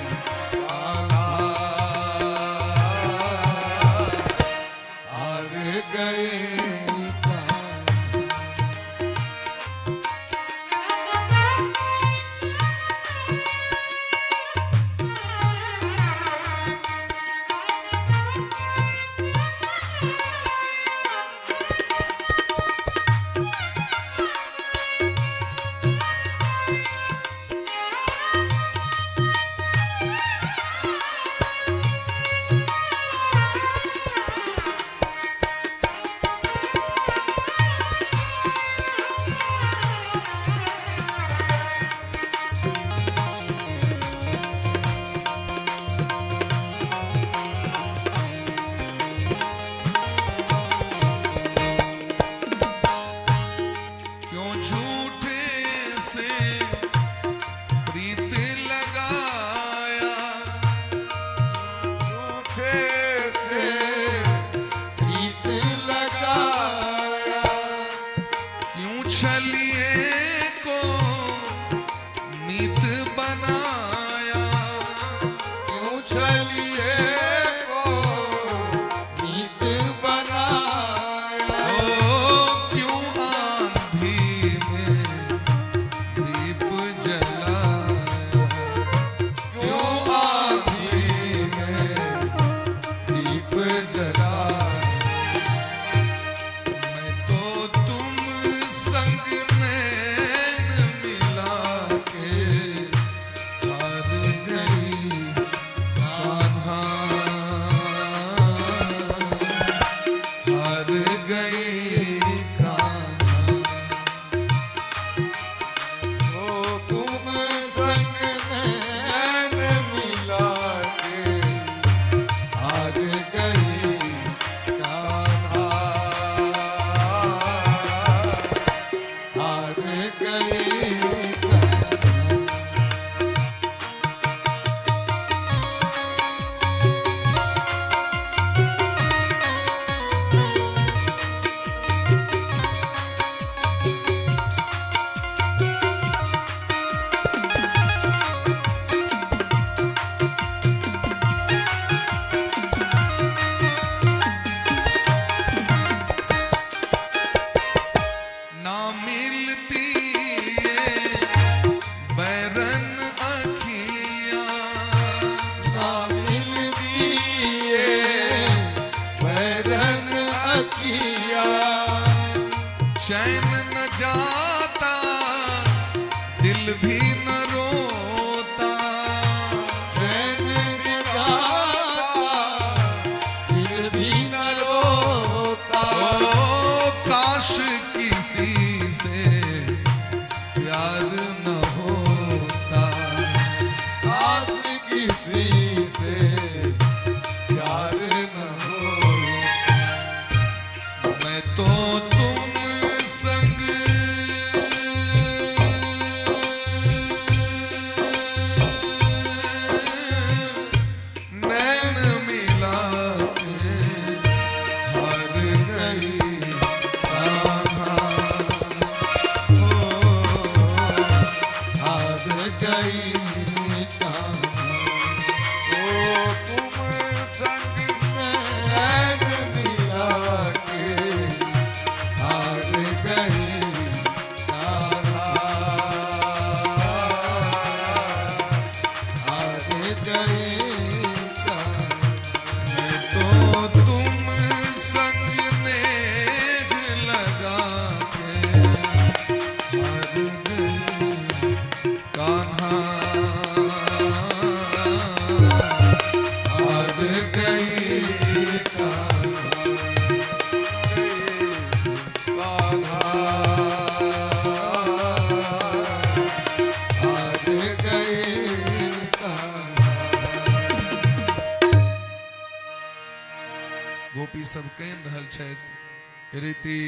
गोपी सब कहि रहल छथि रीति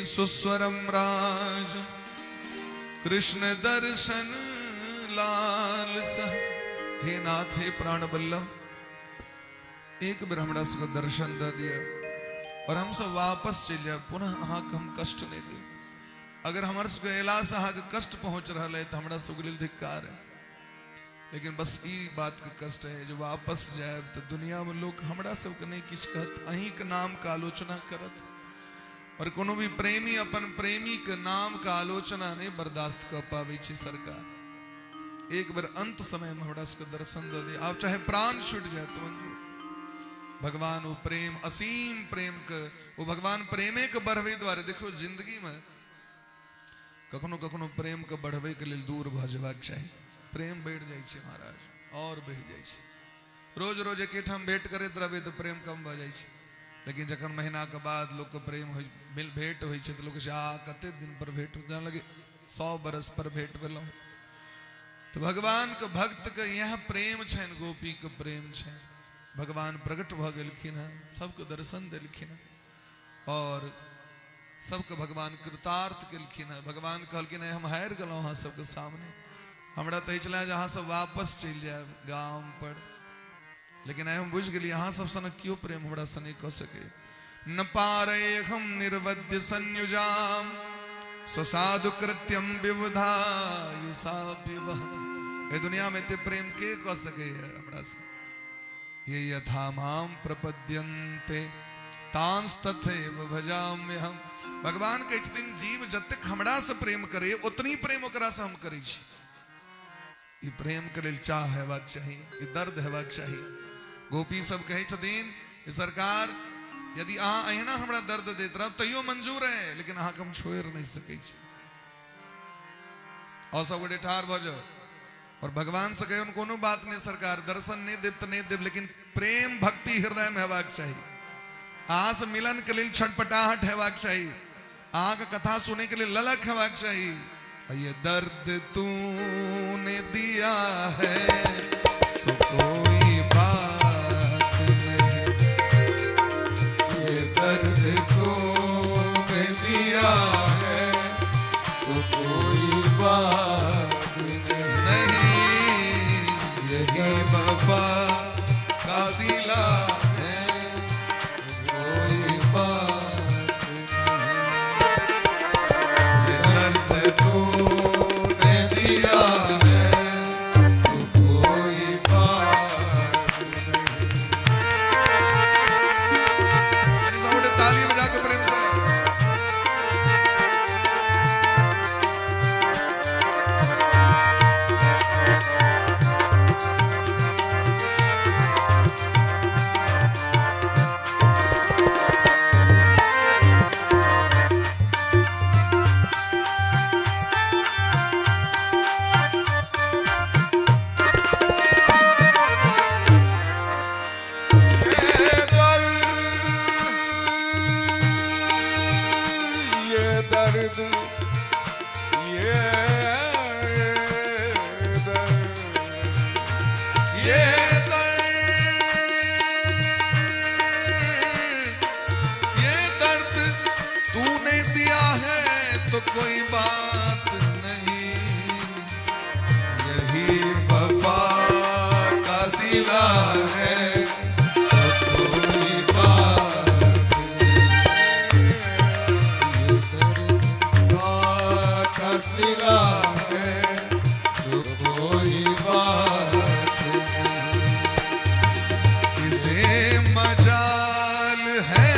सुस्वरम राज कृष्ण दर्शन लाल सह। हे नाथ, हे प्राण बल्लभ, एक बेर हमरा सबके दर्शन दऽ दिअ और हम सब वापस चलि जायब, पुनः अहाँके हम कष्ट नहीं देब। अगर हमर सबके अयलासँ अहाँके कष्ट पहुँच रहल है तो हमरा सबके लेल धिक्कार है। लेकिन बस ई बात के कष्ट है जो वापस जायब तो दुनिया में लोग हमरा सबके नहीं किछु कहत, अहीं के नाम के आलोचना करत। और कोनो भी प्रेमी अपन प्रेमी के नाम के आलोचना नहीं बर्दाश्त कर पाबै छै। सरकार एक बेर अंत समय में हमरा सबके दर्शन दऽ दिअ, आप चाहे प्राण छूट जाए तो मंजूर। भगवान वो प्रेम, असीम प्रेम के, वो भगवान प्रेमे के बढ़वे द्वारे देखो जिंदगी में कखनो कखनो प्रेम के बढ़वे के लिए दूर भऽ जेबाक चाही। प्रेम बढ़ि जाइ छै महाराज, और बढ़ि जाइ छै। रोज रोज एकेठाम भेंट करैत रहबै तऽ प्रेम कम भऽ जाइ छै, लेकिन जखन महीना के बाद लोक के प्रेम होइ, भेंट होइ छै तऽ लोक कहै छै आ कते दिन पर भेंट, जेना लगे 100 बरस पर भेंट भेलहुँ। तो भगवान के भक्त के यह प्रेम छनि, गोपी के प्रेम छनि। भगवान प्रकट भऽ गेलखिन हँ, सबके दर्शन देलखिन हँ और सबके भगवान कृतार्थ केलखिन हँ। भगवान कहलखिन हम हारि गेलहुँ अहाँ सबके सामने, हमरा तऽ छलै जे अहाँ सब वापस चलि जायब गाम पर, लेकिन आइ हम बुझि गेलियै अहाँ सब सनक केओ प्रेम हमरा सँ नहि कऽ सकैए। न पारे हम निर्वद्य संयुजाम स्वसाधु कृत्यम विवधायुषा विवह। ए दुनिया में एते प्रेम के कऽ सकैए हमरा से? ये यथा माम प्रपद्यन्ते तांस्तथैव भजाम्यहम्। भगवान कहै छथिन जीव जतेक हमरा से प्रेम करे उतनी प्रेम ओकरा से हम करै छी। ई प्रेम के लेल चाह हेबाक चाही, ई दर्द हेबाक चाही। गोपी सब कहै छथिन सरकार यदि अहाँ अहिना हमरा दर्द दैत रहब तैयो मंजूर है, लेकिन अहाँके हम छोड़ि नहि सकै छी। और सब गोटे ठाढ़ भऽ जाउ और भगवान से कहियौन कोनो बात नहीं सरकार, दर्शन नहीं देब तऽ नहीं देब, लेकिन प्रेम भक्ति हृदय में हेबाक चाही। अहाँ से मिलन के लेल छटपटाहट हेबाक चाही, अहाँ के कथा सुने के लिए ललक हेबाक चाही। ये दर्द तूने दिया है तो कोई बात नहीं, ये दर्द तूने दिया है तो कोई बात नहीं, यही वफा का सिला है कोई बात नहीं, ये दर्द तूने दिया है तो कोई बात नहीं। सब ताली बजा के प्रेम से। ये दर्द ये दर्द तूने दिया है तो कोई बात नहीं, यही वफा का सिला है तो कोई बात नहीं, ये दर्द का सिला है तो कोई बात नहीं। किसे मजाल है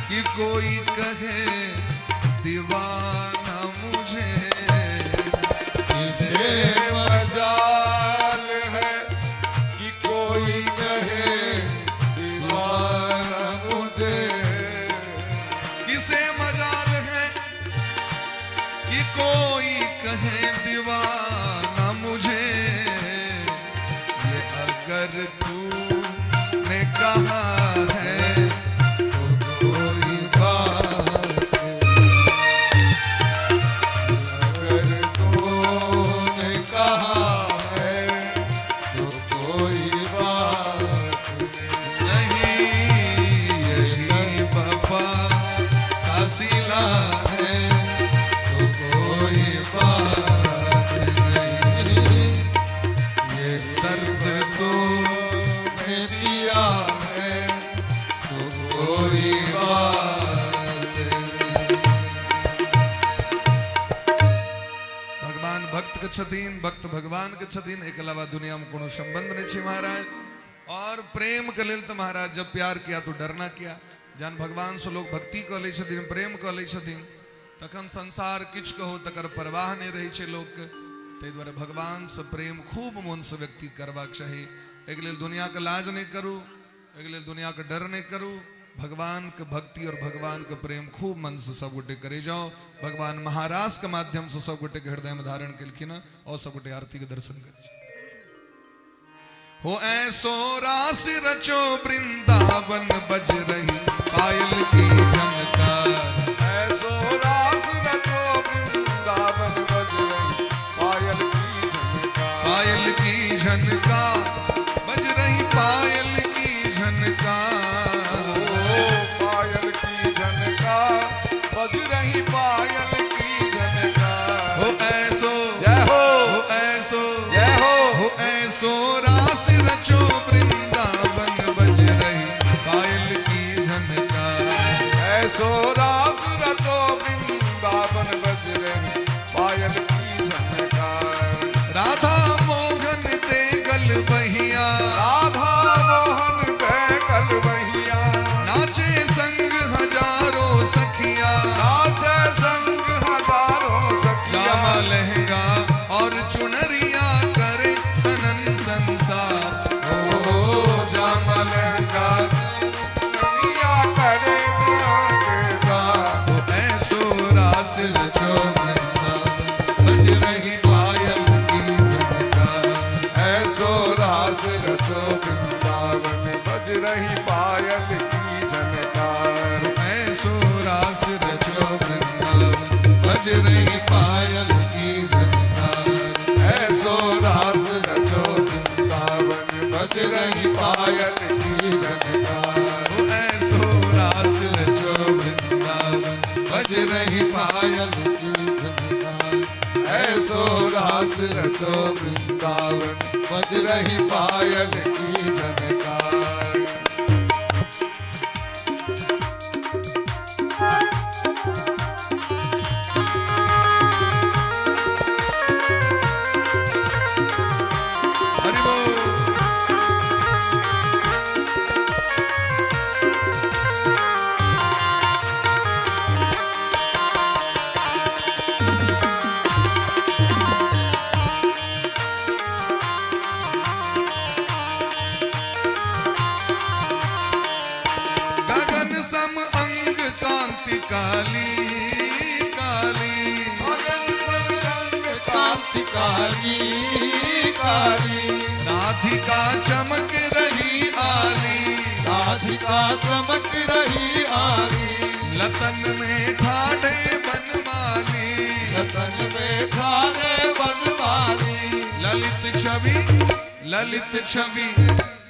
कि कोई कहे दीवाना मुझे, किसे मजाल है कि कोई भक्त भगवान के छथिन, एक अलावा दुनिया में कोनो संबंध नहीं छै महाराज। और प्रेम के लेल तो महाराज जब प्यार किया तो डरना किया। जहन भगवान से लोग भक्ति कऽ लै छथिन, प्रेम कऽ लै छथिन, तखन संसार किछु कहो तकर परवाह नहीं रहै छै लोकके। ताहि दुआरे भगवान से प्रेम खूब मोन से व्यक्ति करबाक चाही। एहिके लेल दुनिया के लाज नहीं करू, एहिके लेल दुनिया के डर नहीं करू। भगवान के भक्ति और भगवान के प्रेम खूब मन से सब गोटे करे जाओ। भगवान महाराज के माध्यम से सब गोटे के हृदय में धारण केलखिन और सब गोटे आरती के दर्शन करे। हो ऐसो रास रचो वृंदावन बज रही पायल की झनकार। ऐसो रास रचो वृंदावन बज रही पायल की झनकार। पायल की झनकार बज रही पायल की झनकार। पायल की झनकार बज रही पायल की झनकार। हो ऐसो जय हो ऐसो जय हो ऐसो रास रचो वृंदावन बज रही पायल की झनकार। ऐसो रास रचो वृंदावन बज रही पायल की झनकार। राधा मोहन ते गल बहिया, राधा मोहन ते गल बहिया, नाचे संग हजारों सखिया, नाचे संग हजारों सखिया। लामा लहंगा और चुनरिया करे सनन संसार। ओ जामा लहंगा चुनरिया करे संसार। ओ ऐसो रास रचो वृंदावन बज रही पायल की झनकार। ऐसो रास रचो वृंदावन बज रही पायल की झनकार। ऐसो रास रचो वृंदावन बज रही पायल की झनकार। ऐसो रास रचो वृंदावन बज रही पायल की झनकार। ऐसो रास रचो वृंदावन बज रही पायल की झनकार। ऐसो रास रचो वृंदावन बज रही पायल की झनकार। हरि बोल। गगन सम अंग कांति काली काली, गगन सम अंग कांति काली काली, राधिका चमक रही आली, राधिका चमक रही आली, लतन में ठाढ़े बनमाली, लतन में ठाढ़े बनमाली। ललित छवि ललित छवि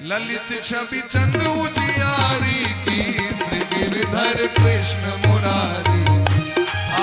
ललित छवि चंद उजियारी की, श्री गिरधर कृष्ण मुरारी।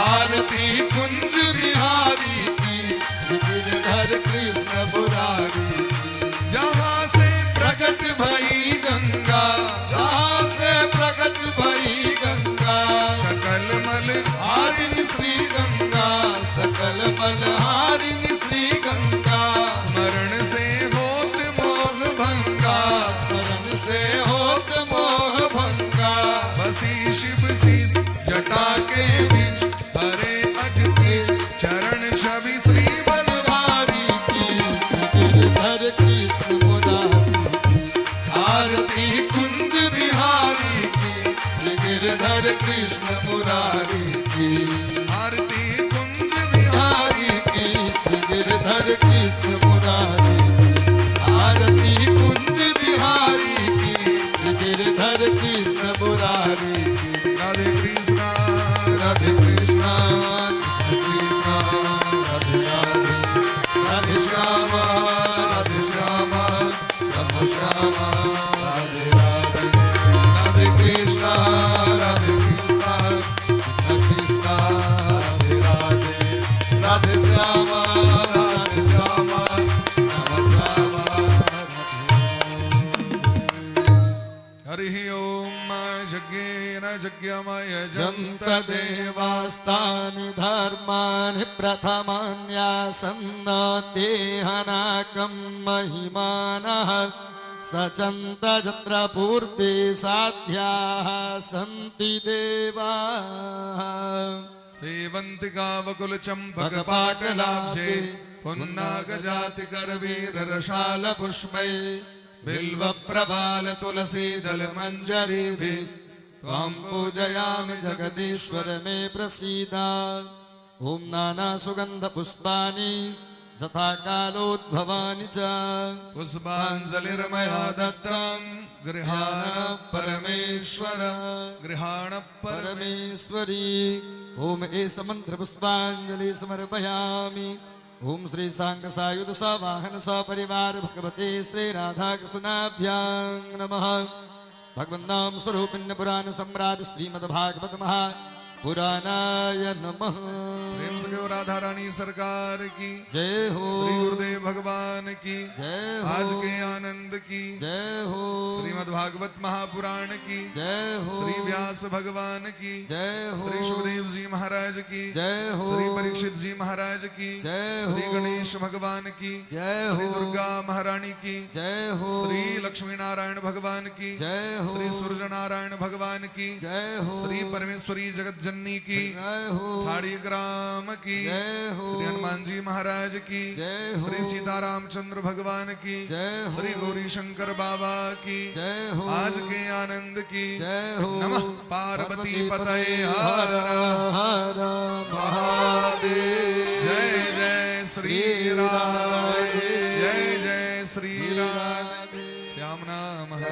आरती कुंज बिहारी की, श्री गिरधर कृष्ण मुरारी की। जहाँ से प्रकट भई गंगा, जहाँ से प्रकट भई गंगा, सकल मल हारिणी श्री गंगा, सकल मल हारिणी श्री गंगा। स्मरण से होत मोह भंगा, स्मरण से होत मोह भंगा। बसी शिव शीस जटा के बीच, हरे अघ तीज चरण छवि श्री बनवारी की, श्री गिरधर कृष्ण मुरारी की। आरती कुंज बिहारी की, श्री गिरधर कृष्ण मुरारी की। आरती कुंज बिहारी की, श्री गिरधर कृष्ण मुरारी की। आरती कुंज बिहारी की, श्री गिरधर कृष्ण मुरारी की। राधे कृष्णा राधे कृष्णा कृष्ण कृष्णा राधे राधे, राधे श्यामा राधे श्यामा श्याम श्यामा राधे राधे, राधे कृष्णा राधे कृष्णा कृष्ण कृष्णा यज्ञमय जन्त देवास्तानि धर्माणि प्रथमान्यासन्न देहनाकं महिमानः सचन्त यत्र पूर्वे साध्याः सन्ति देवाः। सेवन्तिका वकुल चंपक पाटलाब्जे पुन्नागजाति करवीर रसाल पुष्पै बिल्व प्रबाल तुलसी दल मंजरीभिः त्वां पूजयामि जगदीश्वर मे प्रसीद। ॐ नाना सुगंध पुष्पाणि यथा कालोद्भवानि च पुष्पांजलिर्मया दत्तं गृहाण परमेश्वर गृहाण परमेश्वरी। ॐ एष मंत्र पुष्पांजलि समर्पयामि। ॐ श्री सांग सायुध सवाहन सपरिवार भगवते श्री राधा कृष्णाभ्यां नमः। भगवन्नाम स्वरूपिण्य पुराण सम्राट श्रीमद्भागवत महा पुराणाय नमः। प्रेम से कहो राधा रानी सरकार की जय हो। श्री गुरुदेव भगवान की जय हो। आज के आनंद की जय हो। श्रीमद् भागवत महापुराण की जय हो। श्री व्यास भगवान की जय हो। श्री सुखदेव जी महाराज की जय हो। श्री परीक्षित जी महाराज की जय हो। श्री गणेश भगवान की जय हो। श्री दुर्गा महारानी की जय हो। श्री लक्ष्मी नारायण भगवान की जय हो। श्री सूर्य नारायण भगवान की जय हो। श्री परमेश्वरी जगत जननी की जय हो। ठाड़ी ग्राम की जय हो। श्री हनुमान जी महाराज की जय हो। श्री सीताराम चंद्र भगवान की जय हो। श्री गौरी शंकर बाबा की जय हो। आज के आनंद की जय हो। नमः पार्वती पतये हर हर महादेव।